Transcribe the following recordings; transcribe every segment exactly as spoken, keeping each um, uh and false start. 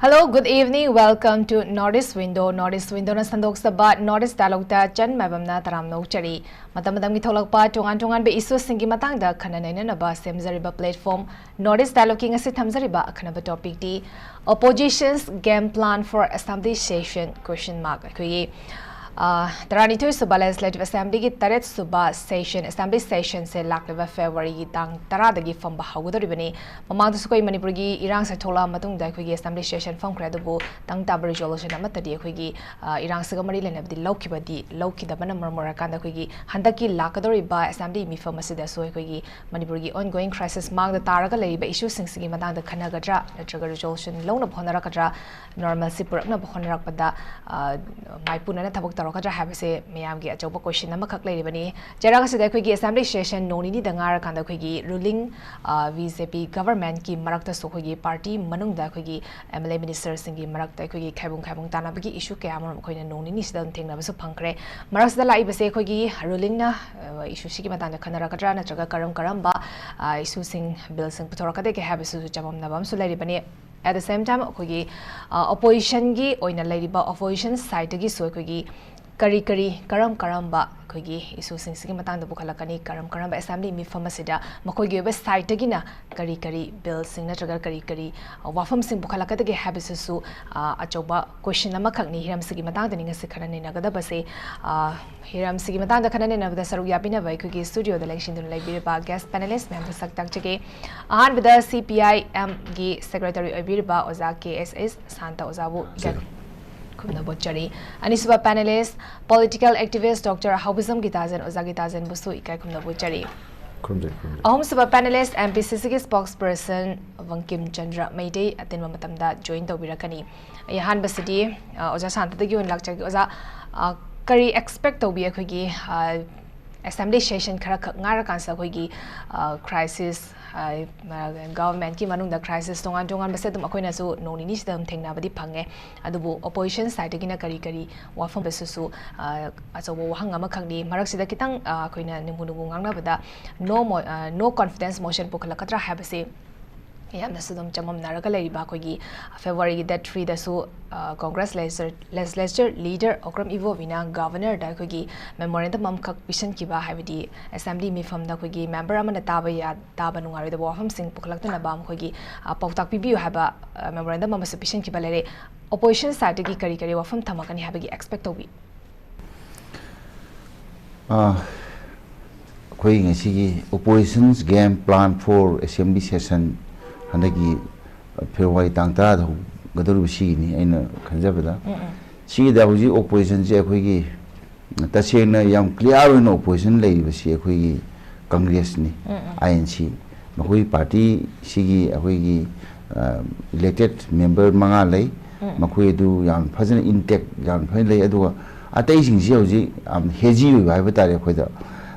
Hello, good evening. Welcome to North East Window. North East Window ꯅ ꯁꯟꯗꯣꯛꯆꯕ North East Dialogue ꯇ ꯆꯟ ꯃꯥꯏꯕꯝꯅ ꯇꯔꯥꯝꯅ ꯑꯣꯛꯆꯔꯤ꯫ ꯃꯇꯝ ꯃꯇꯝꯒꯤ ꯊꯣꯛꯂꯛꯄ ꯇꯣꯉꯥꯟ ꯇꯣꯉꯥꯟꯕ issue ꯁꯤꯡꯒꯤ ꯃꯇꯥꯡꯗ ꯈꯟꯅ ꯅꯩꯅꯅꯕ ꯁꯦꯝꯖꯔꯤꯕ platform North East Dialogue ꯀꯤ ꯉꯁꯤ ꯊꯝꯖꯔꯤꯕ ꯑꯈꯟꯅꯕ topic T Opposition's Game Plan for Assembly Session question mark꯫ ꯑꯩꯈꯣꯏꯒꯤ, ꯑ, ꯇꯔꯥꯅꯤꯊꯣꯏ ꯁꯨꯕ Legislative Assembly ꯒꯤ ꯇꯔꯦꯠ ꯁꯨꯕ session, Assembly Session ꯁꯦ ꯂꯥꯛꯂꯤꯕ February ꯒꯤ ꯇꯥꯡ ꯇꯔꯥꯗꯒꯤ ꯐꯝꯕ ꯍꯧꯒꯗꯧꯔꯤꯕꯅꯤ꯫ ꯃꯃꯥꯡꯗꯁꯨ ꯑꯩꯈꯣꯏ ꯃꯅꯤꯄꯨꯔꯒꯤ ꯏꯔꯥꯡꯁꯦ ꯊꯣꯛꯂꯛꯑ ꯃꯇꯨꯡꯗ ꯑꯩꯈꯣꯏꯒꯤ Assembly Session ꯐꯝꯈ꯭ꯔꯦ, ꯑꯗꯨꯕꯨ ꯇꯪ ꯇꯥꯕ resolution ꯑꯃꯠꯇꯗꯤ ꯑꯩꯈꯣꯏꯒꯤ, ꯑ, ꯏꯔꯥꯡꯁꯤꯒ ꯃꯔꯤ ꯂꯩꯅꯕꯗꯤ ꯂꯧꯈꯤꯕꯗꯤ ꯂꯧꯈꯤꯗꯕꯅ ꯃꯔꯝ ꯑꯣꯏꯔꯀꯥꯟꯗ ꯑꯩꯈꯣꯏꯒꯤ ꯍꯟꯗꯛꯀꯤ ꯂꯥꯛꯀꯗꯧꯔꯤꯕ Assembly ꯃꯤꯐꯝ ꯑꯁꯤꯗꯁꯨ ꯑꯩꯈꯣꯏꯒꯤ ꯃꯅꯤꯄꯨꯔꯒꯤ ongoing crisis, ꯃꯥꯡꯗ ꯇꯥꯔꯒ ꯂꯩꯔꯤꯕ issue ꯁꯤꯡꯁꯤꯒꯤ ꯃꯇꯥꯡꯗ ꯈꯟꯅꯒꯗ꯭ꯔꯥ ꯅꯠꯇ꯭ꯔꯒ resolution ꯂꯧꯅꯕ ꯍꯣꯠꯅꯔꯛꯀꯗ꯭ꯔꯥ, normalcy ꯄꯨꯔꯛꯅꯕ ꯍꯣꯠꯅꯔꯛꯄꯗ, ꯑ, ꯃꯥꯏꯄꯨꯅꯅ ꯊꯕꯛ ꯇꯧꯔꯛꯀꯗ꯭ꯔꯥ ꯍꯥꯏꯕꯁꯦ ꯃꯌꯥꯝꯒꯤ ꯑꯆꯧꯕ question ꯑꯃꯈꯛ ꯂꯩꯔꯤꯕꯅꯤ꯫ ꯆꯩꯔꯥꯛ ꯑꯁꯤꯗ ꯑꯩꯈꯣꯏꯒꯤ Assembly Session ꯅꯣꯡ ꯅꯤꯅꯤꯗ ꯉꯥꯏꯔꯀꯥꯟꯗ ꯑꯩꯈꯣꯏꯒꯤ ruling, ꯑ, B J P government ꯀꯤ ꯃꯔꯛꯇꯁꯨ ꯑꯩꯈꯣꯏꯒꯤ party ꯃꯅꯨꯡꯗ ꯑꯩꯈꯣꯏꯒꯤ M L A minister ꯁꯤꯡꯒꯤ ꯃꯔꯛꯇ ꯑꯩꯈꯣꯏꯒꯤ ꯈꯥꯏꯕꯨꯡ ꯈꯥꯏꯕꯨꯡ ꯇꯥꯅꯕꯒꯤ issue ꯀꯌꯥ ꯑꯃꯔꯣꯝ ꯑꯩꯈꯣꯏꯅ ꯅꯣꯡ ꯅꯤꯅꯤꯁꯤꯗ ꯑꯗꯨꯝ ꯊꯦꯡꯅꯕꯁꯨ ꯐꯪꯈ꯭ꯔꯦ꯫ ꯃꯔꯛꯁꯤꯗ ꯂꯥꯛꯏꯕꯁꯦ ꯑꯩꯈꯣꯏꯒꯤ ruling ꯅ, ꯑ, issue ꯁꯤꯒꯤ ꯃꯇꯥꯡꯗ ꯈꯟꯅꯔꯛꯀꯗ꯭ꯔꯥ ꯅꯠꯇ꯭ꯔꯒ ꯀꯔꯝ ꯀꯔꯝꯕ, ꯑ, issue ꯁꯤꯡ, bill ꯁꯤꯡ ꯄꯨꯊꯣꯔꯛꯀꯗꯒꯦ ꯍꯥꯏꯕꯁꯤꯁꯨ ꯆꯃꯝꯅꯕ ꯑꯃꯁꯨ ꯂꯩꯔꯤꯕꯅꯤ꯫ At the same time, ꯑꯩꯈꯣꯏꯒꯤ, ꯑ, opposition ꯒꯤ ꯑꯣꯏꯅ ꯂꯩꯔꯤꯕ opposition side ꯇꯒꯤꯁꯨ ꯑꯩꯈꯣꯏꯒꯤ ꯀꯔꯤ ꯀꯔꯤ, ꯀꯔꯝ ꯀꯔꯝꯕ ꯑꯩꯈꯣꯏꯒꯤ issue ꯁꯤꯡꯁꯤꯒꯤ ꯃꯇꯥꯡꯗ ꯄꯨꯈꯠꯂꯛꯀꯅꯤ, ꯀꯔꯝ ꯀꯔꯝꯕ Assembly ꯃꯤꯐꯝ ꯑꯁꯤꯗ ꯃꯈꯣꯏꯒꯤ ꯑꯣꯏꯕ side ꯇꯒꯤꯅ ꯀꯔꯤ ꯀꯔꯤ bill ꯁꯤꯡ ꯅꯠꯇ꯭ꯔꯒ ꯀꯔꯤ ꯀꯔꯤ, ꯑ, ꯋꯥꯐꯝꯁꯤꯡ ꯄꯨꯈꯠꯂꯛꯀꯗꯒꯦ ꯍꯥꯏꯕꯁꯤꯁꯨ, ꯑ, ꯑꯆꯧꯕ question ꯑꯃꯈꯛꯅꯤ꯫ ꯍꯤꯔꯝꯁꯤꯒꯤ ꯃꯇꯥꯡꯗꯅꯤ ꯉꯁꯤ ꯈꯟꯅ ꯅꯩꯅꯒꯗꯕꯁꯦ꯫ ꯑ, ꯍꯤꯔꯝꯁꯤꯒꯤ ꯃꯇꯥꯡꯗ ꯈꯟꯅ ꯅꯩꯅꯕꯗ ꯁꯔꯨꯛ ꯌꯥꯕꯤꯅꯕ ꯑꯩꯈꯣꯏꯒꯤ studio ꯗ ꯂꯦꯡꯁꯤꯟꯗꯨꯅ ꯂꯩꯕꯤꯔꯤꯕ guest panelist ꯃꯌꯥꯝꯗ ꯁꯛ ꯇꯥꯛꯆꯒꯦ꯫ ꯑꯍꯥꯟꯕꯗ C P I M ꯒꯤ secretary ꯑꯣꯏꯕꯤꯔꯤꯕ ꯑꯣꯖꯥ K S S ꯁꯥꯟꯇ ꯑꯣꯖꯥꯕꯨ ꯏꯀꯥꯏ ꯈꯨꯝꯅꯕ ꯎꯠꯆꯔꯤ꯫ ꯑꯅꯤꯁꯨꯕ panelist, political activist Doctor ꯍꯥꯎꯕꯤꯖꯝ ꯒꯤꯇꯥꯖꯟ, ꯑꯣꯖꯥ ꯒꯤꯇꯥꯖꯟꯕꯨꯁꯨ ꯏꯀꯥꯏ ꯈꯨꯝꯅꯕ ꯎꯠꯆꯔꯤ꯫ ꯈꯨꯔꯨꯝꯖꯔꯤ, ꯈꯨꯔꯨꯝꯖꯔꯤ꯫ ꯑꯍꯨꯝꯁꯨꯕ panelist, M P C C ꯒꯤ spokesperson ꯕꯪꯀꯤꯝ ꯆꯟꯗ꯭ꯔ ꯃꯩꯇꯩ ꯑꯇꯦꯟꯕ ꯃꯇꯝꯗ join ꯇꯧꯕꯤꯔꯛꯀꯅꯤ꯫ ꯑꯩ ꯑꯍꯥꯟꯕꯁꯤꯗꯤ, ꯑ, ꯑꯣꯖꯥ ꯁꯥꯟꯇꯗꯒꯤ ꯑꯣꯏꯅ ꯂꯥꯛꯆꯒꯦ꯫ ꯑꯣꯖꯥ, ꯑ, ꯀꯔꯤ expect ꯇꯧꯕꯤ ꯑꯩꯈꯣꯏꯒꯤ, ꯑ, Assembly Session ꯈꯔꯈꯛ ꯉꯥꯏꯔꯀꯥꯟꯁꯤꯗ ꯑꯩꯈꯣꯏꯒꯤ, ꯑ, crisis, ꯑ, government ꯀꯤ ꯃꯅꯨꯡꯗ crisis ꯇꯣꯉꯥꯟ ꯇꯣꯉꯥꯟꯕꯁꯦ ꯑꯗꯨꯝ ꯑꯩꯈꯣꯏꯅꯁꯨ ꯅꯣꯡ ꯅꯤꯅꯤꯁꯤꯗ ꯑꯗꯨꯝ ꯊꯦꯡꯅꯕꯗꯤ ꯐꯪꯉꯦ꯫ ꯑꯗꯨꯕꯨ opposition side ꯇꯒꯤꯅ ꯀꯔꯤ ꯀꯔꯤ ꯋꯥꯐꯝ ꯑꯁꯤꯁꯨ, ꯑ, ꯑꯆꯧꯕ ꯋꯥꯍꯪ ꯑꯃꯈꯛꯅꯤ꯫ ꯃꯔꯛꯁꯤꯗ ꯈꯤꯇꯪ, ꯑ, ꯑꯩꯈꯣꯏꯅ ꯅꯨꯡꯕꯨ ꯅꯨꯡꯕꯨ ꯉꯥꯡꯅꯕꯗ no mo-, ꯑ, no confidence motion ꯄꯨꯈꯠꯂꯛꯀꯗ꯭ꯔꯥ ꯍꯥꯏꯕꯁꯤ ꯌꯥꯝꯅꯁꯨ ꯑꯗꯨꯝ ꯆꯃꯝꯅꯔꯒ ꯂꯩꯔꯤꯕ ꯑꯩꯈꯣꯏꯒꯤ ꯐꯦꯕ꯭ꯔꯨꯋꯥꯔꯤꯒꯤ ꯗꯦꯠ ꯊ꯭ꯔꯤꯗꯁꯨ ꯀꯣꯡꯒ꯭ꯔꯦꯁ ꯂꯦꯖꯤꯁꯂꯦꯆꯔ ꯂꯤꯗꯔ ꯑꯣꯀ꯭ꯔꯝ ꯏꯕꯣꯕꯤꯅ ꯒꯕꯔꯅꯔꯗ ꯑꯩꯈꯣꯏꯒꯤ ꯃꯦꯃꯣꯔꯦꯟꯗꯝ ꯑꯃꯈꯛ ꯄꯤꯁꯟꯈꯤꯕ, ꯍꯥꯏꯕꯗꯤ ꯑꯦꯁꯦꯝꯕ꯭ꯂꯤ ꯃꯤꯐꯝꯗ ꯑꯩꯈꯣꯏꯒꯤ ꯃꯦꯝꯕꯔ ꯑꯃꯅ ꯇꯥꯕ ꯌꯥ ꯇꯥꯕ ꯅꯨꯡꯉꯥꯏꯔꯣꯏꯗꯕ ꯋꯥꯐꯝꯁꯤꯡ ꯄꯨꯈꯠꯂꯛꯇꯅꯕ ꯃꯈꯣꯏꯒꯤ ꯄꯥꯎꯇꯥꯛ ꯄꯤꯕꯤꯌꯨ ꯍꯥꯏꯕ ꯃꯦꯃꯣꯔꯦꯟꯗꯝ ꯑꯃꯁꯨ ꯄꯤꯁꯟꯈꯤꯕ ꯂꯩꯔꯦ꯫ ꯑꯣꯄꯣꯖꯤꯁꯟ ꯁꯥꯏꯠꯇꯒꯤ ꯀꯔꯤ ꯀꯔꯤ ꯋꯥꯐꯝ ꯊꯝꯃꯛꯀꯅꯤ ꯍꯥꯏꯕꯒꯤ ꯑꯦꯛꯁꯄꯦꯛ ꯇꯧꯕꯤ? ꯑꯩꯈꯣꯏ ꯉꯁꯤꯒꯤ Opposition's Game Plan for Assembly Session ꯍꯟꯗꯛꯀꯤ ꯐꯦꯕ꯭ꯔꯨꯋꯥꯔꯤ ꯇꯥꯡ ꯇꯔꯥꯗ ꯍꯧꯒꯗꯧꯔꯤꯕ ꯁꯤꯒꯤꯅꯤ ꯑꯩꯅ ꯈꯟꯖꯕꯗ꯫ ꯁꯤꯒꯤꯗ ꯍꯧꯖꯤꯛ ꯑꯣꯄꯣꯖꯤꯁꯟꯁꯦ ꯑꯩꯈꯣꯏꯒꯤ ꯇꯁꯦꯡꯅ ꯌꯥꯝ ꯀ꯭ꯂꯤꯌꯥꯔ ꯑꯣꯏꯅ ꯑꯣꯄꯣꯖꯤꯁꯟ ꯂꯩꯔꯤꯕꯁꯤ ꯑꯩꯈꯣꯏꯒꯤ ꯀꯪꯒ꯭ꯔꯦꯁꯅꯤ, ꯑꯥꯏ ꯑꯦꯟ ꯁꯤ꯫ ꯃꯈꯣꯏ ꯄꯥꯔꯇꯤꯁꯤꯒꯤ ꯑꯩꯈꯣꯏꯒꯤ ꯏꯂꯦꯛꯇꯦꯠ ꯃꯦꯝꯕꯔ ꯃꯉꯥ ꯂꯩ꯫ ꯃꯈꯣꯏ ꯑꯗꯨ ꯌꯥꯝ ꯐꯖꯅ ꯏꯟꯇꯦꯛ ꯌꯥꯝ ꯐꯖꯅ ꯂꯩ꯫ ꯑꯗꯨꯒ ꯑꯇꯩꯁꯤꯡꯁꯤ ꯍꯧꯖꯤꯛ ꯌꯥꯝ ꯍꯦꯖꯤ ꯑꯣꯏꯕ ꯍꯥꯏꯕ ꯇꯥꯔꯦ ꯑꯩꯈꯣꯏꯗ꯫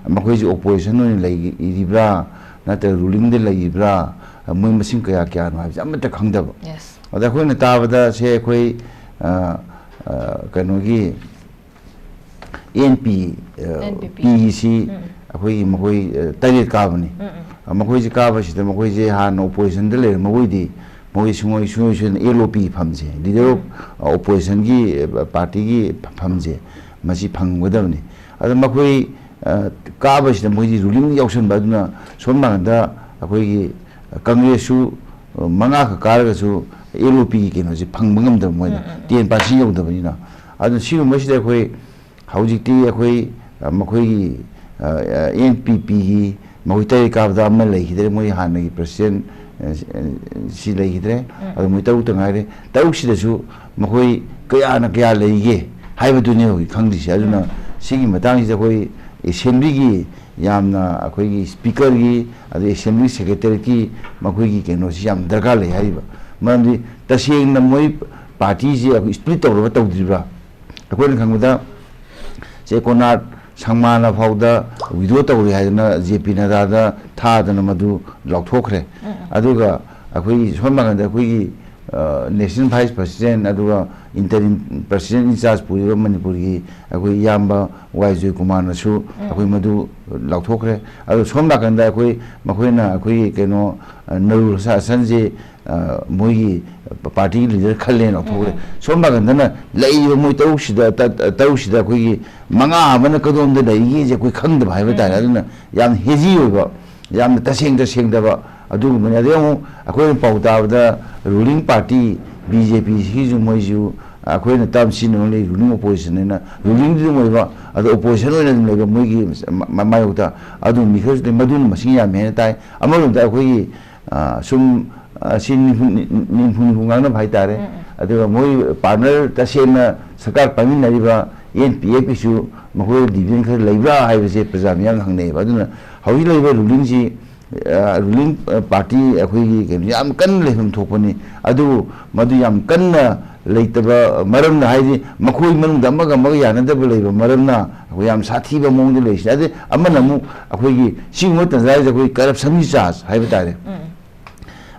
ꯃꯈꯣꯏꯁꯤ ꯑꯣꯄꯣꯖꯤꯁꯟ ꯑꯣꯏꯅ ꯂꯩꯔꯤꯕ꯭ꯔꯥ ꯅꯠꯇ꯭ꯔꯒ ꯔꯨꯂꯤꯡꯗ ꯂꯩꯔꯤꯕ꯭ꯔꯥ, ꯃꯣꯏ ꯃꯁꯤꯡ ꯀꯌꯥ ꯀꯌꯥꯅꯣ ꯍꯥꯏꯕꯁꯤ ꯑꯃꯠꯇ ꯈꯪꯗꯕ꯫ Yes. ꯑꯗ ꯑꯩꯈꯣꯏꯅ ꯇꯥꯕꯗ ꯁꯦ ꯑꯩꯈꯣꯏ ꯑ, ꯑ, ꯀꯩꯅꯣꯒꯤ ꯑꯦꯟ ꯄꯤ NPP. ꯄꯤꯁꯤ ꯑꯩꯈꯣꯏꯒꯤ ꯃꯈꯣꯏ ꯑ, ꯇꯔꯦꯠ ꯀꯥꯕꯅꯤ꯫ ꯑ, ꯃꯈꯣꯏꯁꯤ ꯀꯥꯕꯁꯤꯗ ꯃꯈꯣꯏꯁꯦ ꯍꯥꯟꯅ ꯑꯣꯄꯣꯖꯤꯁꯟꯗ ꯂꯩꯔꯝꯃꯒꯣꯏꯗꯤ ꯃꯈꯣꯏ ꯁꯨꯡꯑꯣꯏ ꯁꯨꯡꯑꯣꯏ ꯁꯣꯏꯗꯅ ꯑꯦꯜ ꯑꯣ ꯄꯤ ꯐꯝꯁꯦ, ꯂꯤꯗꯔ ꯑꯣꯐ ꯑꯣꯄꯣꯖꯤꯁꯟꯒꯤ ꯄꯥꯔꯇꯤꯒꯤ ꯐꯝꯁꯦ ꯃꯁꯤ ꯐꯪꯒꯗꯕꯅꯤ꯫ ꯑꯗ ꯃꯈꯣꯏ ꯑ, ꯀꯥꯕꯁꯤꯗ ꯃꯈꯣꯏꯗꯤ ꯔꯨꯂꯤꯡ ꯌꯥꯎꯁꯟꯕ, ꯑꯗꯨꯅ ꯁꯣꯝ ꯅꯥꯀꯟꯗ ꯑꯩꯈꯣꯏꯒꯤ ꯀꯪꯒ꯭ꯔꯦꯁꯁꯨ ꯃꯉꯥꯈꯛ ꯀꯥꯔꯒꯁꯨ ꯑꯦꯜ ꯑꯣ ꯄꯤꯒꯤ ꯀꯩꯅꯣꯁꯦ ꯐꯪꯕ ꯉꯝꯗꯕ ꯃꯣꯏꯗ, ꯇꯦꯟ ꯄꯥꯔꯁꯦꯟ ꯌꯧꯗꯕꯅꯤꯅ꯫ ꯑꯗꯨꯅ ꯁꯤꯒꯨꯝꯕꯁꯤꯗ ꯑꯩꯈꯣꯏ ꯍꯧꯖꯤꯛꯇꯤ ꯑꯩꯈꯣꯏ ꯑ, ꯃꯈꯣꯏꯒꯤ ꯑꯦꯟ ꯄꯤ ꯄꯤꯒꯤ ꯃꯈꯣꯏ ꯇꯔꯦꯠ ꯀꯥꯕꯗ ꯑꯃ ꯂꯩꯈꯤꯗ꯭ꯔꯦ, ꯃꯣꯏ ꯍꯥꯟꯅꯒꯤ ꯄ꯭ꯔꯁꯤꯗꯦꯟ ꯑ, ꯁꯤ ꯂꯩꯈꯤꯗ꯭ꯔꯦ꯫ ꯑꯗꯨ ꯃꯣꯏ ꯇꯔꯨꯛꯇ ꯉꯥꯏꯔꯦ꯫ ꯇꯔꯨꯛꯁꯤꯗꯁꯨ ꯃꯈꯣꯏ ꯀꯌꯥꯅ ꯀꯌꯥ ꯂꯩꯒꯦ ꯍꯥꯏꯕꯗꯨꯅꯤ ꯍꯧꯖꯤꯛ ꯈꯪꯗ꯭ꯔꯤꯁꯦ꯫ ꯑꯗꯨꯅ ꯁꯤꯒꯤ ꯃꯇꯥꯡꯁꯤꯗ ꯑꯩꯈꯣꯏ ꯑꯦꯁꯦꯝꯕ꯭ꯂꯤꯒꯤ ꯌꯥꯝꯅ ꯑꯩꯈꯣꯏꯒꯤ ꯁ꯭ꯄꯤꯀꯔꯒꯤ ꯑꯗꯩ ꯑꯦꯁꯦꯝꯕ꯭ꯂꯤ ꯁꯦꯀ꯭ꯔꯦꯇꯔꯤꯒꯤ ꯃꯈꯣꯏꯒꯤ ꯀꯩꯅꯣꯁꯤ ꯌꯥꯝ ꯗꯔꯀꯥꯔ ꯂꯩ ꯍꯥꯏꯔꯤꯕ꯫ ꯃꯔꯝꯗꯤ ꯇꯁꯦꯡꯅ ꯃꯣꯏ ꯄꯥꯔꯇꯤꯁꯤ ꯑꯩꯈꯣꯏ ꯁ꯭ꯄ꯭ꯂꯤꯠ ꯇꯧꯔꯒ ꯇꯧꯗ꯭ꯔꯤꯕ꯭ꯔꯥ? ꯑꯩꯈꯣꯏꯅ ꯈꯪꯕꯗ ꯆꯦ ꯀꯣꯅꯥꯔꯗ ꯁꯪꯃꯥꯅ ꯐꯥꯎꯗ ꯋꯤꯗ꯭ꯔꯣ ꯇꯧꯔꯦ ꯍꯥꯏꯗꯅ ꯖꯦ ꯄꯤ ꯅꯗꯥꯗ ꯊꯥꯗꯅ ꯃꯗꯨ ꯂꯥꯎꯊꯣꯛꯈ꯭ꯔꯦ꯫ ꯑꯗꯨꯒ ꯑꯩꯈꯣꯏꯒꯤ ꯁꯣꯝ ꯅꯥꯀꯟꯗ ꯑꯩꯈꯣꯏꯒꯤ ꯅꯦꯁꯅꯦꯜ ꯚꯥꯏꯁ ꯄ꯭ꯔꯁꯤꯗꯦꯟ ꯑꯗꯨꯒ interim president in charge ꯄꯨꯔꯤꯕ ꯃꯅꯤꯄꯨꯔꯒꯤ ꯑꯩꯈꯣꯏ ꯏꯌꯥꯝꯕ ꯋꯥꯏ ꯖꯣꯏꯀꯨꯃꯥꯔꯅꯁꯨ ꯑꯩꯈꯣꯏ ꯃꯗꯨ ꯂꯥꯎꯊꯣꯛꯈ꯭ꯔꯦ꯫ ꯑꯗꯨ ꯁꯣꯝ ꯅꯥꯀꯟꯗ ꯑꯩꯈꯣꯏ ꯃꯈꯣꯏꯅ ꯑꯩꯈꯣꯏꯒꯤ ꯀꯩꯅꯣ, ꯑ, ꯅꯔꯨꯜ ꯍꯁꯟꯁꯦ, ꯑ, ꯃꯣꯏꯒꯤ ꯄꯥꯔꯇꯤꯒꯤ ꯂꯤꯗꯔ ꯈꯜꯂꯦꯅ ꯂꯥꯎꯊꯣꯛꯈ꯭ꯔꯦ꯫ ꯁꯣꯝ ꯅꯥꯀꯟꯗꯅ ꯂꯩꯔꯤꯕ ꯃꯣꯏ ꯇꯔꯨꯛꯁꯤꯗ, ꯇ-, ꯇ-, ꯇꯔꯨꯛꯁꯤꯗ ꯑꯩꯈꯣꯏꯒꯤ ꯃꯉꯥ ꯑꯃꯅ ꯀꯗꯣꯝꯗ ꯂꯩꯔꯤꯒꯦꯁꯦ ꯑꯩꯈꯣꯏ ꯈꯪꯗꯕ ꯍꯥꯏꯕ ꯇꯥꯔꯦ꯫ ꯑꯗꯨꯅ ꯌꯥꯝ ꯍꯦꯖꯤ ꯑꯣꯏꯕ, ꯌꯥꯝꯅ ꯇꯁꯦꯡ ꯇꯁꯦꯡꯗꯕ ꯑꯗꯨꯒꯨꯝꯕꯅꯤ꯫ ꯑꯗꯩ ꯑꯃꯨꯛ ꯑꯩꯈꯣꯏꯅ ꯄꯥꯎ ꯇꯥꯕꯗ ꯔꯨꯂꯤꯡ ꯄꯥꯔꯇꯤ ꯕꯤ ꯖꯦ ꯄꯤꯁꯤꯒꯤꯁꯨ ꯃꯣꯏꯁꯨ ꯑꯩꯈꯣꯏꯅ ꯇꯥꯝ ꯁꯤꯖꯤꯟꯅꯕ ꯂꯩ, ꯔꯨꯂꯤꯡ ꯑꯣꯄꯣꯖꯤꯁꯟ ꯍꯥꯏꯅ꯫ ꯔꯨꯂꯤꯡꯗꯤ ꯑꯗꯨꯝ ꯑꯣꯏꯕ, ꯑꯗꯣ ꯑꯣꯄꯣꯖꯤꯁꯟ ꯑꯣꯏꯅ ꯑꯗꯨꯝ ꯂꯩꯕ ꯃꯣꯏꯒꯤ ꯃ-, ꯃ-, ꯃꯥꯌꯣꯛꯇ ꯑꯗꯨꯝ ꯃꯤꯈꯜꯁꯨ ꯂꯩ꯫ ꯃꯗꯨꯅ ꯃꯁꯤꯡ ꯌꯥꯝꯃꯦ ꯍꯥꯏꯅ ꯇꯥꯏ꯫ ꯑꯃꯔꯣꯝꯗ ꯑꯩꯈꯣꯏꯒꯤ, ꯑ, ꯁꯨꯝ, ꯑ, ꯁꯤ ꯅꯤꯝꯐꯨ, ꯅꯤꯝꯐꯨ ꯅꯤꯝꯐꯨ ꯉꯥꯡꯅꯕ ꯍꯥꯏꯇꯥꯔꯦ꯫ ꯑꯗꯨꯒ ꯃꯣꯏ ꯄꯥꯔꯠꯅꯔ ꯇꯁꯦꯡꯅ ꯁꯔꯀꯥꯔ ꯄꯥꯏꯃꯤꯟꯅꯔꯤꯕ ꯑꯦꯟ ꯄꯤ ꯑꯦꯐ ꯀꯤꯁꯨ ꯃꯈꯣꯏ ꯗꯤꯚꯤꯖꯟ ꯈꯔ ꯂꯩꯕ꯭ꯔꯥ ꯍꯥꯏꯕꯁꯦ ꯄ꯭ꯔꯖꯥ ꯃꯤꯌꯥꯝꯅ ꯍꯪꯅꯩꯌꯦꯕ꯫ ꯑꯗꯨꯅ ꯍꯧꯖꯤꯛ ꯂꯩꯔꯤꯕ ꯔꯨꯂꯤꯡꯁꯤ, ꯑ, ꯔꯨꯂꯤꯡ, ꯑ, ꯄꯥꯔꯇꯤ ꯑꯩꯈꯣꯏꯒꯤ ꯀꯩꯅꯣ ꯌꯥꯝ ꯀꯟꯅ ꯂꯩꯐꯝ ꯊꯣꯛꯄꯅꯤ꯫ ꯑꯗꯨꯕꯨ ꯃꯗꯨ ꯌꯥꯝ ꯀꯟꯅ ꯂꯩꯇꯕ ꯃꯔꯝꯅ, ꯍꯥꯏꯗꯤ ꯃꯈꯣꯏ ꯃꯅꯨꯡꯗ ꯑꯃꯒ ꯑꯃꯒ ꯌꯥꯅꯗꯕ ꯂꯩꯕ ꯃꯔꯝꯅ ꯑꯩꯈꯣꯏ ꯌꯥꯝ ꯁꯥꯊꯤꯕ ꯃꯑꯣꯡꯗ ꯂꯩꯔꯤꯁꯦ꯫ ꯑꯗꯩ ꯑꯃꯅ ꯑꯃꯨꯛ ꯑꯩꯈꯣꯏꯒꯤ ꯁꯤꯒꯨꯝꯕ ꯇꯟꯖꯥꯁꯤꯗ ꯑꯩꯈꯣꯏ ꯀꯔꯞꯁꯟꯒꯤ ꯆꯥꯔꯖ ꯍꯥꯏꯕ ꯇꯥꯔꯦ꯫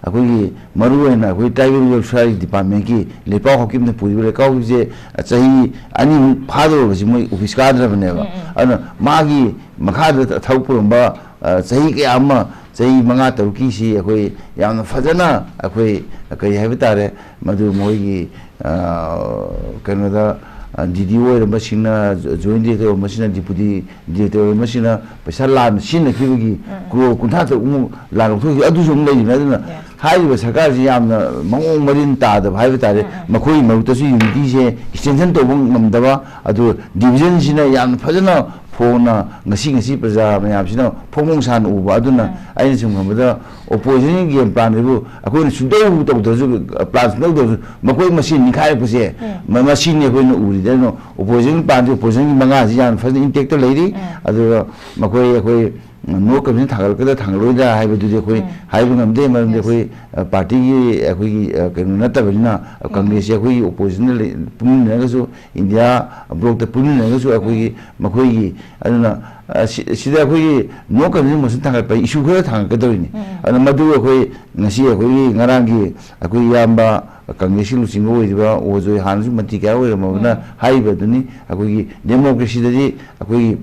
ꯑꯩꯈꯣꯏꯒꯤ ꯃꯔꯨꯑꯣꯏꯅ ꯑꯩꯈꯣꯏ ꯇ꯭ꯔꯥꯏꯕꯦꯜ ꯋꯦꯜꯐꯤꯌꯔ ꯗꯤꯄꯥꯔꯠꯃꯦꯟꯀꯤ ꯂꯩꯄꯥꯎ ꯍꯥꯎꯀꯤꯞꯅ ꯄꯨꯔꯤꯕ, ꯂꯩꯄꯥꯎ ꯍꯥꯎꯀꯤꯞꯁꯦ ꯆꯍꯤ ꯑꯅꯤꯃꯨꯛ ꯐꯥꯗꯧꯔꯕꯁꯤ ꯃꯣꯏ ꯑꯣꯐꯤꯁ ꯀꯥꯗ꯭ꯔꯕꯅꯦꯕ꯫ ꯑꯗꯨꯅ ꯃꯥꯒꯤ ꯃꯈꯥꯗ ꯊꯕꯛ ꯄꯨꯔꯝꯕ, ꯑ, ꯆꯍꯤ ꯀꯌꯥ ꯑꯃ, ꯆꯍꯤ ꯃꯉꯥ ꯇꯔꯨꯛꯀꯤꯁꯤ ꯑꯩꯈꯣꯏ ꯌꯥꯝꯅ ꯐꯖꯅ ꯑꯩꯈꯣꯏ ꯀꯔꯤ ꯍꯥꯏꯕ ꯇꯥꯔꯦ, ꯃꯗꯨ ꯃꯣꯏꯒꯤ, ꯑ, ꯀꯩꯅꯣꯗ, ꯑ, ꯗꯤ ꯗꯤ ꯑꯣ ꯑꯣꯏꯔꯝꯕꯁꯤꯡꯅ, ꯖꯣꯏꯟ ꯗꯤꯔꯦꯛꯇꯔ ꯑꯣꯏꯔꯝꯕꯁꯤꯡꯅ, ꯗꯤꯄꯨꯇꯤ ꯗꯤꯔꯦꯛꯇꯔ ꯑꯣꯏꯔꯝꯕꯁꯤꯡꯅ ꯄꯩꯁꯥ ꯂꯥꯟꯅ ꯁꯤꯖꯤꯟꯅꯈꯤꯕꯒꯤ ꯀ꯭ꯔꯣꯔ ꯀꯨꯟꯊ꯭ꯔꯥ ꯇꯔꯨꯛꯃꯨꯛ ꯂꯥꯟ ꯂꯧꯊꯣꯛꯈꯤꯕ ꯑꯗꯨꯁꯨ ꯑꯃꯨꯛ ꯂꯩꯔꯤꯕꯅꯤ꯫ ꯑꯗꯨꯅ ꯍꯥꯏꯔꯤꯕ ꯁꯔꯀꯥꯔꯁꯤ ꯌꯥꯝꯅ ꯃꯑꯣꯡ ꯃꯔꯤꯟ ꯇꯥꯗꯕ ꯍꯥꯏꯕ ꯇꯥꯔꯦ꯫ ꯃꯈꯣꯏꯒꯤ ꯃꯔꯛꯇꯁꯨ ꯌꯨꯅꯤꯇꯤꯁꯦ ꯏꯁꯇ꯭ꯔꯦꯡꯊꯟ ꯇꯧꯕ ꯉꯝꯗꯕ, ꯑꯗꯨ ꯗꯤꯚꯤꯖꯟꯁꯤꯅ ꯌꯥꯝꯅ ꯐꯖꯅ ꯐꯣꯡꯅ ꯉꯁꯤ ꯉꯁꯤ ꯄ꯭ꯔꯖꯥ ꯃꯌꯥꯝꯁꯤꯅ ꯐꯣꯡ ꯐꯣꯡ ꯁꯥꯅ ꯎꯕ꯫ ꯑꯗꯨꯅ ꯑꯩꯅ ꯁꯨꯝ ꯈꯟꯕꯗ ꯑꯣꯄꯣꯖꯤꯁꯟꯒꯤ ꯒꯦꯝ ꯄ꯭ꯂꯥꯟꯁꯤꯕꯨ ꯑꯩꯈꯣꯏꯅ ꯁꯨꯡꯇꯧ ꯇꯧꯗ꯭ꯔꯁꯨ, ꯄ꯭ꯂꯥꯟ ꯁꯨꯡꯇꯧ ꯇꯧꯗ꯭ꯔꯁꯨ ꯃꯈꯣꯏ ꯃꯁꯦꯟ ꯅꯤꯡꯈꯥꯏꯔꯛꯄꯁꯦ, ꯃ-, ꯃꯁꯤꯅꯤ ꯑꯩꯈꯣꯏꯅ ꯎꯔꯤꯗꯤ꯫ ꯑꯗꯨꯅ ꯑꯣꯄꯣꯖꯤꯁꯟ ꯄ꯭ꯂꯥꯟꯁꯤ, ꯑꯣꯄꯣꯖꯤꯁꯟꯒꯤ ꯃꯉꯥꯁꯤ ꯌꯥꯝꯅ ꯐꯖꯅ ꯏꯟꯇꯦꯛꯇ ꯂꯩꯔꯤ꯫ ꯑꯗꯨꯒ ꯃꯈꯣꯏ, ꯑꯩꯈꯣꯏ ꯅꯣ ꯀꯃꯤꯁꯟ ꯊꯥꯡꯒꯠꯂꯛꯀꯗ꯭ꯔꯥ ꯊꯥꯡꯒꯠꯂꯣꯏꯗ꯭ꯔꯥ ꯍꯥꯏꯕꯗꯨꯗꯤ ꯑꯩꯈꯣꯏ ꯍꯥꯏꯕ ꯉꯝꯗꯦ꯫ ꯃꯔꯝꯗꯤ ꯑꯩꯈꯣꯏ, ꯑ, ꯄꯥꯔꯇꯤꯒꯤ ꯑꯩꯈꯣꯏꯒꯤ, ꯑ, ꯀꯩꯅꯣ ꯅꯠꯇꯕꯅꯤꯅ, ꯑ, ꯀꯪꯒ꯭ꯔꯦꯁꯁꯤ ꯑꯩꯈꯣꯏꯒꯤ ꯑꯣꯄꯣꯖꯤꯁꯟꯗ ꯂꯩ-, ꯄꯨꯟꯃꯤꯟꯅꯔꯒꯁꯨ, ꯏꯟꯗꯤꯌꯥ ꯕ꯭ꯂꯣꯛꯇ ꯄꯨꯟꯃꯤꯟꯅꯔꯒꯁꯨ ꯑꯩꯈꯣꯏꯒꯤ ꯃꯈꯣꯏꯒꯤ, ꯑꯗꯨꯅ, ꯑ, ꯁꯤ-, ꯁꯤꯗ ꯑꯩꯈꯣꯏꯒꯤ ꯅꯣ ꯀꯟꯐꯤꯗꯦꯟꯁ ꯃꯣꯁꯟ ꯊꯥꯡꯒꯠꯄ ꯏꯁꯨ ꯈꯔ ꯊꯥꯡꯒꯠꯀꯗꯧꯔꯤꯅꯤ꯫ ꯑꯗꯨꯅ ꯃꯗꯨ ꯑꯩꯈꯣꯏ ꯉꯁꯤ ꯑꯩꯈꯣꯏꯒꯤ ꯉꯔꯥꯡꯒꯤ ꯑꯩꯈꯣꯏ ꯏꯌꯥꯝꯕ ꯀꯪꯒ꯭ꯔꯦꯁꯀꯤ ꯂꯨꯆꯤꯡꯕ ꯑꯣꯏꯔꯤꯕ ꯑꯣꯖꯣꯏ ꯍꯥꯟꯅꯁꯨ ꯃꯟꯇ꯭ꯔꯤ ꯀꯌꯥ ꯑꯣꯏꯔꯝꯃꯕꯅ ꯍꯥꯏꯔꯤꯕ ꯑꯗꯨꯅꯤ꯫ ꯑꯩꯈꯣꯏꯒꯤ democracyꯗꯗꯤ ꯑꯩꯈꯣꯏꯒꯤ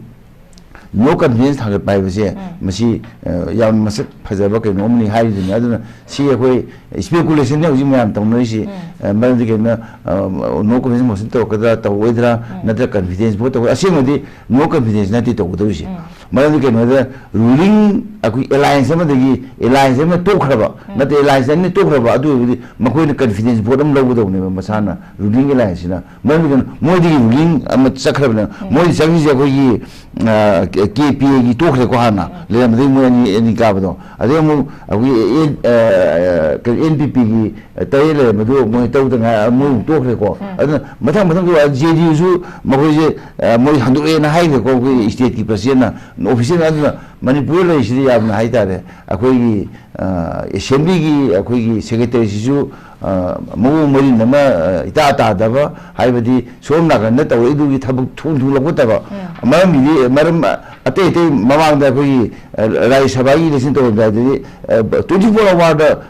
no confidence ꯊꯥꯡꯒꯠꯄ ꯍꯥꯏꯕꯁꯦ ꯃꯁꯤ ꯌꯥꯝ ꯃꯁꯛ ꯐꯖꯕ ꯀꯩꯅꯣ ꯑꯃꯅꯤ ꯍꯥꯏꯔꯤꯗꯨꯅꯤ꯫ ꯑꯗꯨꯅ ꯁꯤ ꯑꯩꯈꯣꯏ speculationꯅꯤ ꯍꯧꯖꯤꯛ ꯃꯌꯥꯝ ꯇꯧꯅꯔꯤꯁꯤ꯫ ꯃꯔꯝꯗꯤ ꯀꯩꯅꯣ, no confidence motion ꯇꯧꯔꯛꯀꯗ꯭ꯔꯥ, ꯇꯧꯔꯛꯑꯣꯏꯗ꯭ꯔꯥ, ꯅꯠꯇ꯭ꯔꯒ confidence vote ꯇꯧꯔꯛꯀꯗ꯭ꯔꯥ? ꯑꯁꯦꯡꯕꯗꯤ no confidence ꯅꯠꯇꯦ ꯇꯧꯒꯗꯧꯔꯤꯁꯦ꯫ ꯃꯔꯝꯗꯤ ꯀꯩꯅꯣꯗ, ruling ꯑꯩꯈꯣꯏ alliance ꯑꯃꯗꯒꯤ alliance ꯑꯃ ꯇꯣꯛꯈ꯭ꯔꯕ, ꯅꯠꯇꯦ, alliance ꯑꯅꯤ ꯇꯣꯛꯈ꯭ꯔꯕ, ꯑꯗꯨ ꯑꯣꯏꯔꯕꯗꯤ ꯃꯈꯣꯏꯅ confidence vote ꯑꯃ ꯂꯧꯒꯗꯧꯕꯅꯦꯕ ꯃꯁꯥꯅ, ruling allianceꯁꯤꯅ꯫ ꯃꯔꯝꯗꯤ ꯀꯩꯅꯣ, ꯃꯣꯏꯗꯒꯤ ruling ꯑꯃ ꯆꯠꯈ꯭ꯔꯕꯅꯤꯅ, ꯃꯣꯏ ꯆꯪꯉꯤꯁꯦ ꯑꯩꯈꯣꯏꯒꯤ, ꯑ, KPAꯒꯤ ꯇꯣꯛꯈ꯭ꯔꯦꯀꯣ, ꯍꯥꯟꯅ ꯂꯩꯔꯝꯕꯗꯒꯤ ꯃꯣꯏ ꯑꯅꯤ, ꯑꯅꯤ ꯀꯥꯕꯗꯣ꯫ ꯑꯗꯩ ꯑꯃꯨꯛ ꯑꯩꯈꯣꯏꯒꯤ ꯑꯦꯟ-, ꯑ, ꯀꯩꯅꯣ, NPPꯒꯤ ꯇꯔꯦꯠ ꯂꯩꯔꯝꯕꯗꯨ ꯃꯣꯏ ꯇꯔꯨꯛꯇ ꯉꯥꯏ, ꯃꯣꯏ ꯑꯃꯨꯛ ꯇꯣꯛꯈ꯭ꯔꯦꯀꯣ꯫ ꯑꯗꯨꯅ ꯃꯊꯪ ꯃꯊꯪ JDUꯁꯨ ꯃꯈꯣꯏꯁꯦ, ꯑ, ꯃꯣꯏ ꯍꯟꯗꯣꯛꯑꯦꯅ ꯍꯥꯏꯈ꯭ꯔꯦꯀꯣ, ꯑꯩꯈꯣꯏꯒꯤ stateꯀꯤ presidentꯅ, official꯫ ꯑꯗꯨꯅ ꯃꯅꯤꯄꯨꯔꯗ ꯂꯩꯔꯤꯁꯤꯗꯤ ꯌꯥꯝꯅ ꯍꯥꯏꯇꯥꯔꯦ, ꯑꯩꯈꯣꯏꯒꯤ, ꯑ, assemblyꯒꯤ ꯑꯩꯈꯣꯏꯒꯤ secretaryꯁꯤꯁꯨ, ꯑ, ꯃꯑꯣꯡ ꯃꯔꯤꯟ ꯑꯃ, ꯑ, ꯏꯇꯥ ꯇꯥꯗꯕ, ꯍꯥꯏꯕꯗꯤ ꯁꯣꯝ ꯅꯥꯀꯟꯗ ꯇꯧꯔꯛꯏꯗꯨꯒꯤ ꯊꯕꯛ ꯊꯨ ꯊꯨ ꯂꯧꯈꯠꯇꯕ꯫ ꯃꯔꯝꯒꯤꯗꯤ, ꯃꯔꯝ ꯑꯇꯩ ꯑꯇꯩ ꯃꯃꯥꯡꯗ ꯑꯩꯈꯣꯏꯒꯤ, ꯑ, ꯔꯥꯖ꯭ꯌ ꯁꯚꯥꯒꯤ election ꯇꯧꯔꯝꯗꯥꯏꯗꯗꯤ, ꯑ, twenty four hourꯗ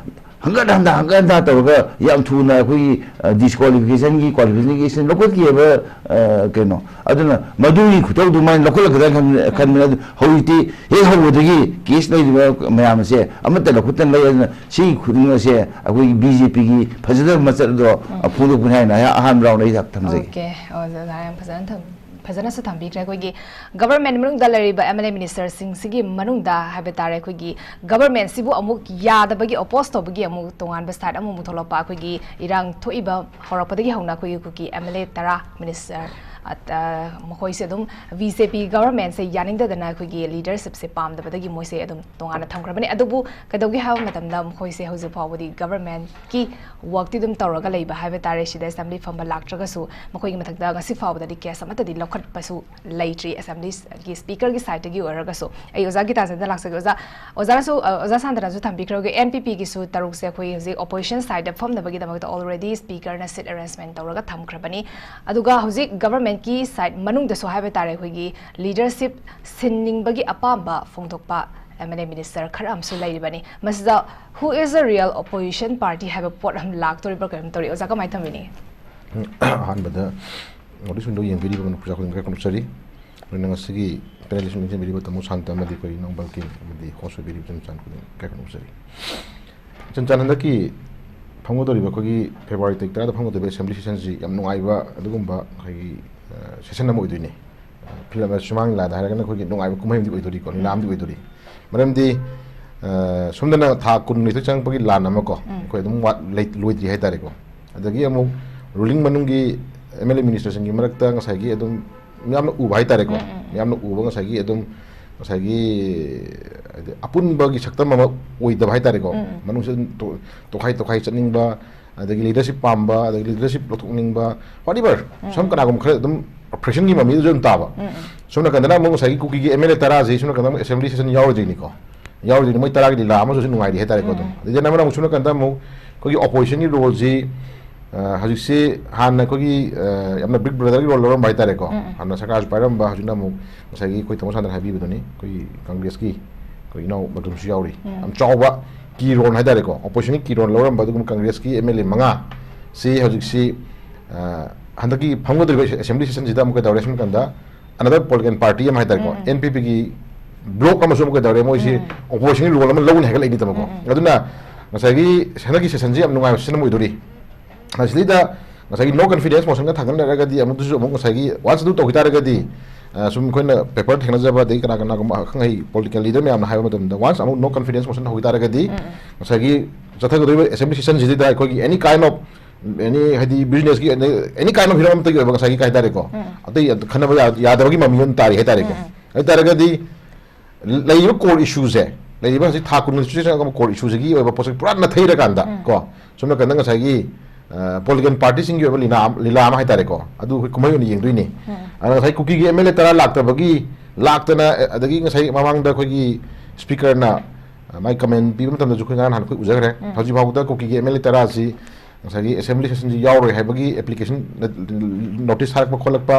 ꯍꯪꯒꯠ ꯍꯟꯗ, ꯍꯪꯒꯠ ꯍꯟꯗ ꯇꯧꯔꯒ ꯌꯥꯝ ꯊꯨꯅ ꯑꯩꯈꯣꯏꯒꯤ, ꯑ, disqualificationꯒꯤ qualification ꯂꯧꯈꯠꯈꯤꯑꯕ, ꯑ, ꯀꯩꯅꯣ꯫ ꯑꯗꯨꯅ ꯃꯗꯨꯒꯤ ꯈꯨꯇꯧꯗꯨꯃꯥꯏꯅ ꯂꯧꯈꯠꯂꯛꯀꯗ꯭ꯔꯥ ꯈꯟ-, ꯈꯟꯕꯅꯤ꯫ ꯑꯗꯨ ꯍꯧꯖꯤꯛꯇꯤ ꯍꯦꯛ ꯍꯧꯕꯗꯒꯤ case ꯂꯩꯔꯤꯕ ꯃꯌꯥꯝ ꯑꯁꯦ ꯑꯃꯠꯇ ꯂꯧꯈꯠꯇꯅ ꯂꯩ꯫ ꯑꯗꯨꯅ ꯁꯤꯒꯤ ꯈꯨꯗꯤꯡꯃꯛ ꯑꯁꯦ ꯑꯩꯈꯣꯏꯒꯤ BJPꯒꯤ ꯐꯖꯗꯕ ꯃꯆꯠ ꯑꯗꯣ ꯐꯣꯡꯗꯣꯛꯄꯅꯤ ꯍꯥꯏꯅ ꯑꯩꯍꯥꯛ ꯑꯍꯥꯟꯕ roundꯗ ꯑꯩ ꯊꯝꯖꯒꯦ꯫ Okay, ꯑꯣꯖꯥ ꯌꯥꯝ ꯐꯖꯅ ꯊꯝ-, ꯐꯖꯅꯁꯨ ꯊꯝꯕꯤꯈ꯭ꯔꯦ꯫ ꯑꯩꯈꯣꯏꯒꯤ government ꯃꯅꯨꯡꯗ ꯂꯩꯔꯤꯕ MLA ministerꯁꯤꯡꯁꯤꯒꯤ ꯃꯅꯨꯡꯗ ꯍꯥꯏꯕ ꯇꯥꯔꯦ, ꯑꯩꯈꯣꯏꯒꯤ governmentꯁꯤꯕꯨ ꯑꯃꯨꯛ ꯌꯥꯗꯕꯒꯤ, oppose ꯇꯧꯕꯒꯤ ꯑꯃꯨꯛ ꯇꯣꯉꯥꯟꯕ side ꯑꯃꯃꯨꯛ ꯊꯣꯛꯂꯛꯄ꯫ ꯑꯩꯈꯣꯏꯒꯤ ꯏꯔꯥꯡ ꯊꯣꯛꯏꯕ ꯍꯧꯔꯛꯄꯗꯒꯤ ꯍꯧꯅ ꯑꯩꯈꯣꯏꯒꯤ ꯀꯨꯀꯤ MLA ꯇꯔꯥ minister, ꯑ, ꯑ, ꯃꯈꯣꯏꯁꯦ ꯑꯗꯨꯝ BJP governmentꯁꯦ ꯌꯥꯅꯤꯡꯗꯗꯅ ꯑꯩꯈꯣꯏꯒꯤ leadershipꯁꯦ ꯄꯥꯝꯗꯕꯗꯒꯤ ꯃꯣꯏꯁꯦ ꯑꯗꯨꯝ ꯇꯣꯉꯥꯟꯅ ꯊꯝꯈ꯭ꯔꯕꯅꯤ꯫ ꯑꯗꯨꯕꯨ ꯀꯩꯗꯧꯒꯦ ꯍꯥꯏꯕ ꯃꯇꯝꯗ ꯃꯈꯣꯏꯁꯦ ꯍꯧꯖꯤꯛ ꯐꯥꯎꯕꯗꯤ governmentꯀꯤ workꯇꯤ ꯑꯗꯨꯝ ꯇꯧꯔꯒ ꯂꯩꯕ ꯍꯥꯏꯕ ꯇꯥꯔꯦ꯫ ꯁꯤꯗ assembly ꯐꯝꯕ ꯂꯥꯛꯇ꯭ꯔꯒꯁꯨ ꯃꯈꯣꯏꯒꯤ ꯃꯊꯛꯇ ꯉꯁꯤ ꯐꯥꯎꯕꯗꯗꯤ case ꯑꯃꯠꯇꯗꯤ ꯂꯧꯈꯠꯄꯁꯨ ꯂꯩꯇ꯭ꯔꯤ꯫ Assemblyꯒꯤ speakerꯒꯤ sideꯇꯒꯤ ꯑꯣꯏꯔꯒꯁꯨ꯫ ꯑꯩ ꯑꯣꯖꯥ ꯒꯤꯇꯥꯆꯟꯗ ꯂꯥꯛꯆꯒꯦ꯫ ꯑꯣꯖꯥ, ꯑꯣꯖꯥꯅꯁꯨ, ꯑ, ꯑꯣꯖꯥ ꯁꯥꯟꯇꯅꯁꯨ ꯊꯝꯕꯤꯈ꯭ꯔꯒ NPPꯒꯤꯁꯨ ꯇꯔꯨꯛꯁꯦ ꯑꯩꯈꯣꯏ ꯍꯧꯖꯤꯛ opposition sideꯇ ꯐꯝꯅꯕꯒꯤꯗꯃꯛꯇ already speakerꯅ seat arrangement ꯇꯧꯔꯒ ꯊꯝꯈ꯭ꯔꯕꯅꯤ꯫ ꯑꯗꯨꯒ ꯍꯧꯖꯤꯛ governmentꯀꯤ side ꯃꯅꯨꯡꯗꯁꯨ ꯍꯥꯏꯕ ꯇꯥꯔꯦ, ꯑꯩꯈꯣꯏꯒꯤ leadership ꯁꯤꯟꯅꯤꯡꯕꯒꯤ ꯑꯄꯥꯝꯕ ꯐꯣꯡꯗꯣꯛꯄ, ꯑꯦꯝ ꯑꯦꯜ ꯑꯦ ꯃꯤꯅꯤꯁꯇꯔ ꯈꯔ ꯑꯃꯁꯨ ꯂꯩꯔꯤꯕꯅꯤ꯫ ꯃꯁꯤꯗ who is the real opposition party ꯍꯥꯏꯕ ꯄꯣꯠ ꯑꯃ ꯂꯥꯛꯇꯣꯔꯤꯕ꯭ꯔꯥ ꯀꯔꯤꯝ ꯇꯧꯔꯤ? ꯑꯣꯖꯥ, ꯀꯃꯥꯏꯅ ꯊꯝꯕꯤꯅꯤꯡꯉꯤ? ꯑꯍꯥꯟꯕꯗ ꯅꯣꯔꯠ ꯏꯁ ꯋꯤꯟꯗꯣ ꯌꯦꯡꯕꯤꯔꯤꯕ ꯃꯅꯤꯄꯨꯔ ꯈꯨꯗꯤꯡ ꯀꯥꯏ ꯈꯨꯔꯨꯝꯖꯔꯤ꯫ ꯂꯣꯏꯅ ꯉꯁꯤꯒꯤ ꯄꯦꯅꯦꯂꯤꯁ ꯌꯦꯡꯖꯕꯤꯔꯤꯕ ꯇꯥꯃꯣ ꯁꯥꯟꯇ ꯑꯃꯗꯤ ꯑꯩꯈꯣꯏ ꯏꯅꯥꯎ ꯕꯜꯀꯤꯟ ꯑꯃꯗꯤ ꯍꯣꯁ ꯑꯣꯏꯕꯤꯔꯤꯕ ꯏꯆꯟ ꯆꯥꯟ ꯈꯨꯗꯤꯡ ꯀꯥꯏ ꯈꯨꯔꯨꯝꯖꯔꯤ꯫ ꯏꯆꯟ ꯆꯥꯟ, ꯍꯟꯗꯛꯀꯤ ꯐꯝꯒꯗꯧꯔꯤꯕ ꯑꯩꯈꯣꯏꯒꯤ ꯐꯦꯕ꯭ꯔꯨꯋꯥꯔꯤ ꯇꯥꯔꯤꯛ ꯇꯔꯥꯗ ꯐꯝꯒꯗꯧꯔꯤꯕ ꯑꯦꯁꯦꯝꯕ꯭ꯂꯤ ꯁꯦꯁꯟꯁꯤ ꯌꯥꯝ ꯅꯨꯡꯉꯥꯏꯕ ꯑꯗꯨꯒꯨꯝꯕ ꯑꯩꯈꯣꯏꯒꯤ ꯁꯦꯁꯟ ꯑꯃ ꯑꯣꯏꯗꯣꯏꯅꯤ꯫ ꯐꯤꯂꯝ ꯁꯨꯃꯥꯡ ꯂꯤꯂꯥꯗ ꯍꯥꯏꯔꯒꯅ ꯑꯩꯈꯣꯏꯒꯤ ꯅꯨꯡꯉꯥꯏꯕ ꯀꯨꯝꯍꯩ ꯑꯃꯗꯤ ꯑꯣꯏꯗꯣꯔꯤꯀꯣ, ꯂꯤꯂꯥ ꯑꯃꯗꯤ ꯑꯣꯏꯗꯣꯔꯤ꯫ ꯃꯔꯝꯗꯤ ꯁꯣꯝꯗꯅ ꯊꯥ ꯀꯨꯟ ꯅꯤꯊꯣꯏ ꯆꯪꯉꯛꯄꯒꯤ ꯂꯥꯟ ꯑꯃ ꯀꯣ, ꯑꯩꯈꯣꯏ ꯑꯗꯨꯝ ꯂꯣꯏꯗ꯭ꯔꯤ ꯍꯥꯏꯇꯥꯔꯦꯀꯣ꯫ ꯑꯗꯒꯤ ꯑꯃꯨꯛ ꯔꯨꯂꯤꯡ ꯃꯅꯨꯡꯒꯤ ꯑꯦꯝ ꯑꯦꯜ ꯑꯦ ꯃꯤꯅꯤꯁꯇꯔꯁꯤꯡꯒꯤ ꯃꯔꯛꯇ ꯉꯁꯥꯏꯒꯤ ꯑꯗꯨꯝ ꯃꯤꯌꯥꯝꯅ ꯎꯕ ꯍꯥꯏꯇꯥꯔꯦꯀꯣ꯫ ꯃꯤꯌꯥꯝꯅ ꯎꯕ ꯉꯁꯥꯏꯒꯤ ꯑꯗꯨꯝ ꯉꯁꯥꯏꯒꯤ ꯍꯥꯏꯗꯤ ꯑꯄꯨꯟꯕꯒꯤ ꯁꯛꯇꯝ ꯑꯃ ꯑꯣꯏꯗꯕ ꯍꯥꯏꯇꯥꯔꯦꯀꯣ꯫ ꯃꯅꯨꯡꯁꯤꯗ ꯑꯗꯨꯝ ꯇꯣ- ꯇꯣꯈꯥꯏ ꯇꯣꯈꯥꯏ ꯆꯠꯅꯤꯡꯕ, ꯑꯗꯒꯤ ꯂꯤꯗꯔꯁꯤꯞ ꯄꯥꯝꯕ, ꯑꯗꯒꯤ ꯂꯤꯗꯔꯁꯤꯞ ꯂꯧꯊꯣꯛꯅꯤꯡꯕ, whatever, ꯁꯨꯝ ꯀꯅꯥꯒꯨꯝꯕ ꯈꯔ ꯑꯗꯨꯝ ꯐ꯭ꯔꯦꯛꯁꯟꯒꯤ ꯃꯃꯤꯗꯨꯁꯨ ꯑꯗꯨꯝ ꯇꯥꯕ꯫ ꯁꯣꯝ ꯅꯥꯀꯟꯗꯅ ꯑꯃꯨꯛ ꯉꯁꯥꯏꯒꯤ ꯀꯨꯀꯤꯒꯤ ꯑꯦꯝ ꯑꯦꯜ ꯑꯦ ꯇꯔꯥꯁꯤ ꯁꯣꯝ ꯅꯥꯀꯟꯗ ꯑꯃꯨꯛ ꯑꯦꯁꯦꯝꯕ꯭ꯂꯤ ꯁꯦꯁꯟ ꯌꯥꯎꯔꯣꯏꯗꯣꯏꯅꯤꯀꯣ꯫ ꯌꯥꯎꯔꯤꯗꯨꯅꯤ ꯃꯣꯏ ꯇꯔꯥꯒꯤ ꯂꯤꯂꯥ ꯑꯃꯁꯨ ꯅꯨꯡꯉꯥꯏꯔꯤ ꯍꯥꯏꯇꯥꯔꯦꯀꯣ꯫ ꯑꯗꯨꯝ ꯑꯗꯩꯗꯤ ꯑꯃꯅ ꯑꯃꯨꯛ ꯁꯣꯝ ꯅꯥꯀꯟꯗ ꯑꯃꯨꯛ ꯑꯩꯈꯣꯏꯒꯤ ꯑꯣꯄꯣꯖꯤꯁꯟꯒꯤ ꯔꯣꯜꯁꯤ ꯍꯧꯖꯤꯛꯁꯤ ꯍꯥꯟꯅ ꯑꯩꯈꯣꯏꯒꯤ ꯌꯥꯝꯅ ꯕꯤꯛ ꯕ꯭ꯔꯗꯔꯒꯤ ꯔꯣꯜ ꯂꯧꯔꯝꯕ ꯍꯥꯏꯇꯥꯔꯦꯀꯣ꯫ ꯍꯥꯟꯅ ꯁꯔꯀꯥꯔꯁꯨ ꯄꯥꯏꯔꯝꯕ, ꯍꯧꯖꯤꯛꯅ ꯑꯃꯨꯛ ꯉꯁꯥꯏꯒꯤ ꯑꯩꯈꯣꯏ ꯇꯥꯃꯣ ꯁꯥꯟꯇꯅ ꯍꯥꯏꯕꯤꯕꯗꯨꯅꯤ, ꯑꯩꯈꯣꯏꯒꯤ ꯀꯪꯒ꯭ꯔꯦꯁꯀꯤ ꯑꯩꯈꯣꯏ ꯏꯅꯥꯎ ꯃꯗꯨꯝꯁꯨ ꯌꯥꯎꯔꯤ꯫ ꯌꯥꯝ ꯆꯥꯎꯕ ꯀꯤ ꯔꯣꯜ ꯍꯥꯏꯇꯥꯔꯦꯀꯣ, ꯑꯣꯄꯣꯖꯤꯁꯟꯒꯤ ꯀꯤ ꯔꯣꯜ ꯂꯧꯔꯝꯕ ꯑꯗꯨꯒꯨꯝꯕ ꯀꯪꯒ꯭ꯔꯦꯁꯀꯤ ꯑꯦꯝ ꯑꯦꯜ ꯑꯦ ꯃꯉꯥ ꯁꯤ ꯍꯧꯖꯤꯛꯁꯤ ꯍꯟꯗꯛꯀꯤ ꯐꯝꯒꯗꯧꯔꯤꯕ ꯑꯦꯁꯦꯝꯕ꯭ꯂꯤ ꯁꯦꯁꯟꯁꯤꯗ ꯑꯃꯨꯛ ꯀꯩꯗꯧꯔꯦ ꯁꯨꯝ ꯀꯥꯟꯗ ꯑꯅꯗꯔ ꯄꯣꯂꯤꯇꯤꯀꯦꯜ ꯄꯥꯔꯇꯤ ꯑꯃ ꯍꯥꯏꯇꯥꯔꯦꯀꯣ, ꯑꯦꯟ ꯄꯤ ꯄꯤꯒꯤ ꯕ꯭ꯂꯣꯛ ꯑꯃꯁꯨ ꯑꯃꯨꯛ ꯀꯩꯗꯧꯔꯦ, ꯃꯣꯏꯁꯤ ꯑꯣꯄꯣꯖꯤꯁꯟꯒꯤ ꯔꯣꯜ ꯑꯃ ꯂꯧꯅꯤ ꯍꯥꯏꯒꯠꯂꯛꯏꯅꯤꯗꯕꯀꯣ꯫ ꯑꯗꯨꯅ ꯉꯁꯥꯏꯒꯤ ꯍꯟꯗꯛꯀꯤ ꯁꯦꯁꯟꯁꯤ ꯌꯥꯝ ꯅꯨꯡꯉꯥꯏꯕ ꯁꯦꯁꯟ ꯑꯃ ꯑꯣꯏꯗꯣꯔꯤ꯫ ꯁꯤꯗꯩꯗ ꯉꯁꯥꯏꯒꯤ ꯅꯣ ꯀꯟꯐꯤꯗꯦꯟꯁ ꯃꯣꯁꯟꯒ ꯊꯥꯡꯒꯠꯅꯔꯒꯗꯤ ꯑꯃꯨꯛꯇꯁꯨ ꯑꯃꯨꯛ ꯉꯁꯥꯏꯒꯤ ꯋꯥꯟꯁ ꯑꯗꯨ ꯇꯧꯈꯤ ꯇꯥꯔꯒꯗꯤ ꯁꯨꯝ ꯑꯩꯈꯣꯏꯅ ꯄꯦꯄꯔ ꯊꯦꯡꯅꯖꯕ ꯑꯗꯒꯤ ꯀꯅꯥ ꯀꯅꯥꯒꯨꯝꯕ ꯑꯈꯪ ꯑꯍꯩ ꯄꯣꯂꯤꯇꯤꯀꯦꯜ ꯂꯤꯗꯔ ꯃꯌꯥꯝꯅ ꯍꯥꯏꯕ ꯃꯇꯝꯗ ꯋꯥꯟꯁ ꯑꯃꯨꯛ ꯅꯣ ꯀꯟꯐꯤꯗꯦꯟꯁ ꯃꯣꯁꯟ ꯍꯧꯈꯤ ꯇꯥꯔꯒꯗꯤ ꯉꯁꯥꯏꯒꯤ ꯆꯠꯊꯒꯗꯧꯔꯤꯕ ꯑꯦꯁꯦꯝꯕ꯭ꯂꯤ ꯁꯦꯁꯟꯁꯤꯗ ꯑꯩꯈꯣꯏꯒꯤ ꯑꯦꯅꯤ ꯀꯥꯏꯟ ꯑꯣꯐ ꯑꯦꯅꯤ ꯍꯥꯏꯗꯤ ꯕꯤꯖꯤꯅꯦꯁꯀꯤ ꯑꯦꯅꯤ ꯀꯥꯏꯟ ꯑꯣꯐ ꯍꯤꯔꯝ ꯑꯃꯠꯇꯒꯤ ꯑꯣꯏꯕ ꯉꯁꯥꯏꯒꯤ ꯀꯩ ꯍꯥꯏꯇꯥꯔꯦꯀꯣ, ꯑꯇꯩ ꯈꯟꯅꯕ ꯌꯥ- ꯌꯥꯗꯕꯒꯤ ꯃꯃꯤ ꯑꯣꯏꯅ ꯇꯥꯔꯤ ꯍꯥꯏꯇꯥꯔꯦꯀꯣ꯫ ꯍꯥꯏꯇꯥꯔꯒꯗꯤ ꯂꯩꯔꯤꯕ ꯀꯣꯔ ꯏꯁꯨꯁꯦ, ꯂꯩꯔꯤꯕ ꯍꯧꯖꯤꯛ ꯊꯥ ꯀꯨꯟꯃꯔꯤꯁꯤꯒꯤ ꯆꯪꯉꯛꯄ ꯀꯣꯔ ꯏꯁꯨꯁꯤꯒꯤ ꯑꯣꯏꯕ ꯄꯣꯠꯁꯛ ꯄꯨꯔꯥ ꯅꯥꯊꯩꯔꯀꯥꯟꯗ ꯀꯣ, ꯁꯣꯝ ꯅꯥꯀꯟꯗ ꯉꯁꯥꯏꯒꯤ ꯄꯣꯂꯤꯇꯤꯀꯦꯜ ꯄꯥꯔꯇꯤꯁꯤꯡꯒꯤ ꯑꯣꯏꯕ ꯂꯤꯂꯥ ꯑꯃ, ꯂꯤꯂꯥ ꯑꯃ ꯍꯥꯏꯇꯥꯔꯦꯀꯣ, ꯑꯗꯨ ꯑꯩꯈꯣꯏ ꯀꯨꯝꯍꯩ ꯑꯣꯏꯅ ꯌꯦꯡꯗꯣꯏꯅꯤ꯫ ꯑꯗꯨꯅ ꯉꯁꯥꯏ ꯀꯨꯀꯤꯒꯤ ꯑꯦꯝ ꯑꯦꯜ ꯑꯦ ꯇꯔꯥ ꯂꯥꯛꯇꯕꯒꯤ, ꯂꯥꯛꯇꯅ, ꯑꯗꯒꯤ ꯉꯁꯥꯏ ꯃꯃꯥꯡꯗ ꯑꯩꯈꯣꯏꯒꯤ ꯁ꯭ꯄꯤꯀꯔꯅ ꯃꯥꯏ ꯀꯃꯦꯟ ꯄꯤꯕ ꯃꯇꯝꯗꯁꯨ ꯑꯩꯈꯣꯏ ꯉꯔꯥꯡ ꯅꯍꯥꯟ ꯑꯩꯈꯣꯏ ꯎꯖꯈ꯭ꯔꯦ꯫ ꯍꯧꯖꯤꯛ ꯐꯥꯎꯕꯗ ꯀꯨꯀꯤꯒꯤ ꯑꯦꯝ ꯑꯦꯜ ꯑꯦ ꯇꯔꯥꯁꯤ ꯉꯁꯥꯏꯒꯤ ꯑꯦꯁꯦꯝꯕ꯭ꯂꯤ ꯁꯦꯁꯟꯁꯤ ꯌꯥꯎꯔꯣꯏ ꯍꯥꯏꯕꯒꯤ ꯑꯦꯄ꯭ꯂꯤꯀꯦꯁꯟ, ꯅꯣꯇꯤꯁ ꯊꯥꯔꯛꯄ ꯈꯣꯠꯂꯛꯄ,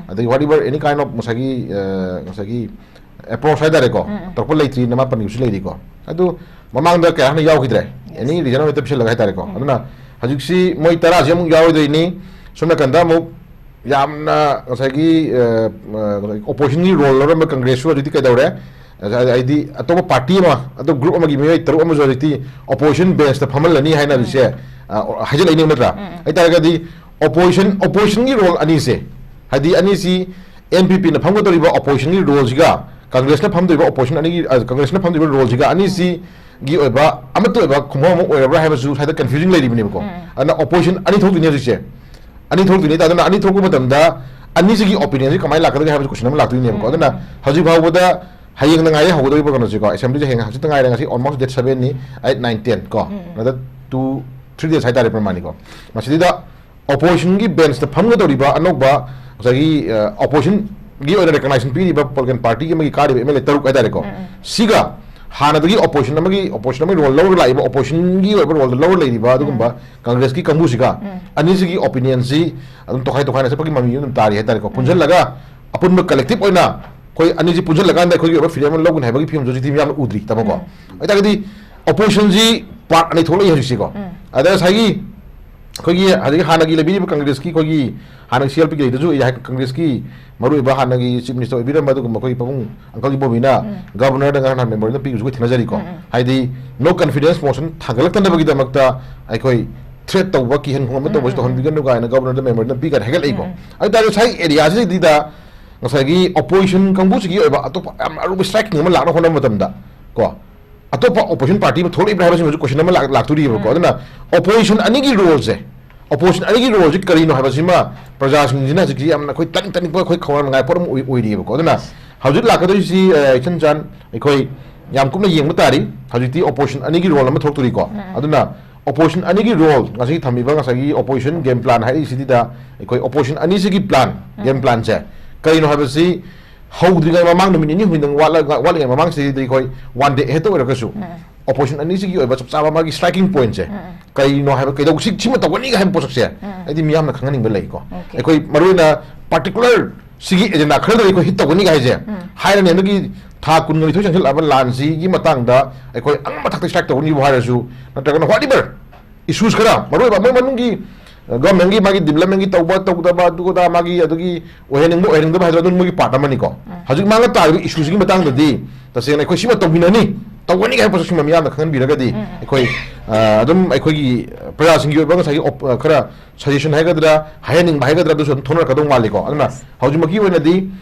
ꯑꯗꯒꯤ whatever any kind of ꯉꯁꯥꯏꯒꯤ ꯉꯁꯥꯏꯒꯤ ꯑꯦꯄ꯭ꯔꯣꯁ ꯍꯥꯏꯇꯥꯔꯦꯀꯣ, ꯎꯝ, ꯎꯝ꯫ ꯇꯧꯔꯛꯄ ꯂꯩꯇ꯭ꯔꯤꯅ ꯃꯥ ꯄꯟꯈꯤꯕꯁꯨ ꯂꯩꯔꯤꯀꯣ꯫ ꯑꯗꯨ ꯃꯃꯥꯡꯗ ꯀꯌꯥ ꯍꯦꯟꯅ ꯌꯥꯎꯈꯤꯗ꯭ꯔꯦ꯫ Yes. ꯑꯦꯅꯤ ꯔꯤꯖꯟ ꯑꯃ ꯍꯦꯛꯇ ꯄꯤꯁꯜꯂꯒ ꯍꯥꯏꯇꯥꯔꯦꯀꯣ꯫ ꯎꯝ꯫ ꯑꯗꯨꯅ ꯍꯧꯖꯤꯛꯁꯤ ꯃꯣꯏ ꯇꯔꯥꯁꯤ ꯑꯃꯨꯛ ꯌꯥꯎꯔꯣꯏꯗꯣꯏꯅꯤ꯫ ꯁꯣꯝ ꯅꯥꯀꯟꯗ ꯑꯃꯨꯛ ꯌꯥꯝꯅ ꯉꯁꯥꯏꯒꯤ, ꯑ, ꯑ, ꯑꯣꯄꯣꯖꯤꯁꯟꯒꯤ ꯔꯣꯜ ꯂꯧꯔꯝꯕ ꯀꯪꯒ꯭ꯔꯦꯁꯁꯨ ꯍꯧꯖꯤꯛꯇꯤ ꯀꯩꯗꯧꯔꯦ? ꯍꯥꯏꯗꯤ ꯑꯇꯣꯞꯄ ꯄꯥꯔꯇꯤ ꯑꯃ, ꯑꯇꯣꯞꯄ ꯒ꯭ꯔꯨꯞ ꯑꯃꯒꯤ ꯃꯤꯑꯣꯏ ꯇꯔꯨꯛ ꯑꯃꯁꯨ ꯍꯧꯖꯤꯛꯇꯤ ꯑꯣꯄꯣꯖꯤꯁꯟ ꯕꯦꯟꯁꯇ ꯐꯝꯍꯜꯂꯅꯤ ꯍꯥꯏꯅ ꯍꯧꯖꯤꯛꯁꯦ, ꯎꯝ꯫ ꯑ, ꯍꯥꯏꯖꯤꯜꯂꯛꯏꯅꯦ ꯅꯠꯇ꯭ꯔꯥ? ꯎꯝ, ꯎꯝ꯫ ꯍꯥꯏꯇꯥꯔꯒꯗꯤ ꯑꯣꯄꯣꯖꯤꯁꯟ, ꯑꯣꯄꯣꯖꯤꯁꯟꯒꯤ ꯔꯣꯜ ꯑꯅꯤꯁꯦ, ꯍꯥꯏꯗꯤ ꯑꯅꯤꯁꯤ ꯑꯦꯟ ꯄꯤ ꯄꯤꯅ ꯐꯝꯒꯗꯧꯔꯤꯕ ꯑꯣꯄꯣꯖꯤꯁꯟꯒꯤ ꯔꯣꯜꯁꯤꯒ ꯀꯪꯒ꯭ꯔꯦꯁꯅ ꯐꯝꯗꯣꯏꯕ ꯑꯣꯄꯣꯖꯤꯁꯟ ꯑꯅꯤꯒꯤ, ꯑ, ꯀꯪꯒ꯭ꯔꯦꯁꯅ ꯐꯝꯗꯣꯏꯕ ꯔꯣꯜꯁꯤꯒ ꯑꯅꯤꯁꯤꯒꯤ ꯑꯣꯏꯕ ꯑꯃꯠꯇ ꯑꯣꯏꯕ ꯈꯣꯡꯐꯝ ꯑꯃ ꯑꯣꯏꯔꯕ꯭ꯔꯥ ꯍꯥꯏꯕꯁꯨ ꯁ꯭ꯋꯥꯏꯗ ꯀꯟꯐ꯭ꯌꯨꯖꯟ ꯂꯩꯔꯤꯕꯅꯦꯕꯀꯣ꯫ ꯎꯝ꯫ ꯑꯗꯨꯅ ꯑꯣꯄꯣꯖꯤꯁꯟ ꯑꯅꯤ ꯊꯣꯛꯇꯣꯏꯅꯦ ꯍꯧꯖꯤꯛꯁꯦ꯫ ꯑꯅꯤ ꯊꯣꯛꯇꯣꯏꯅꯤ꯫ ꯑꯗꯨꯅ ꯑꯅꯤ ꯊꯣꯛꯄ ꯃꯇꯝꯗ ꯑꯅꯤꯁꯤꯒꯤ ꯑꯣꯄꯤꯅꯤꯌꯟꯁꯤ ꯀꯃꯥꯏꯅ ꯂꯥꯛꯀꯗꯒꯦ ꯍꯥꯏꯕꯁꯤ ꯀꯣꯏꯁꯟ ꯑꯃ ꯂꯥꯛꯇꯣꯏꯅꯦꯕꯀꯣ꯫ ꯎꯝ꯫ ꯑꯗꯨꯅ ꯍꯧꯖꯤꯛ ꯐꯥꯎꯕꯗ ꯍꯌꯦꯡꯗ ꯉꯥꯏꯔꯦ ꯍꯧꯒꯗꯧꯔꯤꯕ ꯀꯩꯅꯣꯁꯤꯀꯣ, ꯑꯦꯁꯦꯝꯕ꯭ꯂꯤꯁꯦ ꯍꯌꯦꯡ ꯍꯪꯆꯤꯠꯇ ꯉꯥꯏꯔꯦ, ꯉꯁꯤ almost date seven ꯅꯤ, eight, nine, ten ꯀꯣ꯫ ꯎꯝ, ꯎꯝ꯫ ꯑꯗ two, three days ꯍꯥꯏꯇꯥꯔꯦ ꯄ꯭ꯔꯃꯥꯅꯤꯀꯣ꯫ ꯃꯁꯤꯗꯩꯗ ꯑꯣꯄꯣꯖꯤꯁꯟꯒꯤ ꯕꯦꯟꯁꯇ ꯐꯝꯒꯗꯧꯔꯤꯕ ꯑꯅꯧꯕ ꯉꯁꯥꯏꯒꯤ, ꯑ, ꯑꯣꯄꯣꯖꯤꯁꯟꯒꯤ ꯑꯣꯏꯅ ꯔꯦꯀꯒꯅꯥꯏꯖꯦꯁꯟ ꯄꯤꯔꯤꯕ ꯄꯣꯂꯤꯇꯤꯀꯦꯜ ꯄꯥꯔꯇꯤ ꯑꯃꯒꯤ ꯀꯥꯔꯤꯕ ꯑꯦꯝ ꯑꯦꯜ ꯑꯦ ꯇꯔꯨꯛ ꯍꯥꯏꯇꯥꯔꯦꯀꯣ꯫ ꯎꯝ, ꯎꯝ꯫ ꯁꯤꯒ ꯍꯥꯟꯅꯗꯒꯤ ꯑꯣꯄꯣꯖꯤꯁꯟ ꯑꯃꯒꯤ, ꯑꯣꯄꯣꯖꯤꯁꯟ ꯑꯃꯒꯤ ꯔꯣꯜ ꯂꯧꯔ ꯂꯥꯛꯏꯕ, ꯑꯣꯄꯣꯖꯤꯁꯟꯒꯤ ꯑꯣꯏꯕ ꯔꯣꯜꯗ ꯂꯧꯔ ꯂꯩꯔꯤꯕ ꯑꯗꯨꯒꯨꯝꯕ ꯎꯝ꯫ ꯀꯪꯒ꯭ꯔꯦꯁꯀꯤ ꯀꯥꯡꯕꯨꯁꯤꯒ ꯎꯝ꯫ ꯑꯅꯤꯁꯤꯒꯤ ꯑꯣꯄꯤꯅꯤꯌꯟꯁꯤ ꯑꯗꯨꯝ ꯇꯣꯈꯥꯏ ꯇꯣꯈꯥꯏꯅ ꯆꯠꯄꯒꯤ ꯃꯃꯤ ꯑꯗꯨꯝ ꯇꯥꯔꯤ ꯍꯥꯏꯇꯥꯔꯦꯀꯣ꯫ ꯎꯝ꯫ ꯄꯨꯟꯁꯤꯜꯂꯒ ꯑꯄꯨꯟꯕ ꯀꯂꯦꯛꯇꯤꯚ ꯑꯣꯏꯅ ꯑꯩꯈꯣꯏ ꯑꯅꯤꯁꯤ ꯄꯨꯟꯁꯤꯜꯂꯀꯥꯟꯗ ꯑꯩꯈꯣꯏꯒꯤ ꯑꯣꯏꯕ ꯐꯤꯔꯦꯞ ꯑꯃ ꯂꯧꯒꯅꯤ ꯍꯥꯏꯕꯒꯤ ꯐꯤꯕꯝꯁꯨ ꯍꯧꯖꯤꯛꯇꯤ ꯌꯥꯝꯅ ꯎꯗ꯭ꯔꯤ, ꯇꯥꯃꯣꯀꯣ꯫ ꯎꯝ꯫ ꯑꯗꯨ ꯑꯣꯏꯇꯥꯔꯒꯗꯤ ꯑꯣꯄꯣꯖꯤꯁꯟꯁꯤ ꯄꯥꯔꯠ ꯑꯅꯤ ꯊꯣꯛꯂꯛꯏ ꯍꯧꯖꯤꯛꯁꯤꯀꯣ꯫ ꯎꯝ꯫ ꯑꯗ ꯉꯁꯥꯏꯒꯤ ꯑꯩꯈꯣꯏꯒꯤ ꯍꯧꯖꯤꯛ ꯍꯥꯟꯅꯒꯤ ꯂꯩꯕꯤꯔꯤꯕ ꯀꯪꯒ꯭ꯔꯦꯁꯀꯤ ꯑꯩꯈꯣꯏꯒꯤ ꯍꯥꯟꯅꯒꯤ ꯁꯤ ꯑꯦꯜ ꯄꯤ ꯀꯦꯗꯁꯨ ꯀꯪꯒ꯭ꯔꯦꯁꯀꯤ ꯃꯔꯨꯑꯣꯏꯕ ꯍꯥꯟꯅꯒꯤ ꯆꯤꯐ ꯃꯤꯅꯤꯁꯇꯔ ꯑꯣꯏꯕꯤꯔꯝꯕ ꯑꯗꯨꯒꯨꯝꯕ ꯑꯩꯈꯣꯏꯒꯤ ꯄꯥꯕꯨꯡ ꯑꯪꯀꯜ ꯏꯕꯣꯕꯤꯅ ꯎꯝ꯫ ꯒꯕꯔꯅꯔꯗ ꯉꯔꯥꯡ ꯅꯍꯥꯟ ꯃꯦꯃꯣꯔꯦꯟꯗꯝ ꯄꯤꯕꯁꯨ ꯑꯩꯈꯣꯏ ꯊꯦꯡꯅꯖꯔꯤꯀꯣ꯫ ꯎꯝ, ꯎꯝ꯫ ꯍꯥꯏꯗꯤ no confidence motion ꯊꯥꯡꯒꯠꯂꯛꯇꯅꯕꯒꯤꯗꯃꯛꯇ ꯑꯩꯈꯣꯏ ꯊ꯭ꯔꯦꯠ ꯇꯧꯕ, ꯀꯤꯍꯟ ꯈꯣꯡꯍꯟꯕ ꯎꯝ, ꯇꯧꯕꯁꯨ ꯎꯝ, ꯎꯝ꯫ ꯇꯧꯍꯟꯕꯤꯒꯅꯨ ꯀꯥꯏꯅ ꯒꯕꯔꯅꯔꯗ ꯃꯦꯃꯣꯔꯦꯟꯗꯝ ꯄꯤ ꯀꯥꯏꯅ ꯍꯥꯏꯒꯠꯂꯛꯏꯀꯣ꯫ ꯎꯝ, ꯎꯝ꯫ ꯑꯗꯨ ꯇꯥꯔꯁꯨ ꯉꯁꯥꯏ ꯑꯦꯔꯤꯌꯥꯁꯤꯗꯩꯗ ꯉꯁꯥꯏꯒꯤ ꯑꯣꯄꯣꯖꯤꯁꯟ ꯀꯥꯡꯕꯨꯁꯤꯒꯤ ꯑꯣꯏꯕ ꯑꯇꯣꯞꯄ ꯌꯥꯝ ꯑꯔꯨꯕ ꯁ꯭ꯇ꯭ꯔꯥꯏꯛ ꯑꯃ ꯂꯥꯛꯅ ꯍꯣꯠꯅꯕ ꯃꯇꯝꯗ ꯀꯣ, ꯑꯇꯣꯞꯄ ꯑꯣꯄꯣꯖꯤꯁꯟ ꯄꯥꯔꯇꯤ ꯑꯃ ꯊꯣꯛꯂꯛꯏꯕ꯭ꯔꯥ ꯍꯥꯏꯕꯁꯤꯃꯁꯨ ꯀꯣꯏꯁꯟ ꯑꯃ ꯂꯥꯛ-, ꯂꯥꯛꯇꯣꯔꯤꯕꯀꯣ꯫ ꯎꯝ꯫ ꯑꯗꯨꯅ ꯑꯣꯄꯣꯖꯤꯁꯟ ꯑꯅꯤꯒꯤ ꯔꯣꯜꯁꯦ, ꯑꯣꯄꯣꯖꯤꯁꯟ ꯑꯅꯤꯒꯤ ꯔꯣꯜꯁꯦ ꯀꯔꯤꯅꯣ ꯍꯥꯏꯕꯁꯤꯃ ꯄ꯭ꯔꯖꯥꯁꯤꯡꯁꯤꯅ ꯍꯧꯖꯤꯛꯁꯤ ꯌꯥꯝꯅ ꯑꯩꯈꯣꯏ ꯇꯥꯅꯤꯡ ꯇꯥꯅꯤꯡꯕ ꯑꯩꯈꯣꯏ ꯈꯧꯔꯥꯡꯅꯉꯥꯏ ꯄꯣꯠ ꯑꯃ ꯑꯣꯏ-, ꯑꯣꯏꯔꯤꯑꯕꯀꯣ꯫ ꯑꯗꯨꯅ ꯍꯧꯖꯤꯛ ꯂꯥꯛꯀꯗꯣꯏꯁꯤ, ꯑ, ꯏꯆꯟ ꯆꯥꯟ ꯑꯩꯈꯣꯏ ꯌꯥꯝ ꯀꯨꯞꯅ ꯌꯦꯡꯕ ꯇꯥꯔꯤ꯫ ꯍꯧꯖꯤꯛꯇꯤ ꯑꯣꯄꯣꯖꯤꯁꯟ ꯑꯅꯤꯒꯤ ꯔꯣꯜ ꯑꯃ ꯊꯣꯛꯇꯣꯔꯤꯀꯣ꯫ ꯎꯝ꯫ ꯑꯗꯨꯅ ꯑꯣꯄꯣꯖꯤꯁꯟ ꯑꯅꯤꯒꯤ ꯔꯣꯜ, ꯉꯁꯤ ꯊꯝꯃꯤꯕ ꯉꯁꯥꯏꯒꯤ ꯑꯣꯄꯣꯖꯤꯁꯟ ꯒꯦꯝ ꯄ꯭ꯂꯥꯟ ꯍꯥꯏꯔꯤꯁꯤꯗ ꯑꯩꯈꯣꯏ ꯑꯣꯄꯣꯖꯤꯁꯟ ꯑꯅꯤꯁꯤꯒꯤ ꯄ꯭ꯂꯥꯟ, ꯎꯝ꯫ ꯒꯦꯝ ꯄ꯭ꯂꯥꯟꯁꯦ ꯀꯔꯤꯅꯣ ꯍꯥꯏꯕꯁꯤ ꯍꯧꯗ꯭ꯔꯤꯉꯩ ꯃꯃꯥꯡ ꯅꯨꯃꯤꯠ ꯅꯤꯅꯤ ꯍꯨꯝꯅꯤꯗꯪ ꯋꯥꯠꯂ-, ꯋꯥꯠꯂꯤꯉꯩ ꯃꯃꯥꯡꯁꯤꯗꯩꯗ ꯑꯩꯈꯣꯏ ꯋꯥꯟ ꯗꯦ ꯑꯍꯦꯠꯇ ꯑꯣꯏꯔꯒꯁꯨ ꯎꯝ꯫ ꯑꯣꯄꯣꯖꯤꯁꯟ ꯑꯅꯤꯁꯤꯒꯤ ꯑꯣꯏꯕ ꯆꯞ ꯆꯥꯕ ꯃꯥꯒꯤ ꯁ꯭ꯇ꯭ꯔꯥꯏꯀꯤꯡ ꯄꯣꯏꯟꯠꯁꯦ ꯎꯝ, ꯎꯝ꯫ ꯀꯔꯤꯅꯣ ꯍꯥꯏꯕ, ꯀꯩꯗꯧ-, ꯁꯤ-, ꯁꯤꯃ ꯇꯧꯒꯅꯤ ꯍꯥꯏꯕ ꯄꯣꯠꯁꯛꯁꯦ ꯎꯝ, ꯎꯝ꯫ ꯑꯩꯗꯤ ꯃꯤꯌꯥꯝꯅ ꯈꯪꯍꯟꯅꯤꯡꯕ ꯂꯩꯀꯣ꯫ ꯑꯣꯀꯦ꯫ ꯑꯩꯈꯣꯏ ꯃꯔꯨꯑꯣꯏꯅ ꯄꯥꯔꯇꯤꯀꯨꯂꯔ ꯁꯤꯒꯤ ꯑꯦꯖꯦꯟꯗꯥ ꯈꯔꯗ ꯑꯩꯈꯣꯏ ꯍꯤꯠ ꯇꯧꯒꯅꯤ ꯍꯥꯏꯁꯦ ꯍꯥꯏꯔꯅꯤ꯫ ꯑꯗꯨꯒꯤ ꯊꯥ ꯀꯨꯟꯒ ꯅꯤꯊꯣꯏ ꯆꯪꯁꯤꯜꯂꯛꯑꯕ ꯂꯥꯟꯁꯤꯒꯤ ꯃꯇꯥꯡꯗ ꯑꯩꯈꯣꯏ ꯑꯉꯝꯕ ꯊꯥꯛꯇ ꯁ꯭ꯇ꯭ꯔꯥꯏꯛ ꯇꯧꯒꯅꯤꯕꯨ ꯍꯥꯏꯔꯁꯨ, ꯅꯠꯇ꯭ꯔꯒꯅ ꯋꯥꯠ ꯏꯚꯔ ꯏꯁꯨꯁ ꯈꯔ ꯃꯔꯨꯑꯣꯏꯕ ꯃꯣꯏ ꯃꯅꯨꯡꯒꯤ ꯒꯚꯔꯟꯃꯦꯟꯒꯤ ꯃꯥꯒꯤ ꯗꯤꯕꯂꯞꯃꯦꯟꯒꯤ ꯇꯧꯕ ꯇꯧꯗꯕ ꯑꯗꯨ ꯑꯗꯥ ꯃꯥꯒꯤ ꯑꯗꯨꯒꯤ ꯑꯣꯏꯍꯟꯅꯤꯡꯕ ꯑꯣꯏꯍꯟꯅꯤꯡꯗꯕ ꯍꯥꯏꯗꯣ ꯑꯗꯨꯝ ꯃꯣꯏꯒꯤ ꯄꯥꯔꯠ ꯑꯃꯅꯤꯀꯣ꯫ ꯍꯧꯖꯤꯛ ꯃꯥꯡꯗ ꯇꯥꯔꯤꯕ ꯏꯁꯨꯁꯤꯒꯤ ꯃꯇꯥꯡꯗꯗꯤ ꯇꯁꯦꯡꯅ ꯑꯩꯈꯣꯏ ꯁꯤꯃ ꯇꯧꯃꯤꯟꯅꯅꯤ, ꯇꯧꯒꯅꯤ ꯍꯥꯏꯕ ꯄꯣꯠꯁꯛꯁꯤꯃ ꯃꯤꯌꯥꯝꯅ ꯈꯪꯍꯟꯕꯤꯔꯒꯗꯤ ꯑꯩꯈꯣꯏ ꯑ, ꯑꯗꯨꯝ ꯑꯩꯈꯣꯏꯒꯤ ꯄ꯭ꯔꯖꯥꯁꯤꯡꯒꯤ ꯑꯣꯏꯕ ꯉꯁꯥꯏꯒꯤ op- ꯑ, ꯈꯔ ꯁꯖꯦꯁꯟ ꯍꯥꯏꯒꯗ꯭ꯔꯥ, ꯍꯥꯏꯍꯟꯅꯤꯡꯕ ꯍꯥꯏꯒꯗ꯭ꯔꯥ, ꯑꯗꯨꯁꯨ ꯑꯗꯨꯝ ꯊꯣꯛꯅꯔꯛꯀꯗꯧ ꯃꯥꯜꯂꯤꯀꯣ꯫ ꯑꯗꯨꯅ ꯍꯧꯖꯤꯛꯃꯛꯀꯤ ꯑꯣꯏꯅꯗꯤ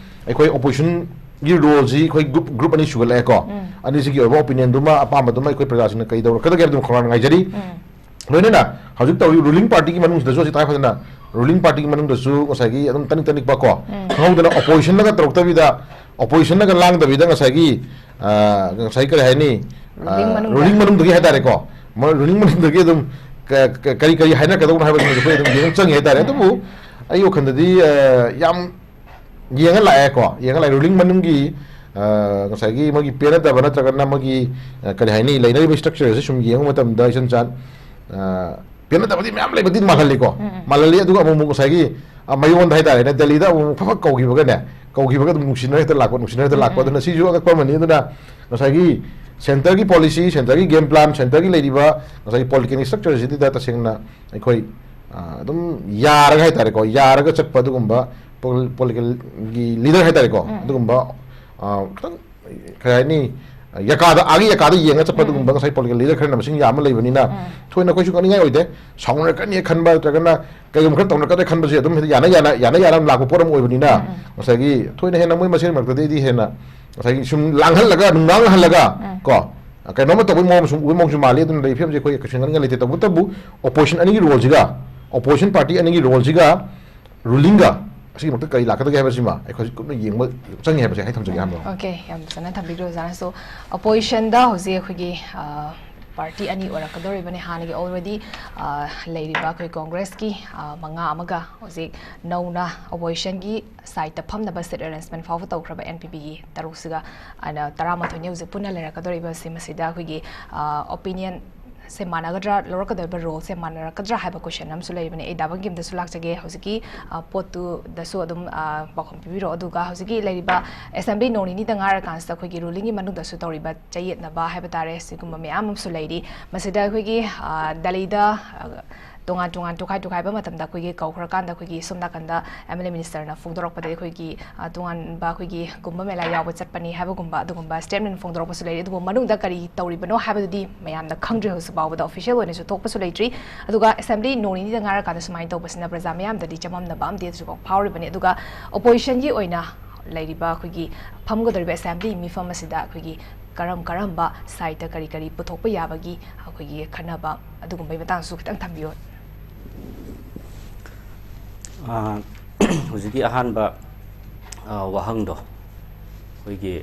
ꯑꯩꯈꯣꯏ ꯑꯣꯄꯣꯖꯤꯁꯟꯒꯤ ꯔꯣꯜꯁꯤ ꯑꯩꯈꯣꯏ ꯒ꯭ꯔꯨꯞ ꯒ꯭ꯔꯨꯞ ꯑꯅꯤ ꯁꯨꯒꯠꯂꯛꯑꯦꯀꯣ꯫ ꯑꯅꯤꯁꯤꯒꯤ ꯑꯣꯏꯕ ꯑꯣꯄꯤꯅꯤꯌꯟꯗꯨꯃ ꯑꯄꯥꯝꯕꯗꯨꯃ ꯑꯩꯈꯣꯏ ꯄ꯭ꯔꯖꯥꯁꯤꯡꯅ ꯀꯩ ꯇꯧꯔꯛꯀꯗꯒꯦ ꯍꯥꯏꯕꯗꯨꯃ ꯈꯧꯔꯥꯡꯅ ꯉꯥꯏꯖꯔꯤ꯫ ꯂꯣꯏꯅꯅ ꯍꯧꯖꯤꯛ ꯇꯧꯔꯤ ꯔꯨꯂꯤꯡ ꯄꯥꯔꯇꯤꯒꯤ ꯃꯅꯨꯡꯁꯤꯗꯁꯨ ꯍꯧꯖꯤꯛ ꯇꯉꯥꯏ ꯐꯗꯅ ꯔꯨꯂꯤꯡ ꯄꯥꯔꯇꯤꯒꯤ ꯃꯅꯨꯡꯗꯁꯨ ꯉꯁꯥꯏꯒꯤ ꯑꯗꯨꯝ ꯇꯅꯤꯛ ꯇꯅꯤꯛꯄ ꯀꯣ, ꯈꯪꯍꯧꯗꯅ ꯑꯣꯄꯣꯖꯤꯁꯟꯅꯒ ꯇꯧꯔꯛꯇꯕꯤꯗ, ꯑꯣꯄꯣꯖꯤꯁꯟꯅꯒ ꯂꯥꯡꯗꯕꯤꯗ ꯉꯁꯥꯏꯒꯤ, ꯑ, ꯉꯁꯥꯏ ꯀꯔꯤ ꯍꯥꯏꯅꯤ, ꯑ, ꯔꯨꯂꯤꯡ ꯃꯅꯨꯡꯗ꯫ ꯔꯨꯂꯤꯡ ꯃꯅꯨꯡꯗꯒꯤ ꯍꯥꯏꯇꯥꯔꯦꯀꯣ, ꯃꯣꯏ ꯔꯨꯂꯤꯡ ꯃꯅꯨꯡꯗꯒꯤ ꯑꯗꯨꯝ ꯀ- ꯀ- ꯀꯔꯤ ꯀꯔꯤ ꯍꯥꯏꯅꯔꯛꯀꯗꯧꯕꯅꯣ ꯍꯥꯏꯕꯁꯤꯃꯁꯨ ꯑꯩꯈꯣꯏ ꯑꯗꯨꯝ ꯌꯦꯡꯕ ꯆꯪꯉꯤ ꯍꯥꯏꯇꯥꯔꯦ꯫ ꯑꯗꯨꯕꯨ ꯑꯩꯒꯤ ꯋꯥꯈꯜꯗꯗꯤ, ꯑ, ꯌꯥꯝ ꯌꯦꯡꯉ ꯂꯥꯛꯑꯦꯀꯣ, ꯌꯦꯡꯉ ꯂꯥꯛꯑꯦ꯫ ꯔꯨꯂꯤꯡ ꯃꯅꯨꯡꯒꯤ, ꯑ, ꯉꯁꯥꯏꯒꯤ ꯃꯣꯏꯒꯤ ꯄꯦꯟꯅꯗꯕ ꯅꯠꯇ꯭ꯔꯒꯅ ꯃꯣꯏꯒꯤ, ꯑ, ꯀꯔꯤ ꯍꯥꯏꯅꯤ, ꯂꯩꯅꯔꯤꯕ ꯁ꯭ꯇ꯭ꯔꯛꯆꯔꯁꯦ ꯁꯨꯝ ꯌꯦꯡꯕ ꯃꯇꯝꯗ ꯏꯆꯟ ꯆꯥꯟ, ꯑ, ꯄꯦꯟꯅꯗꯕꯗꯤ ꯃꯌꯥꯝ ꯂꯩꯕꯗꯤ ꯃꯥꯜꯍꯜꯂꯤꯀꯣ꯫ ꯃꯥꯜꯍꯜꯂꯤ꯫ ꯑꯗꯨꯒ ꯑꯃꯨꯛ ꯑꯃꯨꯛ ꯉꯁꯥꯏꯒꯤ, ꯑ, ꯃꯌꯣꯟꯗ ꯍꯥꯏꯇꯥꯔꯦꯅꯦ, ꯗꯦꯜꯂꯤꯗ ꯑꯃꯨꯛ ꯑꯃꯨꯛ ꯐꯠ ꯐꯠ ꯀꯧꯈꯤꯕꯒꯅꯦ, ꯀꯧꯈꯤꯕꯒ ꯑꯗꯨꯝ ꯅꯨꯡꯁꯤꯅꯔ ꯍꯦꯛꯇ ꯂꯥꯛꯄ, ꯅꯨꯡꯁꯤꯅꯔ ꯍꯦꯛꯇ ꯂꯥꯛꯄ꯫ ꯑꯗꯨꯅ ꯁꯤꯁꯨ ꯑꯉꯛꯄ ꯑꯃꯅꯤ꯫ ꯑꯗꯨꯅ ꯉꯁꯥꯏꯒꯤ ꯁꯦꯟꯇꯔꯒꯤ ꯄꯣꯂꯤꯁꯤ, ꯁꯦꯟꯇꯔꯒꯤ ꯒꯦꯝ ꯄ꯭ꯂꯥꯟ, ꯁꯦꯟꯇꯔꯒꯤ ꯂꯩꯔꯤꯕ ꯉꯁꯥꯏꯒꯤ ꯄꯣꯂꯤꯇꯤꯀꯦꯜ ꯁ꯭ꯇ꯭ꯔꯛꯆꯔꯁꯤꯗ ꯇꯁꯦꯡꯅ ꯑꯩꯈꯣꯏ, ꯑ, ꯑꯗꯨꯝ ꯌꯥꯔꯒ ꯍꯥꯏꯇꯥꯔꯦꯀꯣ, ꯌꯥꯔꯒ ꯆꯠꯄ ꯑꯗꯨꯒꯨꯝꯕ ꯄꯣꯜ- ꯄꯣꯂꯤꯇꯤꯀꯦꯜꯒꯤ ꯂꯤꯗꯔ ꯍꯥꯏꯇꯥꯔꯦꯀꯣ, ꯑꯗꯨꯒꯨꯝꯕ, ꯑ, ꯈꯤꯇꯪ ꯀꯩ ꯍꯥꯏꯅꯤ, ꯌꯥꯀꯥꯗ, ꯑꯥꯒꯤ ꯌꯥꯀꯥꯗ ꯌꯦꯡꯉ ꯆꯠꯄ ꯑꯗꯨꯒꯨꯝꯕ ꯉꯁꯥꯏ ꯄꯣꯂꯤꯇꯤꯀꯦꯜ ꯂꯤꯗꯔ ꯈꯔꯅ ꯃꯁꯤꯡ ꯌꯥꯝꯕ ꯂꯩꯕꯅꯤꯅ ꯊꯣꯏꯅ ꯑꯩꯈꯣꯏꯁꯨ ꯀꯛꯅꯤꯡꯉꯥꯏ ꯑꯣꯏꯗꯦ꯫ ꯁꯥꯎꯅꯔꯛꯀꯅꯤ ꯈꯟꯕ ꯅꯠꯇ꯭ꯔꯒꯅ ꯀꯩꯒꯨꯝꯕ ꯈꯔ ꯇꯧꯅꯔꯛꯀꯗ꯭ꯔꯥ ꯈꯟꯕꯁꯦ ꯑꯗꯨꯝ ꯍꯦꯛꯇ ꯌꯥꯅ ꯌꯥꯅ, ꯌꯥꯅ ꯌꯥꯅ ꯂꯥꯛꯄ ꯄꯣꯠ ꯑꯃ ꯑꯣꯏꯕꯅꯤꯅ ꯉꯁꯥꯏꯒꯤ ꯊꯣꯏꯅ ꯍꯦꯟꯅ ꯃꯣꯏ ꯃꯁꯦꯟ ꯃꯔꯛꯇꯗꯤ ꯑꯩꯗꯤ ꯍꯦꯟꯅ ꯉꯁꯥꯏꯒꯤ ꯁꯨꯝ ꯂꯥꯡꯍꯜꯂꯒ, ꯅꯨꯡꯅꯥꯡꯍꯜꯂꯒ ꯀꯣ, ꯀꯩꯅꯣꯝꯃ ꯇꯧꯕꯒꯤ ꯃꯑꯣꯡ ꯁꯨꯝ ꯎꯕꯒꯤ ꯃꯑꯣꯡꯁꯨ ꯃꯥꯜꯂꯤ꯫ ꯑꯗꯨꯅ ꯂꯩꯔꯤꯕ ꯐꯤꯕꯝꯁꯦ ꯑꯩꯈꯣꯏ ꯀꯩꯁꯨ ꯈꯟꯅꯤꯡꯉꯥꯏ ꯂꯩꯇꯦ꯫ ꯇꯧꯕꯇꯕꯨ ꯑꯣꯄꯣꯖꯤꯁꯟ ꯑꯅꯤꯒꯤ ꯔꯣꯜꯁꯤꯒ, ꯑꯣꯄꯣꯖꯤꯁꯟ ꯄꯥꯔꯇꯤ ꯑꯅꯤꯒꯤ ꯔꯣꯜꯁꯤꯒ ꯔꯨꯂꯤꯡꯒ ꯑꯁꯤꯒꯤ ꯃꯔꯛꯇ ꯀꯔꯤ ꯂꯥꯛꯀꯗꯒꯦ ꯍꯥꯏꯕꯁꯤꯃ ꯑꯩꯈꯣꯏ ꯍꯧꯖꯤꯛ ꯀꯨꯞꯅ ꯌꯦꯡꯕ ꯆꯪꯉꯤ ꯍꯥꯏꯕꯁꯦ ꯑꯩ ꯊꯝꯖꯒꯦ ꯑꯍꯥꯟꯕꯗ꯫ ꯑꯣꯀꯦ, ꯌꯥꯝ ꯐꯖꯅ ꯊꯝꯕꯤꯈ꯭ꯔꯦ ꯑꯣꯖꯥꯅꯁꯨ꯫ ꯑꯣꯄꯣꯖꯤꯁꯟꯗ ꯍꯧꯖꯤꯛ ꯑꯩꯈꯣꯏꯒꯤ, ꯑ, ꯄꯥꯔꯇꯤ ꯑꯅꯤ ꯑꯣꯏꯔꯛꯀꯗꯧꯔꯤꯕꯅꯤ꯫ ꯍꯥꯟꯅꯒꯤ ꯑꯣꯜꯔꯦꯗꯤ, ꯑ, ꯂꯩꯔꯤꯕ ꯑꯩꯈꯣꯏ ꯀꯣꯡꯒ꯭ꯔꯦꯁꯀꯤ, ꯑ, ꯃꯉꯥ ꯑꯃꯒ ꯍꯧꯖꯤꯛ ꯅꯧꯅ ꯑꯣꯄꯣꯖꯤꯁꯟꯒꯤ ꯁꯥꯏꯠꯇ ꯐꯝꯅꯕ ꯁꯤꯠ ꯑꯦꯔꯦꯟꯖꯃꯦꯟ ꯐꯥꯎꯕ ꯇꯧꯈ꯭ꯔꯕ ꯑꯦꯟ ꯄꯤ ꯄꯤꯒꯤ ꯇꯔꯨꯛꯁꯤꯒ, ꯑꯅ, ꯇꯔꯥꯃꯥꯊꯣꯏꯅꯤ ꯍꯧꯖꯤꯛ ꯄꯨꯟꯅ ꯂꯩꯔꯛꯀꯗꯧꯔꯤꯕꯁꯤ꯫ ꯃꯁꯤꯗ ꯑꯩꯈꯣꯏꯒꯤ, ꯑ, ꯑꯣꯄꯤꯅꯤꯌꯟ ꯁꯦ ꯃꯥꯟꯅꯒꯗ꯭ꯔꯥ, ꯂꯧꯔꯛꯀꯗꯧꯔꯤꯕ ꯔꯣꯜꯁꯦ ꯃꯥꯟꯅꯔꯛꯀꯗ꯭ꯔꯥ ꯍꯥꯏꯕ ꯀꯣꯏꯁꯟ ꯑꯃꯁꯨ ꯂꯩꯕꯅꯦ꯫ ꯑꯩ ꯗꯥ ꯕꯪꯀꯤꯝꯗꯁꯨ ꯂꯥꯛꯆꯒꯦ꯫ ꯍꯧꯖꯤꯛꯀꯤ, ꯑ, ꯄꯣꯠꯇꯨꯗꯁꯨ ꯑꯗꯨꯝ, ꯑ, ꯄꯥꯎꯈꯨꯝ ꯄꯤꯕꯤꯔꯛꯑꯣ꯫ ꯑꯗꯨꯒ ꯍꯧꯖꯤꯛꯀꯤ ꯂꯩꯔꯤꯕ ꯑꯦꯁꯦꯝꯕ꯭ꯂꯤ ꯅꯣꯡ ꯅꯤꯅꯤꯗ ꯉꯥꯏꯔꯀꯥꯟꯁꯤꯗ ꯑꯩꯈꯣꯏꯒꯤ ꯔꯨꯂꯤꯡꯒꯤ ꯃꯅꯨꯡꯗꯁꯨ ꯇꯧꯔꯤꯕ ꯆꯌꯦꯠꯅꯕ ꯍꯥꯏꯕ ꯇꯥꯔꯦ, ꯁꯤꯒꯨꯝꯕ ꯃꯌꯥꯝ ꯑꯃꯁꯨ ꯂꯩꯔꯤ꯫ ꯃꯁꯤꯗ ꯑꯩꯈꯣꯏꯒꯤ, ꯑ, ꯗꯦꯜꯂꯤꯗ, ꯑ, ꯇꯣꯉꯥꯟ ꯇꯣꯉꯥꯟ ꯇꯣꯈꯥꯏ ꯇꯣꯈꯥꯏꯕ ꯃꯇꯝꯗ ꯑꯩꯈꯣꯏꯒꯤ ꯀꯧꯈ꯭ꯔꯀꯥꯟꯗ ꯑꯩꯈꯣꯏꯒꯤ ꯁꯣꯝ ꯅꯥꯀꯟꯗ ꯑꯦꯝ ꯑꯦꯜ ꯑꯦ ꯃꯤꯅꯤꯁꯇꯔꯅ ꯐꯣꯡꯗꯣꯔꯛꯄꯗ ꯑꯩꯈꯣꯏꯒꯤ, ꯑ, ꯇꯣꯉꯥꯟꯕ ꯑꯩꯈꯣꯏꯒꯤ ꯀꯨꯝꯚ ꯃꯦꯂꯥ ꯌꯥꯎꯕ ꯆꯠꯄꯅꯤ ꯍꯥꯏꯕꯒꯨꯝꯕ ꯑꯗꯨꯒꯨꯝꯕ ꯁ꯭ꯇꯦꯠꯃꯦꯟ ꯐꯣꯡꯗꯣꯔꯛꯄꯁꯨ ꯂꯩꯔꯤ꯫ ꯑꯗꯨꯕꯨ ꯃꯅꯨꯡꯗ ꯀꯔꯤ ꯇꯧꯔꯤꯕꯅꯣ ꯍꯥꯏꯕꯗꯨꯗꯤ ꯃꯌꯥꯝꯅ ꯈꯪꯗ꯭ꯔꯤ, ꯍꯧꯖꯤꯛ ꯐꯥꯎꯕꯗ ꯑꯣꯐꯤꯁꯤꯌꯦꯜ ꯑꯣꯏꯅꯁꯨ ꯊꯣꯛꯄꯁꯨ ꯂꯩꯇ꯭ꯔꯤ꯫ ꯑꯗꯨꯒ ꯑꯦꯁꯦꯝꯕ꯭ꯂꯤ ꯅꯣꯡ ꯅꯤꯅꯤꯗ ꯉꯥꯏꯔꯀꯥꯟꯗ ꯁꯨꯃꯥꯏꯅ ꯇꯧꯕꯁꯤꯅ ꯄ꯭ꯔꯖꯥ ꯃꯤꯌꯥꯝꯗꯗꯤ ꯆꯃꯝꯅꯕ ꯑꯃꯗꯤ ꯍꯧꯖꯤꯛꯐꯥꯎ ꯐꯥꯎꯔꯤꯕꯅꯤ꯫ ꯑꯗꯨꯒ ꯑꯣꯄꯣꯖꯤꯁꯟꯒꯤ ꯑꯣꯏꯅ ꯂꯩꯔꯤꯕ ꯑꯩꯈꯣꯏꯒꯤ ꯐꯝꯒꯗꯧꯔꯤꯕ ꯑꯦꯁꯦꯝꯕ꯭ꯂꯤ ꯃꯤꯐꯝ ꯑꯁꯤꯗ ꯑꯩꯈꯣꯏꯒꯤ ꯀꯔꯝ ꯀꯔꯝꯕ ꯁꯥꯏꯠꯇ ꯀꯔꯤ ꯀꯔꯤ ꯄꯨꯊꯣꯛꯄ ꯌꯥꯕꯒꯤ ꯑꯩꯈꯣꯏꯒꯤ ꯈꯟꯅꯕ ꯑꯗꯨꯒꯨꯝꯕꯒꯤ ꯃꯇꯥꯡꯁꯨ ꯈꯤꯇꯪ ꯊꯝꯕꯤꯌꯨ꯫ ꯑꯥ, ꯍꯧꯖꯤꯛꯀꯤ ꯑꯍꯥꯟꯕ, ꯑꯥ, ꯋꯥꯍꯪꯗꯣ ꯑꯩꯈꯣꯏꯒꯤ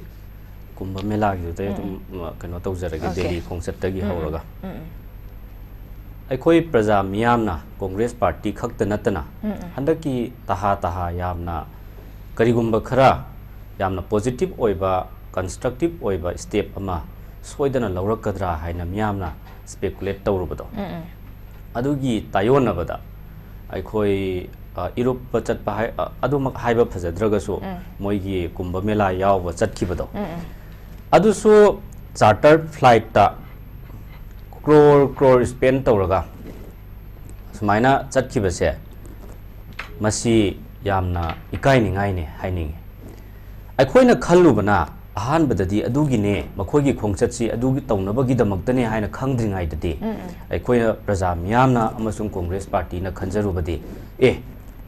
ꯀꯨꯝꯚ ꯃꯦꯂꯥꯒꯤꯗꯨꯗꯩ ꯎꯝ, ꯑꯗꯨꯝ, ꯎꯝ꯫ ꯑ, ꯀꯩꯅꯣ ꯇꯧꯖꯔꯒꯦ, ꯑꯣꯀꯦ꯫ ꯗꯦꯜꯂꯤ ꯈꯣꯡꯆꯠꯇꯒꯤ ꯎꯝ, ꯎꯝ꯫ ꯍꯧꯔꯒ꯫ ꯎꯝ, ꯎꯝ꯫ ꯑꯩꯈꯣꯏ ꯄ꯭ꯔꯖꯥ ꯃꯤꯌꯥꯝꯅ ꯀꯣꯡꯒ꯭ꯔꯦꯁ ꯄꯥꯔꯇꯤ ꯈꯛꯇ ꯅꯠꯇꯅ ꯎꯝ, ꯎꯝ꯫ ꯍꯟꯗꯛꯀꯤ ꯇꯍꯥ ꯇꯍꯥ ꯌꯥꯝꯅ, ꯀꯔꯤꯒꯨꯝꯕ ꯈꯔ ꯌꯥꯝꯅ ꯄꯣꯖꯤꯇꯤꯚ ꯑꯣꯏꯕ, ꯀꯟꯁꯇ꯭ꯔꯛꯇꯤꯚ ꯑꯣꯏꯕ ꯁ꯭ꯇꯦꯞ ꯑꯃ ꯁꯣꯏꯗꯅ ꯂꯧꯔꯛꯀꯗ꯭ꯔꯥ ꯍꯥꯏꯅ ꯃꯤꯌꯥꯝꯅ ꯁ꯭ꯄꯦꯀꯨꯂꯦꯠ ꯇꯧꯔꯨꯕꯗꯣ, ꯎꯝ, ꯎꯝ꯫ ꯑꯗꯨꯒꯤ ꯇꯥꯏꯑꯣꯟꯅꯕꯗ ꯑꯩꯈꯣꯏ, ꯑ, ꯏꯔꯨꯞꯄ ꯆꯠꯄ ꯍꯥꯏ-, ꯑ, ꯑꯗꯨꯃꯛ ꯍꯥꯏꯕ ꯐꯖꯗ꯭ꯔꯒꯁꯨ, ꯎꯝ꯫ ꯃꯣꯏꯒꯤ ꯀꯨꯝꯚ ꯃꯦꯂꯥ ꯌꯥꯎꯕ ꯆꯠꯈꯤꯕꯗꯣ, ꯎꯝ, ꯎꯝ꯫ ꯑꯗꯨꯁꯨ ꯆꯥꯔꯇꯔ ꯐ꯭ꯂꯥꯏꯠꯇ ꯀ꯭ꯔꯣꯔ ꯀ꯭ꯔꯣꯔ ꯁ꯭ꯄꯦꯟ ꯇꯧꯔꯒ ꯁꯨꯃꯥꯏꯅ ꯆꯠꯈꯤꯕꯁꯦ, ꯃꯁꯤ ꯌꯥꯝꯅ ꯏꯀꯥꯏꯅꯤꯡꯉꯥꯏꯅꯦ ꯍꯥꯏꯅꯤꯡꯉꯤ꯫ ꯑꯩꯈꯣꯏꯅ ꯈꯜꯂꯨꯕꯅ ꯑꯍꯥꯟꯕꯗꯗꯤ ꯑꯗꯨꯒꯤꯅꯦ, ꯃꯈꯣꯏꯒꯤ ꯈꯣꯡꯆꯠꯁꯤ ꯑꯗꯨꯒꯤ ꯇꯧꯅꯕꯒꯤꯗꯃꯛꯇꯅꯦ ꯍꯥꯏꯅ ꯈꯪꯗ꯭ꯔꯤꯉꯩꯗꯗꯤ, ꯎꯝ, ꯎꯝ꯫ ꯑꯩꯈꯣꯏꯅ ꯄ꯭ꯔꯖꯥ ꯃꯤꯌꯥꯝꯅ ꯑꯃꯁꯨꯡ ꯀꯣꯡꯒ꯭ꯔꯦꯁ ꯄꯥꯔꯇꯤꯅ ꯈꯟꯖꯔꯨꯕꯗꯤ, ꯑꯦ,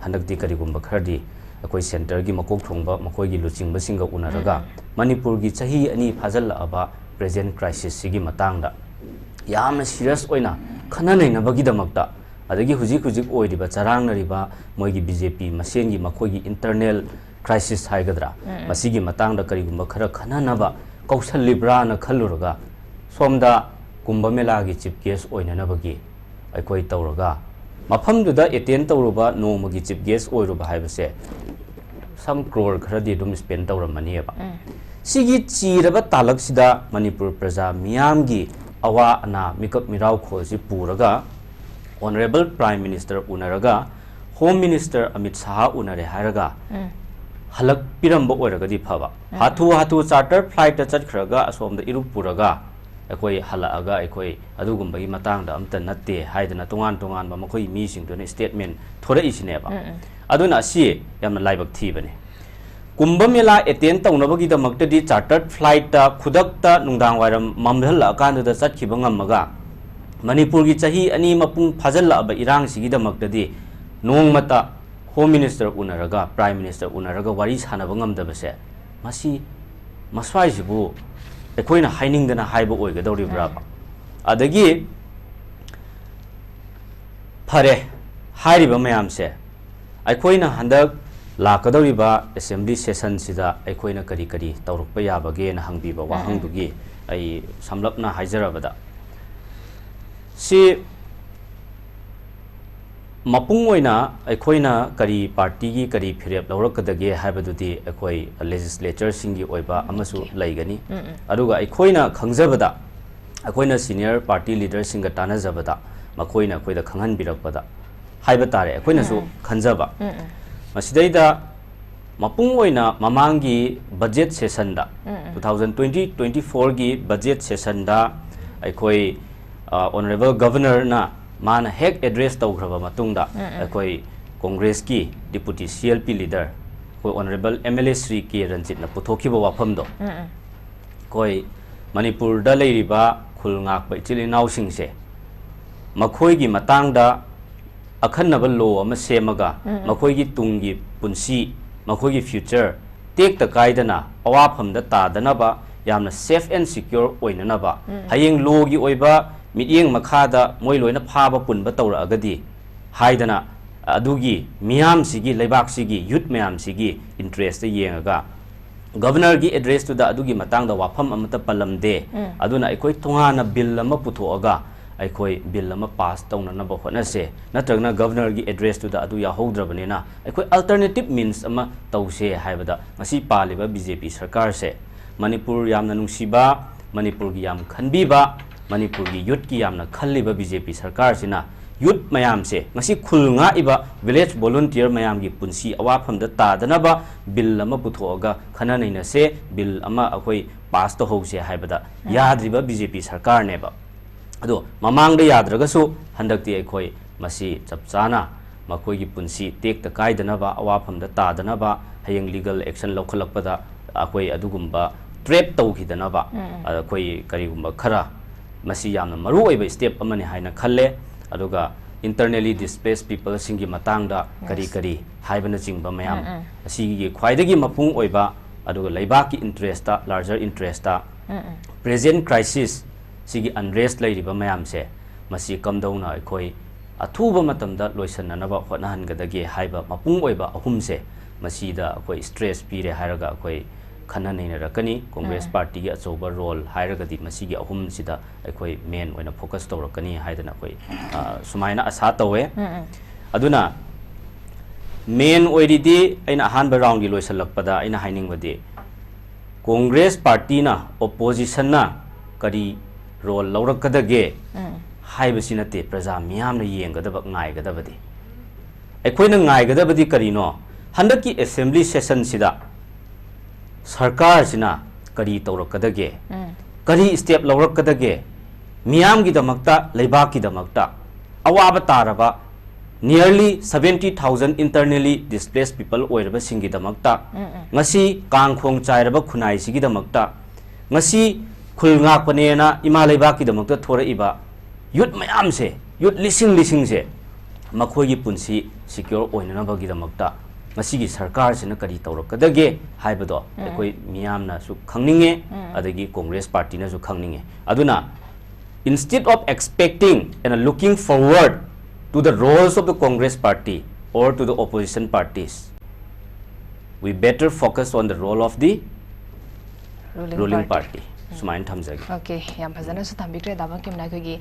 ꯍꯟꯗꯛꯇꯤ ꯀꯔꯤꯒꯨꯝꯕ ꯈꯔꯗꯤ ꯑꯩꯈꯣꯏ ꯁꯦꯟꯇꯔꯒꯤ ꯃꯀꯣꯛ ꯊꯣꯡꯕ ꯃꯈꯣꯏꯒꯤ ꯂꯨꯆꯤꯡꯕꯁꯤꯡꯒ ꯎꯅꯔꯒ, ꯎꯝ, ꯎꯝ꯫ ꯃꯅꯤꯄꯨꯔꯒꯤ ꯆꯍꯤ ꯑꯅꯤ ꯐꯥꯖꯤꯜꯂꯛꯑꯕ ꯄ꯭ꯔꯦꯖꯦꯟ ꯀ꯭ꯔꯥꯏꯁꯤꯁꯁꯤꯒꯤ ꯃꯇꯥꯡꯗ ꯌꯥꯝꯅ ꯁꯤꯔꯤꯌꯁ ꯑꯣꯏꯅ ꯈꯟꯅ ꯅꯩꯅꯕꯒꯤꯗꯃꯛꯇ, ꯑꯗꯒꯤ ꯍꯧꯖꯤꯛ ꯍꯧꯖꯤꯛ ꯑꯣꯏꯔꯤꯕ ꯆꯔꯥꯡꯅꯔꯤꯕ ꯃꯣꯏꯒꯤ ꯕꯤ ꯖꯦ ꯄꯤ ꯃꯁꯦꯟꯒꯤ ꯃꯈꯣꯏꯒꯤ ꯏꯟꯇꯔꯅꯦꯜ ꯀ꯭ꯔꯥꯏꯁꯤꯁ ꯍꯥꯏꯒꯗ꯭ꯔꯥ, ꯎꯝ, ꯎꯝ꯫ ꯃꯁꯤꯒꯤ ꯃꯇꯥꯡꯗ ꯀꯔꯤꯒꯨꯝꯕ ꯈꯔ ꯈꯟꯅꯅꯕ ꯀꯧꯁꯜꯂꯤꯕ꯭ꯔꯥꯅ ꯈꯜꯂꯨꯔꯒ, ꯁꯣꯝꯗ ꯀꯨꯝꯚ ꯃꯦꯂꯥꯒꯤ ꯆꯤꯐ ꯒꯦꯁ ꯑꯣꯏꯅꯅꯕꯒꯤ ꯑꯩꯈꯣꯏ ꯇꯧꯔꯒ, ꯃꯐꯝꯗꯨꯗ ꯑꯦꯇꯦꯟ ꯇꯧꯔꯨꯕ ꯅꯣꯡꯃꯒꯤ ꯆꯤꯐ ꯒꯦꯁ ꯑꯣꯏꯔꯨꯕ ꯍꯥꯏꯕꯁꯦ ꯁꯝ ꯀ꯭ꯔꯣꯔ ꯈꯔꯗꯤ ꯑꯗꯨꯝ ꯁ꯭ꯄꯦꯟ ꯇꯧꯔꯝꯃꯅꯤꯕ꯫ ꯎꯝ꯫ ꯁꯤꯒꯤ ꯆꯤꯔꯕ ꯇꯥꯂꯛꯁꯤꯗ ꯃꯅꯤꯄꯨꯔ ꯄ꯭ꯔꯖꯥ ꯃꯤꯌꯥꯝꯒꯤ ꯑꯋꯥ ꯑꯅꯥ, ꯃꯤꯀꯞ ꯃꯤꯔꯥꯎꯈꯣꯜꯁꯤ ꯄꯨꯔꯒ Honourable Prime Minister ꯎꯅꯔꯒ, Home Minister ꯑꯃꯤꯠ ꯁꯥꯍ ꯎꯅꯔꯦ ꯍꯥꯏꯔꯒ ꯍꯜꯂꯛꯄꯤꯔꯝꯕ ꯑꯣꯏꯔꯒꯗꯤ ꯐꯕ꯫ ꯍꯥꯊꯨ ꯍꯥꯊꯨ charter flightꯇ ꯆꯠꯈ꯭ꯔꯒ ꯑꯁꯣꯝꯗ ꯏꯔꯨꯞ ꯄꯨꯔꯒ ꯑꯩꯈꯣꯏ ꯍꯜꯂꯛꯑꯒ ꯑꯩꯈꯣꯏ ꯑꯗꯨꯒꯨꯝꯕꯒꯤ ꯃꯇꯥꯡꯗ ꯑꯝꯇ ꯅꯠꯇꯦ ꯍꯥꯏꯗꯅ ꯇꯣꯉꯥꯟ ꯇꯣꯉꯥꯟꯕ ꯃꯈꯣꯏ ꯃꯤꯁꯤꯡꯗꯨꯅ statement ꯊꯣꯔꯛꯏꯁꯤꯅꯦꯕ꯫ ꯑꯗꯨꯅ ꯑꯁꯤ ꯌꯥꯝꯅ ꯂꯥꯏꯕꯛ ꯊꯤꯕꯅꯤ꯫ ꯀꯨꯝꯚ ꯃꯦꯂꯥ attend ꯇꯧꯅꯕꯒꯤꯗꯃꯛꯇꯗꯤ chartered flightꯇ ꯈꯨꯗꯛꯇ ꯅꯨꯡꯗꯥꯡ ꯋꯥꯏꯔꯝ ꯃꯝꯍꯜꯂꯛꯑꯀꯥꯟꯗꯨꯗ ꯆꯠꯈꯤꯕ ꯉꯝꯃꯒ, ꯃꯅꯤꯄꯨꯔꯒꯤ ꯆꯍꯤ ꯑꯅꯤ ꯃꯄꯨꯡ ꯐꯥꯖꯤꯜꯂꯛꯑꯕ ꯏꯔꯥꯡꯁꯤꯒꯤꯗꯃꯛꯇꯗꯤ ꯅꯣꯡꯃꯇ Home Minister ꯎꯅꯔꯒ, Prime Minister ꯎꯅꯔꯒ ꯋꯥꯔꯤ ꯁꯥꯟꯅꯕ ꯉꯝꯗꯕꯁꯦ, ꯃꯁꯤ, ꯃꯁ꯭ꯋꯥꯏꯁꯤꯕꯨ ꯑꯩꯈꯣꯏꯅ ꯍꯥꯏꯅꯤꯡꯗꯅ ꯍꯥꯏꯕ ꯑꯣꯏꯒꯗꯧꯔꯤꯕ꯭ꯔꯥꯕ? ꯑꯗꯒꯤ ꯐꯔꯦ, ꯍꯥꯏꯔꯤꯕ ꯃꯌꯥꯝꯁꯦ ꯑꯩꯈꯣꯏꯅ ꯍꯟꯗꯛ ꯂꯥꯛꯀꯗꯧꯔꯤꯕ assembly sessionꯁꯤꯗ ꯑꯩꯈꯣꯏꯅ ꯀꯔꯤ ꯀꯔꯤ ꯇꯧꯔꯛꯄ ꯌꯥꯕꯒꯦꯅ ꯍꯪꯕꯤꯕ ꯋꯥꯍꯪꯗꯨꯒꯤ ꯑꯩ ꯁꯝꯂꯞꯅ ꯍꯥꯏꯖꯔꯕꯗ, ꯁꯤ ꯃꯄꯨꯡ ꯑꯣꯏꯅ ꯑꯩꯈꯣꯏꯅ ꯀꯔꯤ partyꯒꯤ ꯀꯔꯤ ꯐꯤꯔꯦꯞ ꯂꯧꯔꯛꯀꯗꯒꯦ ꯍꯥꯏꯕꯗꯨꯗꯤ ꯑꯩꯈꯣꯏ legislatureꯁꯤꯡꯒꯤ ꯑꯣꯏꯕ ꯑꯃꯁꯨ ꯂꯩꯒꯅꯤ꯫ ꯑꯗꯨꯒ ꯑꯩꯈꯣꯏꯅ ꯈꯪꯖꯕꯗ, ꯑꯩꯈꯣꯏꯅ senior party leaderꯁꯤꯡꯒ ꯇꯥꯟꯅꯖꯕꯗ, ꯃꯈꯣꯏꯅ ꯑꯩꯈꯣꯏꯗ ꯈꯪꯍꯟꯕꯤꯔꯛꯄꯗ ꯍꯥꯏꯕ ꯇꯥꯔꯦ, ꯑꯩꯈꯣꯏꯅꯁꯨ ꯈꯟꯖꯕ꯫ ꯃꯁꯤꯗꯩꯗ ꯃꯄꯨꯡ ꯑꯣꯏꯅ ꯃꯃꯥꯡꯒꯤ budget sessionꯗ, two thousand twenty twenty fourꯒꯤ budget sessionꯗ ꯑꯩꯈꯣꯏ, ꯑ, Honourable Governorꯅ ꯃꯥꯅ ꯍꯦꯛ address ꯇꯧꯈ꯭ꯔꯕ ꯃꯇꯨꯡꯗ, ꯑꯩꯈꯣꯏ Congressꯀꯤ deputy C L P leader, ꯑꯩꯈꯣꯏ Honourable M L A Shri ꯀꯦ ꯔꯟꯖꯤꯠꯅ ꯄꯨꯊꯣꯛꯈꯤꯕ ꯋꯥꯐꯝꯗꯣ, ꯑꯩꯈꯣꯏ ꯃꯅꯤꯄꯨꯔꯗ ꯂꯩꯔꯤꯕ ꯈꯨꯜ ꯉꯥꯛꯄ ꯏꯆꯤꯜ ꯏꯅꯥꯎꯁꯤꯡꯁꯦ, ꯃꯈꯣꯏꯒꯤ ꯃꯇꯥꯡꯗ ꯑꯈꯟꯅꯕ law ꯑꯃ ꯁꯦꯝꯃꯒ, ꯃꯈꯣꯏꯒꯤ ꯇꯨꯡꯒꯤ ꯄꯨꯟꯁꯤ, ꯃꯈꯣꯏꯒꯤ future ꯇꯦꯛꯇ ꯀꯥꯏꯗꯅ ꯑꯋꯥꯐꯝꯗ ꯇꯥꯗꯅꯕ, ꯌꯥꯝꯅ safe and secure ꯑꯣꯏꯅꯅꯕ, ꯍꯌꯦꯡ lawꯒꯤ ꯑꯣꯏꯕ ꯃꯤꯠꯌꯦꯡ ꯃꯈꯥꯗ ꯃꯣꯏ ꯂꯣꯏꯅ ꯐꯥꯕ ꯄꯨꯟꯕ ꯇꯧꯔꯛꯑꯒꯗꯤ ꯍꯥꯏꯗꯅ, ꯑꯗꯨꯒꯤ ꯃꯤꯌꯥꯝꯁꯤꯒꯤ, ꯂꯩꯕꯥꯛꯁꯤꯒꯤ youth ꯃꯌꯥꯝꯁꯤꯒꯤ interestꯇ ꯌꯦꯡꯉꯒ, Governorꯒꯤ addressꯇꯨꯗ ꯑꯗꯨꯒꯤ ꯃꯇꯥꯡꯗ ꯋꯥꯐꯝ ꯑꯃꯠꯇ ꯄꯜꯂꯝꯗꯦ꯫ ꯑꯗꯨꯅ ꯑꯩꯈꯣꯏ ꯇꯣꯉꯥꯟꯅ bill ꯑꯃ ꯄꯨꯊꯣꯛꯑꯒ ꯑꯩꯈꯣꯏ bill ꯑꯃ pass ꯇꯧꯅꯅꯕ ꯍꯣꯠꯅꯁꯦ, ꯅꯠꯇ꯭ꯔꯒꯅ Governorꯒꯤ addressꯇꯨꯗ ꯑꯗꯨ ꯌꯥꯎꯍꯧꯗ꯭ꯔꯕꯅꯤꯅ ꯑꯩꯈꯣꯏ alternative means ꯑꯃ ꯇꯧꯁꯦ ꯍꯥꯏꯕꯗ, ꯉꯁꯤ ꯄꯥꯜꯂꯤꯕ B J P ꯁꯔꯀꯥꯔꯁꯦ ꯃꯅꯤꯄꯨꯔ ꯌꯥꯝꯅ ꯅꯨꯡꯁꯤꯕ, ꯃꯅꯤꯄꯨꯔꯒꯤ ꯌꯥꯝ ꯈꯟꯕꯤꯕ, ꯃꯅꯤꯄꯨꯔꯒꯤ ꯌꯨꯠꯀꯤ ꯌꯥꯝꯅ ꯈꯜꯂꯤꯕ ꯕꯤ ꯖꯦ ꯄꯤ ꯁꯔꯀꯥꯔꯁꯤꯅ ꯌꯨꯠ ꯃꯌꯥꯝꯁꯦ, ꯉꯁꯤ ꯈꯨꯜ ꯉꯥꯛꯏꯕ ꯚꯤꯂꯦꯖ ꯚꯣꯂꯨꯟꯇꯤꯌꯔ ꯃꯌꯥꯝꯒꯤ ꯄꯨꯟꯁꯤ ꯑꯋꯥꯐꯝꯗ ꯇꯥꯗꯅꯕ ꯕꯤꯜ ꯑꯃ ꯄꯨꯊꯣꯛꯑꯒ ꯈꯟꯅ ꯅꯩꯅꯁꯦ, ꯕꯤꯜ ꯑꯃ ꯑꯩꯈꯣꯏ ꯄꯥꯁ ꯇꯧꯍꯧꯁꯦ ꯍꯥꯏꯕꯗ ꯎꯝ꯫ ꯌꯥꯗ꯭ꯔꯤꯕ ꯕꯤ ꯖꯦ ꯄꯤ ꯁꯔꯀꯥꯔꯅꯦꯕ꯫ ꯑꯗꯣ ꯃꯃꯥꯡꯗ ꯌꯥꯗ꯭ꯔꯒꯁꯨ ꯍꯟꯗꯛꯇꯤ ꯑꯩꯈꯣꯏ ꯃꯁꯤ ꯆꯞ ꯆꯥꯅ ꯃꯈꯣꯏꯒꯤ ꯄꯨꯟꯁꯤ ꯇꯦꯛꯇ ꯀꯥꯏꯗꯅꯕ, ꯑꯋꯥꯐꯝꯗ ꯇꯥꯗꯅꯕ, ꯍꯌꯦꯡ ꯂꯤꯒꯜ ꯑꯦꯛꯁꯟ ꯂꯧꯈꯠꯂꯛꯄꯗ ꯑꯩꯈꯣꯏ ꯑꯗꯨꯒꯨꯝꯕ ꯇ꯭ꯔꯦꯞ ꯇꯧꯈꯤꯗꯅꯕ, ꯎꯝ, ꯎꯝ꯫ ꯑꯩꯈꯣꯏ ꯀꯔꯤꯒꯨꯝꯕ ꯈꯔ ꯃꯁꯤ ꯌꯥꯝꯅ ꯃꯔꯨ ꯑꯣꯏꯕ ꯁ꯭ꯇꯦꯞ ꯑꯃꯅꯤ ꯍꯥꯏꯅ ꯈꯜꯂꯦ꯫ ꯑꯗꯨꯒ internally displaced peopleꯁꯤꯡꯒꯤ ꯃꯇꯥꯡꯗ ꯀꯔꯤ Yes. ꯀꯔꯤ ꯍꯥꯏꯕꯅꯆꯤꯡꯕ ꯃꯌꯥꯝ ꯎꯝ, ꯎꯝ꯫ ꯑꯁꯤꯒꯤ ꯈ꯭ꯋꯥꯏꯗꯒꯤ ꯃꯄꯨꯡ ꯑꯣꯏꯕ, ꯑꯗꯨꯒ ꯂꯩꯕꯥꯛꯀꯤ ꯏꯟꯇꯔꯦꯁꯇ, ꯂꯥꯔꯖꯔ ꯏꯟꯇꯔꯦꯁꯇ, ꯎꯝ, ꯎꯝ꯫ ꯄ꯭ꯔꯦꯖꯦꯟ ꯀ꯭ꯔꯥꯏꯁꯤꯁ ꯁꯤꯒꯤ ꯑꯟꯔꯦꯁ ꯂꯩꯔꯤꯕ ꯃꯌꯥꯝꯁꯦ, ꯃꯁꯤ ꯀꯝꯗꯧꯅ ꯑꯩꯈꯣꯏ ꯑꯊꯨꯕ ꯃꯇꯝꯗ ꯂꯣꯏꯁꯤꯟꯅꯅꯕ ꯍꯣꯠꯅꯍꯟꯒꯗꯒꯦ ꯍꯥꯏꯕ ꯃꯄꯨꯡ ꯑꯣꯏꯕ ꯑꯍꯨꯝꯁꯦ, ꯃꯁꯤꯗ ꯑꯩꯈꯣꯏ ꯁ꯭ꯇ꯭ꯔꯦꯁ ꯄꯤꯔꯦ ꯍꯥꯏꯔꯒ ꯑꯩꯈꯣꯏ ꯈꯟꯅ ꯅꯩꯅꯔꯛꯀꯅꯤ꯫ ꯀꯣꯡꯒ꯭ꯔꯦꯁ ꯎꯝ꯫ ꯄꯥꯔꯇꯤꯒꯤ ꯑꯆꯧꯕ ꯔꯣꯜ ꯍꯥꯏꯔꯒꯗꯤ ꯃꯁꯤꯒꯤ ꯑꯍꯨꯝꯁꯤꯗ ꯑꯩꯈꯣꯏ ꯃꯦꯟ ꯑꯣꯏꯅ ꯐꯣꯀꯁ ꯇꯧꯔꯛꯀꯅꯤ ꯍꯥꯏꯗꯅ ꯑꯩꯈꯣꯏ, ꯑ, ꯁꯨꯃꯥꯏꯅ ꯑꯁꯥ ꯇꯧꯋꯦ꯫ ꯎꯝ, ꯎꯝ꯫ ꯑꯗꯨꯅ ꯃꯦꯟ ꯑꯣꯏꯔꯤꯗꯤ ꯑꯩꯅ ꯑꯍꯥꯟꯕ ꯔꯥꯎꯟꯒꯤ ꯂꯣꯏꯁꯤꯜꯂꯛꯄꯗ ꯑꯩꯅ ꯍꯥꯏꯅꯤꯡꯕꯗꯤ, ꯀꯣꯡꯒ꯭ꯔꯦꯁ ꯄꯥꯔꯇꯤꯅ, ꯑꯣꯄꯣꯖꯤꯁꯟꯅ ꯀꯔꯤ ꯔꯣꯜ ꯂꯧꯔꯛꯀꯗꯒꯦ ꯎꯝ꯫ ꯍꯥꯏꯕꯁꯤ ꯅꯠꯇꯦ ꯄ꯭ꯔꯖꯥ ꯃꯤꯌꯥꯝꯅ ꯌꯦꯡꯒꯗꯕ, ꯉꯥꯏꯒꯗꯕꯗꯤ꯫ ꯑꯩꯈꯣꯏꯅ ꯉꯥꯏꯒꯗꯕꯗꯤ ꯀꯔꯤꯅꯣ? ꯍꯟꯗꯛꯀꯤ ꯑꯦꯁꯦꯝꯕ꯭ꯂꯤ ꯁꯦꯁꯟꯁꯤꯗ ꯁꯔꯀꯥꯔꯁꯤꯅ ꯀꯔꯤ ꯇꯧꯔꯛꯀꯗꯒꯦ? ꯎꯝ꯫ ꯀꯔꯤ ꯁ꯭ꯇꯦꯞ ꯂꯧꯔꯛꯀꯗꯒꯦ? ꯃꯤꯌꯥꯝꯒꯤꯗꯃꯛꯇ, ꯂꯩꯕꯥꯛꯀꯤꯗꯃꯛꯇ ꯑꯋꯥꯕ ꯇꯥꯔꯕ nearly seventy thousand internally displaced people ꯑꯣꯏꯔꯕꯁꯤꯡꯒꯤꯗꯃꯛꯇ ꯎꯝ, ꯎꯝ꯫ ꯉꯁꯤ ꯀꯥꯡꯈꯣꯡ ꯆꯥꯏꯔꯕ ꯈꯨꯟꯅꯥꯏꯁꯤꯒꯤꯗꯃꯛꯇ, ꯉꯁꯤ ꯈꯨꯜ ꯉꯥꯛꯄꯅꯦꯅ ꯏꯃꯥ ꯂꯩꯕꯥꯛꯀꯤꯗꯃꯛꯇ ꯊꯣꯔꯛꯏꯕ ꯌꯨꯠ ꯃꯌꯥꯝꯁꯦ, ꯌꯨꯠ ꯂꯤꯁꯤꯡ ꯂꯤꯁꯤꯡꯁꯦ, ꯃꯈꯣꯏꯒꯤ ꯄꯨꯟꯁꯤ ꯁꯤꯀ꯭ꯌꯣꯔ ꯑꯣꯏꯅꯅꯕꯒꯤꯗꯃꯛꯇ ꯉꯁꯤꯒꯤ ꯁꯔꯀꯥꯔꯁꯤꯅ ꯀꯔꯤ ꯇꯧꯔꯛꯀꯗꯒꯦ ꯍꯥꯏꯕꯗꯣ ꯎꯝ꯫ ꯑꯩꯈꯣꯏ ꯃꯤꯌꯥꯝꯅꯁꯨ ꯈꯪꯅꯤꯡꯉꯦ, ꯎꯝ꯫ ꯑꯗꯒꯤ ꯀꯣꯡꯒ꯭ꯔꯦꯁ ꯄꯥꯔꯇꯤꯅꯁꯨ ꯈꯪꯅꯤꯡꯉꯦ꯫ ꯑꯗꯨꯅ instead of expecting and looking forward to the roles of the Congress party or to the opposition parties, we better focus on the role of the Ruling ruling party. Party. ꯁꯨꯃꯥꯏꯅ ꯊꯝꯖꯒꯦ꯫ ꯑꯣꯀꯦ, ꯌꯥꯝ ꯐꯖꯅꯁꯨ ꯊꯝꯕꯤꯈ꯭ꯔꯦ ꯗꯥ ꯕꯪꯀꯤꯝꯅ꯫ ꯑꯩꯈꯣꯏꯒꯤ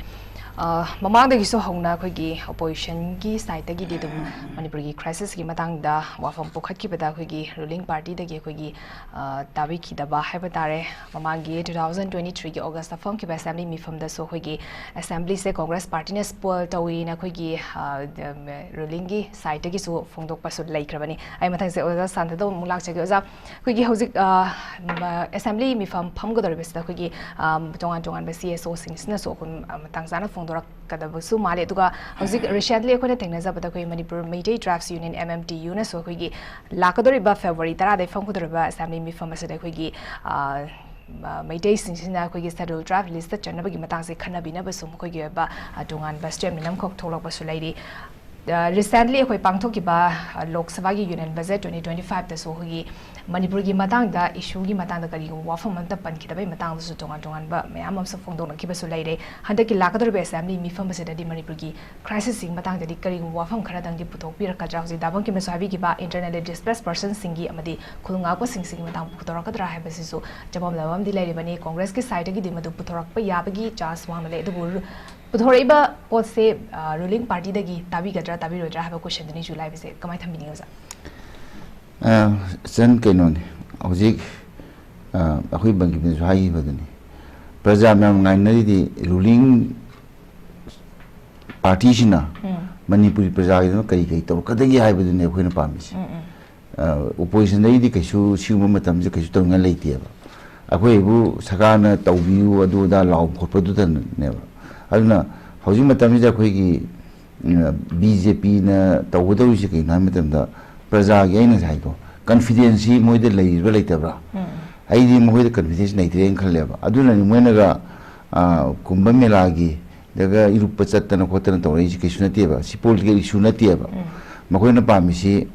ꯑ, ꯃꯃꯥꯡꯗꯒꯤꯁꯨ ꯍꯧꯅ ꯑꯩꯈꯣꯏꯒꯤ ꯑꯣꯄꯣꯖꯤꯁꯟꯒꯤ ꯁꯥꯏꯠꯇꯒꯤꯗꯤ ꯑꯗꯨꯝ ꯃꯅꯤꯄꯨꯔꯒꯤ ꯀ꯭ꯔꯥꯏꯁꯤꯁꯀꯤ ꯃꯇꯥꯡꯗ ꯋꯥꯐꯝ ꯄꯨꯈꯠꯈꯤꯕꯗ ꯑꯩꯈꯣꯏꯒꯤ ꯔꯨꯂꯤꯡ ꯄꯥꯔꯇꯤꯗꯒꯤ ꯑꯩꯈꯣꯏꯒꯤ ꯑ, ꯇꯥꯕꯤꯈꯤꯗꯕ ꯍꯥꯏꯕ ꯇꯥꯔꯦ꯫ ꯃꯃꯥꯡꯒꯤ ꯇꯨ ꯊꯥꯎꯖꯟ ꯇ꯭ꯋꯦꯟꯇꯤ ꯊ꯭ꯔꯤꯒꯤ ꯑꯣꯒꯁꯇ ꯐꯝꯈꯤꯕ ꯑꯦꯁꯦꯝꯕ꯭ꯂꯤ ꯃꯤꯐꯝꯗꯁꯨ ꯑꯩꯈꯣꯏꯒꯤ ꯑꯦꯁꯦꯝꯕ꯭ꯂꯤꯁꯦ ꯀꯣꯡꯒ꯭ꯔꯦꯁ ꯄꯥꯔꯇꯤꯅ ꯁ꯭ꯄꯣꯏꯜ ꯇꯧꯏꯅ ꯑꯩꯈꯣꯏꯒꯤ ꯑ, ꯔꯨꯂꯤꯡꯒꯤ ꯁꯥꯏꯠꯇꯒꯤꯁꯨ ꯐꯣꯡꯗꯣꯛꯄꯁꯨ ꯂꯩꯈ꯭ꯔꯕꯅꯤ꯫ ꯑꯩ ꯃꯊꯪꯁꯦ ꯑꯣꯖꯥ ꯁꯥꯟꯇꯗ ꯑꯃꯨꯛ ꯂꯥꯛꯆꯒꯦ꯫ ꯑꯣꯖꯥ, ꯑꯩꯈꯣꯏꯒꯤ ꯍꯧꯖꯤꯛ ꯑ, ꯃ-, ꯑꯦꯁꯦꯝꯕ꯭ꯂꯤ ꯃꯤꯐꯝ ꯐꯝꯒꯗꯧꯔꯤꯕꯁꯤꯗ ꯑꯩꯈꯣꯏꯒꯤ ꯑ, ꯇꯣꯉꯥꯟ ꯇꯣꯉꯥꯟꯕ ꯁꯤ ꯑꯦꯁ ꯑꯣꯁꯤꯡꯁꯤꯅꯁꯨ ꯑꯩꯈꯣꯏ ꯃꯇꯥꯡ ꯆꯥꯅ ꯐꯣꯡꯗꯣꯔꯛꯀꯗꯕꯁꯨ ꯃꯥꯜꯂꯦ꯫ ꯑꯗꯨꯒ ꯍꯧꯖꯤꯛ ꯔꯤꯁꯦꯟꯠꯂꯤ ꯑꯩꯈꯣꯏꯅ ꯊꯦꯡꯅꯖꯕꯗ ꯑꯩꯈꯣꯏ Manipur Meitei tribes union, M M T ꯌꯨꯅꯁꯨ ꯑꯩꯈꯣꯏꯒꯤ ꯂꯥꯛꯀꯗꯧꯔꯤꯕ ꯐꯦꯕ꯭ꯔꯨꯋꯥꯔꯤ ꯇꯔꯥꯗꯒꯤ ꯐꯝꯒꯗꯧꯔꯤꯕ ꯑꯦꯁꯦꯝꯕ꯭ꯂꯤ ꯃꯤꯐꯝ ꯑꯁꯤꯗ ꯑꯩꯈꯣꯏꯒꯤ ꯑ, ꯃ-, ꯃꯩꯇꯩꯁꯤꯡꯁꯤꯅ ꯑꯩꯈꯣꯏꯒꯤ ꯁꯦꯗ꯭ꯌꯨꯜ ꯇ꯭ꯔꯥꯏꯕ ꯂꯤꯁꯇ ꯆꯟꯅꯕꯒꯤ ꯃꯇꯥꯡꯁꯦ ꯈꯟꯅꯕꯤꯅꯕꯁꯨ ꯃꯈꯣꯏꯒꯤ ꯑꯣꯏꯕ ꯑ, ꯇꯣꯉꯥꯟꯕ ꯁ꯭ꯇꯦꯞ ꯑꯃꯈꯛ ꯊꯣꯛꯂꯛꯄꯁꯨ ꯂꯩꯔꯤ꯫ ꯔꯤꯁꯦꯟꯠꯂꯤ ꯑꯩꯈꯣꯏ ꯄꯥꯡꯊꯣꯛꯈꯤꯕ ꯑ, ꯂꯣꯛ ꯁꯚꯥꯒꯤ ꯌꯨꯅꯤꯌꯟ ꯕꯖꯦꯠ ꯇ꯭ꯋꯦꯟꯇꯤ ꯇ꯭ꯋꯦꯟꯇꯤ ꯐꯥꯏꯚꯇꯁꯨ ꯑꯩꯈꯣꯏꯒꯤ ꯃꯅꯤꯄꯨꯔꯒꯤ ꯃꯇꯥꯡꯗ, ꯏꯁꯨꯒꯤ ꯃꯇꯥꯡꯗ ꯀꯔꯤꯒꯨꯝꯕ ꯋꯥꯐꯝ ꯑꯃꯠꯇ ꯄꯟꯈꯤꯗꯕꯒꯤ ꯃꯇꯥꯡꯗꯁꯨ ꯇꯣꯉꯥꯟ ꯇꯣꯉꯥꯟꯕ ꯃꯌꯥꯝ ꯑꯃꯁꯨ ꯐꯣꯡꯗꯣꯛꯅꯈꯤꯕꯁꯨ ꯂꯩꯔꯦ꯫ ꯍꯟꯗꯛꯀꯤ ꯂꯥꯛꯀꯗꯧꯔꯤꯕ ꯑꯦꯁꯦꯝꯕ꯭ꯂꯤ ꯃꯤꯐꯝ ꯑꯁꯤꯗꯗꯤ ꯃꯅꯤꯄꯨꯔꯒꯤ ꯀ꯭ꯔꯥꯏꯁꯤꯁꯁꯤꯒꯤ ꯃꯇꯥꯡꯗꯗꯤ ꯀꯔꯤꯒꯨꯝꯕ ꯋꯥꯐꯝ ꯈꯔꯗꯪꯗꯤ ꯄꯨꯊꯣꯛꯄꯤꯔꯛꯀꯗ꯭ꯔꯥ? ꯍꯧꯖꯤꯛ ꯗꯥ ꯕꯪꯀꯤꯝꯅꯁꯨ ꯍꯥꯏꯕꯤꯈꯤꯕ ꯏꯟꯇꯔꯅꯦꯜꯂꯤ ꯗꯤꯁꯄ꯭ꯂꯦꯁ ꯄꯔꯁꯟꯁꯤꯡꯒꯤ ꯑꯃꯗꯤ ꯈꯨꯜ ꯉꯥꯛꯄꯁꯤꯡꯁꯤꯒꯤ ꯃꯇꯥꯡ ꯄꯨꯊꯣꯔꯛꯀꯗ꯭ꯔꯥ ꯍꯥꯏꯕꯁꯤꯁꯨ ꯆꯃꯝꯅꯕ ꯑꯃꯗꯤ ꯂꯩꯔꯤꯕꯅꯤ꯫ ꯀꯣꯡꯒ꯭ꯔꯦꯁꯀꯤ ꯁꯥꯏꯠꯇꯒꯤꯗꯤ ꯃꯗꯨ ꯄꯨꯊꯣꯔꯛꯄ ꯌꯥꯕꯒꯤ ꯆꯥꯟꯁ ꯋꯥꯡꯅ ꯂꯩ꯫ ꯑꯗꯨꯕꯨ ꯔꯨ-, ꯄꯨꯊꯣꯔꯛꯏꯕ ꯄꯣꯠꯁꯦ, ꯑ, ꯔꯨꯂꯤꯡ ꯄꯥꯔꯇꯤꯗꯒꯤ ꯇꯥꯕꯤꯒꯗ꯭ꯔꯥ ꯇꯥꯕꯤꯔꯣꯏꯗ꯭ꯔꯥ ꯍꯥꯏꯕ ꯀꯣꯏꯁꯟꯗꯨꯅꯤꯁꯨ ꯂꯥꯏꯕꯁꯦ ꯀꯃꯥꯏꯅ ꯊꯝꯕꯤꯅꯤꯡꯉꯤ ꯑꯣꯖꯥ? ꯑ, ꯏꯆꯟ, ꯀꯩꯅꯣꯅꯤ, ꯍꯧꯖꯤꯛ ꯑ, ꯑꯩꯈꯣꯏ ꯕꯪꯀꯤꯝꯅꯁꯨ ꯍꯥꯏꯈꯤꯕꯗꯨꯅꯤ, ꯄ꯭ꯔꯖꯥ ꯃꯌꯥꯝ ꯉꯥꯏꯅꯔꯤꯗꯤ ꯔꯨꯂꯤꯡ ꯄꯥꯔꯇꯤꯁꯤꯅ ꯎꯝ꯫ ꯃꯅꯤꯄꯨꯔꯤ ꯄ꯭ꯔꯖꯥꯒꯤꯗꯃꯛ ꯀꯔꯤ ꯀꯔꯤ ꯇꯧꯔꯛꯀꯗꯒꯦ ꯍꯥꯏꯕꯗꯨꯅꯤ ꯑꯩꯈꯣꯏꯅ ꯄꯥꯝꯃꯤꯁꯦ꯫ ꯎꯝ, ꯎꯝ꯫ ꯑ, ꯑꯣꯄꯣꯖꯤꯁꯟꯗꯒꯤꯗꯤ ꯀꯩꯁꯨ ꯁꯤꯒꯨꯝꯕ ꯃꯇꯝꯁꯤꯗ ꯀꯩꯁꯨ ꯇꯧꯅꯤꯡꯉꯥꯏ ꯂꯩꯇꯦꯕ꯫ ꯑꯩꯈꯣꯏꯕꯨ ꯁꯔꯀꯥꯔꯅ ꯇꯧꯕꯤꯌꯨ ꯑꯗꯨ ꯑꯗꯥ ꯂꯥꯎꯕ ꯈꯣꯠꯄꯗꯨꯗꯅꯦꯕ꯫ ꯑꯗꯨꯅ ꯍꯧꯖꯤꯛ ꯃꯇꯝꯁꯤꯗ ꯑꯩꯈꯣꯏꯒꯤ ꯕꯤ ꯖꯦ ꯄꯤꯅ ꯇꯧꯒꯗꯧꯔꯤꯁꯦ ꯀꯩꯅꯣ ꯍꯥꯏꯕ ꯃꯇꯝꯗ, ꯄ꯭ꯔꯖꯥꯒꯤ, ꯑꯩꯅ ꯉꯁꯥꯏ ꯍꯥꯏꯗꯣ, ꯀꯟꯐꯤꯗꯦꯟꯁꯁꯤ ꯃꯣꯏꯗ ꯂꯩꯔꯤꯕ꯭ꯔꯥ ꯂꯩꯇꯕ꯭ꯔꯥ? ꯎꯝ꯫ ꯑꯩꯗꯤ ꯃꯈꯣꯏꯗ ꯀꯟꯐꯤꯗꯦꯟꯁ ꯂꯩꯇ꯭ꯔꯦꯅ ꯈꯜꯂꯦꯕ꯫ ꯑꯗꯨꯅꯅꯤ ꯃꯣꯏꯅꯒ, ꯑ, ꯀꯨꯝꯚ ꯃꯦꯂꯥꯒꯤ ꯗꯒ ꯏꯔꯨꯞꯄ ꯆꯠꯇꯅ ꯈꯣꯠꯇꯅ ꯇꯧꯔꯛꯏꯁꯤ ꯀꯩꯁꯨ ꯅꯠꯇꯦꯕ꯫ ꯁꯤ ꯄꯣꯂꯤꯇꯤꯀꯦꯜ ꯏꯁꯨ ꯅꯠꯇꯦꯕ꯫ ꯎꯝ꯫ ꯃꯈꯣꯏꯅ ꯄꯥꯝꯃꯤꯁꯤ,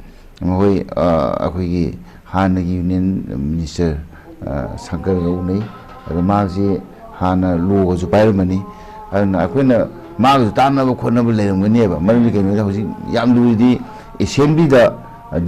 ꯃꯈꯣꯏ, ꯑ, ꯑꯩꯈꯣꯏꯒꯤ ꯍꯥꯟꯅꯒꯤ ꯌꯨꯅꯤꯌꯟ ꯃꯤꯅꯤꯁꯇꯔ, ꯑ, ꯁꯪꯀꯔꯒ ꯎꯅꯩ꯫ ꯑꯗꯣ ꯃꯥꯁꯤ ꯍꯥꯟꯅ ꯂꯣꯒꯁꯨ ꯄꯥꯏꯔꯝꯕꯅꯤ꯫ ꯑꯗꯨꯅ ꯑꯩꯈꯣꯏꯅ ꯃꯥꯒꯁꯨ ꯇꯥꯟꯅꯕ ꯈꯣꯠꯅꯕ ꯂꯩꯔꯝꯒꯅꯦꯕ꯫ ꯃꯔꯝꯗꯤ ꯀꯩꯅꯣꯗ ꯍꯧꯖꯤꯛ ꯌꯥꯝ ꯂꯨꯔꯤꯗꯤ ꯑꯦꯁꯦꯝꯕ꯭ꯂꯤꯗ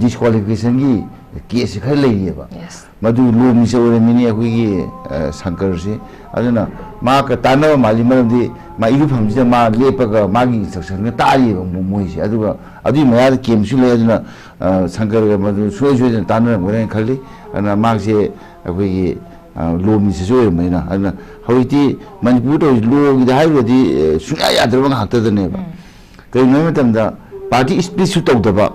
ꯗꯤꯁꯀ꯭ꯋꯥꯂꯤꯐꯤꯀꯦꯁꯟꯒꯤ ꯀꯦꯁꯁꯦ ꯈꯔ ꯂꯩꯔꯤꯑꯕ꯫ Yes. ꯃꯗꯨ ꯂꯣ ꯃꯤꯁ ꯑꯣꯏꯔꯝꯃꯤꯅꯤ ꯑꯩꯈꯣꯏꯒꯤ, ꯑ, ꯁꯪꯀꯔꯁꯦ꯫ ꯑꯗꯨꯅ ꯃꯥꯒ ꯇꯥꯟꯅꯕ ꯃꯥꯜꯂꯤ, ꯃꯔꯝꯗꯤ ꯃꯥ ꯏꯔꯨꯐꯝꯁꯤꯗ ꯃꯥ ꯂꯦꯞꯄꯒ ꯃꯥꯒꯤ instruction ꯇꯥꯔꯤꯑꯕ ꯃꯣ-, ꯃꯣꯏꯁꯦ꯫ ꯑꯗꯨꯒ ꯑꯗꯨꯒꯤ ꯃꯌꯥꯗ ꯀꯦꯝꯁꯨ ꯂꯩ꯫ ꯑꯗꯨꯅ, ꯑ, ꯁꯪꯀꯔꯒ ꯃꯗꯨ ꯁꯨꯡꯁꯣꯏ ꯁꯣꯏꯗꯅ ꯇꯥꯟꯅꯔꯝꯒꯅꯤ ꯍꯥꯏꯅ ꯈꯜꯂꯤ꯫ ꯑꯗꯨꯅ ꯃꯥꯁꯦ ꯑꯩꯈꯣꯏꯒꯤ, ꯑ, ꯂꯣ ꯃꯤꯁ ꯑꯣꯏꯔꯝꯕꯅꯤꯅ꯫ ꯑꯗꯨꯅ ꯍꯧꯖꯤꯛꯇꯤ ꯃꯅꯤꯄꯨꯔ ꯇꯧꯔꯤꯁꯤ ꯂꯣꯒꯤꯗ ꯍꯥꯏꯔꯨꯔꯗꯤ, ꯑ, ꯁꯨꯡꯌꯥ ꯌꯥꯗ꯭ꯔꯕ ꯉꯥꯛꯇꯗꯅꯦꯕ꯫ ꯀꯩꯒꯤꯅꯣ ꯍꯥꯏꯕ ꯃꯇꯝꯗ ꯄꯥꯔꯇꯤ ꯁ꯭ꯄ꯭ꯂꯤꯠꯁꯨ ꯇꯧꯗꯕ,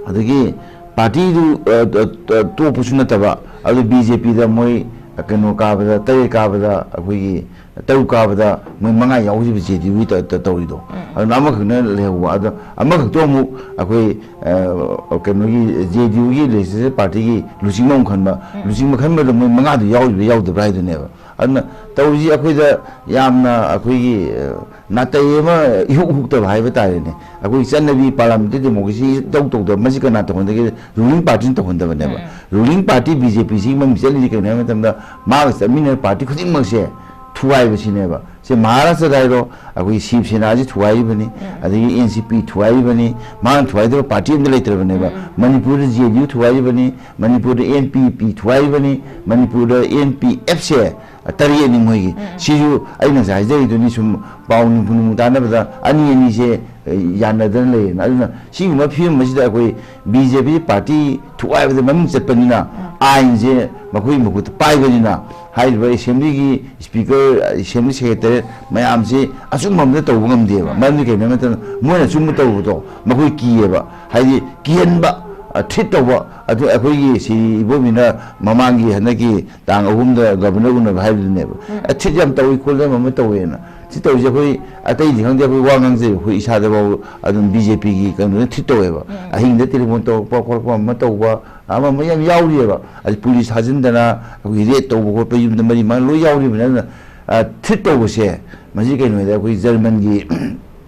ꯑꯗꯒꯤ ꯄꯥꯔꯇꯤꯗꯨ, ꯑ, ꯑ, ꯑ, ꯇꯣꯛꯄꯁꯨ ꯅꯠꯇꯕ, ꯑꯗꯨ ꯕꯤ ꯖꯦ ꯄꯤꯗ ꯃꯣꯏ ꯀꯩꯅꯣ ꯀꯥꯕꯗ, ꯇꯔꯦꯠ ꯀꯥꯕꯗ, ꯑꯩꯈꯣꯏꯒꯤ ꯇꯔꯨꯛ ꯀꯥꯕꯗ ꯃꯣꯏ ꯃꯉꯥ ꯌꯥꯎꯈꯤꯕ ꯖꯦ ꯗꯤ ꯌꯨꯒꯤ ꯇ-, ꯇ-, ꯇꯧꯔꯤꯗꯣ꯫ ꯑꯗꯨꯅ ꯑꯃꯈꯛꯅ ꯂꯩꯍꯧꯕ꯫ ꯑꯗꯣ ꯑꯃꯈꯛꯇꯣ ꯑꯃꯨꯛ ꯑꯩꯈꯣꯏ, ꯑ, ꯀꯩꯅꯣꯒꯤ ꯖꯦ ꯗꯤ ꯌꯨꯒꯤ ꯂꯦꯖꯤꯁꯂꯦꯇꯤꯚ ꯄꯥꯔꯇꯤꯒꯤ ꯂꯨꯆꯤꯡꯕ ꯑꯃꯨꯛ ꯈꯟꯕ, ꯂꯨꯆꯤꯡꯕ ꯈꯟꯕꯗ ꯃꯣꯏ ꯃꯉꯥꯗꯨ ꯌꯥꯎꯔꯤꯕ꯭ꯔꯥ ꯌꯥꯎꯗꯕ꯭ꯔꯥ ꯍꯥꯏꯗꯨꯅꯦꯕ꯫ ꯑꯗꯨꯅ ꯇꯧꯔꯤꯁꯤ ꯑꯩꯈꯣꯏꯗ ꯌꯥꯝꯅ ꯑꯩꯈꯣꯏꯒꯤ, ꯑ, ꯅꯥꯇꯩ ꯑꯃ ꯏꯍꯨꯛ ꯍꯨꯛꯇꯕ ꯍꯥꯏꯕ ꯇꯥꯔꯦꯅꯦ꯫ ꯑꯩꯈꯣꯏ ꯆꯠꯅꯕꯤ parliamentary democracy ꯇꯧ ꯇꯧꯗꯕ, ꯃꯁꯤ ꯀꯅꯥ ꯇꯧꯍꯟꯗꯒꯦ? Ruling partyꯅ ꯇꯧꯍꯟꯗꯕꯅꯦꯕ꯫ Ruling party ꯕꯤ ꯖꯦ ꯄꯤꯁꯤꯒꯤ ꯃꯃꯤꯡ ꯆꯠꯂꯤꯁꯤ ꯀꯩꯅꯣ ꯍꯥꯏꯕ ꯃꯇꯝꯗ, ꯃꯥꯒ ꯆꯠꯃꯤꯟꯅꯔꯤꯕ ꯄꯥꯔꯇꯤ ꯈꯨꯗꯤꯡꯃꯛꯁꯦ ꯊꯨꯒꯥꯏꯕꯁꯤꯅꯦꯕ꯫ ꯁꯦ ꯃꯍꯥꯔꯥꯁꯇ꯭ꯔꯗ ꯍꯥꯏꯔꯣ, ꯑꯩꯈꯣꯏꯒꯤ ꯁꯤꯕ ꯁꯦꯅꯥꯁꯤ ꯊꯨꯒꯥꯏꯔꯤꯕꯅꯤ, ꯑꯗꯒꯤ ꯑꯦꯟ ꯁꯤ ꯄꯤ ꯊꯨꯒꯥꯏꯔꯤꯕꯅꯤ, ꯃꯥꯅ ꯊꯨꯒꯥꯏꯗꯕ ꯄꯥꯔꯇꯤ ꯑꯝꯇ ꯂꯩꯇ꯭ꯔꯕꯅꯦꯕ꯫ ꯃꯅꯤꯄꯨꯔꯗ ꯖꯦ ꯗꯤ ꯌꯨ ꯊꯨꯒꯥꯏꯔꯤꯕꯅꯤ, ꯃꯅꯤꯄꯨꯔꯗ ꯑꯦꯟ ꯄꯤ ꯄꯤ ꯊꯨꯒꯥꯏꯔꯤꯕꯅꯤ, ꯃꯅꯤꯄꯨꯔꯗ ꯑꯦꯟ ꯄꯤ ꯑꯦꯐꯁꯦ ꯇꯔꯦꯠꯅꯤ ꯃꯣꯏꯒꯤ꯫ ꯁꯤꯁꯨ ꯑꯩꯅ ꯉꯁꯥꯏ ꯍꯥꯏꯖꯔꯤꯗꯨꯅꯤ, ꯁꯨꯝ ꯄꯥꯎ ꯅꯨꯡ ꯅꯨꯡ ꯇꯥꯟꯅꯕꯗ ꯑꯅꯤ ꯑꯅꯤꯁꯦ, ꯑ, ꯌꯥꯅꯗꯅ ꯂꯩꯔꯦꯅ꯫ ꯑꯗꯨꯅ ꯁꯤꯒꯨꯝꯕ ꯐꯤꯕꯝ ꯑꯁꯤꯗ ꯑꯩꯈꯣꯏ ꯕꯤ ꯖꯦ ꯄꯤ ꯄꯥꯔꯇꯤ ꯊꯨꯒꯥꯏꯕꯗ ꯃꯃꯤꯡ ꯆꯠꯄꯅꯤꯅ, ꯑꯥꯏꯟꯁꯦ ꯃꯈꯣꯏꯒꯤ ꯃꯈꯨꯠꯇ ꯄꯥꯏꯕꯅꯤꯅ, ꯍꯥꯏꯔꯤꯕ ꯑꯦꯁꯦꯝꯕ꯭ꯂꯤꯒꯤ ꯁ꯭ꯄꯤꯀꯔ, ꯑꯦꯁꯦꯝꯕ꯭ꯂꯤ ꯁꯦꯀ꯭ꯔꯦꯇꯔꯤ ꯃꯌꯥꯝꯁꯦ ꯑꯆꯨꯝꯕ ꯑꯝꯇ ꯇꯧꯕ ꯉꯝꯗꯦꯕ꯫ ꯃꯔꯝꯗꯤ ꯀꯩꯅꯣ ꯍꯥꯏꯕ ꯃꯇꯝꯗ, ꯃꯣꯏꯅ ꯑꯆꯨꯝꯕ ꯇꯧꯕꯗꯣ ꯃꯈꯣꯏ ꯀꯤꯌꯦꯕ꯫ ꯍꯥꯏꯗꯤ ꯀꯤꯍꯟꯕ, ꯑ, ꯊ꯭ꯔꯤꯠ ꯇꯧꯕ꯫ ꯑꯗꯨ ꯑꯩꯈꯣꯏꯒꯤ ꯁꯤ ꯏꯕꯣꯕꯤꯅ ꯃꯃꯥꯡꯒꯤ ꯍꯟꯗꯛꯀꯤ ꯇꯥꯡ ꯑꯍꯨꯝꯗ ꯒꯕꯔꯅꯔ ꯎꯅꯕ ꯍꯥꯏꯕꯗꯨꯅꯦꯕ꯫ ꯑ, ꯊ꯭ꯔꯤꯠ ꯌꯥꯝ ꯇꯧꯏ ꯈꯣꯠꯂꯦ, ꯑꯃ ꯑꯃ ꯇꯧꯋꯦꯅ꯫ ꯊ꯭ꯔꯤꯠ ꯇꯧꯔꯤꯁꯦ ꯑꯩꯈꯣꯏ ꯑꯇꯩꯗꯤ ꯈꯪꯗꯦ, ꯑꯩꯈꯣꯏ ꯋꯥ ꯉꯥꯡꯖꯩ, ꯑꯩꯈꯣꯏ ꯏꯁꯥꯗꯐꯥꯎ ꯑꯗꯨꯝ ꯕꯤ ꯖꯦ ꯄꯤꯒꯤ ꯀꯩꯅꯣꯅ ꯊ꯭ꯔꯤꯠ ꯇꯧꯋꯦꯕ꯫ ꯑꯍꯤꯡꯗ ꯇꯦꯂꯤꯐꯣꯟ ꯇꯧꯔꯛꯄ ꯈꯣꯠꯂꯛꯄ ꯑꯃ ꯇꯧꯕ, ꯑꯃ ꯑꯃ ꯌꯥꯝ ꯌꯥꯎꯔꯤꯑꯕ꯫ ꯑꯗꯩ ꯄꯨꯂꯤꯁ ꯊꯥꯖꯤꯟꯗꯅ ꯑꯩꯈꯣꯏꯒꯤ ꯔꯦꯠ ꯇꯧꯕ ꯈꯣꯠꯄ ꯌꯨꯝꯗ ꯃꯔꯤ ꯃꯉꯥ ꯂꯣꯏ ꯌꯥꯎꯔꯤꯕꯅꯤ꯫ ꯑꯗꯨꯅ, ꯑ, ꯊ꯭ꯔꯤꯠ ꯇꯧꯕꯁꯦ, ꯃꯁꯤ ꯀꯩꯅꯣꯗ ꯑꯩꯈꯣꯏ ꯖꯔꯃꯟꯒꯤ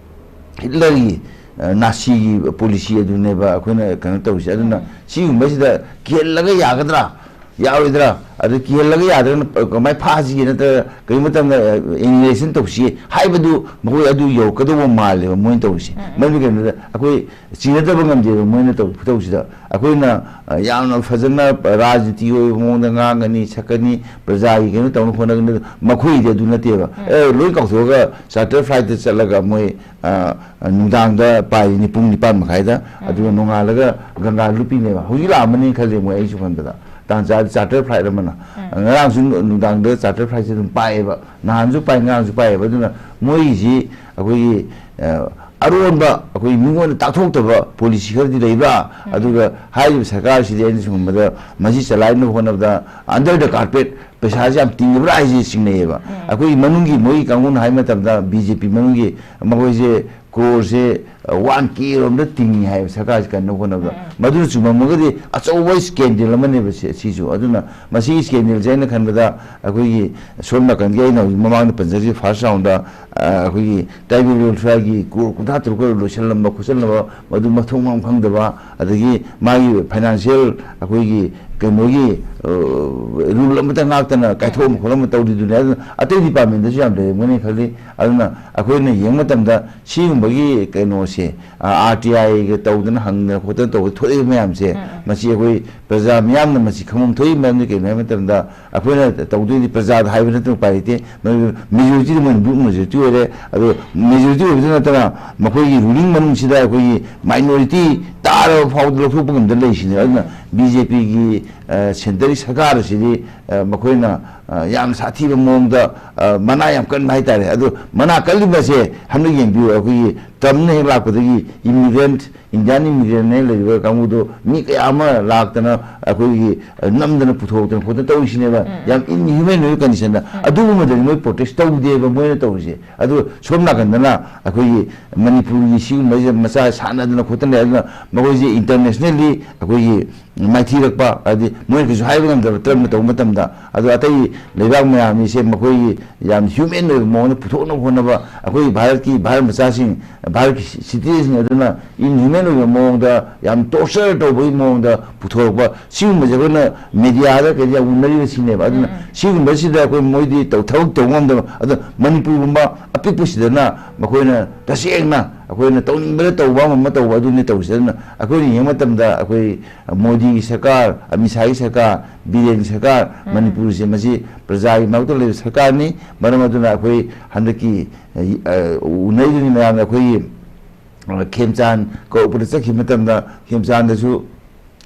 ꯍꯤꯠꯂꯔꯒꯤ, ꯑ, ꯅꯥꯁꯤꯒꯤ ꯄꯣꯂꯤꯁꯤ ꯑꯗꯨꯅꯦꯕ ꯑꯩꯈꯣꯏꯅ ꯀꯩꯅꯣ ꯇꯧꯔꯤꯁꯦ꯫ ꯑꯗꯨꯅ ꯁꯤꯒꯨꯝꯕꯁꯤꯗ ꯀꯤꯍꯜꯂꯒ ꯌꯥꯒꯗ꯭ꯔꯥ? ꯌꯥꯔꯣꯏꯗ꯭ꯔꯥ? ꯑꯗꯨ ꯀꯤꯍꯜꯂꯒ ꯌꯥꯗ꯭ꯔꯒꯅ ꯀꯃꯥꯏꯅ ꯐꯥꯁꯤꯒꯦ? ꯅꯠꯇ꯭ꯔꯒ ꯀꯔꯤꯒꯨꯝꯕ ꯃꯇꯝꯗ ꯑꯦꯅꯤꯃꯦꯁꯟ ꯇꯧꯁꯤ ꯍꯥꯏꯕꯗꯨ ꯃꯈꯣꯏ ꯑꯗꯨ ꯌꯧꯔꯛꯀꯗꯧꯕ ꯃꯥꯜꯂꯦꯕ ꯃꯣꯏꯅ ꯇꯧꯔꯤꯁꯦ꯫ ꯎꯝ, ꯎꯝ꯫ ꯃꯔꯝꯗꯤ ꯀꯩꯅꯣꯗ ꯑꯩꯈꯣꯏ ꯆꯤꯡꯅꯗꯕ ꯉꯝꯗꯦꯕ ꯃꯣꯏꯅ ꯇꯧꯔꯤꯕ ꯈꯨꯇꯧꯁꯤꯗ꯫ ꯑꯩꯈꯣꯏꯅ, ꯑ, ꯌꯥꯝꯅ ꯐꯖꯅ ꯔꯥꯖꯅꯤꯇꯤ ꯑꯣꯏꯕ ꯃꯑꯣꯡꯗ ꯉꯥꯡꯒꯅꯤ, ꯁꯛꯀꯅꯤ, ꯄ꯭ꯔꯖꯥꯒꯤ ꯀꯩꯅꯣ ꯇꯧꯅꯕ ꯍꯣꯠꯅꯒꯅꯤ꯫ ꯃꯈꯣꯏꯒꯤꯗꯤ ꯑꯗꯨ ꯅꯠꯇꯦꯕ꯫ ꯎꯝ꯫ ꯑꯦ, ꯂꯣꯏ ꯀꯥꯎꯊꯣꯛꯑꯒ ꯆꯥꯔꯇꯔ ꯐ꯭ꯂꯥꯏꯠꯇ ꯆꯠꯂꯒ ꯃꯣꯏ, ꯑ, ꯅꯨꯡꯗꯥꯡꯗ ꯄꯥꯏꯔꯤꯅꯤ ꯄꯨꯡ ꯅꯤꯄꯥꯟ ꯃꯈꯥꯏꯗ, ꯎꯝ꯫ ꯑꯗꯨꯒ ꯅꯣꯡꯉꯥꯜꯂꯒ ꯒꯪꯒꯥ ꯂꯨꯞꯄꯤꯅꯦꯕ꯫ ꯍꯧꯖꯤꯛ ꯂꯥꯛꯑꯝꯃꯅꯤ ꯈꯜꯂꯦ ꯃꯣꯏ, ꯑꯩꯁꯨ ꯈꯟꯕꯗ꯫ ꯇꯥꯟ ꯆꯥꯔꯗꯤ ꯆꯥꯔꯇꯔ ꯐ꯭ꯂꯥꯏꯠ ꯑꯃꯅ꯫ ꯎꯝ꯫ ꯉꯔꯥꯡꯁꯨ ꯅꯨꯡꯗꯥꯡꯗ ꯆꯥꯔꯇꯔ ꯐ꯭ꯂꯥꯏꯠꯁꯦ ꯑꯗꯨꯝ ꯄꯥꯏꯌꯦꯕ, ꯅꯍꯥꯟꯁꯨ ꯄꯥꯏ, ꯉꯔꯥꯡꯁꯨ ꯄꯥꯏꯌꯦꯕ꯫ ꯑꯗꯨꯅ ꯃꯣꯏꯒꯤꯁꯤ ꯑꯩꯈꯣꯏꯒꯤ, ꯑ, ꯑꯔꯣꯟꯕ, ꯑꯩꯈꯣꯏ ꯃꯤꯉꯣꯟꯗ ꯇꯥꯛꯊꯣꯛꯇꯕ ꯄꯣꯂꯤꯁꯤ ꯈꯔꯗꯤ ꯂꯩꯕ꯭ꯔꯥ? ꯎꯝ꯫ ꯑꯗꯨꯒ ꯍꯥꯏꯔꯤꯕ ꯁꯔꯀꯥꯔꯁꯤꯗꯤ ꯑꯩꯅ ꯁꯨꯝ ꯈꯟꯕꯗ ꯃꯁꯤ ꯆꯂꯥꯏꯅꯕ ꯍꯣꯠꯅꯕꯗ under the carpet ꯄꯩꯁꯥꯁꯦ ꯌꯥꯝ ꯇꯤꯡꯉꯤꯕ꯭ꯔꯥ ꯍꯥꯏꯁꯦ ꯆꯤꯡꯅꯩꯌꯦꯕ꯫ ꯎꯝ꯫ ꯑꯩꯈꯣꯏꯒꯤ ꯃꯅꯨꯡꯒꯤ ꯃꯣꯏꯒꯤ ꯀꯥꯡꯕꯨꯅ ꯍꯥꯏꯕ ꯃꯇꯝꯗ ꯕꯤ ꯖꯦ ꯄꯤ ꯃꯅꯨꯡꯒꯤ ꯃꯈꯣꯏꯁꯦ ꯀ꯭ꯔꯣꯔꯁꯦ, ꯑ, ꯋꯥꯟ ꯀꯦ ꯔꯣꯝꯗ ꯇꯤꯡꯉꯤ ꯍꯥꯏꯕ ꯁꯔꯀꯥꯔꯁꯤ ꯀꯟꯅꯕ ꯍꯣꯠꯅꯕꯗ꯫ ꯎꯝ, ꯎꯝ꯫ ꯃꯗꯨꯅ ꯆꯨꯝꯃꯝꯃꯒꯗꯤ ꯑꯆꯧꯕ ꯁ꯭ꯀꯦꯟꯗꯦꯜ ꯑꯃꯅꯦꯕ ꯁꯤ-, ꯁꯤꯁꯨ꯫ ꯑꯗꯨꯅ ꯃꯁꯤꯒꯤ ꯁ꯭ꯀꯦꯟꯗꯦꯜꯁꯦ ꯑꯩꯅ ꯈꯟꯕꯗ ꯑꯩꯈꯣꯏꯒꯤ ꯁꯣꯝ ꯅꯥꯀꯟꯒꯤ ꯑꯩꯅ ꯍꯧꯖꯤꯛ ꯃꯃꯥꯡꯗ ꯄꯟꯖꯈꯤꯕ ꯐꯥꯔꯁ ꯔꯥꯎꯟꯗ, ꯑ, ꯑꯩꯈꯣꯏꯒꯤ ꯇ꯭ꯔꯥꯏꯕꯦꯜ ꯋꯦꯜꯐꯤꯌꯔꯒꯤ ꯀ꯭ꯔꯣꯔ ꯀꯨꯟꯊ꯭ꯔꯥ ꯇꯔꯨꯛꯀ ꯂꯣꯏꯁꯤꯜꯂꯝꯕ ꯈꯣꯠꯆꯜꯂꯝꯕ ꯃꯗꯨ ꯃꯊꯣꯡ ꯃꯔꯝ ꯈꯪꯗꯕ, ꯑꯗꯒꯤ ꯃꯥꯒꯤ ꯐꯥꯏꯅꯥꯟꯁꯤꯌꯦꯜ ꯑꯩꯈꯣꯏꯒꯤ ꯀꯩꯅꯣꯒꯤ, ꯑ, ꯔꯨꯜ ꯑꯃꯇ ꯉꯥꯛꯇꯅ ꯀꯥꯏꯊꯣꯛꯑꯝꯕ ꯈꯣꯠꯂꯝꯕ ꯇꯧꯔꯤꯗꯨꯅꯦ꯫ ꯑꯗꯨꯅ ꯑꯇꯩ ꯗꯤꯄꯥꯔꯠꯃꯦꯟꯗꯁꯨ ꯌꯥꯝ ꯂꯩꯔꯝꯒꯅꯤ ꯈꯜꯂꯤ꯫ ꯑꯗꯨꯅ ꯑꯩꯈꯣꯏꯅ ꯌꯦꯡꯕ ꯃꯇꯝꯗ ꯁꯤꯒꯨꯝꯕꯒꯤ ꯀꯩꯅꯣꯁꯦ, ꯑ, ꯑꯥꯔ ꯇꯤ ꯑꯥꯏꯒ ꯇꯧꯗꯅ ꯍꯪꯗꯅ ꯈꯣꯠꯇꯅ ꯇꯧꯕ ꯊꯣꯛꯏꯕ ꯃꯌꯥꯝꯁꯦ, ꯎꯝ, ꯎꯝ꯫ ꯃꯁꯤ ꯑꯩꯈꯣꯏ ꯄ꯭ꯔꯖꯥ ꯃꯤꯌꯥꯝꯅ ꯃꯁꯤ ꯈꯪꯐꯝ ꯊꯣꯛꯏ꯫ ꯃꯔꯝꯗꯤ ꯀꯩꯅꯣ ꯍꯥꯏꯕ ꯃꯇꯝꯗ ꯑꯩꯈꯣꯏꯅ ꯇꯧꯗꯣꯏꯗꯤ ꯄ꯭ꯔꯖꯥꯗ ꯍꯥꯏꯕ ꯅꯠꯇꯅ ꯎꯄꯥꯏ ꯂꯩꯇꯦ꯫ ꯃꯦꯖꯣꯔꯤꯇꯤꯗ ꯃꯣꯏꯅ ꯕꯨꯛ ꯃꯦꯖꯣꯔꯤꯇꯤ ꯑꯣꯏꯔꯦ꯫ ꯑꯗꯣ ꯃꯦꯖꯣꯔꯤꯇꯤ ꯑꯣꯏꯕꯗ ꯅꯠꯇꯅ ꯃꯈꯣꯏꯒꯤ ꯔꯨꯂꯤꯡ ꯃꯅꯨꯡꯁꯤꯗ ꯑꯩꯈꯣꯏꯒꯤ ꯃꯥꯏꯅꯣꯔꯤꯇꯤ ꯇꯥꯔꯕ ꯐꯥꯎꯕꯗ ꯂꯧꯊꯣꯛꯄ ꯉꯝꯗꯅ ꯂꯩꯔꯤꯁꯤꯅꯦ꯫ ꯑꯗꯨꯅ ꯎꯝ꯫ ꯕꯤ ꯖꯦ ꯄꯤꯒꯤ, ꯑ, ꯁꯦꯟꯇꯔꯒꯤ ꯁꯔꯀꯥꯔ ꯑꯁꯤꯗꯤ, ꯑ, ꯃꯈꯣꯏꯅ, ꯑ, ꯌꯥꯝ ꯁꯥꯊꯤꯕ ꯃꯑꯣꯡꯗ, ꯑ, ꯃꯅꯥ ꯌꯥꯝ ꯀꯟꯕ ꯍꯥꯏꯇꯥꯔꯦ꯫ ꯑꯗꯣ ꯃꯅꯥ ꯀꯜꯂꯤꯕꯁꯦ ꯍꯟꯗꯛ ꯌꯦꯡꯕꯤꯌꯨ, ꯑꯩꯈꯣꯏꯒꯤ ꯇ꯭ꯔꯝꯞꯅ ꯍꯦꯛ ꯂꯥꯛꯄꯗꯒꯤ ꯏꯃꯤꯒ꯭ꯔꯦꯟꯠ, ꯏꯟꯗꯤꯌꯥꯟ ꯏꯃꯤꯒ꯭ꯔꯦꯟꯅꯦ ꯂꯩꯔꯤꯕ ꯀꯥꯡꯕꯨꯗꯣ ꯃꯤ ꯀꯌꯥ ꯑꯃ ꯂꯥꯛꯇꯅ ꯑꯩꯈꯣꯏꯒꯤ, ꯑ, ꯅꯝꯗꯅ ꯄꯨꯊꯣꯛꯇꯅ ꯈꯣꯠꯇꯅ ꯇꯧꯔꯤꯁꯤꯅꯦꯕ꯫ ꯎꯝ, ꯎꯝ꯫ ꯌꯥꯝ ꯏꯟꯍ꯭ꯌꯨꯃꯦꯟ ꯑꯣꯏꯕ ꯀꯟꯗꯤꯁꯟꯗ꯫ ꯎꯝ꯫ ꯑꯗꯨꯒꯨꯝꯕꯗꯗꯤ ꯃꯣꯏ ꯄ꯭ꯔꯣꯇꯦꯁ ꯇꯧꯗꯦꯕ ꯃꯣꯏꯅ ꯇꯧꯔꯤꯁꯦ꯫ ꯑꯗꯨ ꯁꯣꯝ ꯅꯥꯀꯟꯗꯅ ꯑꯩꯈꯣꯏꯒꯤ ꯃꯅꯤꯄꯨꯔꯒꯤ ꯁꯤꯒꯨꯝꯕꯁꯦ ꯃꯆꯥ ꯁꯥꯟꯅꯗꯅ ꯈꯣꯠꯇꯅ ꯂꯩ꯫ ꯑꯗꯨꯅ ꯃꯈꯣꯏꯁꯦ ꯏꯟꯇꯔꯅꯦꯁꯅꯦꯜꯂꯤ ꯑꯩꯈꯣꯏꯒꯤ ꯃꯥꯏꯊꯤꯔꯛꯄ, ꯍꯥꯏꯗꯤ ꯃꯣꯏꯅ ꯀꯩꯁꯨ ꯍꯥꯏꯕ ꯉꯝꯗꯕ, ꯇ꯭ꯔꯝꯞꯅ ꯇꯧꯕ ꯃꯇꯝꯗ꯫ ꯑꯗꯣ ꯑꯇꯩ ꯂꯩꯕꯥꯛ ꯃꯌꯥꯝ ꯑꯁꯦ ꯃꯈꯣꯏꯒꯤ ꯌꯥꯝ ꯍ꯭ꯌꯨꯃꯦꯟ ꯑꯣꯏꯕ ꯃꯑꯣꯡꯗ ꯄꯨꯊꯣꯛꯅꯕ ꯍꯣꯠꯅꯕ, ꯑꯩꯈꯣꯏ ꯚꯥꯔꯠꯀꯤ, ꯚꯥꯔꯠ ꯃꯆꯥꯁꯤꯡ, ꯚꯥꯔꯠꯀꯤ ꯁꯤꯇꯤꯖꯦꯟꯁꯤꯡ ꯑꯗꯨꯅ ꯏꯟꯍ꯭ꯌꯨꯃꯦꯟ ꯑꯣꯏꯕ ꯃꯑꯣꯡꯗ, ꯌꯥꯝ ꯇꯣꯔꯆꯔ ꯇꯧꯕꯒꯤ ꯃꯑꯣꯡꯗ ꯄꯨꯊꯣꯔꯛꯄ, ꯁꯤꯒꯨꯝꯕꯁꯦ ꯑꯩꯈꯣꯏꯅ ꯃꯦꯗꯤꯌꯥꯗ ꯀꯩꯗ ꯌꯥꯝ ꯎꯅꯔꯤꯕ ꯁꯤꯅꯦꯕ꯫ ꯑꯗꯨꯅ ꯁꯤꯒꯨꯝꯕꯁꯤꯗ ꯑꯩꯈꯣꯏ ꯃꯣꯏꯗꯤ ꯇꯧ-, ꯊꯕꯛ ꯇꯧꯕ ꯉꯝꯗꯕ꯫ ꯑꯗꯣ ꯃꯅꯤꯄꯨꯔꯒꯨꯝꯕ ꯑꯄꯤꯛꯄꯁꯤꯗꯅ ꯃꯈꯣꯏꯅ ꯇꯁꯦꯡꯅ ꯑꯩꯈꯣꯏꯅ ꯇꯧꯅꯤꯡꯕꯗ ꯇꯧꯕ, ꯑꯃ ꯑꯃ ꯇꯧꯕ ꯑꯗꯨꯅꯤ ꯇꯧꯔꯤꯁꯦ꯫ ꯑꯗꯨꯅ ꯑꯩꯈꯣꯏꯅ ꯌꯦꯡꯕ ꯃꯇꯝꯗ ꯑꯩꯈꯣꯏ ꯃꯣꯗꯤꯒꯤ ꯁꯔꯀꯥꯔ, ꯑꯃꯤꯠ ꯁꯥꯍꯒꯤ ꯁꯔꯀꯥꯔ, ꯕꯤꯔꯦꯟꯒꯤ ꯁꯔꯀꯥꯔ, ꯃꯅꯤꯄꯨꯔꯁꯦ ꯃꯁꯤ ꯄ꯭ꯔꯖꯥꯒꯤ ꯃꯥꯌꯣꯛꯇ ꯂꯩꯕ ꯁꯔꯀꯥꯔꯅꯤ꯫ ꯃꯔꯝ ꯑꯗꯨꯅ ꯑꯩꯈꯣꯏ ꯍꯟꯗꯛꯀꯤ, ꯑ, ꯎꯅꯔꯤꯕꯅꯤ ꯃꯌꯥꯝꯅ ꯑꯩꯈꯣꯏꯒꯤ, ꯑ, ꯈꯦꯝꯆꯥꯟ ꯀꯧꯔꯛꯄꯗ ꯆꯠꯈꯤꯕ ꯃꯇꯝꯗ ꯈꯦꯝꯆꯥꯟꯗꯁꯨ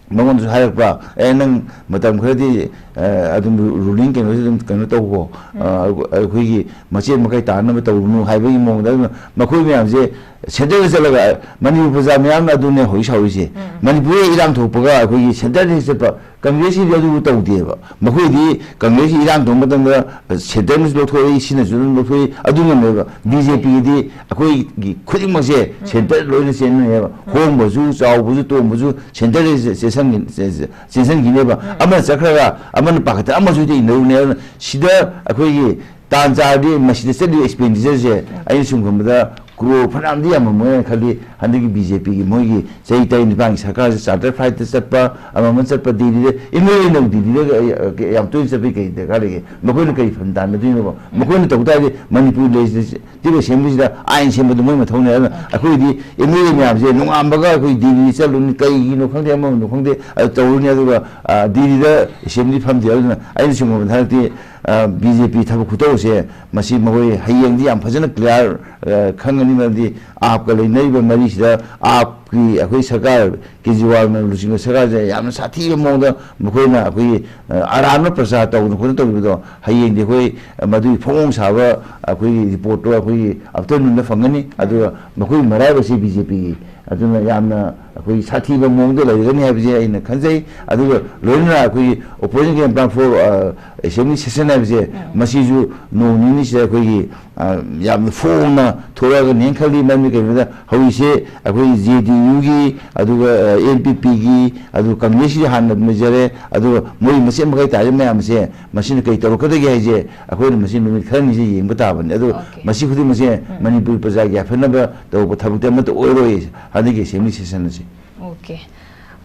ꯃꯉꯣꯟꯗꯁꯨ ꯍꯥꯏꯔꯛꯄ꯭ꯔꯥ, "ꯑꯦ, ꯅꯪ ꯃꯇꯝ ꯈꯔꯗꯤ, ꯑ, ꯑꯗꯨꯝ ꯔꯨ-, ꯔꯨꯂꯤꯡ ꯀꯩꯅꯣꯁꯤ ꯑꯗꯨꯝ ꯀꯩꯅꯣ ꯇꯧꯀꯣ, ꯑ, ꯑꯩꯈꯣꯏꯒꯤ ꯃꯆꯦꯠ ꯃꯀꯥꯏ ꯇꯥꯅꯕ ꯇꯧꯔꯨꯅꯨ" ꯍꯥꯏꯕꯒꯤ ꯃꯑꯣꯡꯗ꯫ ꯑꯗꯨꯅ ꯃꯈꯣꯏ ꯃꯌꯥꯝꯁꯦ ꯁꯦꯟꯇꯔꯗ ꯆꯠꯂꯒ, ꯃꯅꯤꯄꯨꯔ ꯄ꯭ꯔꯖꯥ ꯃꯌꯥꯝꯅ ꯑꯗꯨꯅꯦ ꯍꯧꯖꯤꯛ ꯁꯥꯎꯔꯤꯁꯦ꯫ ꯃꯅꯤꯄꯨꯔꯗ ꯏꯔꯥꯡ ꯊꯣꯛꯄꯒ ꯑꯩꯈꯣꯏꯒꯤ ꯁꯦꯟꯇꯔꯗ ꯍꯦꯛ ꯆꯠꯄ, ꯀꯪꯒ꯭ꯔꯦꯁꯀꯤꯗꯤ ꯑꯗꯨꯕꯨ ꯇꯧꯗꯦꯕ꯫ ꯃꯈꯣꯏꯗꯤ ꯀꯪꯒ꯭ꯔꯦꯁꯀꯤ ꯏꯔꯥꯡ ꯇꯧꯕ ꯃꯇꯝꯗ ꯁꯦꯟꯇꯔꯅꯁꯨ ꯂꯧꯊꯣꯛꯏ, ꯁꯤꯅꯁꯨ ꯑꯗꯨꯝ ꯂꯧꯊꯣꯛꯏ, ꯑꯗꯨ ꯉꯝꯃꯦꯕ꯫ ꯕꯤ ꯖꯦ ꯄꯤꯒꯤꯗꯤ ꯑꯩꯈꯣꯏꯒꯤ ꯈꯨꯗꯤꯡꯃꯛꯁꯦ ꯁꯦꯟꯇꯔ ꯂꯣꯏꯅ ꯆꯦꯟꯕꯅꯦꯕ꯫ ꯍꯣꯡꯕꯁꯨ, ꯆꯥꯎꯕꯁꯨ, ꯇꯣꯡꯕꯁꯨ ꯁꯦꯟꯇꯔꯗ ꯆꯦ-, ꯆꯦꯟꯁꯟꯈꯤ-, ꯆꯦ-, ꯆꯦ-, ꯆꯦꯟꯁꯟꯈꯤꯅꯦꯕ꯫ ꯑꯃꯅ ꯆꯠꯈ꯭ꯔꯒ ꯑꯃꯅ ꯄꯥꯈꯠꯇꯅ ꯑꯃꯁꯨ ꯍꯦꯛꯇ ꯏꯟꯅꯔꯨꯅꯦ꯫ ꯑꯗꯨꯅ ꯁꯤꯗ ꯑꯩꯈꯣꯏꯒꯤ ꯇꯥꯟ ꯆꯥꯔꯗꯤ ꯃꯁꯤꯗ ꯆꯠꯂꯤꯕ ꯑꯦꯛꯁꯄꯦꯟꯗꯤꯆꯔꯁꯦ ꯑꯩꯅ ꯁꯨꯝ ꯈꯟꯕꯗ ꯀ꯭ꯔꯣꯔ ꯐꯅꯌꯥꯝꯗꯤ ꯌꯥꯝꯃꯝꯃꯣꯏꯅ ꯈꯜꯂꯤ꯫ ꯍꯟꯗꯛꯀꯤ ꯕꯤ ꯖꯦ ꯄꯤꯒꯤ ꯃꯣꯏꯒꯤ ꯆꯍꯤ ꯇꯔꯦꯠ ꯅꯤꯄꯥꯟꯒꯤ ꯁꯔꯀꯥꯔꯁꯦ ꯆꯥꯔꯇꯔ ꯐ꯭ꯂꯥꯏꯠꯇ ꯆꯠꯄ, ꯑꯃꯃ ꯆꯠꯄ, ꯗꯤꯜꯂꯤꯗ, ꯑꯦꯝ ꯑꯦꯜ ꯑꯦꯅ ꯗꯤꯜꯂꯤꯗ ꯌꯥꯝ ꯇꯣꯏꯅ ꯆꯠꯄꯒꯤ ꯀꯩ ꯗꯔꯀꯥꯔ ꯂꯩꯒꯦ? ꯃꯈꯣꯏꯅ ꯀꯔꯤ ꯐꯟ ꯇꯥꯟꯅꯗꯣꯏꯅꯣꯕ? ꯃꯈꯣꯏꯅ ꯇꯧ ꯇꯥꯔꯗꯤ ꯃꯅꯤꯄꯨꯔ ꯂꯦꯖꯤꯁꯂꯦꯇꯤꯚ ꯑꯦꯁꯦꯝꯕ꯭ꯂꯤꯁꯤꯗ ꯑꯥꯏꯟ ꯁꯦꯝꯕꯗꯨ ꯃꯣꯏ ꯃꯊꯧꯅꯦ꯫ ꯑꯗꯨꯅ ꯑꯩꯈꯣꯏꯗꯤ ꯑꯦꯝ ꯑꯦꯜ ꯑꯦ ꯃꯌꯥꯝꯁꯦ ꯅꯣꯡꯉꯥꯟꯕꯒ ꯑꯩꯈꯣꯏ ꯗꯤꯜꯂꯤ ꯆꯠꯂꯨꯅꯤ, ꯀꯩꯒꯤꯅꯣ ꯈꯪꯗꯦ, ꯑꯃꯃꯅꯣ ꯈꯪꯗꯦ, ꯑꯗꯨ ꯇꯧꯔꯨꯅꯤ꯫ ꯑꯗꯨꯒ, ꯑ, ꯗꯤꯜꯂꯤꯗ ꯑꯦꯁꯦꯝꯕ꯭ꯂꯤ ꯐꯝꯗꯦ꯫ ꯑꯗꯨꯅ ꯑꯩꯅ ꯁꯨꯝ ꯍꯟꯗꯛꯇꯤ, ꯑ, ꯕꯤ ꯖꯦ ꯄꯤ ꯊꯕꯛ ꯈꯨꯇꯧꯁꯦ ꯃꯁꯤ ꯃꯈꯣꯏ ꯍꯌꯦꯡꯗꯤ ꯌꯥꯝ ꯐꯖꯅ ꯀ꯭ꯂꯤꯌꯥꯔ, ꯑ, ꯈꯪꯒꯅꯤ꯫ ꯃꯔꯝꯗꯤ ꯑꯥꯞꯀ ꯂꯩꯅꯔꯤꯕ ꯃꯔꯤꯁꯤꯗ ꯑꯥꯞꯀꯤ ꯑꯩꯈꯣꯏ ꯁꯔꯀꯥꯔ, ꯀꯦꯖ꯭ꯔꯤꯋꯥꯜꯅ ꯂꯨꯆꯤꯡꯕ ꯁꯔꯀꯥꯔꯁꯦ ꯌꯥꯝꯅ ꯁꯥꯊꯤꯕ ꯃꯑꯣꯡꯗ ꯃꯈꯣꯏꯅ ꯑꯩꯈꯣꯏꯒꯤ, ꯑ, ꯑꯔꯥꯟꯕ ꯄ꯭ꯔꯆꯥꯔ ꯇꯧꯗꯅ ꯈꯣꯠꯇꯅ ꯇꯧꯔꯤꯕꯗꯣ ꯍꯌꯦꯡꯗꯤ ꯑꯩꯈꯣꯏ, ꯑ, ꯃꯗꯨꯒꯤ ꯐꯣꯡꯐꯣꯡ ꯁꯥꯕ ꯑꯩꯈꯣꯏꯒꯤ ꯔꯤꯄꯣꯔꯠꯇꯣ ꯑꯩꯈꯣꯏꯒꯤ ꯑꯥꯐꯇꯔꯅꯨꯟꯗ ꯐꯪꯒꯅꯤ꯫ ꯑꯗꯨꯒ ꯃꯈꯣꯏꯒꯤ ꯃꯔꯥꯏꯕꯛꯁꯦ ꯕꯤ ꯖꯦ ꯄꯤꯒꯤ ꯑꯗꯨꯅ ꯌꯥꯝꯅ ꯑꯩꯈꯣꯏꯒꯤ ꯁꯥꯊꯤꯕ ꯃꯑꯣꯡꯗ ꯂꯩꯒꯅꯤ ꯍꯥꯏꯕꯁꯦ ꯑꯩꯅ ꯈꯟꯖꯩ꯫ ꯑꯗꯨꯒ ꯂꯣꯏꯅꯅ ꯑꯩꯈꯣꯏꯒꯤ opposition game plan for, ꯑ, assembly session ꯍꯥꯏꯕꯁꯦ ꯃꯁꯤꯁꯨ ꯅꯣꯡ ꯅꯤꯅꯤꯁꯤꯗ ꯑꯩꯈꯣꯏꯒꯤ ꯑ, ꯌꯥꯝꯅ ꯐꯣꯡꯅ ꯊꯣꯛꯂꯛꯑꯒꯅꯤ ꯈꯜꯂꯤ꯫ ꯃꯔꯝꯗꯤ ꯀꯩꯒꯤꯅꯣꯗ ꯍꯧꯖꯤꯛꯁꯦ ꯑꯩꯈꯣꯏ ꯖꯦ ꯗꯤ ꯌꯨꯒꯤ, ꯑꯗꯨꯒ, ꯑ, ꯑꯦꯟ ꯄꯤ ꯄꯤꯒꯤ, ꯑꯗꯨꯒ ꯀꯪꯒ꯭ꯔꯦꯁꯀꯤ ꯍꯥꯟꯅ ꯑꯗꯨꯝ ꯂꯩꯖꯔꯦ, ꯑꯗꯨꯒ ꯃꯣꯏ ꯃꯆꯦꯠ ꯃꯀꯥꯏ ꯇꯥꯔꯤꯕ ꯃꯌꯥꯝꯁꯦ ꯃꯁꯤꯅ ꯀꯩ ꯇꯧꯔꯛꯀꯗꯒꯦ ꯍꯥꯏꯁꯦ ꯑꯩꯈꯣꯏꯅ ꯃꯁꯤ ꯅꯨꯃꯤꯠ ꯈꯔꯅꯤꯁꯦ ꯌꯦꯡꯕ ꯇꯥꯕꯅꯤ꯫ ꯑꯗꯣ OK꯫ ꯃꯁꯤ ꯈꯨꯗꯤꯡꯃꯛꯁꯦ ꯎꯝ꯫ ꯃꯅꯤꯄꯨꯔ ꯄ꯭ꯔꯖꯥꯒꯤ ꯌꯥꯏꯐꯅꯕ ꯇꯧꯕ ꯊꯕꯛꯇꯤ ꯑꯃꯠꯇ ꯑꯣꯏꯔꯣꯏ ꯍꯟꯗꯛꯀꯤ ꯑꯦꯁꯦꯝꯕ꯭ꯂꯤ ꯁꯦꯁꯟ ꯑꯁꯤ꯫ OK꯫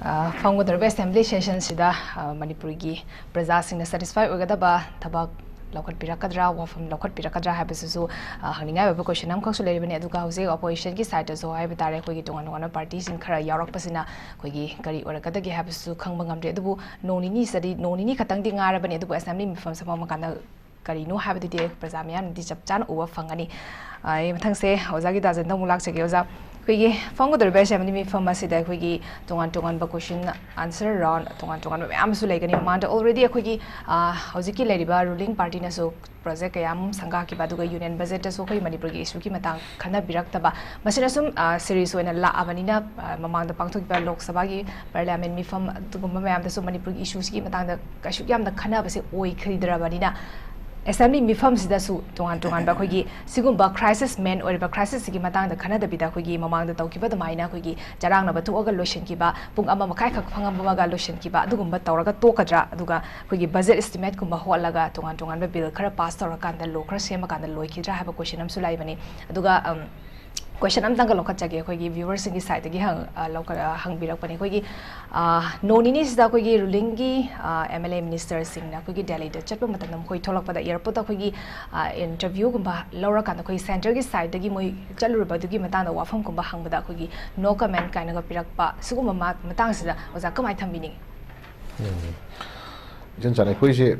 ꯑ, ꯐꯝꯒꯗꯧꯔꯤꯕ ꯑꯦꯁꯦꯝꯕ꯭ꯂꯤ ꯁꯦꯁꯟꯁꯤꯗ, ꯑ, ꯃꯅꯤꯄꯨꯔꯒꯤ ꯄ꯭ꯔꯖꯥꯁꯤꯡꯅ ꯁꯦꯇꯤꯁꯐꯥꯏ ꯑꯣꯏꯒꯗꯕ ꯊꯕꯛ ꯂꯧꯈꯠꯄꯤꯔꯛꯀꯗ꯭ꯔꯥ, ꯋꯥꯐꯝ ꯂꯧꯈꯠꯄꯤꯔꯛꯀꯗ꯭ꯔꯥ ꯍꯥꯏꯕꯁꯤꯁꯨ, ꯑ, ꯍꯪꯅꯤꯡꯉꯥꯏ ꯑꯣꯏꯕ ꯀꯣꯏꯁꯟ ꯑꯃꯈꯛꯁꯨ ꯂꯩꯔꯤꯕꯅꯤ꯫ ꯑꯗꯨꯒ ꯍꯧꯖꯤꯛ ꯑꯣꯄꯣꯖꯤꯁꯟꯒꯤ ꯁꯥꯏꯠꯇꯁꯨ ꯍꯥꯏꯕ ꯇꯥꯔꯦ, ꯑꯩꯈꯣꯏꯒꯤ ꯇꯣꯉꯥꯟ ꯇꯣꯉꯥꯟꯕ ꯄꯥꯔꯇꯤꯁꯤꯡ ꯈꯔ ꯌꯥꯎꯔꯛꯄꯁꯤꯅ ꯑꯩꯈꯣꯏꯒꯤ ꯀꯔꯤ ꯑꯣꯏꯔꯛꯀꯗꯒꯦ ꯍꯥꯏꯕꯁꯤꯁꯨ ꯈꯪꯕ ꯉꯝꯗ꯭ꯔꯤ꯫ ꯑꯗꯨꯕꯨ ꯅꯣꯡ ꯅꯤꯅꯤꯁꯤꯗꯗꯤ, ꯅꯣꯡ ꯅꯤꯅꯤ ꯈꯛꯇꯪꯗꯤ ꯉꯥꯏꯔꯕꯅꯤ, ꯑꯗꯨꯕꯨ ꯑꯦꯁꯦꯝꯕ꯭ꯂꯤ ꯃꯤꯐꯝꯁꯦ ꯐꯝꯃꯀꯥꯟꯗ ꯀꯔꯤꯅꯣ ꯍꯥꯏꯕꯗꯨꯗꯤ ꯄ꯭ꯔꯖꯥ ꯃꯤꯌꯥꯝꯅꯗꯤ ꯆꯞ ꯆꯥꯅ ꯎꯕ ꯐꯪꯒꯅꯤ꯫ ꯑ, ꯑꯩ ꯃꯊꯪꯁꯦ ꯑꯣꯖꯥꯒꯤ ꯇꯥꯖꯟꯗ ꯑꯃꯨꯛ ꯂꯥꯛꯆꯒꯦ꯫ ꯑꯣꯖꯥ, ꯑꯩꯈꯣꯏꯒꯤ ꯐꯝꯒꯗꯧꯔꯤꯕ ꯑꯦꯁꯦꯝꯕ꯭ꯂꯤ ꯃꯤꯐꯝ ꯑꯁꯤꯗ ꯑꯩꯈꯣꯏꯒꯤ ꯇꯣꯉꯥꯟ ꯇꯣꯉꯥꯟꯕ ꯀꯣꯏꯁꯟ ꯑꯟꯁꯔ ꯔꯥꯎꯟ ꯇꯣꯉꯥꯟ ꯇꯣꯉꯥꯟꯕ ꯃꯌꯥꯝ ꯑꯃꯁꯨ ꯂꯩꯒꯅꯤ꯫ ꯃꯃꯥꯡꯗ already ꯑꯩꯈꯣꯏꯒꯤ, ꯑ, ꯍꯧꯖꯤꯛꯀꯤ ꯂꯩꯔꯤꯕ ꯔꯨꯂꯤꯡ ꯄꯥꯔꯇꯤꯅꯁꯨ ꯄ꯭ꯔꯣꯖꯦꯛ ꯀꯌꯥ ꯑꯃ ꯁꯪꯒꯥꯈꯤꯕ, ꯑꯗꯨꯒ ꯌꯨꯅꯤꯌꯟ ꯕꯖꯦꯠꯇꯁꯨ ꯑꯩꯈꯣꯏ ꯃꯅꯤꯄꯨꯔꯒꯤ ꯏꯁꯨꯒꯤ ꯃꯇꯥꯡ ꯈꯟꯅꯕꯤꯔꯛꯇꯕ, ꯃꯁꯤꯅ ꯁꯨꯝ, ꯑ, ꯁꯤꯔꯤꯌꯁ ꯑꯣꯏꯅ ꯂꯥꯛꯑꯕꯅꯤꯅ, ꯑ, ꯃꯃꯥꯡꯗ ꯄꯥꯡꯊꯣꯛꯈꯤꯕ ꯂꯣꯛ ꯁꯚꯥꯒꯤ ꯄꯥꯔꯂꯤꯌꯥꯃꯦꯟ ꯃꯤꯐꯝ ꯑꯗꯨꯒꯨꯝꯕ ꯃꯌꯥꯝꯗꯁꯨ ꯃꯅꯤꯄꯨꯔꯒꯤ ꯏꯁꯨꯁꯤꯒꯤ ꯃꯇꯥꯡꯗ ꯀꯩꯁꯨ ꯌꯥꯝꯅ ꯈꯟꯅꯕꯁꯦ ꯑꯣꯏꯈꯤꯗ꯭ꯔꯕꯅꯤꯅ, ꯑꯦꯁꯦꯝꯕ꯭ꯂꯤ ꯃꯤꯐꯝꯁꯤꯗꯁꯨ ꯇꯣꯉꯥꯟ ꯇꯣꯉꯥꯟꯕ ꯑꯩꯈꯣꯏꯒꯤ ꯁꯤꯒꯨꯝꯕ ꯀ꯭ꯔꯥꯏꯁꯤꯁ ꯃꯦꯟ ꯑꯣꯏꯔꯤꯕ ꯀ꯭ꯔꯥꯏꯁꯤꯁꯁꯤꯒꯤ ꯃꯇꯥꯡꯗ ꯈꯟꯅꯗꯕꯤꯗ, ꯑꯩꯈꯣꯏꯒꯤ ꯃꯃꯥꯡꯗ ꯇꯧꯈꯤꯕ ꯑꯗꯨꯃꯥꯏꯅ ꯑꯩꯈꯣꯏꯒꯤ ꯆꯔꯥꯡꯅꯕ ꯊꯣꯛꯑꯒ ꯂꯣꯏꯁꯤꯟꯈꯤꯕ, ꯄꯨꯡ ꯑꯃ ꯃꯈꯥꯏꯈꯛ ꯐꯝꯃꯒ ꯂꯣꯏꯁꯤꯟꯈꯤꯕ, ꯑꯗꯨꯒꯨꯝꯕ ꯇꯧꯔꯒ ꯇꯣꯛꯀꯗ꯭ꯔꯥ? ꯑꯗꯨꯒ ꯑꯩꯈꯣꯏꯒꯤ ꯕꯖꯦꯠ ꯏꯁꯇꯤꯃꯦꯠꯀꯨꯝꯕ ꯍꯣꯠꯂꯒ ꯇꯣꯉꯥꯟ ꯇꯣꯉꯥꯟꯕ ꯕꯤꯜ ꯈꯔ ꯄꯥꯁ ꯇꯧꯔꯀꯥꯟꯗ, ꯂꯣ ꯈꯔ ꯁꯦꯝꯃꯀꯥꯟꯗ ꯂꯣꯏꯈꯤꯗ꯭ꯔꯥ ꯍꯥꯏꯕ ꯀꯣꯏꯁꯟ ꯑꯃꯁꯨ ꯂꯩꯕꯅꯤ꯫ ꯑꯗꯨꯒ, ꯑꯝ, ꯀꯣꯏꯁꯟ ꯑꯝꯇꯪꯒ ꯂꯧꯈꯠꯆꯒꯦ, ꯑꯩꯈꯣꯏꯒꯤ ꯚ꯭ꯌꯨꯋꯔꯁꯤꯡꯒꯤ ꯁꯥꯏꯠꯇꯒꯤ ꯍꯪ-, ꯑ, ꯂꯧꯈꯠ-, ꯑ, ꯍꯪꯕꯤꯔꯛꯄꯅꯦ꯫ ꯑꯩꯈꯣꯏꯒꯤ, ꯑ, ꯅꯣꯡ ꯅꯤꯅꯤꯁꯤꯗ ꯑꯩꯈꯣꯏꯒꯤ ꯔꯨꯂꯤꯡꯒꯤ, ꯑ, ꯑꯦꯝ ꯑꯦꯜ ꯑꯦ ꯃꯤꯅꯤꯁꯇꯔꯁꯤꯡꯅ ꯑꯩꯈꯣꯏꯒꯤ ꯗꯦꯜꯂꯤꯗ ꯆꯠꯄ ꯃꯇꯝꯗ ꯃꯈꯣꯏ ꯊꯣꯛꯂꯛꯄꯗ ꯑꯦꯌꯥꯔꯄꯣꯔꯠꯇ ꯑꯩꯈꯣꯏꯒꯤ, ꯑ, ꯏꯟꯇꯔꯚ꯭ꯌꯨꯒꯨꯝꯕ ꯂꯧꯔꯀꯥꯟꯗ ꯑꯩꯈꯣꯏꯒꯤ ꯁꯦꯟꯇꯔꯒꯤ ꯁꯥꯏꯠꯇꯒꯤ ꯃꯣꯏ ꯆꯠꯂꯨꯔꯕꯗꯨꯒꯤ ꯃꯇꯥꯡꯗ ꯋꯥꯐꯝꯒꯨꯝꯕ ꯍꯪꯕꯗ ꯑꯩꯈꯣꯏꯒꯤ no comment ꯀꯥꯏꯅꯒ ꯄꯤꯔꯛꯄ, ꯁꯤꯒꯨꯝꯕ ꯃ-, ꯃꯇꯥꯡꯁꯤꯗ ꯑꯣꯖꯥ ꯀꯃꯥꯏꯅ ꯊꯝꯕꯤꯅꯤꯡꯉꯤ? ꯎꯝ꯫ ꯏꯆꯟ ꯆꯥꯟꯅꯩ꯫ ꯑꯩꯈꯣꯏꯁꯦ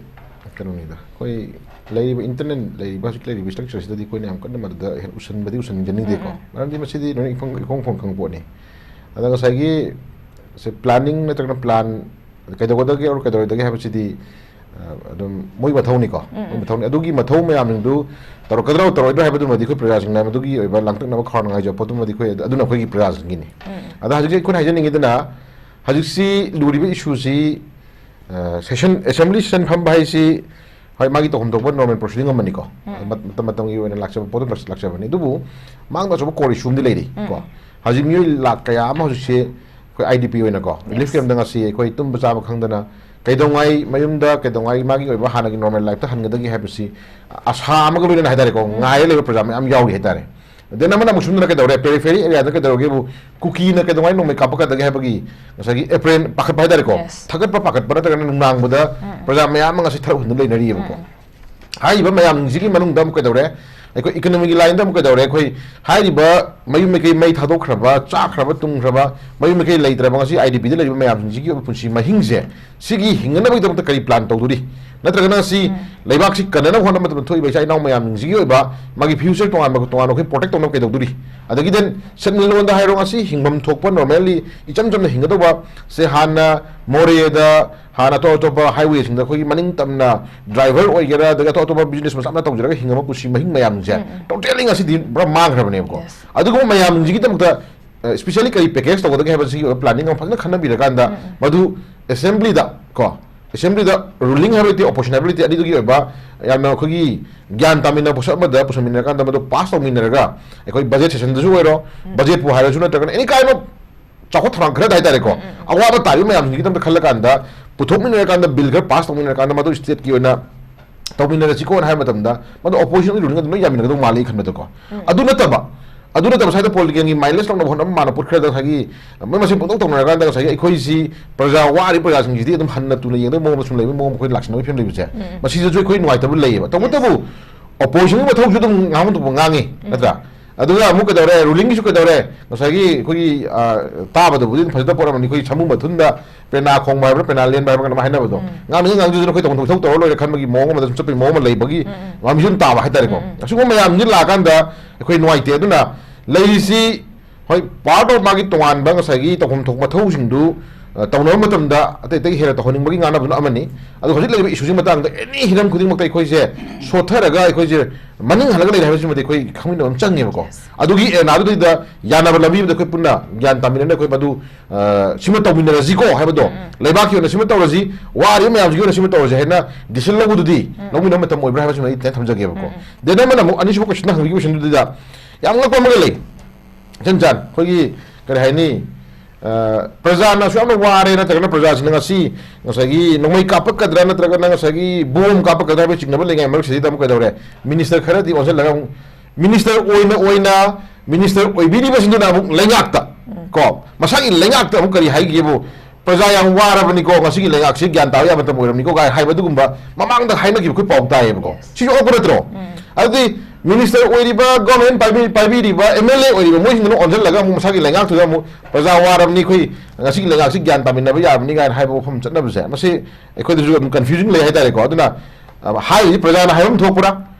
ꯀꯩꯅꯣꯅꯤꯗ, ꯑꯩꯈꯣꯏ ꯂꯩꯔꯤꯕ ꯏꯟꯇꯔꯅꯦꯜ ꯂꯩꯔꯤꯕ, ꯍꯧꯖꯤꯛ ꯂꯩꯔꯤꯕ ꯏꯁꯇ꯭ꯔꯛꯆꯔꯁꯤꯗꯗꯤ ꯑꯩꯈꯣꯏꯅ ꯌꯥꯝ ꯀꯟꯅ ꯃꯗꯨꯗ ꯍꯦꯟꯅ ꯎꯁꯟꯕꯗꯤ ꯎꯁꯟꯖꯅꯤꯡꯗꯦꯀꯣ꯫ ꯎꯝ, ꯎꯝ꯫ ꯃꯔꯝꯗꯤ ꯃꯁꯤꯗꯤ ꯂꯣꯏꯅ ꯏꯐꯣꯡ, ꯏꯐꯣꯡ ꯐꯣꯡ ꯈꯪꯕ ꯄꯣꯠꯅꯤ꯫ ꯑꯗ ꯉꯁꯥꯏꯒꯤ ꯁꯦ planning ꯅꯠꯇ꯭ꯔꯒꯅ plan ꯀꯩꯗꯧꯒꯗꯒꯦ or ꯀꯩꯗꯧꯔꯣꯏꯗꯒꯦ ꯍꯥꯏꯕꯁꯤꯗꯤ, ꯑ, ꯑꯗꯨꯝ ꯃꯣꯏ ꯃꯊꯧꯅꯤꯀꯣ꯫ ꯎꯝ, ꯃꯣꯏ ꯎꯝ꯫ ꯃꯊꯧꯅꯤ꯫ ꯑꯗꯨꯒꯤ ꯃꯊꯧ ꯃꯌꯥꯝꯁꯤꯡꯗꯨ ꯇꯧꯔꯛꯀꯗ꯭ꯔꯥ ꯇꯧꯔꯣꯏꯗ꯭ꯔꯥ ꯍꯥꯏꯕꯗꯨꯃꯗꯤ ꯑꯩꯈꯣꯏ ꯄ꯭ꯔꯖꯥꯁꯤꯡꯅ ꯃꯗꯨꯒꯤ ꯑꯣꯏꯕ ꯂꯥꯡꯇꯛꯅꯕ ꯈꯧꯔꯥꯡꯅ ꯉꯥꯏꯖꯕ ꯄꯣꯠꯇꯨꯃꯗꯤ ꯑꯩꯈꯣꯏ, ꯑꯗꯨꯅ ꯑꯩꯈꯣꯏꯒꯤ ꯄ꯭ꯔꯖꯥꯁꯤꯡꯒꯤꯅꯤ꯫ ꯎꯝ, ꯎꯝ꯫ ꯑꯗ ꯍꯧꯖꯤꯛꯁꯦ ꯑꯩꯈꯣꯏꯅ ꯍꯥꯏꯖꯅꯤꯡꯉꯤꯗꯅ, ꯍꯧꯖꯤꯛꯁꯤ ꯂꯨꯔꯤꯕ ꯏꯁꯨꯁꯤ, ꯑ, ꯁꯦꯁꯟ, ꯑꯦꯁꯦꯝꯕ꯭ꯂꯤ ꯁꯦꯁꯟ ꯐꯝꯕ ꯍꯥꯏꯁꯤ ꯍꯣꯏ, ꯃꯥꯒꯤ ꯇꯧꯐꯝ ꯊꯣꯛꯄ ꯅꯣꯔꯃꯦꯜ ꯄ꯭ꯔꯣꯁꯤꯗꯤꯡ ꯑꯃꯅꯤꯀꯣ꯫ ꯃꯇꯝ ꯃꯇꯝꯒꯤ ꯑꯣꯏꯅ ꯂꯥꯛꯆꯕ ꯄꯣꯠꯇꯣ ꯂꯥꯛꯆꯕꯅꯤ꯫ ꯑꯗꯨꯕꯨ ꯃꯥꯡꯗ ꯑꯆꯧꯕ ꯀꯣꯔ ꯏꯁꯨ ꯑꯃꯗꯤ ꯂꯩꯔꯤ ꯀꯣ꯫ ꯍꯧꯖꯤꯛ ꯃꯤꯑꯣꯏ ꯂꯥꯛ ꯀꯌꯥ ꯑꯃ ꯍꯧꯖꯤꯛꯁꯦ ꯑꯩꯈꯣꯏ ꯑꯥꯏ ꯗꯤ ꯄꯤ ꯑꯣꯏꯅꯀꯣ, ꯔꯤꯂꯤꯐ ꯀꯦꯝꯗ ꯉꯁꯤ ꯑꯩꯈꯣꯏ ꯇꯨꯝꯕ ꯆꯥꯕ ꯈꯪꯗꯅ ꯀꯩꯗꯧꯉꯥꯏ ꯃꯌꯨꯝꯗ, ꯀꯩꯗꯧꯉꯥꯏ ꯃꯥꯒꯤ ꯑꯣꯏꯕ ꯍꯥꯟꯅꯒꯤ ꯅꯣꯔꯃꯦꯜ ꯂꯥꯏꯐꯇ ꯍꯟꯒꯗꯒꯦ ꯍꯥꯏꯕꯁꯤ ꯑꯁꯥ ꯑꯃꯒ ꯂꯣꯏꯅꯅ ꯍꯥꯏꯇꯥꯔꯦꯀꯣ, ꯉꯥꯏꯔ ꯂꯩꯕ ꯄ꯭ꯔꯖꯥ ꯃꯌꯥꯝ ꯌꯥꯎꯔꯤ ꯍꯥꯏꯇꯥꯔꯦ꯫ ꯗꯦꯟ ꯑꯃꯅ ꯑꯃꯨꯛ ꯁꯨꯝꯗꯅ ꯀꯩꯗꯧꯔꯦ, ꯄꯦꯔꯤꯐꯦꯔꯤ ꯑꯦꯔꯤꯌꯥꯗ ꯀꯩꯗꯧꯔꯒꯦꯕꯨ, ꯀꯨꯀꯤꯅ ꯀꯩꯗꯧꯉꯥꯏ ꯅꯣꯡꯃꯩ ꯀꯥꯞꯄꯛꯀꯗꯒꯦ ꯍꯥꯏꯕꯒꯤ ꯉꯁꯥꯏꯒꯤ ꯑꯦꯄ꯭ꯔꯦꯟ ꯄꯥꯈꯠꯄ ꯍꯥꯏꯇꯥꯔꯦꯀꯣ꯫ ꯊꯥꯒꯠꯄ ꯄꯥꯈꯠꯄ ꯅꯠꯇ꯭ꯔꯒꯅ ꯅꯨꯡꯅꯥꯡꯕꯗ ꯄ꯭ꯔꯖꯥ ꯃꯌꯥꯝ ꯑꯃ ꯉꯁꯤ ꯊꯔꯛ ꯍꯨꯟꯗꯨꯅ ꯂꯩꯅꯔꯤꯕꯀꯣ꯫ ꯍꯥꯏꯔꯤꯕ ꯃꯌꯥꯝꯁꯤꯒꯤ ꯃꯅꯨꯡꯗ ꯑꯃꯨꯛ ꯀꯩꯗꯧꯔꯦ, ꯑꯩꯈꯣꯏ ꯏꯀꯣꯅꯣꯃꯤꯒꯤ ꯂꯥꯏꯟꯗ ꯑꯃꯨꯛ ꯀꯩꯗꯧꯔꯦ, ꯑꯩꯈꯣꯏ ꯍꯥꯏꯔꯤꯕ ꯃꯌꯨꯝ ꯃꯀꯩ ꯃꯩ ꯊꯥꯗꯣꯛꯈ꯭ꯔꯕ, ꯆꯥꯈ꯭ꯔꯕ ꯇꯨꯡꯈ꯭ꯔꯕ, ꯃꯌꯨꯝ ꯃꯀꯩ ꯂꯩꯇ꯭ꯔꯕ ꯉꯁꯤ ꯑꯥꯏ ꯗꯤ ꯄꯤꯗ ꯂꯩꯔꯤꯕ ꯃꯌꯥꯝꯁꯤꯡꯁꯤꯒꯤ ꯑꯣꯏꯕ ꯄꯨꯟꯁꯤ ꯃꯍꯤꯡꯁꯦ, ꯁꯤꯒꯤ ꯍꯤꯡꯅꯅꯕꯒꯤꯗꯃꯛꯇ ꯀꯔꯤ ꯄ꯭ꯂꯥꯟ ꯇꯧꯗꯣꯔꯤ? ꯅꯠꯇ꯭ꯔꯒꯅ ꯁꯤ ꯂꯩꯕꯥꯛꯁꯤ ꯀꯟꯅꯅꯕ ꯍꯣꯠꯅꯕ ꯃꯇꯝꯗ ꯊꯣꯛꯏꯕ ꯏꯆꯥ ꯏꯅꯥꯎ ꯃꯌꯥꯝꯁꯤꯡꯁꯤꯒꯤ ꯑꯣꯏꯕ ꯃꯥꯒꯤ ꯐ꯭ꯌꯨꯆꯔ ꯇꯣꯉꯥꯟꯕ ꯇꯣꯉꯥꯟꯕ ꯑꯩꯈꯣꯏ ꯄ꯭ꯔꯣꯇꯦꯛ ꯇꯧꯅꯕ ꯀꯩꯗꯧꯗꯣꯔꯤ? ꯑꯗꯒꯤ ꯗꯦꯟ ꯁꯦꯟꯃꯤꯠꯂꯣꯟꯗ ꯍꯥꯏꯔꯣ, ꯉꯁꯤ ꯍꯤꯡꯐꯝ ꯊꯣꯛꯄ ꯅꯣꯔꯃꯦꯜꯂꯤ ꯏꯆꯝ ꯆꯝꯅ ꯍꯤꯡꯒꯗꯧꯕ ꯁꯦ, ꯍꯥꯟꯅ ꯃꯣꯔꯦꯗ, ꯍꯥꯟꯅ ꯑꯇꯣꯞ ꯑꯇꯣꯞꯄ ꯍꯥꯏꯋꯦꯁꯤꯡꯗ ꯑꯩꯈꯣꯏꯒꯤ ꯃꯅꯤꯡ ꯇꯝꯅ ꯗ꯭ꯔꯥꯏꯚꯔ ꯑꯣꯏꯒꯦꯔꯥ, ꯑꯗꯒꯤ ꯑꯇꯣꯞ ꯑꯇꯣꯞꯄ ꯕꯤꯖꯤꯅꯦꯁ ꯃꯆꯥ ꯃꯆꯥ ꯇꯧꯖꯔꯒ ꯍꯤꯡꯉꯕ ꯄꯨꯟꯁꯤ ꯃꯍꯤꯡ ꯃꯌꯥꯝꯁꯦ ꯇꯣꯇꯦꯜꯂꯤ ꯉꯁꯤꯗꯤ ꯄꯨꯔꯥ ꯃꯥꯡꯈ꯭ꯔꯕꯅꯦꯕꯀꯣ꯫ ꯑꯗꯨꯒꯨꯝꯕ ꯃꯌꯥꯝꯁꯤꯒꯤꯗꯃꯛꯇ ꯁ꯭ꯄꯤꯁꯦꯜꯂꯤ ꯀꯔꯤ ꯄꯦꯀꯦꯖ ꯇꯧꯒꯗꯒꯦ ꯍꯥꯏꯕꯁꯤꯒꯤ ꯑꯣꯏꯕ ꯄ꯭ꯂꯥꯅꯤꯡ ꯑꯃ ꯐꯖꯅ ꯈꯟꯅꯕꯤꯔꯀꯥꯟꯗ ꯃꯗꯨ ꯑꯦꯁꯦꯝꯕ꯭ꯂꯤꯗ ꯀꯣ, ꯑꯦꯁꯦꯝꯕ꯭ꯂꯤꯗ ꯔꯨꯂꯤꯡ ꯍꯥꯏꯕ ꯂꯩꯇꯦ, ꯑꯣꯄꯣꯖꯤꯁꯟ ꯍꯥꯏꯕ ꯂꯩꯇꯦ, ꯑꯅꯤꯗꯨꯒꯤ ꯑꯣꯏꯕ ꯌꯥꯝꯅ ꯑꯩꯈꯣꯏꯒꯤ ꯒ꯭ꯌꯥꯟ ꯇꯥꯃꯤꯟꯅꯕ ꯄꯣꯠꯁꯛ ꯑꯃꯗ ꯄꯨꯁꯟꯃꯤꯟꯅꯔꯀꯥꯟꯗ ꯃꯗꯨ ꯄꯥꯁ ꯇꯧꯃꯤꯟꯅꯔꯒ ꯑꯩꯈꯣꯏ ꯕꯖꯦꯠ ꯁꯦꯁꯟꯗꯁꯨ ꯑꯣꯏꯔꯣ, ꯕꯖꯦꯠꯄꯨ ꯍꯥꯏꯔꯁꯨ ꯅꯠꯇ꯭ꯔꯒꯅ ꯑꯦꯅꯤ ꯀꯥꯏꯟ ꯑꯣꯐ ꯆꯥꯎꯈꯠ ꯊꯧꯔꯥꯡ ꯈꯔꯗ ꯍꯥꯏꯇꯥꯔꯦꯀꯣ, ꯑꯋꯥꯕ ꯇꯥꯔꯤꯕ ꯃꯌꯥꯝꯁꯤꯡꯒꯤꯗꯃꯛꯇ ꯈꯜꯂꯀꯥꯟꯗ ꯄꯨꯊꯣꯛꯃꯤꯟꯅꯔꯀꯥꯟꯗ ꯕꯤꯜ ꯈꯔ ꯄꯥꯁ ꯇꯧꯃꯤꯟꯅꯔꯀꯥꯟꯗ ꯃꯗꯨ ꯁ꯭ꯇꯦꯠꯀꯤ ꯑꯣꯏꯅ ꯇꯧꯃꯤꯟꯅꯔꯁꯤꯀꯣꯅ ꯍꯥꯏꯕ ꯃꯇꯝꯗ ꯃꯗꯨ ꯑꯣꯄꯣꯖꯤꯁꯟꯒꯤ ꯔꯨꯂꯤꯡ ꯑꯗꯨꯝ ꯂꯣꯏ ꯌꯥꯃꯤꯟꯅꯒꯗꯧ ꯃꯥꯜꯂꯤ ꯈꯟꯕꯗꯀꯣ꯫ ꯑꯗꯨ ꯅꯠꯇꯕ, ꯑꯗꯨ ꯅꯠꯇꯕ ꯁ꯭ꯋꯥꯏꯗ ꯄꯣꯂꯤꯇꯤꯀꯦꯜꯒꯤ ꯃꯥꯏꯂꯦꯖ ꯂꯧꯅꯕ ꯍꯣꯠꯅꯕ ꯃꯥꯅ ꯄꯣꯠ ꯈꯔꯗ ꯉꯁꯥꯏꯒꯤ ꯃꯣꯏ ꯃꯁꯦꯟ ꯄꯪꯇꯧ ꯇꯧꯅꯔꯀꯥꯟꯗ ꯉꯁꯥꯏꯒꯤ ꯑꯩꯈꯣꯏꯁꯤ ꯄ꯭ꯔꯖꯥ, ꯋꯥꯔꯤꯕ ꯄ꯭ꯔꯖꯥꯁꯤꯡꯁꯤꯗꯤ ꯑꯗꯨꯝ ꯍꯟꯅ ꯇꯨꯅ ꯌꯦꯡꯗꯕ ꯃꯑꯣꯡꯗ ꯁꯨꯝ ꯂꯩꯕ ꯃꯑꯣꯡ ꯑꯩꯈꯣꯏ ꯂꯥꯛꯁꯤꯟꯅꯕꯒꯤ ꯐꯤꯕꯝ ꯂꯩꯕꯁꯦ, ꯃꯁꯤꯗꯁꯨ ꯑꯩꯈꯣꯏ ꯅꯨꯡꯉꯥꯏꯇꯕ ꯂꯩꯌꯦꯕ꯫ ꯇꯧꯕꯇꯕꯨ ꯑꯣꯄꯣꯖꯤꯁꯟꯒꯤ ꯃꯊꯧꯁꯨ ꯑꯗꯨꯝ ꯉꯥꯡꯐꯝ ꯊꯣꯛꯄ ꯉꯥꯡꯉꯤ, ꯅꯠꯇ꯭ꯔꯥ? ꯑꯗꯨꯒ ꯑꯃꯨꯛ ꯀꯩꯗꯧꯔꯦ, ꯔꯨꯂꯤꯡꯒꯤꯁꯨ ꯀꯩꯗꯧꯔꯦ, ꯉꯁꯥꯏꯒꯤ ꯑꯩꯈꯣꯏꯒꯤ, ꯑ, ꯇꯥꯕꯗꯕꯨꯗꯤ ꯑꯗꯨꯝ ꯐꯖꯗꯕ ꯄꯣꯠ ꯑꯃꯅꯤ, ꯑꯩꯈꯣꯏꯒꯤ ꯁꯥꯃꯨ ꯃꯊꯨꯟꯗ ꯄꯦꯅꯥ ꯈꯣꯡꯕ ꯍꯥꯏꯕ꯭ꯔꯥ, ꯄꯦꯅꯥ ꯂꯦꯟꯕ ꯍꯥꯏꯕ꯭ꯔꯥ, ꯀꯩꯅꯣꯝ ꯍꯥꯏꯅꯕꯗꯣ꯫ ꯉꯥꯡꯅꯤꯡ ꯉꯥꯡꯖꯗꯅ ꯑꯩꯈꯣꯏ ꯇꯧꯐꯝ ꯊꯣꯛꯄ ꯏꯊꯧ ꯇꯧꯔ ꯂꯣꯏꯔꯦ ꯈꯟꯕꯒꯤ ꯃꯑꯣꯡ ꯑꯃꯗ ꯁꯨꯝ ꯆꯠꯄꯒꯤ ꯃꯑꯣꯡ ꯑꯃ ꯂꯩꯕꯒꯤ ꯋꯥꯐꯝꯁꯤ ꯑꯗꯨꯝ ꯇꯥꯕ ꯍꯥꯏꯇꯥꯔꯦꯀꯣ꯫ ꯑꯁꯤꯒꯨꯝꯕ ꯃꯌꯥꯝꯁꯤ ꯂꯥꯛꯑꯀꯥꯟꯗ ꯑꯩꯈꯣꯏ ꯅꯨꯡꯉꯥꯏꯇꯦ꯫ ꯑꯗꯨꯅ ꯂꯩꯔꯤꯁꯤ, ꯍꯣꯏ, ꯄꯥꯔꯠ ꯑꯣꯐ ꯃꯥꯒꯤ ꯇꯣꯉꯥꯟꯕ ꯉꯁꯥꯏꯒꯤ ꯇꯧꯐꯝ ꯊꯣꯛꯄ ꯃꯊꯧꯁꯤꯡꯗꯨ ꯑ, ꯇꯧꯅꯕ ꯃꯇꯝꯗ ꯑꯇꯩ ꯑꯇꯩ ꯍꯦꯟꯅ ꯇꯧꯍꯟꯅꯤꯡꯕꯒꯤ ꯉꯥꯡꯅꯕꯗꯨꯅ ꯑꯃꯅꯤ꯫ ꯑꯗꯨ ꯍꯧꯖꯤꯛ ꯂꯩꯔꯤꯕ ꯏꯁꯨꯁꯤ ꯃꯇꯥꯡꯗ ꯑꯦꯅꯤ ꯍꯤꯔꯝ ꯈꯨꯗꯤꯡꯃꯛꯇ ꯑꯩꯈꯣꯏꯁꯦ ꯁꯣꯠꯊꯔꯒ ꯑꯩꯈꯣꯏꯁꯦ ꯃꯅꯤꯡ ꯍꯜꯂꯒ ꯂꯩꯔꯦ ꯍꯥꯏꯕꯁꯤꯃꯗꯤ ꯑꯩꯈꯣꯏ ꯈꯪꯃꯤꯟꯅꯕ ꯑꯃ ꯆꯪꯉꯦꯕꯀꯣ꯫ ꯑꯗꯨꯒꯤ ꯑꯦꯔꯦꯅꯥꯗꯨꯗꯩꯗ ꯌꯥꯅꯕ ꯂꯝꯕꯤ ꯑꯃꯗ ꯑꯩꯈꯣꯏ ꯄꯨꯟꯅ ꯒ꯭ꯌꯥꯟ ꯇꯥꯃꯤꯟꯅꯔꯒ ꯑꯩꯈꯣꯏ ꯃꯗꯨ, ꯑ, ꯁꯤꯃ ꯇꯧꯃꯤꯟꯅꯔꯁꯤꯀꯣ ꯍꯥꯏꯕꯗꯣ, ꯎꯝ, ꯎꯝ, ꯂꯩꯕꯥꯛꯀꯤ ꯑꯣꯏꯅ ꯁꯤꯃ ꯇꯧꯔꯁꯤ, ꯋꯥꯔꯤꯕ ꯃꯌꯥꯝꯁꯤꯒꯤ ꯑꯣꯏꯅ ꯁꯤꯃ ꯇꯧꯔꯁꯤ ꯍꯥꯏꯅ decision ꯂꯧꯕꯗꯨꯗꯤ, ꯎꯝ, ꯎꯝ, ꯂꯧꯃꯤꯟꯅꯕ ꯃꯇꯝ ꯑꯣꯏꯕ꯭ꯔꯥ ꯍꯥꯏꯕꯁꯤꯃ ꯑꯩ ꯈꯤꯇꯪ ꯊꯝꯖꯒꯦꯕꯀꯣ꯫ ꯎꯝ, ꯎꯝ꯫ ꯗꯦꯟ ꯑꯃꯅ ꯑꯃꯨꯛ ꯑꯅꯤꯁꯨꯕ question ꯍꯪꯕꯒꯤ questionꯗꯨꯗ ꯌꯥꯝ ꯉꯛꯄ ꯑꯃꯒ ꯂꯩ꯫ ꯏꯆꯟ ꯆꯥꯟ, ꯑꯩꯈꯣꯏꯒꯤ ꯀꯔꯤ ꯍꯥꯏꯅꯤ, ꯑ, ꯄ꯭ꯔꯖꯥꯅꯁꯨ ꯌꯥꯝꯅ ꯋꯥꯔꯦ, ꯅꯠꯇ꯭ꯔꯒꯅ ꯄ꯭ꯔꯖꯥꯁꯤꯡꯅ ꯉꯁꯤ ꯉꯁꯥꯏꯒꯤ ꯅꯣꯡꯃꯩ ꯀꯥꯞꯄꯛꯀꯗ꯭ꯔꯥ ꯅꯠꯇ꯭ꯔꯒꯅ ꯉꯁꯥꯏꯒꯤ ꯕꯣꯝ ꯀꯥꯞꯄꯛꯀꯗ꯭ꯔꯥ ꯍꯥꯏꯕꯒꯤ ꯆꯤꯡꯅꯕ ꯂꯩꯉꯩ ꯃꯔꯛꯁꯤꯗꯩꯗ ꯑꯃꯨꯛ ꯀꯩꯗꯧꯔꯦ? ꯃꯤꯅꯤꯁꯇꯔ ꯈꯔꯗꯤ ꯑꯣꯟꯁꯤꯜꯂꯒ ꯑꯃꯨꯛ ꯃꯤꯅꯤꯁꯇꯔ ꯑꯣꯏꯅ ꯑꯣꯏꯅ ꯃꯤꯅꯤꯁꯇꯔ ꯑꯣꯏꯕꯤꯔꯤꯕꯁꯤꯡꯗꯨꯅ ꯑꯃꯨꯛ ꯂꯩꯉꯥꯛꯇ, ꯎꯝ, ꯀꯣ, ꯃꯁꯥꯒꯤ ꯂꯩꯉꯥꯛꯇ ꯑꯃꯨꯛ ꯀꯔꯤ ꯍꯥꯏꯒꯦꯕꯨ, "ꯄ꯭ꯔꯖꯥ ꯌꯥꯝ ꯋꯥꯔꯕꯅꯤꯀꯣ, ꯉꯁꯤꯒꯤ ꯂꯩꯉꯥꯛꯁꯤ ꯒ꯭ꯌꯥꯟ ꯇꯥꯕ ꯌꯥꯕ ꯃꯇꯝ ꯑꯣꯏꯔꯕꯅꯤꯀꯣ" ꯀꯥꯏꯅ ꯍꯥꯏꯕ ꯑꯗꯨꯒꯨꯝꯕ ꯃꯃꯥꯡꯗ ꯍꯥꯏꯅꯈꯤꯕ ꯑꯩꯈꯣꯏ ꯄꯥꯎ ꯇꯥꯏꯌꯦꯕꯀꯣ꯫ Yes. ꯁꯤꯁꯨ ꯑꯣꯛꯄ ꯅꯠꯇ꯭ꯔꯣ? ꯎꯝ꯫ ꯑꯗꯨꯗꯤ ꯃꯤꯅꯤꯁꯇꯔ ꯑꯣꯏꯔꯤꯕ, ꯒꯣꯔꯃꯦꯟ ꯄꯥꯏꯕꯤ-, ꯄꯥꯏꯕꯤꯔꯤꯕ, ꯑꯦꯝ ꯑꯦꯜ ꯑꯦ ꯑꯣꯏꯔꯤꯕ ꯃꯣꯏꯁꯤꯡꯗꯨꯅ ꯑꯣꯟꯁꯤꯜꯂꯒ ꯑꯃꯨꯛ ꯃꯁꯥꯒꯤ ꯂꯩꯉꯥꯛꯇꯨꯗ ꯑꯃꯨꯛ ꯄ꯭ꯔꯖꯥ ꯋꯥꯔꯕꯅꯤ, ꯑꯩꯈꯣꯏ ꯉꯁꯤꯒꯤ ꯂꯩꯉꯥꯛꯁꯤ ꯒ꯭ꯌꯥꯟ ꯇꯥꯃꯤꯟꯅꯕ ꯌꯥꯕꯅꯤ ꯀꯥꯏꯅ ꯍꯥꯏꯕ ꯋꯥꯐꯝ ꯆꯠꯅꯕꯁꯦ, ꯃꯁꯤ ꯑꯩꯈꯣꯏꯗꯁꯨ ꯑꯗꯨꯝ confusing ꯂꯩ ꯍꯥꯏꯇꯥꯔꯦꯀꯣ꯫ ꯑꯗꯨꯅ, ꯑ, ꯍꯥꯏꯔꯤꯁꯤ ꯄ꯭ꯔꯖꯥꯅ ꯍꯥꯏꯐꯝ ꯊꯣꯛꯄ꯭ꯔꯥ?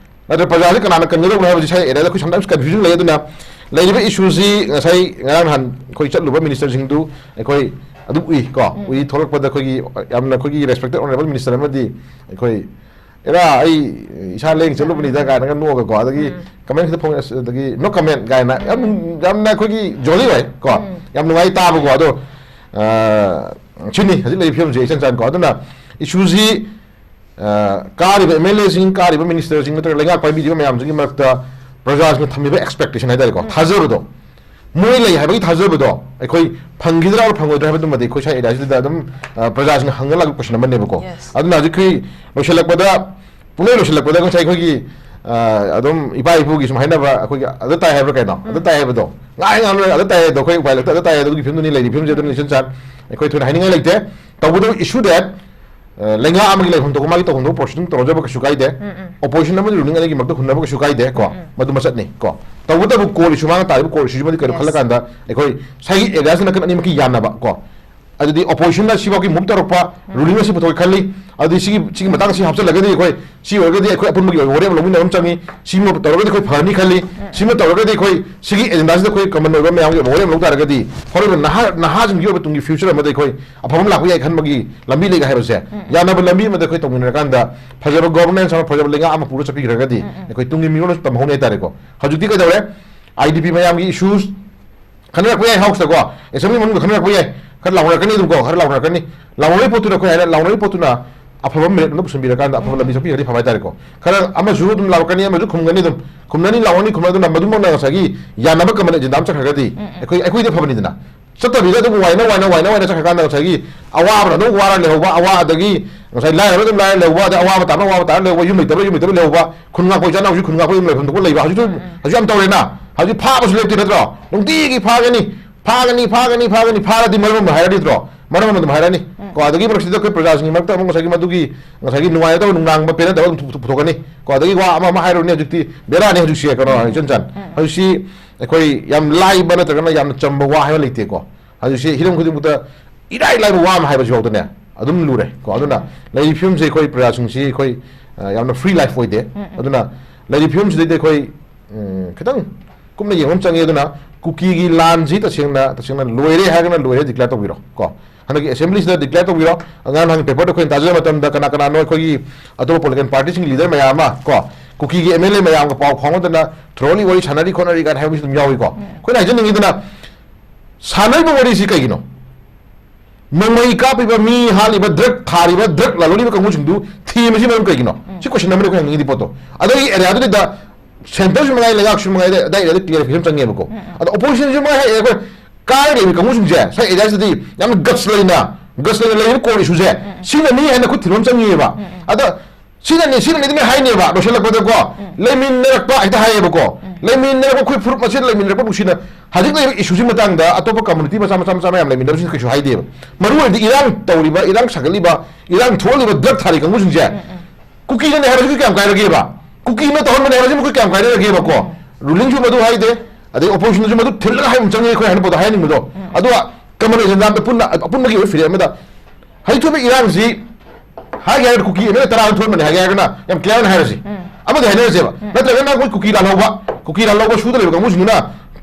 ꯅꯠꯇ꯭ꯔꯒ ꯄ꯭ꯔꯖꯥꯁꯤ ꯀꯅꯥꯅ ꯀꯟꯒꯗꯧꯕꯅꯣ ꯍꯥꯏꯕꯁꯤ ꯁ꯭ꯋꯥꯏ ꯑꯦꯔꯤꯌꯥꯗ ꯑꯩꯈꯣꯏ sometimes confusing ꯂꯩ꯫ ꯑꯗꯨꯅ ꯂꯩꯔꯤꯕ ꯏꯁꯨꯁꯤ ꯉꯁꯥꯏ ꯉꯔꯥꯡ ꯅꯍꯥꯟ ꯑꯩꯈꯣꯏ ꯆꯠꯂꯨꯕ ꯃꯤꯅꯤꯁꯇꯔꯁꯤꯡꯗꯨ ꯑꯩꯈꯣꯏ ꯑꯗꯨꯝ ꯎꯏ ꯀꯣ꯫ ꯎꯝ꯫ ꯎꯏ ꯊꯣꯛꯂꯛꯄꯗ ꯑꯩꯈꯣꯏꯒꯤ ꯌꯥꯝꯅ ꯑꯩꯈꯣꯏꯒꯤ respected honourable minister ꯑꯃꯗꯤ ꯑꯩꯈꯣꯏ, "ꯑꯦꯔꯥ, ꯑꯩ ꯏꯁꯥ ꯂꯦꯡ ꯆꯠꯂꯨꯕꯅꯤꯗ" ꯀꯥꯏꯅꯒ ꯅꯣꯛꯑꯒꯀꯣ, ꯑꯗꯒꯤ ꯎꯝ꯫ Comment ꯈꯤꯇ ꯐꯣꯡꯉꯦ, ꯑꯁ, ꯑꯗꯒꯤ "No comment" ꯀꯥꯏꯅ ꯌꯥꯝ, ꯎꯝ, ꯌꯥꯝꯅ ꯑꯩꯈꯣꯏꯒꯤ jolly ꯑꯣꯏ ꯀꯣ꯫ ꯎꯝ꯫ ꯌꯥꯝ ꯅꯨꯡꯉꯥꯏ ꯇꯥꯕꯀꯣ꯫ ꯑꯗꯣ, ꯑ, ꯁꯤꯅꯤ ꯍꯧꯖꯤꯛ ꯂꯩꯔꯤꯕ ꯐꯤꯕꯝꯁꯦ ꯏꯆꯟ ꯆꯟ ꯀꯣ꯫ ꯑꯗꯨꯅ ꯏꯁꯨꯁꯤ ꯑ, ꯀꯥꯔꯤꯕ ꯑꯦꯝ ꯑꯦꯜ ꯑꯦꯁꯤꯡ, ꯀꯥꯔꯤꯕ ꯃꯤꯅꯤꯁꯇꯔꯁꯤꯡ ꯅꯠꯇ꯭ꯔꯒ ꯂꯩꯉꯥꯛ ꯄꯥꯏꯕꯤꯔꯤꯕ ꯃꯌꯥꯝꯁꯤꯒꯤ ꯃꯔꯛꯇ ꯄ꯭ꯔꯖꯥꯁꯤꯡꯅ ꯊꯝꯃꯤꯕ expectation ꯍꯥꯏꯇꯥꯔꯦꯀꯣ, ꯎꯝ꯫ ꯊꯥꯖꯕꯗꯣ, ꯃꯣꯏ ꯂꯩ ꯍꯥꯏꯕꯒꯤ ꯊꯥꯖꯕꯗꯣ ꯑꯩꯈꯣꯏ ꯐꯪꯈꯤꯗ꯭ꯔꯥ ꯑꯣꯔ ꯐꯪꯉꯣꯏꯗ꯭ꯔꯥ ꯍꯥꯏꯕꯗꯨꯃꯗꯤ ꯑꯩꯈꯣꯏ ꯁ꯭ꯋꯥꯏ ꯑꯦꯔꯤꯌꯥꯁꯤꯗ ꯑꯗꯨꯝ, ꯑ, ꯄ꯭ꯔꯖꯥꯁꯤꯡꯅ ꯍꯪꯉ ꯂꯥꯛꯄ question ꯑꯃꯅꯦꯕꯀꯣ꯫ Yes. ꯑꯗꯨꯅ ꯍꯧꯖꯤꯛ ꯑꯩꯈꯣꯏ ꯂꯣꯏꯁꯤꯜꯂꯛꯄꯗ ꯄꯨꯡꯂꯣꯏ ꯂꯣꯏꯁꯤꯜꯂꯛꯄꯗ ꯉꯁꯥꯏ ꯑꯩꯈꯣꯏꯒꯤ, ꯑ, ꯑꯗꯨꯝ ꯏꯄꯥ ꯏꯄꯨꯒꯤ ꯁꯨꯝ ꯍꯥꯏꯅꯕ, ꯑꯩꯈꯣꯏꯒꯤ "ꯑꯗ ꯇꯥꯏ" ꯍꯥꯏꯕ꯭ꯔꯥ ꯀꯩꯅꯣ? "ꯑꯗ ꯎꯝ꯫ ꯇꯥꯏ" ꯍꯥꯏꯕꯗꯣ꯫ ꯉꯥꯏ ꯉꯥꯏ ꯂꯣꯏꯔꯦ, "ꯑꯗ ꯇꯥꯏ" ꯍꯥꯏꯗꯣ ꯑꯩꯈꯣꯏ ꯎꯄꯥꯏ ꯂꯩꯇꯦ, "ꯑꯗ ꯇꯥꯏ" ꯍꯥꯏꯗꯣ ꯑꯗꯨꯒꯤ ꯐꯤꯕꯝꯗꯨꯅꯤ ꯂꯩꯔꯤ ꯐꯤꯕꯝꯁꯦ꯫ ꯑꯗꯨꯅ ꯏꯆꯟ ꯆꯥꯟ ꯑꯩꯈꯣꯏ ꯊꯣꯏꯅ ꯍꯥꯏꯅꯤꯡꯉꯥꯏ ꯂꯩꯇꯦ꯫ ꯇꯧꯕꯇꯕꯨ issue that, ꯑ, ꯂꯩꯉꯥꯛ ꯑꯃꯒꯤ ꯂꯩꯐꯝ ꯊꯣꯛꯄ ꯃꯥꯒꯤ ꯇꯧꯐꯝ ꯊꯣꯛꯄ process ꯑꯗꯨꯝ ꯇꯧꯔꯖꯕ ꯀꯩꯁꯨ ꯀꯥꯏꯗꯦ꯫ ꯎꯝ, ꯎꯝ꯫ Opposition ꯑꯃꯗꯤ ruling ꯑꯅꯤꯒꯤ ꯃꯔꯛꯇ ꯍꯨꯟꯅꯕ ꯀꯩꯁꯨ ꯀꯥꯏꯗꯦ ꯀꯣ꯫ ꯎꯝ, ꯎꯝ꯫ ꯃꯗꯨ ꯃꯆꯠꯅꯤ ꯀꯣ꯫ ꯇꯧꯕꯇꯕꯨ core issue ꯃꯥꯅ ꯇꯥꯔꯤꯕ core issue ꯁꯤꯃꯗꯤ ꯀꯩꯅꯣ Yes. ꯈꯜꯂꯀꯥꯟꯗ ꯑꯩꯈꯣꯏ ꯁꯥꯏꯒꯤ areas ꯅꯥꯀꯟ ꯑꯅꯤꯃꯛꯀꯤ ꯌꯥꯅꯕ ꯀꯣ꯫ ꯑꯗꯨꯗꯤ oppositionꯅ ꯁꯤꯐꯥꯎꯒꯤ move ꯇꯧꯔꯛꯄ, rulingꯅ ꯁꯤ ꯄꯨꯊꯣꯛꯑꯦ ꯈꯜꯂꯤ꯫ ꯑꯗꯨꯗꯤ ꯁꯤꯒꯤ, ꯁꯤꯒꯤ ꯃꯇꯥꯡꯗ ꯁꯤ ꯍꯥꯞꯆꯤꯜꯂꯒꯗꯤ ꯑꯩꯈꯣꯏ, ꯁꯤ ꯑꯣꯏꯔꯒꯗꯤ ꯑꯩꯈꯣꯏ ꯑꯄꯨꯟꯕꯒꯤ ꯑꯣꯏꯕ ꯋꯥꯔꯦꯞ ꯑꯃ ꯂꯧꯃꯤꯟꯅꯕ ꯑꯃ ꯆꯪꯉꯤ꯫ ꯁꯤꯃ ꯇꯧꯔꯒꯗꯤ ꯑꯩꯈꯣꯏ ꯐꯒꯅꯤ ꯈꯜꯂꯤ꯫ ꯁꯤꯃ ꯇꯧꯔꯒꯗꯤ ꯑꯩꯈꯣꯏ ꯁꯤꯒꯤ agendaꯁꯤꯗ ꯑꯩꯈꯣꯏ common ꯑꯣꯏꯕ ꯃꯌꯥꯝꯒꯤ ꯑꯣꯏꯕ ꯋꯥꯔꯦꯞ ꯑꯃ ꯂꯧ ꯇꯥꯔꯒꯗꯤ ꯍꯧꯔꯛꯏꯕ ꯅꯍꯥ, ꯅꯍꯥꯁꯤꯡꯒꯤ ꯑꯣꯏꯕ ꯇꯨꯡꯒꯤ future ꯑꯃꯗ ꯑꯩꯈꯣꯏ ꯑꯐꯕ ꯑꯃ ꯂꯥꯛꯄ ꯌꯥꯏ ꯈꯟꯕꯒꯤ ꯂꯝꯕꯤ ꯂꯩꯒ ꯍꯥꯏꯕꯁꯦ ꯌꯥꯅꯕ ꯂꯝꯕꯤ ꯑꯃꯗ ꯑꯩꯈꯣꯏ ꯇꯧꯃꯤꯟꯅꯔꯀꯥꯟꯗ ꯐꯖꯕ governance ꯑꯃ, ꯐꯖꯕ ꯂꯩꯉꯥꯛ ꯑꯃ ꯄꯨꯔ ꯆꯠꯄꯤꯈ꯭ꯔꯒꯗꯤ ꯑꯩꯈꯣꯏ ꯇꯨꯡꯒꯤ ꯃꯤꯔꯣꯜꯅꯁꯨ ꯇꯝꯍꯧꯅꯤ ꯍꯥꯏꯇꯥꯔꯦꯀꯣ꯫ ꯍꯧꯖꯤꯛꯇꯤ ꯀꯩꯗꯧꯔꯦ? IDP ꯃꯌꯥꯝꯒꯤ issues ꯈꯟꯅꯔꯛꯄ ꯌꯥꯏ, Houseꯇꯀꯣ, Assembly ꯃꯅꯨꯡꯗ ꯈꯟꯅꯔꯛꯄ ꯌꯥꯏ, ꯈꯔ ꯂꯥꯎꯅꯔꯛꯀꯅꯤ ꯑꯗꯨꯝꯀꯣ, ꯈꯔ ꯂꯥꯎꯅꯔꯛꯀꯅꯤ꯫ ꯂꯥꯎꯅꯔꯤꯕ ꯄꯣꯠꯇꯨꯅ ꯑꯩꯈꯣꯏ ꯍꯥꯏꯅ, ꯂꯥꯎꯅꯔꯤꯕ ꯄꯣꯠꯇꯨꯅ ꯑꯐꯕ ꯃꯤꯔꯦꯞ ꯑꯃꯗ ꯄꯨꯁꯤꯟꯕꯤꯔꯀꯥꯟꯗ ꯑꯐꯕ ꯂꯝꯕꯤ ꯆꯠꯄꯤꯔꯗꯤ ꯐꯕ ꯍꯥꯏꯇꯥꯔꯦꯀꯣ꯫ ꯈꯔ ꯑꯃꯁꯨ ꯑꯗꯨꯝ ꯂꯥꯎꯔꯛꯀꯅꯤ, ꯑꯃꯁꯨ ꯈꯨꯝꯒꯅꯤ, ꯑꯗꯨꯝ ꯈꯨꯝꯅꯅꯤ, ꯂꯥꯎꯅꯅꯤ, ꯈꯨꯝꯅꯗꯨꯅ ꯃꯗꯨꯃꯛꯅ ꯉꯁꯥꯏꯒꯤ ꯌꯥꯅꯕ common agenda ꯑꯃ ꯆꯠꯈ꯭ꯔꯒꯗꯤ ꯑꯩꯈꯣꯏ, ꯑꯩꯈꯣꯏꯗꯤ ꯐꯕꯅꯤꯗꯅ꯫ ꯆꯠꯇꯕꯤꯗ ꯑꯗꯨꯝ ꯋꯥꯏꯅ, ꯋꯥꯏꯅ, ꯋꯥꯏꯅ, ꯋꯥꯏꯅ ꯆꯠꯈ꯭ꯔꯀꯥꯟꯗ ꯉꯁꯥꯏꯒꯤ ꯑꯋꯥꯕꯅ ꯑꯗꯨꯝ ꯋꯥꯔ ꯂꯩꯍꯧꯕ, ꯑꯋꯥ ꯑꯗꯒꯤ ꯉꯁꯥꯏ ꯂꯥꯏꯔꯕ ꯑꯗꯨꯝ ꯂꯥꯏꯔ ꯂꯩꯍꯧꯕ, ꯑꯗꯩ ꯑꯋꯥꯕ ꯇꯥꯕꯅ ꯑꯋꯥꯕ ꯇꯥꯔ ꯂꯩꯍꯧꯕ, ꯌꯨꯝ ꯂꯩꯇꯕꯅ ꯌꯨꯝ ꯂꯩꯇꯕ ꯂꯩꯍꯧꯕ, ꯈꯨꯟ ꯉꯥꯛꯄ ꯏꯆꯥ ꯏꯅꯥꯎꯁꯨ ꯈꯨꯟ ꯉꯥꯛꯄ ꯑꯗꯨꯝ ꯂꯩꯐꯝ ꯊꯣꯛꯄ ꯂꯩꯕ꯫ ꯍꯧꯖꯤꯛꯁꯨ, ꯍꯧꯖꯤꯛ ꯌꯥꯝ ꯇꯧꯔꯦꯅ꯫ ꯍꯧꯖꯤꯛ ꯐꯥꯕꯁꯨ ꯂꯦꯞꯇꯦ ꯅꯠꯇ꯭ꯔꯣ? ꯅꯨꯡꯇꯤꯒꯤ ꯐꯥꯒꯅꯤ, ꯐꯥꯒꯅꯤ, ꯐꯥꯒꯅꯤ, ꯐꯥꯒꯅꯤ, ꯐꯥꯔꯗꯤ ꯅꯠꯇ꯭ꯔꯣ? ꯃꯔꯝ ꯑꯃ ꯑꯗꯨꯝ ꯍꯥꯏꯔꯅꯤ꯫ ꯀꯣ, ꯑꯗꯒꯤ ꯃꯔꯛꯁꯤꯗ ꯑꯩꯈꯣꯏ ꯄ꯭ꯔꯖꯥꯁꯤꯡꯒꯤ ꯃꯔꯛꯇ ꯑꯃꯨꯛ ꯉꯁꯥꯏꯒꯤ ꯃꯗꯨꯒꯤ ꯉꯁꯥꯏꯒꯤ ꯅꯨꯡꯉꯥꯏꯅꯗꯕ, ꯅꯨꯡꯅꯥꯡꯕ, ꯄꯦꯟꯅꯗꯕ ꯑꯗꯨꯝ ꯄꯨꯊꯣꯛ-, ꯄꯨꯊꯣꯛꯀꯅꯤ꯫ ꯀꯣ, ꯑꯗꯒꯤ ꯋꯥ ꯑꯃ ꯑꯃ ꯍꯥꯏꯔꯨꯔꯅꯤ, ꯍꯧꯖꯤꯛꯇꯤ ꯕꯦꯔꯥꯅꯤ ꯍꯧꯖꯤꯛꯁꯦ, ꯀꯩꯅꯣ, ꯏꯆꯟ ꯆꯟ꯫ ꯍꯧꯖꯤꯛꯁꯤ ꯑꯩꯈꯣꯏ ꯌꯥꯝ ꯂꯥꯏꯕ ꯅꯠꯇ꯭ꯔꯒꯅ ꯌꯥꯝꯅ ꯆꯝꯕ ꯋꯥ ꯍꯥꯏꯕ ꯂꯩꯇꯦꯀꯣ꯫ ꯍꯧꯖꯤꯛꯁꯤ ꯍꯤꯔꯝ ꯈꯨꯗꯤꯡꯃꯛꯇ ꯏꯔꯥꯏ ꯂꯥꯏꯕ ꯋꯥ ꯑꯃ ꯍꯥꯏꯕꯁꯤ ꯐꯥꯎꯗꯅꯦ ꯑꯗꯨꯝ ꯂꯨꯔꯦ ꯀꯣ꯫ ꯑꯗꯨꯅ ꯂꯩꯔꯤꯕ ꯐꯤꯕꯝꯁꯤ ꯑꯩꯈꯣꯏ ꯄ꯭ꯔꯖꯥꯁꯤꯡꯁꯤ ꯑꯩꯈꯣꯏ, ꯑ, ꯌꯥꯝꯅ free life ꯑꯣꯏꯗꯦ꯫ ꯑꯗꯨꯅ ꯂꯩꯔꯤꯕ ꯐꯤꯕꯝꯁꯤꯗꯩꯗ ꯑꯩꯈꯣꯏ, ꯎꯝ, ꯈꯤꯇꯪ ꯀꯨꯞꯅ ꯌꯦꯡꯕ ꯑꯃ ꯆꯪꯉꯤ꯫ ꯑꯗꯨꯅ ꯀꯨꯀꯤꯒꯤ ꯂꯥꯟꯁꯤ ꯇꯁꯦꯡꯅ, ꯇꯁꯦꯡꯅ ꯂꯣꯏꯔꯦ ꯍꯥꯏꯔꯒꯅ ꯂꯣꯏꯔꯦ declare ꯇꯧꯕꯤꯔꯣ ꯀꯣ꯫ ꯍꯟꯗꯛꯀꯤ Assemblyꯁꯤꯗ declare ꯇꯧꯕꯤꯔꯣ꯫ ꯑꯉꯥꯡ ꯅꯍꯥꯟꯒꯤ paperꯗ ꯑꯩꯈꯣꯏꯅ ꯇꯥꯖꯕ ꯃꯇꯝꯗ ꯀꯅꯥ ꯀꯅꯥꯅꯣ ꯑꯩꯈꯣꯏꯒꯤ ꯑꯇꯣꯞꯄ political partyꯁꯤꯡꯒꯤ leader ꯃꯌꯥꯝ ꯑꯃ ꯀꯣ, ꯀꯨꯀꯤꯒꯤ MLA ꯃꯌꯥꯝꯒ ꯄꯥꯎ ꯐꯥꯎꯅꯗꯅ thoroughly ꯋꯥꯔꯤ ꯁꯥꯟꯅꯔꯤ ꯈꯣꯠꯅꯔꯤ ꯀꯥꯏꯅ ꯍꯥꯏꯕ ꯃꯤꯁꯨ ꯑꯗꯨꯝ ꯌꯥꯎꯏꯀꯣ꯫ ꯑꯩꯈꯣꯏꯅ ꯍꯥꯏꯖꯅꯤꯡꯉꯤꯗꯅ ꯁꯥꯟꯅꯔꯤꯕ ꯋꯥꯔꯤꯁꯤ ꯀꯩꯒꯤꯅꯣ? ꯅꯣꯡꯃꯩ ꯀꯥꯞꯄꯤꯕ, ꯃꯤ ꯍꯥꯠꯂꯤꯕ, drug ꯊꯥꯔꯤꯕ, drug ꯂꯂꯣꯜꯂꯤꯕ ꯀꯥꯡꯕꯨꯁꯤꯡꯗꯨ ꯊꯤꯕꯁꯤ ꯃꯔꯝ ꯀꯩꯒꯤꯅꯣ? ꯁꯤ question ꯑꯃꯅꯤ ꯑꯩꯈꯣꯏ ꯍꯪꯅꯤꯡꯉꯤꯗꯤ ꯄꯣꯠꯇꯣ꯫ ꯑꯗꯒꯤ areaꯗꯨꯗ centreꯁꯨ ꯃꯉꯥꯏ, ꯂꯩꯉꯥꯛꯁꯨ ꯃꯉꯥꯏ, ꯑꯗꯥꯏ areaꯗ clarification ꯆꯪꯉꯦꯕꯀꯣ꯫ ꯑꯗꯣ oppositionꯁꯨ ꯃꯉꯥꯏ ꯍꯥꯏ, ꯑꯩꯈꯣꯏ ꯀꯥꯏ ꯂꯩꯕ ꯀꯥꯡꯕꯨꯁꯤꯡꯁꯦ ꯁ꯭ꯋꯥꯏ areaꯁꯤꯗꯗꯤ ꯌꯥꯝꯅ guts ꯂꯩꯅ, guts ꯂꯩꯅ ꯂꯩꯔꯤꯕ core issueꯁꯦ ꯁꯤꯅꯅꯤ ꯍꯥꯏꯅ ꯈꯨꯠ ꯊꯤꯟꯕ ꯑꯃ ꯆꯪꯉꯤꯑꯕ꯫ ꯑꯗ ꯁꯤꯅꯅꯤ, ꯁꯤꯅꯅꯤ ꯑꯗꯨꯃꯥꯏꯅ ꯍꯥꯏꯅꯦꯕ꯫ ꯂꯣꯏꯁꯤꯜꯂꯛꯄꯗꯀꯣ, ꯂꯩꯃꯤꯟꯅꯔꯛꯄ ꯍꯦꯛꯇ ꯍꯥꯏꯌꯦꯕꯀꯣ꯫ ꯂꯩꯃꯤꯟꯅꯔꯛꯄ ꯑꯩꯈꯣꯏ ꯐꯨꯔꯨꯞ ꯃꯁꯦꯟ ꯂꯩꯃꯤꯟꯅꯔꯛꯄ ꯅꯨꯡꯁꯤꯅ ꯍꯧꯖꯤꯛ ꯂꯩꯔꯤꯕ issueꯁꯤ ꯃꯇꯥꯡꯗ ꯑꯇꯣꯞꯄ community ꯃꯆꯥ, ꯃꯆꯥ, ꯃꯆꯥ ꯃꯌꯥꯝ ꯂꯩꯃꯤꯟꯅꯕꯁꯤꯡꯅ ꯀꯩꯁꯨ ꯍꯥꯏꯗꯦꯕ꯫ ꯃꯔꯨ ꯑꯣꯏꯅꯗꯤ ꯏꯔꯥꯡ ꯇꯧꯔꯤꯕ, ꯏꯔꯥꯡ ꯁꯥꯒꯠꯂꯤꯕ, ꯏꯔꯥꯡ ꯊꯣꯛꯍꯜꯂꯤꯕ drug ꯊꯥꯔꯤ ꯀꯥꯡꯕꯨꯁꯤꯡꯁꯦ ꯀꯨꯀꯤꯅꯅꯦ ꯍꯥꯏꯕꯁꯤ ꯀꯌꯥꯝ ꯀꯥꯏꯔꯒꯦꯕ? ꯀꯨꯀꯤꯅ ꯇꯧꯍꯟꯕꯅꯦ ꯍꯥꯏꯕꯁꯤ ꯃꯈꯣꯏ ꯀꯌꯥꯝ ꯀꯥꯏꯔꯒꯦꯕꯀꯣ? Rulingꯁꯨ ꯃꯗꯨ ꯍꯥꯏꯗꯦ, ꯑꯗꯩ oppositionꯁꯨ ꯃꯗꯨ ꯊꯤꯜꯂꯒ ꯍꯥꯏꯕ ꯑꯃ ꯆꯪꯉꯤ ꯑꯩꯈꯣꯏ ꯍꯥꯏꯅ ꯄꯣꯠꯇꯣ ꯍꯥꯏꯍꯟꯅꯤꯡꯕꯗꯣ꯫ ꯑꯗꯨꯒ ꯀꯃꯟ ꯑꯦꯖꯦꯟꯗꯥ ꯑꯝꯇ ꯄꯨꯟꯅ ꯑꯄꯨꯟꯕꯒꯤ ꯑꯣꯏꯕ ꯐꯤꯔꯦꯞ ꯑꯃꯗ ꯍꯧꯖꯤꯛ ꯊꯣꯛꯏꯕ ꯏꯔꯥꯡꯁꯤ ꯍꯥꯏꯒꯦ ꯍꯥꯏꯔꯒ ꯀꯨꯀꯤ ꯑꯦꯝ ꯑꯦꯜ ꯑꯦ ꯇꯔꯥ ꯊꯣꯛꯍꯟꯕꯅꯦ ꯍꯥꯏꯒꯦ ꯍꯥꯏꯔꯒꯅ ꯌꯥꯝ ꯀ꯭ꯂꯤꯌꯥꯔ ꯑꯣꯏꯅ ꯍꯥꯏꯔꯁꯤ꯫ ꯎꯝ꯫ ꯑꯃꯗꯤ ꯍꯥꯏꯅꯔꯁꯦꯕ꯫ ꯎꯝ꯫ ꯅꯠꯇ꯭ꯔꯒꯅ ꯑꯩꯈꯣꯏ ꯀꯨꯀꯤ ꯂꯥꯜꯍꯧꯕ, ꯀꯨꯀꯤ ꯂꯥꯜꯍꯧꯕ ꯁꯨꯗ ꯂꯩꯕ ꯀꯥꯡꯕꯨꯁꯤꯡꯗꯨꯅ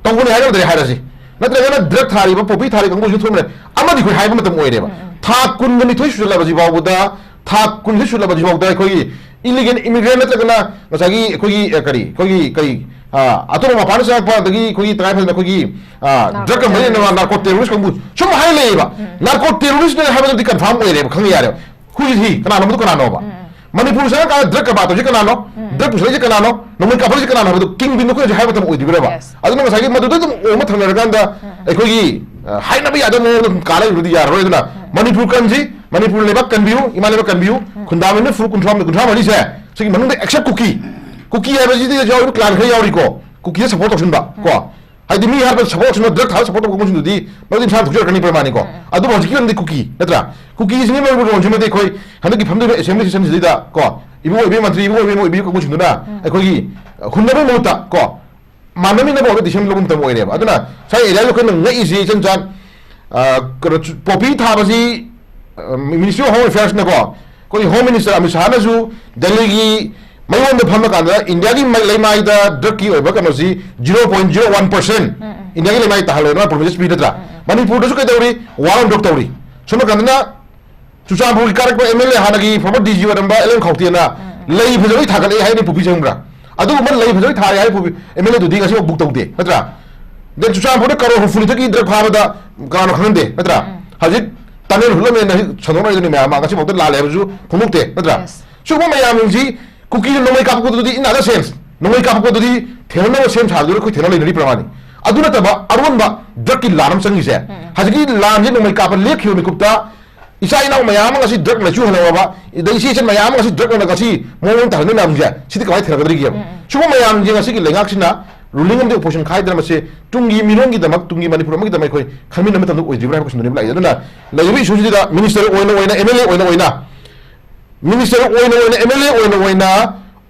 ꯇꯧꯕꯅꯦ ꯍꯥꯏꯔꯒꯗꯤ ꯍꯥꯏꯔꯁꯤ꯫ ꯅꯠꯇ꯭ꯔꯒꯅ ꯗ꯭ꯔꯒ ꯊꯥꯔꯤꯕ, ꯄꯣꯄꯤ ꯊꯥꯔꯤꯕ ꯀꯥꯡꯕꯨꯁꯤꯅ ꯊꯣꯛꯍꯟꯕꯅꯦ꯫ ꯑꯃꯗꯤ ꯑꯩꯈꯣꯏ ꯍꯥꯏꯕ ꯃꯇꯝ ꯑꯣꯏꯔꯦꯕ꯫ ꯎꯝ, ꯎꯝ꯫ ꯊꯥ ꯀꯨꯟꯒ ꯅꯤꯊꯣꯏ ꯁꯨꯖꯜꯂꯕꯁꯤ ꯐꯥꯎꯕꯗ, ꯊꯥ ꯀꯨꯟꯅꯤꯊꯣꯏ ꯁꯨꯖꯜꯂꯕꯁꯤ ꯐꯥꯎꯗ ꯑꯩꯈꯣꯏꯒꯤ ꯏꯂꯤꯒꯦꯜ ꯏꯃꯤꯒ꯭ꯔꯦꯟ ꯅꯠꯇ꯭ꯔꯒꯅ ꯉꯁꯥꯏꯒꯤ ꯑꯩꯈꯣꯏꯒꯤ, ꯑ, ꯀꯔꯤ, ꯑꯩꯈꯣꯏꯒꯤ ꯀꯔꯤ, ꯑ, ꯑꯇꯣꯞꯄ ꯃꯄꯥꯟꯗ ꯆꯪꯉꯛꯄ, ꯑꯗꯒꯤ ꯑꯩꯈꯣꯏꯒꯤ ꯇꯉꯥꯏ ꯐꯗꯅ ꯑꯩꯈꯣꯏꯒꯤ, ꯑ, narco drug company, terrorist. Narco terrorist ꯀꯥꯡꯕꯨ ꯁꯨꯝ ꯍꯥꯏ ꯂꯩꯌꯦꯕ꯫ ꯎꯝ꯫ ꯅꯥꯔꯀꯣ ꯇꯦꯔꯣꯔꯤꯁꯇꯅꯦ ꯍꯥꯏꯕꯗꯨꯗꯤ ꯀꯟꯐꯥꯔꯝ ꯑꯣꯏꯔꯦꯕ, ꯈꯪꯉꯦ ꯌꯥꯔꯦꯕ꯫ Who is he? ꯀꯅꯥꯅꯣ ꯃꯗꯨ ꯀꯅꯥꯅꯣꯕ? ꯎꯝ, ꯎꯝ꯫ ꯃꯅꯤꯄꯨꯔ ꯆꯪꯉꯀꯥꯟꯗ ꯗ꯭ꯔꯒ ꯀꯔꯕꯥꯔ ꯇꯧꯔꯤꯁꯦ ꯀꯅꯥꯅꯣ? ꯎꯝ꯫ ꯗ꯭ꯔꯒ ꯄꯨꯁꯜꯂꯛꯏꯁꯦ ꯀꯅꯥꯅꯣ? ꯅꯣꯡꯃꯩ ꯀꯥꯞꯄꯛꯏꯁꯦ ꯀꯅꯥꯅꯣ ꯍꯥꯏꯕꯗꯨ ꯀꯤꯡ ꯄꯤꯟꯗꯣ ꯑꯩꯈꯣꯏꯅꯁꯨ ꯍꯥꯏꯕ ꯃꯇꯝ ꯑꯣꯏꯗ꯭ꯔꯤꯕ꯭ꯔꯕ? Yes. ꯑꯗꯨꯅ ꯉꯁꯥꯏꯒꯤ ꯃꯗꯨꯗ ꯑꯗꯨꯝ ꯑꯣ ꯑꯃ ꯊꯝꯅꯔꯀꯥꯟꯗ ꯎꯝ, ꯎꯝ꯫ ꯑꯩꯈꯣꯏꯒꯤ, ꯑ, ꯍꯥꯏꯅꯕ ꯌꯥꯗꯕ ꯃꯑꯣꯡꯗ ꯑꯗꯨꯝ ꯀꯥ ꯂꯩꯕꯗꯨꯗꯤ ꯌꯥꯔꯔꯣꯏ꯫ ꯑꯗꯨꯅ ꯎꯝ꯫ ꯃꯅꯤꯄꯨꯔ ꯀꯟꯁꯤ, ꯃꯅꯤꯄꯨꯔ ꯂꯩꯕꯥꯛ ꯀꯟꯕꯤꯌꯨ, ꯏꯃꯥ ꯂꯩꯕꯥꯛ ꯀꯟꯕꯤꯌꯨ, ꯎꯝ꯫ ꯈꯨꯟꯗꯥꯃꯤꯅ ꯐꯨꯔꯨꯞ ꯀꯨꯟꯊ꯭ꯔꯥ, ꯀꯨꯟꯊ꯭ꯔꯥ ꯃꯔꯤꯁꯦ, ꯁꯤꯒꯤ ꯃꯅꯨꯡꯗ except ꯀꯨꯀꯤ, ꯀꯨꯀꯤ ꯍꯥꯏꯕꯁꯤꯗꯤ ꯌꯥꯎꯔꯤꯕ clan ꯈꯔ ꯌꯥꯎꯔꯤꯀꯣ, ꯀꯨꯀꯤꯗ support ꯇꯧꯁꯤꯟꯕ ꯀꯣ꯫ ꯎꯝ꯫ ꯍꯥꯏꯗꯤ ꯃꯤ ꯍꯥꯠꯄ support ꯇꯧꯁꯤꯟꯕ, ꯗ꯭ꯔꯒ ꯊꯥꯕ support ꯇꯧꯕ ꯀꯥꯡꯕꯨꯁꯤꯡꯗꯨꯗꯤ ꯃꯗꯨꯗꯤ ꯃꯁꯥꯅ ꯊꯣꯛꯆꯔꯛꯀꯅꯤ ꯄ꯭ꯔꯃꯥꯅꯤꯀꯣ꯫ ꯎꯝ, ꯎꯝ꯫ ꯑꯗꯨꯕꯨ ꯍꯧꯖꯤꯛꯀꯤ ꯑꯣꯏꯅꯗꯤ ꯀꯨꯀꯤ ꯅꯠꯇ꯭ꯔꯥ? ꯀꯨꯀꯤꯁꯤꯡꯒꯤ ꯃꯔꯨꯑꯣꯏꯕ ꯔꯣꯜꯁꯤꯃꯗꯤ ꯑꯩꯈꯣꯏ ꯍꯟꯗꯛꯀꯤ ꯐꯝꯗꯣꯏꯕ assembly session ꯁꯤꯗꯩꯗ ꯀꯣ, ꯏꯕꯨꯡ ꯑꯣꯏꯕꯤ ꯃꯟꯇ꯭ꯔꯤ, ꯏꯕꯨꯡ ꯑꯣꯏꯕꯤ, ꯑꯣꯏꯕꯤ ꯀꯥꯡꯕꯨꯁꯤꯡꯗꯨꯅ ꯎꯝ꯫ ꯑꯩꯈꯣꯏꯒꯤ, ꯑ, ꯍꯨꯟꯅꯕꯒꯤ ꯃꯍꯨꯠꯇ ꯀꯣ, ꯃꯥꯟꯅꯃꯤꯟꯅꯕ ꯑꯣꯏꯕ decision ꯂꯧꯕ ꯃꯇꯝ ꯑꯣꯏꯔꯦꯕ꯫ ꯑꯗꯨꯅ ꯁ꯭ꯋꯥꯏ area ꯗ ꯑꯩꯈꯣꯏꯅ ꯉꯛꯏꯁꯦ ꯏꯆꯝ ꯆꯥꯟ, ꯑ, ꯀꯩꯅꯣ, ꯆꯨ-, ꯄꯣꯄꯤ ꯊꯥꯕꯁꯤ, ꯑ, Ministry of Home Affairs ꯅꯀꯣ, ꯑꯩꯈꯣꯏ Home Minister ꯑꯃꯤꯠ ꯁꯥꯍꯅꯁꯨ ꯗꯦꯜꯂꯤꯒꯤ ꯃꯌꯣꯟꯗ ꯐꯝꯃ ꯀꯥꯟꯗ ꯏꯟꯗꯤꯌꯥꯒꯤ ꯃꯩ-, ꯂꯩꯃꯥꯏꯗ ꯗ꯭ꯔꯒꯀꯤ ꯑꯣꯏꯕ ꯀꯩꯅꯣꯁꯤ zero point zero one percent ꯎꯝ, ꯎꯝ꯫ ꯏꯟꯗꯤꯌꯥꯒꯤ ꯂꯩꯃꯥꯏ ꯇꯥꯍꯜꯂꯣꯏꯅ promise ꯄꯤ ꯅꯠꯇ꯭ꯔꯥ? ꯎꯝ, ꯎꯝ꯫ ꯃꯅꯤꯄꯨꯔꯗꯁꯨ ꯀꯩꯗꯧꯔꯤ? War on drug ꯇꯧꯔꯤ꯫ ꯁꯣꯝ ꯅꯥꯀꯟꯗꯅ ꯆꯨꯔꯆꯥꯟꯄꯨꯔꯒꯤ ꯀꯥꯔꯛꯄ M L A ꯍꯥꯟꯅꯒꯤ former D G ꯑꯣꯏꯔꯝꯕ ꯑꯦꯜ ꯑꯦꯝ ꯈꯥꯎꯇꯦꯅ ꯎꯝ, ꯎꯝ꯫ ꯂꯩ ꯐꯖꯕꯩ ꯊꯥꯒꯠꯂꯛꯑꯦ ꯍꯥꯏꯅ ꯄꯨꯄꯤ ꯆꯪꯕ꯭ꯔꯥ? ꯑꯗꯨꯒꯨꯝꯕ ꯂꯩ ꯐꯖꯕꯩ ꯊꯥꯔꯦ ꯍꯥꯏꯕ ꯄꯨꯄꯤ M L A ꯗꯨꯗꯤ ꯉꯁꯤꯐꯥꯎ book ꯇꯧꯗꯦ ꯅꯠꯇ꯭ꯔꯥ? Then ꯆꯨꯔꯆꯥꯟꯄꯨꯔꯗ ꯀꯔꯣꯔ ꯍꯨꯝꯐꯨ ꯅꯤꯊꯣꯏꯒꯤ ꯗ꯭ꯔꯒ ꯐꯥꯕꯗ ꯀꯅꯥꯅꯣ ꯈꯪꯍꯟꯗꯦ ꯅꯠꯇ꯭ꯔꯥ? ꯎꯝ, ꯎꯝ꯫ ꯍꯧꯖꯤꯛ tunnel ꯍꯨꯠꯂꯝꯃꯦꯅ ꯍꯧꯖꯤꯛ ꯁꯟꯗꯣꯛꯅꯔꯤꯗꯨꯅꯤ ꯃꯌꯥꯝ ꯑꯃ, ꯉꯁꯤꯐꯥꯎꯗ ꯂꯥꯜꯂꯦ ꯍꯥꯏꯕꯁꯨ ꯐꯣꯡꯗꯣꯛꯇꯦ ꯅꯠꯇ꯭ꯔꯥ? Yes꯫ ꯁꯤꯒꯨꯝꯕ ꯃꯌꯥꯝꯁꯤꯡꯁꯤ ꯀꯨꯀꯤꯅ ꯅꯣꯡꯃꯩ ꯀꯥꯞꯄꯛꯄꯗꯨꯗꯤ in other sense, ꯅꯣꯡꯃꯩ ꯀꯥꯞꯄꯛꯄꯗꯨꯗꯤ ꯊꯦꯡꯅꯅꯕ ꯁꯦꯝ ꯁꯥꯕꯗꯨꯗ ꯑꯩꯈꯣꯏ ꯊꯦꯡꯅ ꯂꯩꯅꯔꯤ ꯄ꯭ꯔꯃꯥꯅꯤ꯫ ꯑꯗꯨ ꯅꯠꯇꯕ ꯑꯔꯣꯟꯕ ꯗ꯭ꯔꯒꯀꯤ ꯂꯥꯟ ꯑꯃ ꯆꯪꯉꯤꯁꯦ, ꯎꯝ, ꯎꯝ꯫ ꯍꯧꯖꯤꯛꯀꯤ ꯂꯥꯟꯁꯦ ꯅꯣꯡꯃꯩ ꯀꯥꯞꯄ ꯂꯦꯞꯈꯤꯕ ꯃꯤꯀꯨꯞꯇ ꯏꯆꯥ ꯏꯅꯥꯎ ꯃꯌꯥꯝ ꯑꯃ ꯉꯁꯤ ꯗ꯭ꯔꯒ ꯂꯩꯆꯨ ꯍꯜꯍꯧꯔꯕ, ꯑꯗꯩ ꯏꯆꯦ ꯏꯆꯟ ꯃꯌꯥꯝ ꯑꯃ ꯉꯁꯤ ꯗ꯭ꯔꯒ ꯑꯣꯏꯅ ꯉꯁꯤ ꯃꯑꯣꯡ ꯑꯃ ꯇꯥꯍꯟꯕ ꯃꯌꯥꯝꯁꯦ, ꯁꯤꯗꯤ ꯀꯃꯥꯏꯅ ꯊꯦꯡꯅꯒꯗꯧꯔꯤꯒꯦꯕ? ꯎꯝ, ꯎꯝ꯫ ꯁꯤꯒꯨꯝꯕ ꯃꯌꯥꯝꯁꯦ ꯉꯁꯤꯒꯤ ꯂꯩꯉꯥꯛꯁꯤꯅ, ruling ꯑꯃꯗꯤ opposition ꯈꯥꯏꯗꯅ ꯃꯁꯤ ꯇꯨꯡꯒꯤ ꯃꯤꯔꯣꯟꯒꯤꯗꯃꯛ, ꯇꯨꯡꯒꯤ ꯃꯅꯤꯄꯨꯔ ꯑꯃꯒꯤꯗꯃꯛ ꯑꯩꯈꯣꯏ ꯈꯟꯃꯤꯟꯅꯕ ꯃꯇꯝꯗ ꯑꯣꯏꯗ꯭ꯔꯤꯕ꯭ꯔꯥ ꯍꯥꯏꯕ question ꯗꯨꯅꯦꯕ ꯂꯥꯛꯏꯁꯦ꯫ ꯑꯗꯨꯅ ꯂꯩꯔꯤꯕ issue ꯁꯤꯗ minister ꯑꯣꯏꯅ ꯑꯣꯏꯅ, M L A ꯑꯣꯏꯅ ꯑꯣꯏꯅ, minister ꯑꯣꯏꯅ ꯑꯣꯏꯅ, M L A ꯑꯣꯏꯅ ꯑꯣꯏꯅ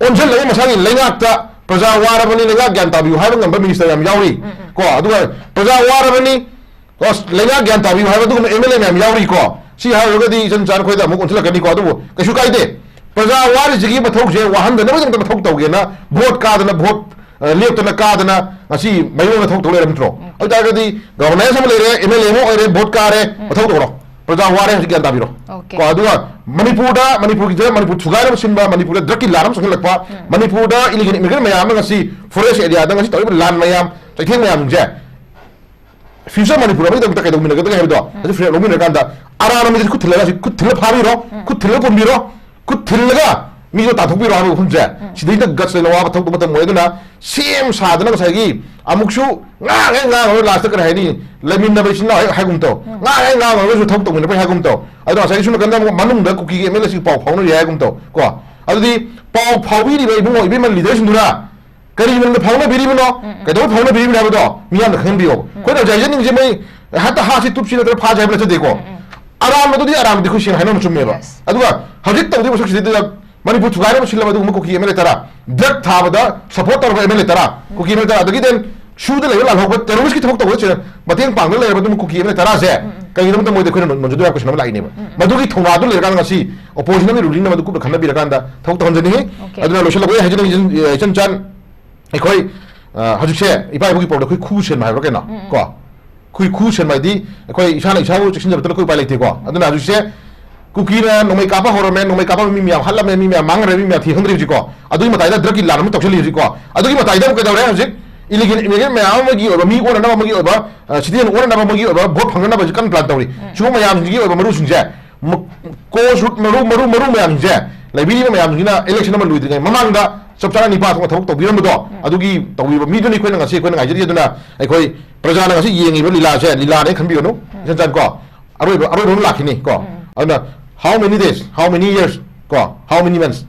ꯑꯣꯟꯁꯤꯜꯂꯒ ꯃꯁꯥꯒꯤ ꯂꯩꯉꯥꯛꯇ ꯄ꯭ꯔꯖꯥ ꯋꯥꯔꯕꯅꯤ, ꯂꯩꯉꯥꯛ ꯒ꯭ꯌꯥꯟ ꯇꯥꯕꯤꯌꯨ ꯍꯥꯏꯕ ꯉꯝꯕ minister ꯌꯥꯝ ꯌꯥꯎꯔꯤ꯫ ꯎꯝ, ꯎꯝ꯫ ꯀꯣ, ꯑꯗꯨꯒ ꯄ꯭ꯔꯖꯥ ꯋꯥꯔꯕꯅꯤ, ꯀꯣ, ꯂꯩꯉꯥꯛ ꯒ꯭ꯌꯥꯟ ꯇꯥꯕꯤꯌꯨ ꯍꯥꯏꯕ ꯑꯗꯨꯒꯨꯝꯕ ꯑꯦꯝ ꯑꯦꯜ ꯑꯦ ꯃꯌꯥꯝ ꯌꯥꯎꯔꯤꯀꯣ꯫ ꯁꯤ ꯍꯥꯏꯔꯨꯔꯒꯗꯤ ꯏꯆꯟ ꯆꯥꯟ ꯑꯩꯈꯣꯏꯗ ꯑꯃꯨꯛ ꯑꯣꯟꯁꯤꯜꯂꯛꯀꯅꯤꯀꯣ꯫ ꯑꯗꯨꯕꯨ ꯀꯩꯁꯨ ꯀꯥꯏꯗꯦ꯫ ꯄ꯭ꯔꯖꯥ ꯋꯥꯔꯤꯁꯤꯒꯤ ꯃꯊꯧꯁꯦ ꯋꯥꯍꯟꯗꯅꯕꯒꯤꯗꯃꯛꯇ ꯃꯊꯧ ꯇꯧꯒꯦꯅ ꯚꯣꯠ ꯀꯥꯗꯅ, ꯚꯣꯠ, ꯑ, ꯂꯦꯞꯇꯅ ꯀꯥꯗꯅ ꯉꯁꯤ ꯃꯌꯣꯟꯗ ꯊꯕꯛ ꯇꯧ ꯂꯩꯔꯕ ꯅꯠꯇ꯭ꯔꯣ? ꯑꯗꯨ ꯇꯥꯔꯒꯗꯤ ꯒꯚꯔꯅꯦꯟꯁ ꯑꯃ ꯂꯩꯔꯦ, ꯑꯦꯝ ꯑꯦꯜ ꯑꯦ ꯑꯃ ꯑꯣꯏꯔꯦ, ꯚꯣꯠ ꯀꯥꯔꯦ, ꯃꯊꯧ ꯇꯧꯔꯣ꯫ ꯄ꯭ꯔꯖꯥ ꯋꯥꯔꯦ ꯍꯧꯖꯤꯛ ꯒ꯭ꯌꯥꯟ ꯇꯥꯕꯤꯔꯣ꯫ Okay. ꯀꯣ, ꯑꯗꯨꯒ ꯃꯅꯤꯄꯨꯔꯗ, ꯃꯅꯤꯄꯨꯔꯒꯤꯗ ꯃꯅꯤꯄꯨꯔ ꯊꯨꯒꯥꯏꯅꯕ ꯁꯤꯟꯕ, ꯃꯅꯤꯄꯨꯔꯗ ꯗ꯭ꯔꯒꯀꯤ ꯂꯥꯟ ꯑꯃ ꯆꯪꯁꯤꯜꯂꯛꯄ, ꯃꯅꯤꯄꯨꯔꯗ ꯏꯂꯤꯒꯦꯜ ꯏꯃꯤꯒ꯭ꯔꯦꯟ ꯃꯌꯥꯝ ꯑꯃ ꯉꯁꯤ ꯐꯣꯔꯦꯁ ꯑꯦꯔꯤꯌꯥꯗ ꯉꯁꯤ ꯇꯧꯔꯤꯕ ꯂꯥꯟ ꯃꯌꯥꯝ, ꯆꯩꯊꯦꯡ ꯃꯌꯥꯝꯁꯤꯡꯁꯦ ꯐ꯭ꯌꯨꯆꯔ ꯃꯅꯤꯄꯨꯔ ꯑꯃꯒꯤꯗꯃꯛꯇ ꯀꯩꯗꯧꯃꯤꯟꯅꯒꯗꯒꯦ ꯍꯥꯏꯕꯗꯣ ꯑꯗꯨ ꯐ꯭ꯔꯦꯝ ꯂꯧꯃꯤꯟꯅꯔꯀꯥꯟꯗ ꯑꯔꯥꯟꯕ ꯃꯤꯗꯨꯗꯤ ꯈꯨꯠ ꯊꯤꯜꯂꯒ ꯍꯧꯖꯤꯛ ꯈꯨꯠ ꯊꯤꯜꯂ ꯐꯥꯕꯤꯔꯣ, ꯈꯨꯠ ꯊꯤꯜꯂꯒ ꯄꯨꯟꯕꯤꯔꯣ, ꯈꯨꯠ ꯊꯤꯜꯂꯒ ꯃꯤꯗꯣ ꯇꯥꯟꯊꯣꯛꯄꯤꯔꯣ ꯍꯥꯏꯕ ꯋꯥꯐꯝꯁꯦ ꯁꯤꯗꯩꯗ ꯒꯠꯁ ꯂꯩꯅ ꯋꯥꯕ ꯊꯕꯛ ꯃꯇꯝ ꯑꯣꯏ꯫ ꯑꯗꯨꯅ ꯁꯦꯝ ꯁꯥꯗꯅ ꯉꯁꯥꯏꯒꯤ ꯑꯃꯨꯛꯁꯨ ꯉꯥꯡ ꯍꯦꯛ ꯉꯥꯡꯉꯔꯣꯏ, ꯂꯥꯁꯇ ꯀꯔꯤ ꯍꯥꯏꯅꯤ, ꯂꯩꯃꯤꯟꯅꯕ ꯏꯆꯤꯟ ꯏꯅꯥꯎ ꯍꯦꯛ ꯍꯥꯏꯒꯨꯝ ꯇꯧ, ꯉꯥꯡ ꯍꯦꯛ ꯉꯥꯡꯉꯔꯣꯏꯁꯨ ꯊꯕꯛ ꯇꯧꯃꯤꯟꯅꯕ ꯍꯥꯏꯒꯨꯝ ꯇꯧ꯫ ꯑꯗꯣ ꯉꯁꯥꯏꯒꯤ ꯁꯣꯝ ꯅꯥꯀꯟꯗ ꯑꯃꯨꯛ ꯃꯅꯨꯡꯗ ꯀꯨꯀꯤꯒꯤ ꯑꯦꯝ ꯑꯦꯜ ꯑꯦꯁꯤꯒ ꯄꯥꯎ ꯐꯥꯎꯅꯔꯤ ꯍꯥꯏꯒꯨꯝ ꯇꯧ ꯀꯣ꯫ ꯑꯗꯨꯗꯤ ꯄꯥꯎ ꯐꯥꯎꯕꯤꯔꯤꯕ ꯏꯕꯨꯡꯉꯣ ꯏꯕꯦꯝꯃ ꯂꯤꯗꯔꯁꯤꯡꯗꯨꯅ ꯀꯔꯤ ꯃꯔꯝꯗ ꯐꯥꯎꯅꯕꯤꯔꯤꯕꯅꯣ? ꯀꯩꯗꯧꯕꯩ ꯐꯥꯎꯅꯕꯤꯔꯤꯕꯅꯣ ꯍꯥꯏꯕꯗꯣ ꯃꯤꯌꯥꯝꯅ ꯈꯪꯍꯟꯕꯤꯌꯣ꯫ ꯑꯩꯈꯣꯏꯅ ꯍꯧꯖꯤꯛ ꯍꯥꯏꯖꯅꯤꯡꯉꯤꯁꯦ ꯃꯣꯏ ꯍꯦꯛꯇ ꯍꯥꯠꯁꯤ ꯇꯨꯞꯁꯤ ꯅꯠꯇ꯭ꯔꯒ ꯐꯥꯁꯤ ꯍꯥꯏꯕ ꯅꯠꯆꯗꯦꯀꯣ꯫ ꯑꯔꯥꯟꯕꯗꯨꯗꯤ ꯑꯔꯥꯟꯕꯗꯤ ꯑꯩꯈꯣꯏ ꯁꯦꯡꯅ ꯍꯥꯏꯅꯕ ꯆꯨꯝꯃꯦꯕ꯫ Yes. ꯑꯗꯨꯒ ꯍꯧꯖꯤꯛ ꯇꯧꯗꯣꯏꯕ ꯁꯛꯁꯤꯗꯩꯗ ꯃꯅꯤꯄꯨꯔ ꯊꯨꯒꯥꯏꯅꯕ ꯁꯤꯜꯂꯕ ꯑꯗꯨꯒꯨꯝꯕ ꯀꯨꯀꯤ ꯑꯦꯝ ꯑꯦꯜ ꯑꯦ ꯇꯔꯥ, ꯗ꯭ꯔꯒ ꯊꯥꯕꯗ ꯁꯄꯣꯔꯠ ꯇꯧꯔꯕ ꯑꯦꯝ ꯑꯦꯜ ꯑꯦ ꯇꯔꯥ, ꯀꯨꯀꯤ ꯑꯦꯝ ꯑꯦꯜ ꯑꯦ ꯇꯔꯥ, ꯑꯗꯒꯤ then ꯁꯨꯗ ꯂꯩꯕ ꯂꯥꯜꯍꯧꯕ ꯇꯦꯔꯣꯔꯤꯁꯀꯤ ꯊꯕꯛ ꯇꯧꯕꯗ ꯃꯇꯦꯡ ꯄꯥꯡꯗꯨꯅ ꯂꯩꯔꯕ ꯑꯗꯨꯝ ꯀꯨꯀꯤ ꯑꯦꯝ ꯑꯦꯜ ꯑꯦ ꯇꯔꯥꯁꯦ ꯀꯩꯒꯤꯗꯃꯛꯇ ꯃꯣꯏꯗ ꯑꯩꯈꯣꯏꯅ ꯅꯣꯟꯖꯗꯣꯏ ꯍꯥꯏꯕ ꯀꯣꯏꯁꯟ ꯑꯃ ꯂꯥꯛꯏꯅꯦꯕ꯫ ꯃꯗꯨꯒꯤ ꯊꯧꯅꯥꯗꯨ ꯂꯩꯔꯀꯥꯟꯗ ꯉꯁꯤ ꯑꯣꯄꯣꯖꯤꯁꯟ ꯑꯃꯒꯤ ꯔꯨꯂꯤꯡ ꯑꯃꯗꯨ ꯀꯨꯞꯅ ꯈꯟꯅꯕꯤꯔꯀꯥꯟꯗ ꯊꯕꯛ ꯇꯧꯍꯟꯖꯅꯤꯡꯉꯤ꯫ Okay. ꯑꯗꯨꯅ ꯂꯣꯏꯁꯤꯜꯂꯛꯄ ꯑꯩ ꯍꯥꯏꯖꯅꯤꯡꯉꯤ ꯏꯆꯟ, ꯏꯆꯟ ꯆꯥꯟ, ꯑꯩꯈꯣꯏ, ꯑ, ꯍꯧꯖꯤꯛꯁꯦ ꯏꯄꯥ ꯏꯄꯨꯒꯤ ꯄꯥꯎꯗ ꯑꯩꯈꯣꯏ ꯈꯨ ꯁꯦꯟꯕ ꯍꯥꯏꯕ꯭ꯔꯥ ꯀꯩꯅꯣ ꯀꯣ, ꯑꯩꯈꯣꯏ ꯈꯨ ꯁꯦꯟꯕ ꯍꯥꯏꯗꯤ ꯑꯩꯈꯣꯏ ꯏꯁꯥꯅ ꯏꯁꯥꯕꯨ ꯆꯦꯛꯁꯤꯟꯖꯕꯗ ꯑꯩꯈꯣꯏ ꯎꯄꯥꯏ ꯂꯩꯇꯦꯀꯣ꯫ ꯑꯗꯨꯅ ꯍꯧꯖꯤꯛꯁꯦ ꯀꯨꯀꯤꯅ ꯅꯣꯡꯃꯩ ꯀꯥꯞꯄ ꯍꯧꯔꯝꯃꯦ, ꯅꯣꯡꯃꯩ ꯀꯥꯞꯄ ꯃꯤ ꯃꯌꯥꯝ ꯍꯥꯠꯂꯝꯃꯦ, ꯃꯤ ꯃꯌꯥꯝ ꯃꯥꯡꯈ꯭ꯔꯦ, ꯃꯤ ꯃꯌꯥꯝ ꯊꯤ ꯈꯪꯗ꯭ꯔꯦ ꯍꯧꯖꯤꯛꯀꯣ꯫ ꯑꯗꯨꯒꯤ ꯃꯇꯥꯏꯗ ꯗ꯭ꯔꯒꯀꯤ ꯂꯥꯟ ꯑꯃ ꯇꯧꯁꯜꯂꯤ ꯍꯧꯖꯤꯛꯀꯣ꯫ ꯑꯗꯨꯒꯤ ꯃꯇꯥꯏꯗ ꯑꯃꯨꯛ ꯀꯩꯗꯧꯔꯦ ꯍꯧꯖꯤꯛ? ꯏꯂꯤꯒꯦꯜ ꯏꯃꯤꯒ꯭ꯔꯦꯟ ꯃꯌꯥꯝ ꯑꯃꯒꯤ ꯑꯣꯏꯕ, ꯃꯤ ꯑꯣꯟꯅꯅꯕ ꯑꯃꯒꯤ ꯑꯣꯏꯕ, ꯑ, ꯁꯤꯇꯤꯖꯦꯟ ꯑꯣꯟꯅꯅꯕ ꯑꯃꯒꯤ ꯑꯣꯏꯕ ꯚꯣꯠ ꯐꯪꯅꯅꯕ ꯍꯧꯖꯤꯛ ꯀꯟꯅ ꯄ꯭ꯂꯥꯟ ꯇꯧꯔꯤ꯫ ꯁꯤꯒꯨꯝꯕ ꯃꯌꯥꯝꯁꯤꯡꯒꯤ ꯑꯣꯏꯕ ꯃꯔꯨꯁꯤꯡꯁꯦ ꯀꯣꯁ ꯔꯨꯠ ꯃꯔꯨ, ꯃꯔꯨ, ꯃꯔꯨ ꯃꯌꯥꯝꯁꯤꯡꯁꯦ, ꯂꯩꯕꯤꯔꯤꯕ ꯃꯌꯥꯝꯁꯤꯡꯁꯤꯅ ꯏꯂꯦꯛꯁꯟ ꯑꯃ ꯂꯣꯏꯗ꯭ꯔꯤꯉꯩ ꯃꯃꯥꯡꯗ ꯆꯞ ꯆꯥꯅ ꯅꯤꯄꯥ ꯊꯣꯛꯅ ꯊꯕꯛ ꯇꯧꯕꯤꯔꯝꯕꯗꯣ ꯑꯗꯨꯒꯤ ꯇꯧꯕꯤꯕ ꯃꯤꯗꯨꯅꯤ ꯑꯩꯈꯣꯏꯅ ꯉꯁꯤ ꯑꯩꯈꯣꯏꯅ ꯉꯥꯏꯖꯔꯤ꯫ ꯑꯗꯨꯅ ꯑꯩꯈꯣꯏ ꯄ꯭ꯔꯖꯥꯅ ꯉꯁꯤ ꯌꯦꯡꯉꯤꯕ ꯂꯤꯂꯥꯁꯦ ꯂꯤꯂꯥꯅꯦ ꯈꯟꯕꯤꯒꯅꯨ꯫ ꯏꯆꯟ ꯆꯥꯟ ꯀꯣ, ꯑꯔꯣꯏꯕ, ꯑꯔꯣꯏꯕ ꯑꯃ ꯂꯥꯛꯈꯤꯅꯤ ꯀꯣ꯫ ꯑꯗꯨꯅ how many days, how many years ꯀꯣ, how many months,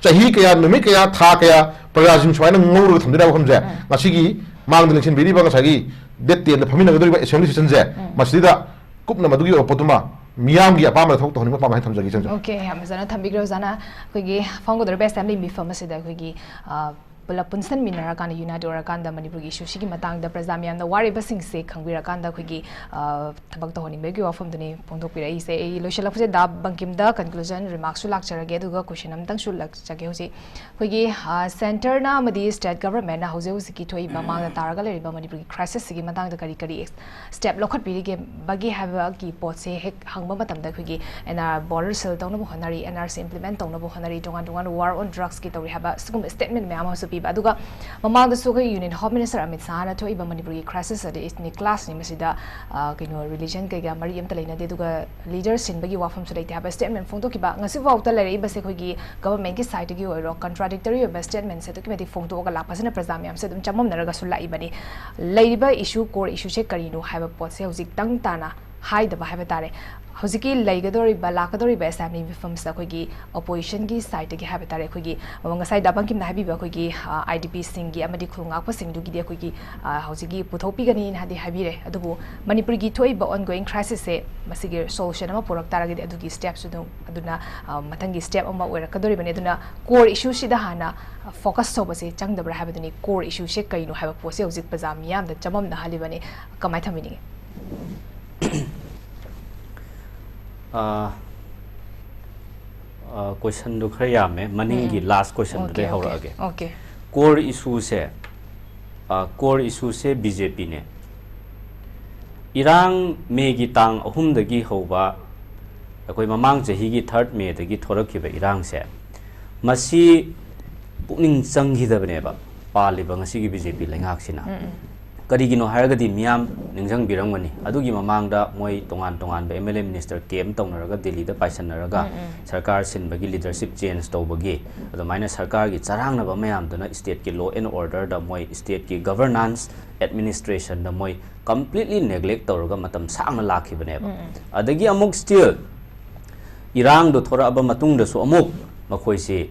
ꯆꯍꯤ ꯀꯌꯥ, ꯅꯨꯃꯤꯠ ꯀꯌꯥ, ꯊꯥ ꯀꯌꯥ ꯄ꯭ꯔꯖꯥꯁꯤꯡ ꯁꯨꯃꯥꯏꯅ ꯉꯧꯔꯒ ꯊꯝꯗꯣꯏꯅꯣ ꯍꯥꯏꯕ ꯋꯥꯐꯝꯁꯦ ꯉꯁꯤꯒꯤ ꯃꯥꯡꯗ ꯂꯦꯡꯁꯤꯟꯕꯤꯔꯤꯕ ꯉꯁꯥꯏꯒꯤ ꯗꯦꯠ ꯇꯦꯟꯗ ꯐꯝꯃꯤꯟꯅꯒꯗꯧꯔꯤꯕ ꯑꯦꯁꯦꯝꯕ꯭ꯂꯤ ꯁꯦꯁꯟꯁꯦ ꯃꯁꯤꯗ ꯀꯨꯞꯅ ꯃꯗꯨꯒꯤ ꯑꯣꯏꯕ ꯄꯣꯠꯇꯨꯃ ꯃꯤꯌꯥꯝꯒꯤ ꯑꯄꯥꯝꯕꯗ ꯊꯕꯛ ꯇꯧꯍꯟꯅꯤꯡꯕ ꯄꯥꯝꯕ ꯍꯥꯏꯅ ꯊꯝꯖꯒꯦ, ꯏꯆꯟ ꯆꯥꯟ꯫ Okay, ꯌꯥꯝ ꯐꯖꯅ ꯊꯝꯕꯤꯈ꯭ꯔꯦ ꯑꯣꯖꯥꯅ꯫ ꯑꯩꯈꯣꯏꯒꯤ ꯐꯝꯒꯗꯧꯔꯤꯕ ꯑꯦꯁꯦꯝꯕ꯭ꯂꯤ ꯃꯤꯐꯝ ꯑꯁꯤꯗ ꯑꯩꯈꯣꯏꯒꯤ, ꯑ, ꯄꯨꯂꯞ ꯄꯨꯟꯁꯟꯃꯤꯟꯅꯔꯀꯥꯟꯗ, unite ꯑꯣꯏꯔꯀꯥꯟꯗ ꯃꯅꯤꯄꯨꯔꯒꯤ issue ꯁꯤꯒꯤ ꯃꯇꯥꯡꯗ ꯄ꯭ꯔꯖꯥ ꯃꯌꯥꯝꯅ ꯋꯥꯔꯤꯕꯁꯤꯡꯁꯦ ꯈꯪꯕꯤꯔꯀꯥꯟꯗ ꯑꯩꯈꯣꯏꯒꯤ, ꯑ, ꯊꯕꯛ ꯇꯧꯍꯟꯅꯤꯡꯕꯒꯤ ꯋꯥꯐꯝꯗꯨꯅꯤ ꯐꯣꯡꯗꯣꯛꯄꯤꯔꯛꯏꯁꯦ꯫ ꯑꯩ ꯂꯣꯏꯁꯤꯜꯂꯛꯄꯁꯦ ꯗꯥ ꯕꯪꯀꯤꯝꯗ conclusion remarkꯁꯨ ꯂꯥꯛꯆꯔꯒꯦ, ꯑꯗꯨꯒ question ꯑꯃꯇꯪꯁꯨ ꯂꯥꯛꯆꯒꯦ ꯍꯧꯖꯤꯛ꯫ ꯑꯩꯈꯣꯏꯒꯤ, ꯑ, centreꯅ ꯑꯃꯗꯤ state governmentꯅ ꯍꯧꯖꯤꯛ ꯍꯧꯖꯤꯛꯀꯤ ꯊꯣꯛꯏꯕ ꯃꯃꯥꯡꯗ ꯇꯥꯔꯒ ꯂꯩꯔꯤꯕ ꯃꯅꯤꯄꯨꯔꯒꯤ crisisꯁꯤꯒꯤ ꯃꯇꯥꯡꯗ ꯀꯔꯤ ꯀꯔꯤ step ꯂꯧꯈꯠꯄꯤꯔꯤꯒꯦ ꯕꯒꯤ ꯍꯥꯏꯕꯒꯤ ꯄꯣꯠꯁꯦ ꯍꯦꯛ ꯍꯪꯕ ꯃꯇꯝꯗ ꯑꯩꯈꯣꯏꯒꯤ NR border seal ꯇꯧꯅꯕ ꯍꯣꯠꯅꯔꯤ, NRC implement ꯇꯧꯅꯕ ꯍꯣꯠꯅꯔꯤ, ꯇꯣꯉꯥꯟ ꯇꯣꯉꯥꯟꯕ war on drugsꯀꯤ ꯇꯧꯔꯤ ꯍꯥꯏꯕ ꯁꯤꯒꯨꯝꯕ statement ꯃꯌꯥꯝ ꯑꯃꯁꯨ ꯄꯤꯕ꯫ ꯑꯗꯨꯒ ꯃꯃꯥꯡꯗꯁꯨ ꯑꯩꯈꯣꯏ Union Home Minister ꯑꯃꯤꯠ ꯁꯥꯍꯅ ꯊꯣꯛꯏꯕ ꯃꯅꯤꯄꯨꯔꯒꯤ crisis ꯑꯗꯤ ethnic clashꯅꯤ, ꯃꯁꯤꯗ, ꯑ, ꯀꯩꯅꯣ, religion ꯀꯩꯀꯥ ꯃꯔꯤ ꯑꯝꯇ ꯂꯩꯅꯗꯦ, ꯑꯗꯨꯒ leader ꯁꯤꯟꯕꯒꯤ ꯋꯥꯐꯝꯁꯨ ꯂꯩꯇꯦ ꯍꯥꯏꯕ statement ꯐꯣꯡꯗꯣꯛꯈꯤꯕ꯫ ꯉꯁꯤꯐꯥꯎꯗ ꯂꯩꯔꯛꯏꯕꯁꯦ ꯑꯩꯈꯣꯏꯒꯤ governmentꯀꯤ sideꯇꯒꯤ ꯑꯣꯏꯔꯣ contradictory ꯑꯣꯏꯕ statementꯁꯦ ꯑꯗꯨꯛꯀꯤ ꯃꯇꯤꯛ ꯐꯣꯡꯗꯣꯛꯑꯒ ꯂꯥꯛꯄꯁꯤꯅ ꯄ꯭ꯔꯖꯥ ꯃꯌꯥꯝꯁꯦ ꯑꯗꯨꯝ ꯆꯃꯝꯅꯔꯒꯁꯨ ꯂꯥꯛꯏꯕꯅꯤ꯫ ꯂꯩꯔꯤꯕ issue, core issueꯁꯦ ꯀꯔꯤꯅꯣ ꯍꯥꯏꯕ ꯄꯣꯠꯁꯦ ꯍꯧꯖꯤꯛ ꯇꯪ ꯇꯥꯅ ꯍꯥꯏꯗꯕ ꯍꯥꯏꯕ ꯇꯥꯔꯦ꯫ ꯍꯧꯖꯤꯛꯀꯤ ꯂꯩꯒꯗꯧꯔꯤꯕ, ꯂꯥꯛꯀꯗꯧꯔꯤꯕ assembly ꯃꯤꯐꯝꯁꯤꯗ ꯑꯩꯈꯣꯏꯒꯤ oppositionꯒꯤ sideꯇꯒꯤ ꯍꯥꯏꯕ ꯇꯥꯔꯦ, ꯑꯩꯈꯣꯏꯒꯤ, ꯑ, ꯉꯁꯥꯏ ꯗꯥ ꯕꯪꯀꯤꯝꯅ ꯍꯥꯏꯕꯤꯕ ꯑꯩꯈꯣꯏꯒꯤ, ꯑ, IDPꯁꯤꯡꯒꯤ ꯑꯃꯗꯤ ꯈꯨꯜ ꯉꯥꯛꯄꯁꯤꯡꯗꯨꯒꯤꯗꯤ ꯑꯩꯈꯣꯏꯒꯤ, ꯑ, ꯍꯧꯖꯤꯛꯀꯤ ꯄꯨꯊꯣꯛꯄꯤꯒꯅꯤꯅ ꯍꯥꯏꯗꯤ ꯍꯥꯏꯕꯤꯔꯦ꯫ ꯑꯗꯨꯕꯨ ꯃꯅꯤꯄꯨꯔꯒꯤ ꯊꯣꯛꯏꯕ ongoing crisisꯁꯦ ꯃꯁꯤꯒꯤ solution ꯑꯃ ꯄꯨꯔꯛ ꯇꯥꯔꯒꯗꯤ ꯑꯗꯨꯒꯤ stepꯁꯨ ꯑꯗꯨꯝ, ꯑꯗꯨꯅ, ꯑ, ꯃꯊꯪꯒꯤ step ꯑꯃ ꯑꯣꯏꯔꯛꯀꯗꯧꯔꯤꯕꯅꯤ꯫ ꯑꯗꯨꯅ core issueꯁꯤꯗ ꯍꯥꯟꯅ focus ꯇꯧꯕꯁꯦ ꯆꯪꯗꯕ꯭ꯔꯥ ꯍꯥꯏꯕꯗꯨꯅꯤ꯫ Core issueꯁꯦ ꯀꯩꯅꯣ ꯍꯥꯏꯕ ꯄꯣꯠꯁꯦ ꯍꯧꯖꯤꯛ ꯄ꯭ꯔꯖꯥ ꯃꯤꯌꯥꯝꯗ ꯆꯃꯝꯅꯍꯜꯂꯤꯕꯅꯤ꯫ ꯀꯃꯥꯏꯅ ꯊꯝꯕꯤꯅꯤꯡꯉꯤ? ꯑ, ꯑ, questionꯗꯨ ꯈꯔ ꯌꯥꯝꯃꯦ, ꯃꯅꯤꯡꯒꯤ ꯎꯝ. last questionꯗꯨꯗꯩ Okay, okay. ꯍꯧꯔꯛꯑꯒꯦ꯫ Okay. Core issueꯁꯦ, ꯑ, core issueꯁꯦ BJPꯅꯦ꯫ ꯏꯔꯥꯡ ꯃꯦꯒꯤ ꯇꯥꯡ ꯑꯍꯨꯝꯗꯒꯤ ꯍꯧꯕ, ꯑꯩꯈꯣꯏ ꯃꯃꯥꯡ ꯆꯍꯤꯒꯤ third Mayꯗꯒꯤ ꯊꯣꯔꯛꯈꯤꯕ ꯏꯔꯥꯡꯁꯦ, ꯃꯁꯤ ꯄꯨꯛꯅꯤꯡ ꯆꯪꯈꯤꯗꯕꯅꯦꯕ ꯄꯥꯜꯂꯤꯕ ꯉꯁꯤꯒꯤ BJP ꯂꯩꯉꯥꯛꯁꯤꯅ꯫ ꯎꯝ, ꯎꯝ. ꯀꯔꯤꯒꯤꯅꯣ ꯍꯥꯏꯔꯒꯗꯤ ꯃꯤꯌꯥꯝ ꯅꯤꯡꯁꯤꯡꯕꯤꯔꯝꯒꯅꯤ, ꯑꯗꯨꯒꯤ ꯃꯃꯥꯡꯗ ꯃꯣꯏ ꯇꯣꯉꯥꯟ ꯇꯣꯉꯥꯟꯕ MLA minister camp ꯇꯧꯅꯔꯒ ꯗꯦꯜꯂꯤꯗ ꯄꯥꯏꯁꯟꯅꯔꯒ ꯎꯝ, ꯎꯝ. ꯁꯔꯀꯥꯔ ꯁꯤꯟꯕꯒꯤ leadership change ꯇꯧꯕꯒꯤ ꯑꯗꯨꯃꯥꯏꯅ ꯁꯔꯀꯥꯔꯒꯤ ꯆꯔꯥꯡꯅꯕ ꯃꯌꯥꯝꯗꯨꯅ stateꯀꯤ law and orderꯗ, ꯃꯣꯏ stateꯀꯤ governance administrationꯗ ꯃꯣꯏ completely neglect ꯇꯧꯔꯒ ꯃꯇꯝ ꯁꯥꯡꯅ ꯂꯥꯛꯈꯤꯕꯅꯦꯕ꯫ ꯎꯝ, ꯎꯝ. ꯑꯗꯒꯤ ꯑꯃꯨꯛ still ꯏꯔꯥꯡꯗꯣ ꯊꯣꯔꯛꯑꯕ ꯃꯇꯨꯡꯗꯁꯨ ꯑꯃꯨꯛ ꯃꯈꯣꯏꯁꯤ,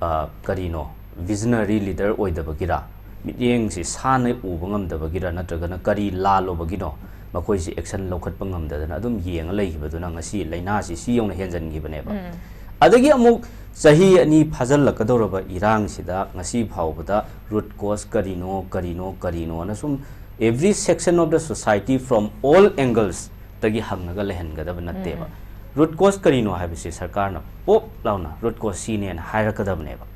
ꯑ, ꯀꯔꯤꯅꯣ, visionary leader ꯑꯣꯏꯗꯕꯒꯤꯔ, ꯃꯤꯠꯌꯦꯡꯁꯤ ꯁꯥꯟꯅ ꯎꯕ ꯉꯝꯗꯕꯒꯤꯔ, ꯅꯠꯇ꯭ꯔꯒꯅ ꯀꯔꯤ ꯂꯥꯜꯂꯨꯕꯒꯤꯅꯣ ꯃꯈꯣꯏꯁꯤ action ꯂꯧꯈꯠꯄ ꯉꯝꯗꯗꯅ ꯑꯗꯨꯝ ꯌꯦꯡꯉ ꯂꯩꯈꯤꯕꯗꯨꯅ ꯉꯁꯤ ꯂꯥꯏꯅꯥꯁꯤ ꯁꯤ ꯌꯧꯅ ꯍꯦꯟꯖꯟꯈꯤꯕꯅꯦꯕ꯫ ꯎꯝ. ꯑꯗꯒꯤ ꯑꯃꯨꯛ ꯆꯍꯤ ꯑꯅꯤ ꯐꯥꯖꯤꯜꯂꯛꯀꯗꯧꯔꯕ ꯏꯔꯥꯡꯁꯤꯗ ꯉꯁꯤ ꯐꯥꯎꯕꯗ root cause ꯀꯔꯤꯅꯣ, ꯀꯔꯤꯅꯣ, ꯀꯔꯤꯅꯣꯅ ꯁꯨꯝ every section of the society from all angles ꯇꯒꯤ ꯍꯪꯉꯒ ꯂꯩꯍꯟꯒꯗꯕ ꯅꯠꯇꯦꯕ꯫ Root cause ꯀꯔꯤꯅꯣ ꯍꯥꯏꯕꯁꯤ ꯁꯔꯀꯥꯔꯅ ꯄꯣꯞ ꯂꯥꯎꯅ root cause ꯁꯤꯅꯦꯅ ꯍꯥꯏꯔꯛꯀꯗꯕꯅꯦꯕ꯫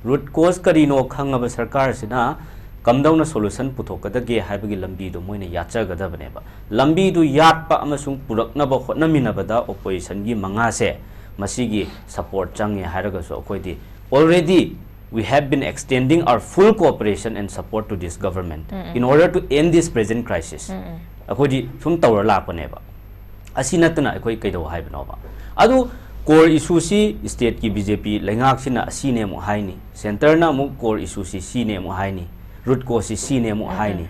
Root cause ꯀꯔꯤꯅꯣ ꯈꯪꯉꯕ ꯁꯔꯀꯥꯔꯁꯤꯅ ꯀꯝꯗꯧꯅ solution ꯄꯨꯊꯣꯛꯀꯗꯒꯦ ꯍꯥꯏꯕꯒꯤ ꯂꯝꯕꯤꯗꯨ ꯃꯣꯏꯅ ꯌꯥꯠꯆꯒꯗꯕꯅꯦꯕ꯫ ꯂꯝꯕꯤꯗꯨ ꯌꯥꯠꯄ ꯑꯃꯁꯨꯡ ꯄꯨꯔꯛꯅꯕ ꯍꯣꯠꯅꯃꯤꯟꯅꯕꯗ oppositionꯒꯤ ꯃꯉꯥꯁꯦ ꯃꯁꯤꯒꯤ support ꯆꯪꯉꯦ ꯍꯥꯏꯔꯒꯁꯨ ꯑꯩꯈꯣꯏꯗꯤ already we have been extending our full cooperation and support to this government in order to end this present crisis. ꯑꯩꯈꯣꯏꯗꯤ ꯁꯨꯝ ꯇꯧꯔ ꯂꯥꯛꯄꯅꯦꯕ꯫ ꯑꯁꯤ ꯅꯠꯇꯅ ꯑꯩꯈꯣꯏ ꯀꯩꯗꯧ ꯍꯥꯏꯕꯅꯣꯕ? ꯑꯗꯨ core issueꯁꯤ stateꯀꯤ BJP ꯂꯩꯉꯥꯛꯁꯤꯅ ꯑꯁꯤꯅꯦ ꯑꯃꯨꯛ ꯍꯥꯏꯅꯤ, centreꯅ ꯑꯃꯨꯛ core issueꯁꯤ ꯁꯤꯅꯦ ꯑꯃꯨꯛ ꯍꯥꯏꯅꯤ, root causeꯁꯤ ꯁꯤꯅꯦ ꯑꯃꯨꯛ ꯍꯥꯏꯅꯤ꯫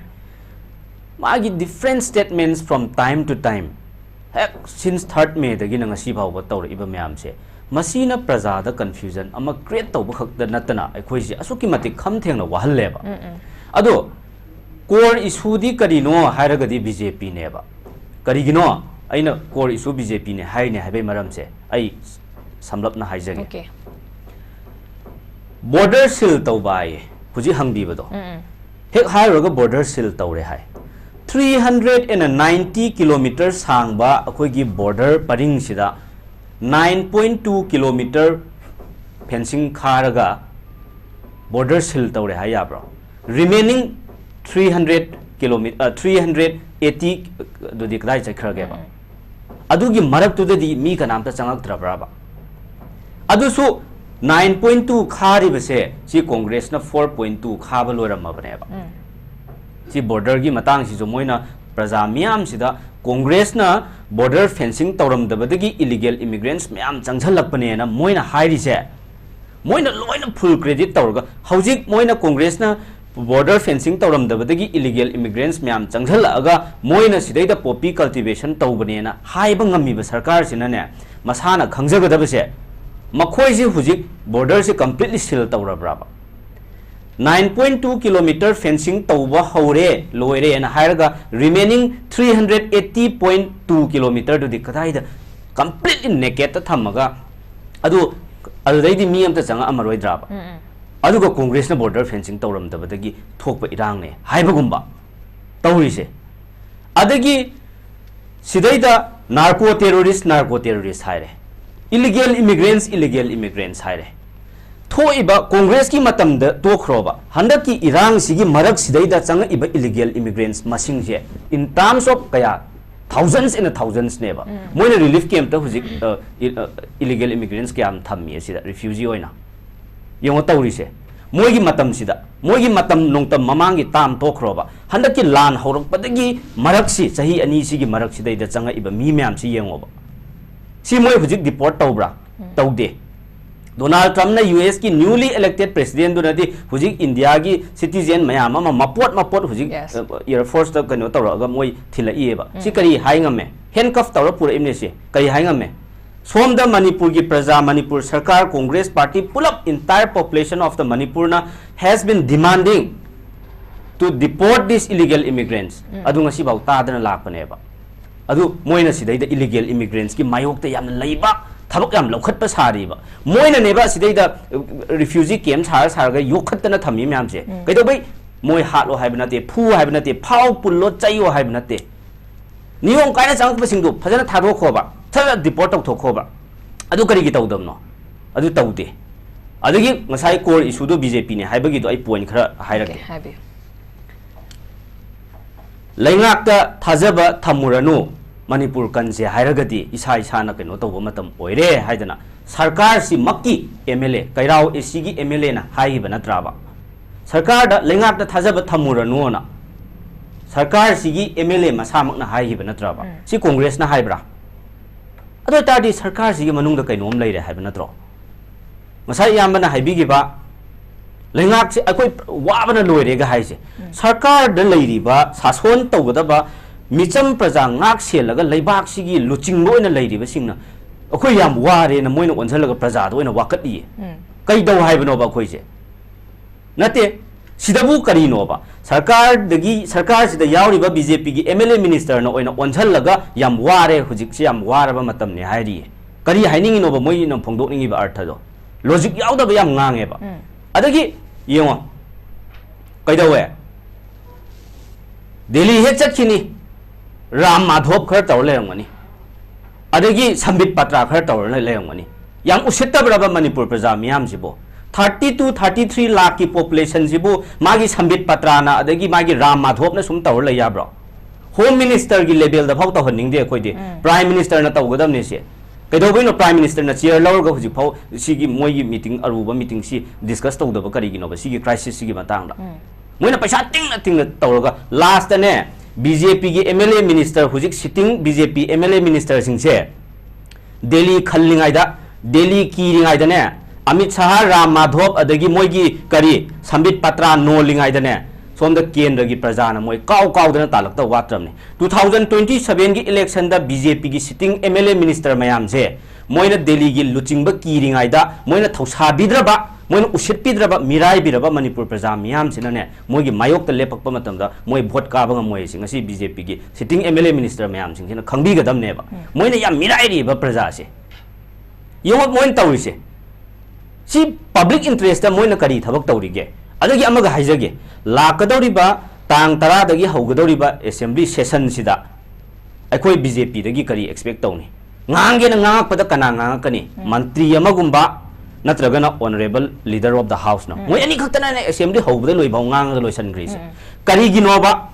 ꯃꯥꯒꯤ different statements from time to time, ꯍꯦꯛ since third Mayꯗꯒꯤꯅ ꯉꯁꯤ ꯐꯥꯎꯕ ꯇꯧꯔꯛꯏꯕ ꯃꯌꯥꯝꯁꯦ, ꯃꯁꯤꯅ ꯄ꯭ꯔꯖꯥꯗ confusion ꯑꯃ create ꯇꯧꯕ ꯈꯛꯇ ꯅꯠꯇꯅ ꯑꯩꯈꯣꯏꯁꯦ ꯑꯁꯨꯛꯀꯤ ꯃꯇꯤꯛ ꯈꯝ ꯊꯦꯡꯅ ꯋꯥꯍꯜꯂꯦꯕ꯫ ꯑꯗꯣ core issueꯗꯤ ꯀꯔꯤꯅꯣ ꯍꯥꯏꯔꯒꯗꯤ BJPꯅꯦꯕ꯫ ꯀꯔꯤꯒꯤꯅꯣ ꯑꯩꯅ core issue BJPꯅꯦ ꯍꯥꯏꯔꯤꯅꯦ ꯍꯥꯏꯕꯒꯤ ꯃꯔꯝꯁꯦ ꯑꯩ ꯁꯝꯂꯞꯅ ꯍꯥꯏꯖꯒꯦ꯫ Okay. Border seal ꯇꯧꯕ ꯍꯥꯏꯌꯦ ꯍꯧꯖꯤꯛ ꯍꯪꯕꯤꯕꯗꯣ꯫ ꯍꯦꯛ ꯍꯥꯏꯔꯨꯔꯒ border seal ꯇꯧꯔꯦ ꯍꯥꯏ꯫ Three hundred and ninety kilometer ꯁꯥꯡꯕ ꯑꯩꯈꯣꯏꯒꯤ border ꯄꯔꯤꯡꯁꯤꯗ nine point two kilometer fencing ꯈꯥꯔꯒ border seal ꯇꯧꯔꯦ ꯍꯥꯏ ꯌꯥꯕ꯭ꯔꯣ? Remaining three hundred kilometer, three hundred eighty ꯑꯗꯨꯗꯤ ꯀꯗꯥꯏ ꯆꯠꯈ꯭ꯔꯒꯦꯕ? ꯑꯗꯨꯒꯤ ꯃꯔꯛꯇꯨꯗꯗꯤ ꯃꯤ ꯀꯅꯥꯝꯇ ꯆꯪꯉꯛꯇ꯭ꯔꯕ꯭ꯔꯕ? ꯑꯗꯨꯁꯨ nine point two ꯈꯥꯔꯤꯕꯁꯦ ꯁꯤ ꯀꯣꯡꯒ꯭ꯔꯦꯁꯅ four point two ꯈꯥꯕ ꯂꯣꯏꯔꯝꯃꯕꯅꯦꯕ꯫ ꯁꯤ borderꯒꯤ ꯃꯇꯥꯡꯁꯤꯁꯨ ꯃꯣꯏꯅ ꯄ꯭ꯔꯖꯥ ꯃꯤꯌꯥꯝꯁꯤꯗ ꯀꯣꯡꯒ꯭ꯔꯦꯁꯅ border fencing ꯇꯧꯔꯝꯗꯕꯗꯒꯤ illegal immigrants ꯃꯌꯥꯝ ꯆꯪꯁꯤꯜꯂꯛꯄꯅꯦꯅ ꯃꯣꯏꯅ ꯍꯥꯏꯔꯤꯁꯦ, ꯃꯣꯏꯅ ꯂꯣꯏꯅ full credit ꯇꯧꯔꯒ ꯍꯧꯖꯤꯛ ꯃꯣꯏꯅ ꯀꯣꯡꯒ꯭ꯔꯦꯁꯅ border fencing ꯇꯧꯔꯝꯗꯕꯗꯒꯤ illegal immigrants ꯃꯌꯥꯝ ꯆꯪꯁꯤꯜꯂꯛꯑꯒ ꯃꯣꯏꯅ ꯁꯤꯗꯩꯗ poppy cultivation ꯇꯧꯕꯅꯦꯅ ꯍꯥꯏꯕ ꯉꯝꯃꯤꯕ ꯁꯔꯀꯥꯔꯁꯤꯅꯅꯦ, ꯃꯁꯥꯅ ꯈꯪꯖꯒꯗꯕꯁꯦ, ꯃꯈꯣꯏꯁꯤ ꯍꯧꯖꯤꯛ borderꯁꯤ completely seal ꯇꯧꯔꯕ꯭ꯔꯕ? Nine point two kilometer fencing ꯇꯧꯕ ꯍꯧꯔꯦ, ꯂꯣꯏꯔꯦꯅ ꯍꯥꯏꯔꯒ remaining three hundred eighty point two kilometerꯗꯨꯗꯤ ꯀꯗꯥꯏꯗ completely nakedꯇ ꯊꯝꯃꯒ ꯑꯗꯨ ꯑꯗꯨꯗꯩꯗꯤ ꯃꯤ ꯑꯝꯇ ꯆꯪꯉꯛꯑꯝꯃꯔꯣꯏꯗ꯭ꯔꯥꯕ? ꯑꯗꯨꯒ ꯀꯣꯡꯒ꯭ꯔꯦꯁꯅ border fencing ꯇꯧꯔꯝꯗꯕꯗꯒꯤ ꯊꯣꯛꯄ ꯏꯔꯥꯡꯅꯦ ꯍꯥꯏꯕꯒꯨꯝꯕ ꯇꯧꯔꯤꯁꯦ꯫ ꯑꯗꯒꯤ ꯁꯤꯗꯩꯗ narco terrorist, narco terrorist ꯍꯥꯏꯔꯦ, illegal immigrants, illegal immigrants ꯍꯥꯏꯔꯦ꯫ ꯊꯣꯛꯏꯕ ꯀꯣꯡꯒ꯭ꯔꯦꯁꯀꯤ ꯃꯇꯝꯗ ꯇꯣꯛꯈ꯭ꯔꯣꯕ, ꯍꯟꯗꯛꯀꯤ ꯏꯔꯥꯡꯁꯤꯒꯤ ꯃꯔꯛꯁꯤꯗꯩꯗ ꯆꯪꯉꯛꯏꯕ illegal immigrants ꯃꯁꯤꯡꯁꯦ in terms of ꯀꯌꯥ, thousands and thousandsꯅꯦꯕ꯫ ꯃꯣꯏꯅ relief campꯇ ꯍꯧꯖꯤꯛ, ꯑ, ꯏ-, ꯑ, illegal immigrants ꯀꯌꯥꯝ ꯊꯝꯃꯤ ꯑꯁꯤꯗ refugee ꯑꯣꯏꯅ꯫ ꯌꯦꯡꯉꯣ ꯇꯧꯔꯤꯁꯦ꯫ ꯃꯣꯏꯒꯤ ꯃꯇꯝꯁꯤꯗ, ꯃꯣꯏꯒꯤ ꯃꯇꯝ ꯅꯣꯡꯇꯝ ꯃꯃꯥꯡꯒꯤ term ꯇꯣꯛꯈ꯭ꯔꯣꯕ, ꯍꯟꯗꯛꯀꯤ ꯂꯥꯟ ꯍꯧꯔꯛꯄꯗꯒꯤ ꯃꯔꯛꯁꯤ, ꯆꯍꯤ ꯑꯅꯤꯁꯤꯒꯤ ꯃꯔꯛꯁꯤꯗꯩꯗ ꯆꯪꯉꯛꯏꯕ ꯃꯤ ꯃꯌꯥꯝꯁꯤ ꯌꯦꯡꯉꯣꯕ꯫ ꯁꯤ ꯃꯣꯏ ꯍꯧꯖꯤꯛ deport ꯇꯧꯕ꯭ꯔꯥ? ꯇꯧꯗꯦ꯫ ꯗꯣꯅꯥꯜꯗ ꯇ꯭ꯔꯝꯞꯅ ꯌꯨ ꯑꯦꯁꯀꯤ newly elected presidentꯗꯨꯅꯗꯤ ꯍꯧꯖꯤꯛ ꯏꯟꯗꯤꯌꯥꯒꯤ citizen ꯃꯌꯥꯝ ꯑꯃ ꯃꯄꯣꯠ ꯃꯄꯣꯠ ꯍꯧꯖꯤꯛ, Yes. ꯑ, air forceꯇ ꯀꯩꯅꯣ ꯇꯧꯔꯛꯑꯒ ꯃꯣꯏ ꯊꯤꯜꯂꯛꯏꯑꯕ꯫ ꯁꯤ ꯀꯔꯤ ꯍꯥꯏ ꯉꯝꯃꯦ? Handcuff ꯇꯧꯔ ꯄꯨꯔꯛꯏꯕꯅꯦ ꯁꯤ꯫ ꯀꯔꯤ ꯍꯥꯏ ꯉꯝꯃꯦ? ꯁꯣꯝꯗ ꯃꯅꯤꯄꯨꯔꯒꯤ ꯄ꯭ꯔꯖꯥ, ꯃꯅꯤꯄꯨꯔ ꯁꯔꯀꯥꯔ, ꯀꯣꯡꯒ꯭ꯔꯦꯁ ꯄꯥꯔꯇꯤ ꯄꯨꯂꯞ, entire population of the ꯃꯅꯤꯄꯨꯔꯅ has been demanding to deport these illegal immigrants꯫ ꯑꯗꯨ ꯉꯁꯤꯐꯥꯎ ꯇꯥꯗꯅ ꯂꯥꯛꯄꯅꯦꯕ꯫ ꯑꯗꯨ ꯃꯣꯏꯅ ꯁꯤꯗꯩꯗ illegal immigrants ꯀꯤ ꯃꯥꯌꯣꯛꯇ ꯌꯥꯝꯅ ꯂꯩꯕ ꯊꯕꯛ ꯌꯥꯝ ꯂꯧꯈꯠꯄ ꯁꯥꯔꯤꯕ꯫ ꯃꯣꯏꯅꯅꯦꯕ ꯁꯤꯗꯩꯗ, ꯑ, refugee camp ꯁꯥꯔ ꯁꯥꯔꯒ ꯌꯣꯛꯈꯠꯇꯅ ꯊꯝꯃꯤ ꯃꯌꯥꯝꯁꯦ꯫ ꯀꯩꯗꯧꯕꯩ? ꯃꯣꯏ ꯍꯥꯠꯂꯣ ꯍꯥꯏꯕ ꯅꯠꯇꯦ, ꯐꯨ ꯍꯥꯏꯕ ꯅꯠꯇꯦ, ꯐꯥꯎ ꯄꯨꯜꯂꯣ ꯆꯩꯌꯣ ꯍꯥꯏꯕ ꯅꯠꯇꯦ꯫ ꯅꯤꯌꯣꯝ ꯀꯥꯏꯅ ꯆꯪꯉꯛꯄꯁꯤꯡꯗꯨ ꯐꯖꯅ ꯊꯥꯗꯣꯛꯈꯣꯕ, ꯐꯖꯅ deport ꯇꯧꯊꯣꯛꯈꯣꯕ꯫ ꯑꯗꯨ ꯀꯔꯤꯒꯤ ꯇꯧꯗꯕꯅꯣ? ꯑꯗꯨ ꯇꯧꯗꯦ꯫ ꯑꯗꯒꯤ ꯉꯁꯥꯏ core issueꯗꯨ BJPꯅꯦ ꯍꯥꯏꯕꯒꯤꯗꯣ ꯑꯩ point ꯈꯔ ꯍꯥꯏꯔꯛꯀꯦ꯫ Okay, ꯍꯥꯏꯕꯤꯌꯨ꯫ ꯂꯩꯉꯥꯛꯇ ꯊꯥꯖꯕ ꯊꯝꯃꯨꯔꯅꯨ, ꯃꯅꯤꯄꯨꯔ ꯀꯟꯁꯦ ꯍꯥꯏꯔꯒꯗꯤ ꯏꯁꯥ ꯏꯁꯥꯅ ꯀꯩꯅꯣ ꯇꯧꯕ ꯃꯇꯝ ꯑꯣꯏꯔꯦ ꯍꯥꯏꯗꯅ ꯁꯔꯀꯥꯔꯁꯤꯃꯛꯀꯤ MLA, ꯀꯩꯔꯥꯎ ACꯒꯤ MLAꯅ ꯍꯥꯏꯈꯤꯕ ꯅꯠꯇ꯭ꯔꯥꯕ? ꯁꯔꯀꯥꯔꯗ, ꯂꯩꯉꯥꯛꯇ ꯊꯥꯖꯕ ꯊꯝꯃꯨꯔꯅꯨꯅ ꯁꯔꯀꯥꯔꯁꯤꯒꯤ MLA ꯃꯁꯥꯃꯛꯅ ꯍꯥꯏꯈꯤꯕ ꯅꯠꯇ꯭ꯔꯥꯕ? ꯎꯝ꯫ ꯁꯤ ꯀꯣꯡꯒ꯭ꯔꯦꯁꯅ ꯍꯥꯏꯕ꯭ꯔꯥ? ꯑꯗꯨ ꯑꯣꯏꯇꯥꯔꯗꯤ ꯁꯔꯀꯥꯔꯁꯤꯒꯤ ꯃꯅꯨꯡꯗ ꯀꯩꯅꯣꯝ ꯂꯩꯔꯦ ꯍꯥꯏꯕ ꯅꯠꯇ꯭ꯔꯣ? ꯉꯁꯥꯏ ꯏꯌꯥꯝꯕꯅ ꯍꯥꯏꯕꯤꯈꯤꯕ, ꯂꯩꯉꯥꯛꯁꯦ ꯑꯩꯈꯣꯏ ꯋꯥꯕꯅ ꯂꯣꯏꯔꯦꯒ ꯍꯥꯏꯁꯦ, ꯎꯝ꯫ ꯁꯔꯀꯥꯔꯗ ꯂꯩꯔꯤꯕ, ꯁꯥꯁꯣꯟ ꯇꯧꯒꯗꯕ ꯃꯤꯆꯝ ꯄ꯭ꯔꯖꯥ ꯉꯥꯛ ꯁꯦꯜꯂꯒ ꯂꯩꯕꯥꯛꯁꯤꯒꯤ ꯂꯨꯆꯤꯡꯕ ꯑꯣꯏꯅ ꯂꯩꯔꯤꯕꯁꯤꯡꯅ ꯑꯩꯈꯣꯏ ꯌꯥꯝ ꯋꯥꯔꯦꯅ ꯃꯣꯏꯅ ꯑꯣꯟꯁꯤꯜꯂꯒ ꯄ꯭ꯔꯖꯥꯗ ꯑꯣꯏꯅ ꯋꯥꯀꯠꯂꯤꯌꯦ꯫ ꯎꯝ꯫ ꯀꯩꯗꯧ ꯍꯥꯏꯕꯅꯣꯕ ꯑꯩꯈꯣꯏꯁꯦ? ꯅꯠꯇꯦ, ꯁꯤꯗꯕꯨ ꯀꯔꯤꯅꯣꯕ? ꯁꯔꯀꯥꯔꯗꯒꯤ, ꯁꯔꯀꯥꯔꯁꯤꯗ ꯌꯥꯎꯔꯤꯕ BJPꯒꯤ MLA ministerꯅ ꯑꯣꯏꯅ ꯑꯣꯟꯁꯤꯜꯂꯒ ꯌꯥꯝ ꯋꯥꯔꯦ, ꯍꯧꯖꯤꯛꯁꯦ ꯌꯥꯝ ꯋꯥꯔꯕ ꯃꯇꯝꯅꯦ ꯍꯥꯏꯔꯤꯌꯦ꯫ ꯀꯔꯤ ꯍꯥꯏꯅꯤꯡꯉꯤꯅꯣꯕ ꯃꯣꯏꯅ ꯐꯣꯡꯗꯣꯛꯅꯤꯡꯉꯤꯕ ꯑꯔꯊꯗꯣ? ꯂꯣꯖꯤꯛ ꯌꯥꯎꯗꯕ ꯌꯥꯝ ꯉꯥꯡꯉꯦꯕ꯫ ꯎꯝ꯫ ꯑꯗꯒꯤ ꯌꯦꯡꯉꯣ, ꯀꯩꯗꯧꯋꯦ? ꯗꯦꯜꯂꯤ ꯍꯦꯛ ꯆꯠꯈꯤꯅꯤ, ꯔꯥꯝ ꯃꯥꯙꯣꯞ ꯈꯔ ꯇꯧꯔ ꯂꯩꯔꯝꯒꯅꯤ, ꯑꯗꯒꯤ ꯁꯝꯕꯤꯠ ꯄꯥꯇ꯭ꯔꯥ ꯈꯔ ꯇꯧꯔ ꯂꯩꯔꯝꯒꯅꯤ꯫ ꯌꯥꯝ ꯎꯁꯤꯠꯇꯕ꯭ꯔꯕ ꯃꯅꯤꯄꯨꯔ ꯄ꯭ꯔꯖꯥ ꯃꯤꯌꯥꯝꯁꯤꯕꯨ? Thirty two, thirty three ꯂꯥꯛꯀꯤ ꯄꯣꯄꯨꯂꯦꯁꯟꯁꯤꯕꯨ ꯃꯥꯒꯤ ꯁꯝꯕꯤꯠ ꯄꯥꯇ꯭ꯔꯥꯅ ꯑꯗꯒꯤ ꯃꯥꯒꯤ ꯔꯥꯝ ꯃꯥꯙꯣꯞꯅ ꯁꯨꯝ ꯇꯧꯔ ꯂꯩ ꯌꯥꯕ꯭ꯔꯣ? ꯍꯣꯝ ꯃꯤꯅꯤꯁꯇꯔꯒꯤ ꯂꯦꯚꯦꯜꯗ ꯐꯥꯎ ꯇꯧꯍꯟꯅꯤꯡꯗꯦ ꯑꯩꯈꯣꯏꯗꯤ꯫ ꯎꯝ꯫ ꯄ꯭ꯔꯥꯏꯝ ꯃꯤꯅꯤꯁꯇꯔꯅ ꯇꯧꯒꯗꯕꯅꯤ ꯁꯤ꯫ ꯀꯩꯗꯧꯕꯩꯅꯣ ꯄ꯭ꯔꯥꯏꯝ ꯃꯤꯅꯤꯁꯇꯔꯅ ꯆꯤꯌꯔ ꯂꯧꯔꯒ ꯍꯧꯖꯤꯛ ꯐꯥꯎ ꯁꯤꯒꯤ ꯃꯣꯏꯒꯤ ꯃꯤꯇꯤꯡ, ꯑꯔꯨꯕ ꯃꯤꯇꯤꯡꯁꯤ ꯗꯤꯁꯀꯁ ꯇꯧꯗꯕ ꯀꯔꯤꯒꯤꯅꯣꯕ, ꯁꯤꯒꯤ ꯀ꯭ꯔꯥꯏꯁꯤꯁꯁꯤꯒꯤ ꯃꯇꯥꯡꯗ? ꯎꯝ꯫ ꯃꯣꯏꯅ ꯄꯩꯁꯥ ꯇꯤꯡꯅ ꯇꯤꯡꯅ ꯇꯧꯔꯒ ꯂꯥꯁꯇꯅꯦ, ꯕꯤ ꯖꯦ ꯄꯤꯒꯤ ꯑꯦꯝ ꯑꯦꯜ ꯑꯦ ꯃꯤꯅꯤꯁꯇꯔ, ꯍꯧꯖꯤꯛ sitting B J P M L A ꯃꯤꯅꯤꯁꯇꯔꯁꯤꯡꯁꯦ ꯗꯦꯜꯂꯤ ꯈꯜꯂꯤꯉꯩꯗ, ꯗꯦꯜꯂꯤ ꯀꯤꯔꯤꯉꯩꯗꯅꯦ, ꯑꯃꯤꯠ ꯁꯍꯥ, ꯔꯥꯝ ꯃꯥꯙꯣꯞ, ꯑꯗꯒꯤ ꯃꯣꯏꯒꯤ ꯀꯔꯤ, ꯁꯝꯕꯤꯠ ꯄꯇ꯭ꯔꯥ ꯅꯣꯜꯂꯤꯉꯩꯗꯅꯦ, ꯁꯣꯝꯗ ꯀꯦꯟꯗ꯭ꯔꯒꯤ ꯄ꯭ꯔꯖꯥꯅ ꯃꯣꯏ ꯀꯥꯎ ꯀꯥꯎꯗꯅ ꯇꯥꯜꯂꯛꯇꯕ ꯋꯥꯠꯇ꯭ꯔꯕꯅꯤ꯫ Two thousand twenty seven ꯒꯤ ꯏꯂꯦꯛꯁꯟꯗ ꯕꯤ ꯖꯦ ꯄꯤꯒꯤ sitting M L A minister ꯃꯌꯥꯝꯁꯦ ꯃꯣꯏꯅ ꯗꯦꯜꯂꯤꯒꯤ ꯂꯨꯆꯤꯡꯕ ꯀꯤꯔꯤꯉꯩꯗ ꯃꯣꯏꯅ ꯊꯧꯁꯥꯕꯤꯗ꯭ꯔꯕ, ꯃꯣꯏꯅ ꯎꯁꯤꯠꯄꯤꯗ꯭ꯔꯕ, ꯃꯤꯔꯥꯏꯕꯤꯔꯕ ꯃꯅꯤꯄꯨꯔ ꯄ꯭ꯔꯖꯥ ꯃꯤꯌꯥꯝꯁꯤꯅꯅꯦ, ꯃꯣꯏꯒꯤ ꯃꯥꯌꯣꯛꯇ ꯂꯦꯞꯄꯛꯄ ꯃꯇꯝꯗ ꯃꯣꯏ ꯚꯣꯠ ꯀꯥꯕ ꯉꯝꯃꯣꯏ ꯍꯥꯏꯁꯦ ꯉꯁꯤ ꯕꯤ ꯖꯦ ꯄꯤꯒꯤ sitting M L A minister ꯃꯌꯥꯝꯁꯤꯡꯁꯤꯅ ꯈꯪꯕꯤꯒꯗꯕꯅꯦꯕ꯫ ꯎꯝ꯫ ꯃꯣꯏꯅ ꯌꯥꯝ ꯃꯤꯔꯥꯏꯔꯤꯕ ꯄ꯭ꯔꯖꯥꯁꯦ꯫ ꯌꯦꯡꯉꯣ ꯃꯣꯏꯅ ꯇꯧꯔꯤꯁꯦ꯫ ꯁꯤ ꯄꯕ꯭ꯂꯤꯛ ꯏꯟꯇꯔꯦꯁꯇ ꯃꯣꯏꯅ ꯀꯔꯤ ꯊꯕꯛ ꯇꯧꯔꯤꯒꯦ? ꯑꯗꯒꯤ ꯑꯃꯒ ꯍꯥꯏꯖꯒꯦ, ꯂꯥꯛꯀꯗꯧꯔꯤꯕ ꯇꯥꯡ ꯇꯔꯥꯗꯒꯤ ꯍꯧꯒꯗꯧꯔꯤꯕ ꯑꯦꯁꯦꯝꯕ꯭ꯂꯤ ꯁꯦꯁꯟꯁꯤꯗ ꯑꯩꯈꯣꯏ ꯕꯤ ꯖꯦ ꯄꯤꯗꯒꯤ ꯀꯔꯤ ꯑꯦꯛꯁꯄꯦꯛ ꯇꯧꯅꯤ? ꯉꯥꯡꯒꯦꯅ ꯉꯥꯡꯉꯛꯄꯗ ꯀꯅꯥ ꯉꯥꯡꯉꯛꯀꯅꯤ? ꯎꯝ꯫ ꯃꯟꯇ꯭ꯔꯤ ꯑꯃꯒꯨꯝꯕ ꯅꯠꯇ꯭ꯔꯒꯅ honourable leader of the house ꯅ꯫ ꯎꯝ꯫ ꯃꯣꯏ ꯑꯅꯤꯈꯛꯇꯅꯅꯦ ꯑꯦꯁꯦꯝꯕ꯭ꯂꯤ ꯍꯧꯕꯗ ꯂꯣꯏꯐꯥꯎ ꯉꯥꯡꯉꯒ ꯂꯣꯏꯁꯤꯟꯈ꯭ꯔꯤꯁꯦ꯫ ꯎꯝ꯫ ꯀꯔꯤꯒꯤꯅꯣꯕ?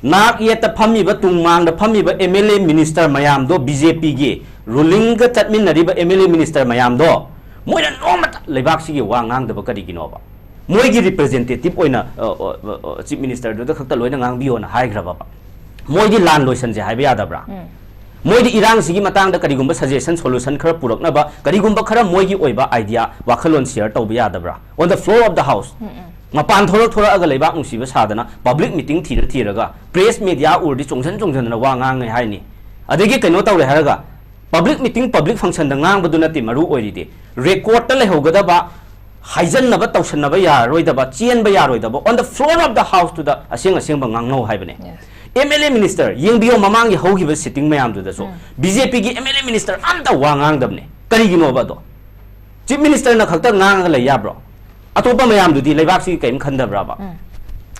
ꯅꯥꯛ ꯌꯦꯠꯇ ꯐꯝꯃꯤꯕ, ꯇꯨꯡ ꯃꯥꯡꯗ ꯐꯝꯃꯤꯕ ꯑꯦꯝ ꯑꯦꯜ ꯑꯦ ꯃꯤꯅꯤꯁꯇꯔ ꯃꯌꯥꯝꯗꯣ, ꯕꯤ ꯖꯦ ꯄꯤꯒꯤ ꯔꯨꯂꯤꯡꯒ ꯆꯠꯃꯤꯟꯅꯔꯤꯕ ꯑꯦꯝ ꯑꯦꯜ ꯑꯦ ꯃꯤꯅꯤꯁꯇꯔ ꯃꯌꯥꯝꯗꯣ, ꯃꯣꯏꯅ ꯅꯣꯡꯃꯇ ꯂꯩꯕꯥꯛꯁꯤꯒꯤ ꯋꯥ ꯉꯥꯡꯗꯕ ꯀꯔꯤꯒꯤꯅꯣꯕ? ꯃꯣꯏꯒꯤ ꯔꯤꯄ꯭ꯔꯖꯦꯟꯇꯦꯇꯤꯚ ꯑꯣꯏꯅ, ꯑ, ꯑ, ꯑ, ꯆꯤꯐ ꯃꯤꯅꯤꯁꯇꯔꯗꯨꯗ ꯈꯛꯇ ꯂꯣꯏꯅ ꯉꯥꯡꯕꯤꯌꯣꯅ ꯍꯥꯏꯈ꯭ꯔꯕꯕ? ꯃꯣꯏꯗꯤ ꯂꯥꯟ ꯂꯣꯏꯁꯟꯁꯦ ꯍꯥꯏꯕ ꯌꯥꯗꯕ꯭ꯔꯥ? ꯎꯝ꯫ ꯃꯣꯏꯗꯤ ꯏꯔꯥꯡꯁꯤꯒꯤ ꯃꯇꯥꯡꯗ ꯀꯔꯤꯒꯨꯝꯕ ꯁꯖꯦꯁꯟ, ꯁꯣꯂꯨꯁꯟ ꯈꯔ ꯄꯨꯔꯛꯅꯕ, ꯀꯔꯤꯒꯨꯝꯕ ꯈꯔ ꯃꯣꯏꯒꯤ ꯑꯣꯏꯕ ꯑꯥꯏꯗꯤꯌꯥ, ꯋꯥꯈꯜꯂꯣꯟ ꯁꯤꯌꯔ ꯇꯧꯕ ꯌꯥꯗꯕ꯭ꯔꯥ? On the floor of the house꯫ ꯎꯝ, ꯎꯝ꯫ ꯃꯄꯥꯟ ꯊꯣꯔꯛ ꯊꯣꯔꯛꯑꯒ ꯂꯩꯕꯥꯛ ꯅꯨꯡꯁꯤꯕ ꯁꯥꯗꯅ, ꯄꯕ꯭ꯂꯤꯛ ꯃꯤꯇꯤꯡ ꯊꯤꯔ ꯊꯤꯔꯒ, ꯄ꯭ꯔꯦꯁ ꯃꯦꯗꯤꯌꯥ ꯎꯔꯗꯤ ꯆꯣꯡꯁꯟ ꯆꯣꯡꯁꯟꯗꯅ ꯋꯥ ꯉꯥꯡꯉꯦ ꯍꯥꯏꯅꯤ꯫ ꯑꯗꯒꯤ ꯀꯩꯅꯣ ꯇꯧꯔꯦ ꯍꯥꯏꯔꯒ, ꯄꯕ꯭ꯂꯤꯛ ꯃꯤꯇꯤꯡ, ꯄꯕ꯭ꯂꯤꯛ ꯐꯪꯁꯟꯗ ꯉꯥꯡꯕꯗꯨ ꯅꯠꯇꯦ ꯃꯔꯨ ꯑꯣꯏꯔꯤꯗꯤ, ꯔꯦꯀꯣꯔꯗꯇ ꯂꯩꯍꯧꯒꯗꯕ, ꯍꯥꯏꯖꯟꯅꯕ ꯇꯧꯁꯟꯅꯕ ꯌꯥꯔꯔꯣꯏꯗꯕ, ꯆꯦꯟꯕ ꯌꯥꯔꯣꯏꯗꯕ, on the floor of the house ꯇꯨꯗ ꯑꯁꯦꯡ ꯑꯁꯦꯡꯕ ꯉꯥꯡꯅꯧ ꯍꯥꯏꯕꯅꯦ꯫ Yes꯫ M L A minister ꯌꯦꯡꯕꯤꯌꯣ, ꯃꯃꯥꯡꯒꯤ ꯍꯧꯈꯤꯕ ꯁꯤꯇꯤꯡ ꯃꯌꯥꯝꯗꯨꯗꯁꯨ ꯎꯝ꯫ ꯕꯤ ꯖꯦ ꯄꯤꯒꯤ ꯑꯦꯝ ꯑꯦꯜ ꯑꯦ ꯃꯤꯅꯤꯁꯇꯔ ꯑꯝꯇ ꯋꯥ ꯉꯥꯡꯗꯕꯅꯦ꯫ ꯀꯔꯤꯒꯤꯅꯣꯕ ꯑꯗꯣ? ꯆꯤꯐ ꯃꯤꯅꯤꯁꯇꯔꯅ ꯈꯛꯇ ꯉꯥꯡꯉꯒ ꯂꯩ ꯌꯥꯕ꯭ꯔꯣ? ꯑꯇꯣꯞꯄ ꯃꯌꯥꯝꯗꯨꯗꯤ ꯂꯩꯕꯥꯛꯁꯤꯒꯤ ꯀꯔꯤꯝ ꯈꯟꯗꯕ꯭ꯔꯕ? ꯎꯝ꯫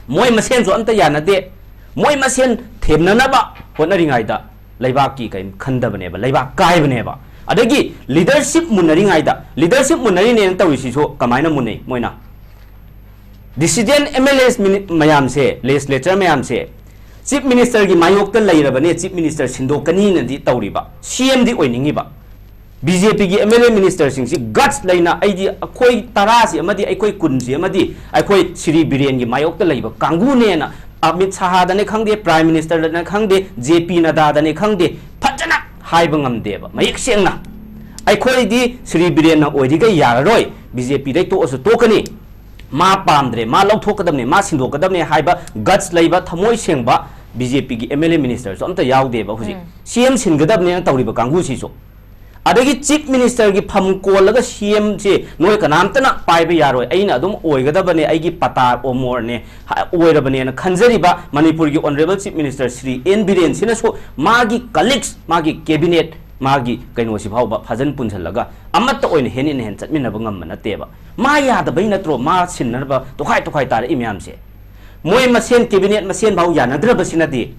ꯃꯣꯏ ꯃꯁꯦꯟꯁꯨ ꯑꯝꯇ ꯌꯥꯅꯗꯦ꯫ ꯃꯣꯏ ꯃꯁꯦꯟ ꯊꯦꯝꯅꯅꯕ ꯍꯣꯠꯅꯔꯤꯉꯩꯗ ꯂꯩꯕꯥꯛꯀꯤ ꯀꯔꯤꯝ ꯈꯟꯗꯕꯅꯦꯕ, ꯂꯩꯕꯥꯛ ꯀꯥꯏꯕꯅꯦꯕ꯫ ꯑꯗꯒꯤ ꯂꯤꯗꯔꯁꯤꯞ ꯃꯨꯟꯅꯔꯤꯉꯩꯗ, ꯂꯤꯗꯔꯁꯤꯞ ꯃꯨꯟꯅꯔꯤꯅꯦꯅ ꯇꯧꯔꯤꯁꯤꯁꯨ ꯀꯃꯥꯏꯅ ꯃꯨꯟꯅꯩ? ꯃꯣꯏꯅ decision, ꯑꯦꯝ ꯑꯦꯜ ꯑꯦꯁ ꯃꯤꯅꯤ-, ꯃꯌꯥꯝꯁꯦ, ꯂꯦꯖꯤꯁꯂꯦꯆꯔ ꯃꯌꯥꯝꯁꯦ, ꯆꯤꯐ ꯃꯤꯅꯤꯁꯇꯔꯒꯤ ꯃꯥꯌꯣꯛꯇ ꯂꯩꯔꯕꯅꯦ, ꯆꯤꯐ ꯃꯤꯅꯤꯁꯇꯔ ꯁꯤꯟꯗꯣꯛꯀꯅꯤꯅꯗꯤ ꯇꯧꯔꯤꯕ, ꯁꯤ ꯑꯦꯝꯗꯤ ꯑꯣꯏꯅꯤꯡꯉꯤꯕ꯫ ꯕꯤ ꯖꯦ ꯄꯤꯒꯤ ꯑꯦꯝ ꯑꯦꯜ ꯑꯦ ꯃꯤꯅꯤꯁꯇꯔꯁꯤꯡꯁꯤ ꯒꯠꯁ ꯂꯩꯅ, "ꯑꯩꯗꯤ ꯑꯩꯈꯣꯏ ꯇꯔꯥꯁꯤ ꯑꯃꯗꯤ ꯑꯩꯈꯣꯏ ꯀꯨꯟꯁꯤ ꯑꯃꯗꯤ ꯑꯩꯈꯣꯏ ꯁ꯭ꯔꯤ ꯕꯤꯔꯦꯟꯒꯤ ꯃꯥꯌꯣꯛꯇ ꯂꯩꯕ ꯀꯥꯡꯕꯨꯅꯦꯅ" ꯑꯃꯤꯠ ꯁꯍꯥꯗꯅꯦ ꯈꯪꯗꯦ, ꯄ꯭ꯔꯥꯏꯝ ꯃꯤꯅꯤꯁꯇꯔꯗꯅꯦ ꯈꯪꯗꯦ, ꯖꯦ ꯄꯤ ꯅꯗꯥꯗꯅꯦ ꯈꯪꯗꯦ, ꯐꯖꯅ ꯍꯥꯏꯕ ꯉꯝꯗꯦꯕ ꯃꯌꯦꯛ ꯁꯦꯡꯅ꯫ "ꯑꯩꯈꯣꯏꯗꯤ ꯁ꯭ꯔꯤ ꯕꯤꯔꯦꯟꯅ ꯑꯣꯏꯔꯤꯈꯩ ꯌꯥꯔꯔꯣꯏ, ꯕꯤ ꯖꯦ ꯄꯤꯗꯩ ꯇꯣꯛꯑꯁꯨ ꯇꯣꯛꯀꯅꯤ, ꯃꯥ ꯄꯥꯝꯗ꯭ꯔꯦ, ꯃꯥ ꯂꯧꯊꯣꯛꯀꯗꯕꯅꯦ, ꯃꯥ ꯁꯤꯟꯗꯣꯛꯀꯗꯕꯅꯦ" ꯍꯥꯏꯕ ꯒꯠꯁ ꯂꯩꯕ, ꯊꯃꯣꯏ ꯁꯦꯡꯕ ꯕꯤ ꯖꯦ ꯄꯤꯒꯤ ꯑꯦꯝ ꯑꯦꯜ ꯑꯦ ꯃꯤꯅꯤꯁꯇꯔꯁꯨ ꯑꯝꯇ ꯌꯥꯎꯗꯦꯕ ꯍꯧꯖꯤꯛ꯫ ꯎꯝ꯫ ꯁꯤ ꯑꯦꯝ ꯁꯤꯟꯒꯗꯕꯅꯦꯅ ꯇꯧꯔꯤꯕ ꯀꯥꯡꯕꯨꯁꯤꯁꯨ꯫ ꯑꯗꯒꯤ ꯆꯤꯐ ꯃꯤꯅꯤꯁꯇꯔꯒꯤ ꯐꯝ ꯀꯣꯜꯂꯒ ꯁꯤ ꯑꯦꯝꯁꯦ ꯅꯣꯏ ꯀꯅꯥꯝꯇꯅ ꯄꯥꯏꯕ ꯌꯥꯔꯣꯏ, ꯑꯩꯅ ꯑꯗꯨꯝ ꯑꯣꯏꯒꯗꯕꯅꯦ, ꯑꯩꯒꯤ ꯄꯇꯥ ꯑꯣꯃꯣꯔꯅꯦ, ꯍꯥ-, ꯑꯣꯏꯔꯕꯅꯦꯅ ꯈꯟꯖꯔꯤꯕ ꯃꯅꯤꯄꯨꯔꯒꯤ honourable chief minister Shri N ꯕꯤꯔꯦꯟꯁꯤꯅꯁꯨ ꯃꯥꯒꯤ ꯀꯂꯤꯛꯁ, ꯃꯥꯒꯤ ꯀꯦꯕꯤꯅꯦꯠ, ꯃꯥꯒꯤ ꯀꯩꯅꯣꯁꯤ ꯐꯥꯎꯕ ꯐꯖꯅ ꯄꯨꯟꯁꯤꯜꯂꯒ ꯑꯃꯠꯇ ꯑꯣꯏꯅ hand in hand ꯆꯠꯃꯤꯟꯅꯕ ꯉꯝꯕ ꯅꯠꯇꯦꯕ꯫ ꯃꯥ ꯌꯥꯗꯕꯩ ꯅꯠꯇ꯭ꯔꯣ ꯃꯥ ꯁꯤꯟꯅꯅꯕ ꯇꯣꯈꯥꯏ ꯇꯣꯈꯥꯏ ꯇꯥꯔꯛꯏ ꯃꯌꯥꯝꯁꯦ? ꯃꯣꯏ ꯃꯁꯦꯟ ꯀꯦꯕꯤꯅꯦꯠ ꯃꯁꯦꯟ ꯐꯥꯎ ꯌꯥꯅꯗ꯭ꯔꯕꯁꯤꯅꯗꯤ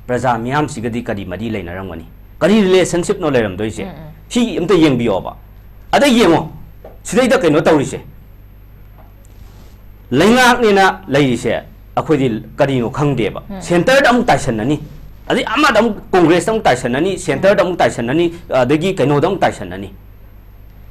ꯄ꯭ꯔꯖꯥ ꯃꯤꯌꯥꯝꯁꯤꯒꯗꯤ ꯀꯔꯤ ꯃꯔꯤ ꯂꯩꯅꯔꯝꯒꯅꯤ? ꯀꯔꯤ ꯔꯤꯂꯦꯁꯟꯁꯤꯞꯅꯣ ꯂꯩꯔꯝꯗꯣꯏꯁꯦ? ꯎꯝ, ꯎꯝ꯫ ꯁꯤ ꯑꯝꯇ ꯌꯦꯡꯕꯤꯌꯣꯕ꯫ ꯑꯗ ꯌꯦꯡꯉꯣ, ꯁꯤꯗꯩꯗ ꯀꯩꯅꯣ ꯇꯧꯔꯤꯁꯦ, ꯂꯩꯉꯥꯛꯅꯦꯅ ꯂꯩꯔꯤꯁꯦ ꯑꯩꯈꯣꯏꯗꯤ ꯀꯔꯤꯅꯣ ꯈꯪꯗꯦꯕ꯫ ꯎꯝ꯫ ꯁꯦꯟꯇꯔꯗ ꯑꯃꯨꯛ ꯇꯥꯏꯁꯟꯅꯅꯤ, ꯑꯗꯩ ꯑꯃꯗ ꯑꯃꯨꯛ, ꯀꯣꯡꯒ꯭ꯔꯦꯁꯇ ꯑꯃꯨꯛ ꯇꯥꯏꯁꯟꯅꯅꯤ, ꯁꯦꯟꯇꯔꯗ ꯑꯃꯨꯛ ꯇꯥꯏꯁꯟꯅꯅꯤ, ꯑꯗꯒꯤ ꯀꯩꯅꯣꯗ ꯑꯃꯨꯛ ꯇꯥꯏꯁꯟꯅꯅꯤ꯫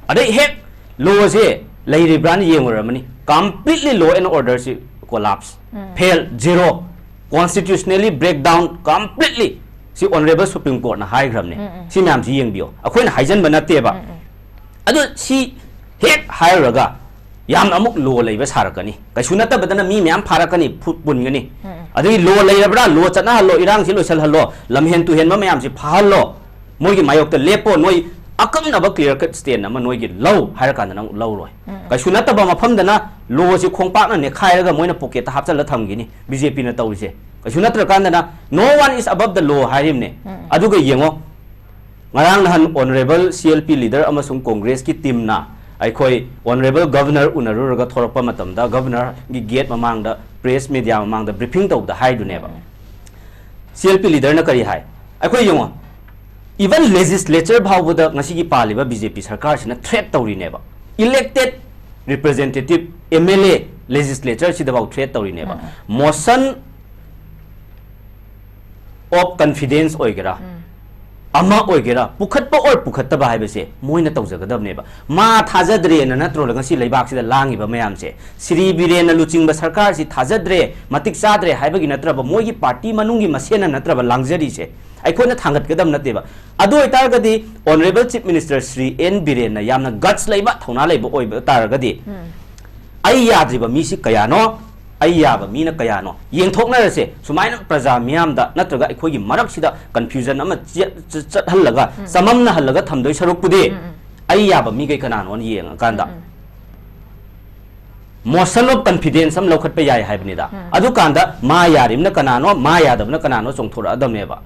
ꯑꯗꯩ ꯍꯦꯛ ꯂꯣꯁꯦ ꯂꯩꯔꯤꯕ꯭ꯔꯥꯅ ꯌꯦꯡꯉꯨꯔꯕꯅꯤ, completely law and order ꯁꯤ collapse, ꯎꯝ꯫ Fail, zero, constitutionally breakdown completely꯫ ꯁꯤ ꯑꯣꯅꯔꯦꯕꯜ ꯁꯨꯄ꯭ꯔꯤꯝ ꯀꯣꯔꯠꯅ ꯍꯥꯏꯈ꯭ꯔꯕꯅꯦ꯫ ꯎꯝ, ꯎꯝ꯫ ꯁꯤ ꯃꯌꯥꯝꯁꯤ ꯌꯦꯡꯕꯤꯌꯣ, ꯑꯩꯈꯣꯏꯅ ꯍꯥꯏꯖꯟꯕ ꯅꯠꯇꯦꯕ꯫ ꯎꯝ, ꯎꯝ꯫ ꯑꯗꯨ ꯁꯤ ꯍꯦꯛ ꯍꯥꯏꯔꯨꯔꯒ ꯌꯥꯝꯅ ꯑꯃꯨꯛ ꯂꯣ ꯂꯩꯕ ꯁꯥꯔꯛꯀꯅꯤ, ꯀꯩꯁꯨ ꯅꯠꯇꯕꯗꯅ ꯃꯤ ꯃꯌꯥꯝ ꯐꯥꯔꯛꯀꯅꯤ, ꯐꯨ-, ꯄꯨꯟꯒꯅꯤ꯫ ꯎꯝ, ꯎꯝ꯫ ꯑꯗꯒꯤ ꯂꯣ ꯂꯩꯔꯕ꯭ꯔꯥ, ꯂꯣ ꯆꯠꯅꯍꯜꯂꯣ, ꯏꯔꯥꯡꯁꯤ ꯂꯣꯏꯁꯤꯜꯍꯜꯂꯣ, ꯂꯝꯍꯦꯟ ꯇꯨꯍꯦꯟꯕ ꯃꯌꯥꯝꯁꯤ ꯐꯥꯍꯜꯂꯣ, ꯃꯣꯏꯒꯤ ꯃꯥꯌꯣꯛꯇ ꯂꯦꯞꯄꯣ, ꯅꯣꯏ ꯑꯀꯛꯅꯕ clear cut stand ꯑꯃ ꯅꯣꯏꯒꯤ ꯂꯧ ꯍꯥꯏꯔꯀꯥꯟꯗ ꯅꯪ ꯂꯧꯔꯣꯏ꯫ ꯎꯝ꯫ ꯀꯩꯁꯨ ꯅꯠꯇꯕ ꯃꯐꯝꯗꯅ ꯂꯣꯁꯤ ꯈꯣꯡꯄꯥꯛꯅ ꯅꯦꯠꯈꯥꯏꯔꯒ ꯃꯣꯏꯅ ꯄꯣꯀꯦꯠꯇ ꯍꯥꯞꯆꯜꯂ ꯊꯝꯈꯤꯅꯤ ꯕꯤ ꯖꯦ ꯄꯤꯅ ꯇꯧꯔꯤꯁꯦ꯫ ꯀꯩꯁꯨ ꯅꯠꯇ꯭ꯔꯀꯥꯟꯗꯅ "No one is above the law" ꯍꯥꯏꯔꯤꯕꯅꯦ꯫ ꯎꯝ꯫ ꯑꯗꯨꯒ ꯌꯦꯡꯉꯣ, ꯉꯔꯥꯡ ꯅꯍꯥꯟ honourable C L P leader ꯑꯃꯁꯨꯡ ꯀꯣꯡꯒ꯭ꯔꯦꯁꯀꯤ ꯇꯤꯝꯅ ꯑꯩꯈꯣꯏ honourable governor ꯎꯅꯔꯨꯔꯒ ꯊꯣꯔꯛꯄ ꯃꯇꯝꯗ governorꯒꯤ gate ꯃꯃꯥꯡꯗ press media ꯃꯃꯥꯡꯗ briefing ꯇꯧꯕꯗ ꯍꯥꯏꯗꯨꯅꯦꯕ꯫ ꯎꯝ꯫ C L P leaderꯅ ꯀꯔꯤ ꯍꯥꯏ? ꯑꯩꯈꯣꯏ ꯌꯦꯡꯉꯣ, even legislature ꯐꯥꯎꯕꯗ ꯉꯁꯤꯒꯤ ꯄꯥꯜꯂꯤꯕ B J P ꯁꯔꯀꯥꯔꯁꯤꯅ threat ꯇꯧꯔꯤꯅꯦꯕ꯫ Elected representative, M L A, legislature ꯁꯤꯗꯐꯥꯎ threat ꯇꯧꯔꯤꯅꯦꯕ꯫ Um. Motion of confidence ꯑꯣꯏꯒꯦꯔꯥ, ꯎꯝ꯫ ꯑꯃ ꯑꯣꯏꯒꯦꯔꯥ, ꯄꯨꯈꯠꯄ or ꯄꯨꯈꯠꯇꯕ ꯍꯥꯏꯕꯁꯦ ꯃꯣꯏꯅ ꯇꯧꯖꯒꯗꯕꯅꯦꯕ꯫ ꯃꯥ ꯊꯥꯖꯗ꯭ꯔꯦꯅ ꯅꯠꯇ꯭ꯔꯣ ꯉꯁꯤ ꯂꯩꯕꯥꯛꯁꯤꯗ ꯂꯥꯡꯉꯤꯕ ꯃꯌꯥꯝꯁꯦ? ꯁ꯭ꯔꯤ ꯕꯤꯔꯦꯟꯅ ꯂꯨꯆꯤꯡꯕ ꯁꯔꯀꯥꯔꯁꯤ ꯊꯥꯖꯗ꯭ꯔꯦ, ꯃꯇꯤꯛ ꯆꯥꯗ꯭ꯔꯦ ꯍꯥꯏꯕꯒꯤ ꯅꯠꯇ꯭ꯔꯕ, ꯃꯣꯏꯒꯤ party ꯃꯅꯨꯡꯒꯤ ꯃꯁꯦꯟꯅ ꯅꯠꯇ꯭ꯔꯕ ꯂꯥꯡꯖꯔꯤꯁꯦ? ꯑꯩꯈꯣꯏꯅ ꯊꯥꯡꯒꯠꯀꯗꯕ ꯅꯠꯇꯦꯕ꯫ ꯑꯗꯨ ꯑꯣꯏꯇꯥꯔꯒꯗꯤ honourable Chief Minister Shri N ꯕꯤꯔꯦꯟꯅ ꯌꯥꯝꯅ guts ꯂꯩꯕ, ꯊꯧꯅꯥ ꯂꯩꯕ ꯑꯣꯏꯕ ꯇꯥꯔꯒꯗꯤ, ꯎꯝ꯫ ꯑꯩ ꯌꯥꯗ꯭ꯔꯤꯕ ꯃꯤꯁꯤ ꯀꯌꯥꯅꯣ, ꯑꯩ ꯌꯥꯕ ꯃꯤꯅ ꯀꯌꯥꯅꯣ ꯌꯦꯡꯊꯣꯛꯅꯔꯁꯦ꯫ ꯁꯨꯃꯥꯏꯅ ꯄ꯭ꯔꯖꯥ ꯃꯤꯌꯥꯝꯗ ꯅꯠꯇ꯭ꯔꯒ ꯑꯩꯈꯣꯏꯒꯤ ꯃꯔꯛꯁꯤꯗ confusion ꯑꯃ ꯆꯦ-, ꯆ-, ꯆꯠꯍꯜꯂꯒ, ꯎꯝ꯫ ꯆꯃꯝꯅꯍꯜꯂꯒ ꯊꯝꯗꯣꯏ ꯁꯔꯨꯛꯄꯨꯗꯤ, ꯎꯝ, ꯎꯝ꯫ ꯑꯩ ꯌꯥꯕ ꯃꯤꯈꯩ ꯀꯅꯥꯅꯣꯅ ꯌꯦꯡꯉꯀꯥꯟꯗ, ꯎꯝ, ꯎꯝ꯫ Motion of confidence ꯑꯃ ꯂꯧꯈꯠꯄ ꯌꯥꯏ ꯍꯥꯏꯕꯅꯤꯗ꯫ ꯎꯝ꯫ ꯑꯗꯨꯀꯥꯟꯗ ꯃꯥ ꯌꯥꯔꯤꯕꯅ ꯀꯅꯥꯅꯣ, ꯃꯥ ꯌꯥꯗꯕꯅ ꯀꯅꯥꯅꯣ ꯆꯣꯡꯊꯣꯔꯛꯑꯗꯕꯅꯦꯕ꯫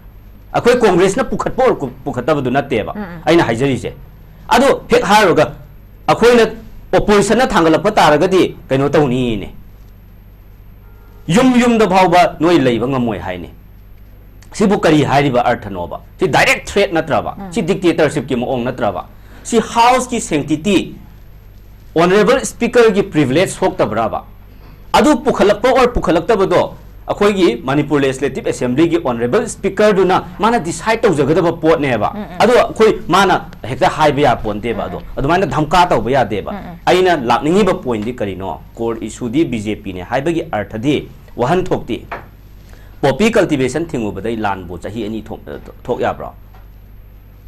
ꯑꯩꯈꯣꯏ ꯀꯣꯡꯒ꯭ꯔꯦꯁꯅ ꯄꯨꯈꯠꯄ ꯑꯣꯏꯔ ꯄꯨ-, ꯄꯨꯈꯠꯇꯕꯗꯨ ꯅꯠꯇꯦꯕ ꯎꯝ, ꯎꯝ꯫ ꯑꯩꯅ ꯍꯥꯏꯖꯔꯤꯁꯦ꯫ ꯑꯗꯣ ꯍꯦꯛ ꯍꯥꯏꯔꯨꯔꯒ ꯑꯩꯈꯣꯏꯅ oppositionꯅ ꯊꯥꯡꯒꯠꯂꯛꯄ ꯇꯥꯔꯒꯗꯤ ꯀꯩꯅꯣ ꯇꯧꯅꯤꯅꯦ꯫ ꯌꯨꯝ ꯌꯨꯝꯗ ꯐꯥꯎꯕ ꯅꯣꯏ ꯂꯩꯕ ꯉꯝꯃꯣꯏ ꯍꯥꯏꯅꯤ꯫ ꯁꯤꯕꯨ ꯀꯔꯤ ꯍꯥꯏꯔꯤꯕ ꯑꯔꯊꯅꯣꯕ? ꯁꯤ direct threat ꯅꯠꯇ꯭ꯔꯕ? ꯎꯝ꯫ ꯁꯤ dictatorshipꯀꯤ ꯃꯑꯣꯡ ꯅꯠꯇ꯭ꯔꯕ? ꯁꯤ Houseꯀꯤ sanctity, honourable speakerꯒꯤ privilege ꯁꯣꯛꯇꯕ꯭ꯔꯕ? ꯑꯗꯨ ꯄꯨꯈꯠꯂꯛꯄ or ꯄꯨꯈꯠꯂꯛꯇꯕꯗꯣ ꯑꯩꯈꯣꯏꯒꯤ Manipur Legislative Assemblyꯒꯤ honourable speakerꯗꯨꯅ ꯃꯥꯅ decide ꯇꯧꯖꯒꯗꯕ ꯄꯣꯠꯅꯦꯕ꯫ ꯎꯝ, ꯎꯝ꯫ ꯑꯗꯣ ꯑꯩꯈꯣꯏ ꯃꯥꯅ ꯍꯦꯛꯇ ꯍꯥꯏꯕ ꯌꯥꯄꯣꯟꯇꯦꯕ꯫ ꯎꯝ, ꯑꯗꯣ ꯎꯝ꯫ ꯑꯗꯨꯃꯥꯏꯅ ꯙꯝꯀꯥ ꯇꯧꯕ ꯌꯥꯗꯦꯕ꯫ ꯎꯝ, ꯎꯝ꯫ ꯑꯩꯅ ꯂꯥꯛꯅꯤꯡꯉꯤꯕ pointꯗꯤ ꯀꯔꯤꯅꯣ? Core issueꯗꯤ B J Pꯅꯦ ꯍꯥꯏꯕꯒꯤ ꯑꯔꯊꯗꯤ, ꯋꯥꯍꯟꯊꯣꯛꯇꯤ, poppy cultivation ꯊꯤꯡꯉꯨꯕꯗꯩ ꯂꯥꯟꯕꯨ ꯆꯍꯤ ꯑꯅꯤ ꯊꯣꯛ-, ꯊꯣꯛ ꯌꯥꯕ꯭ꯔꯣ?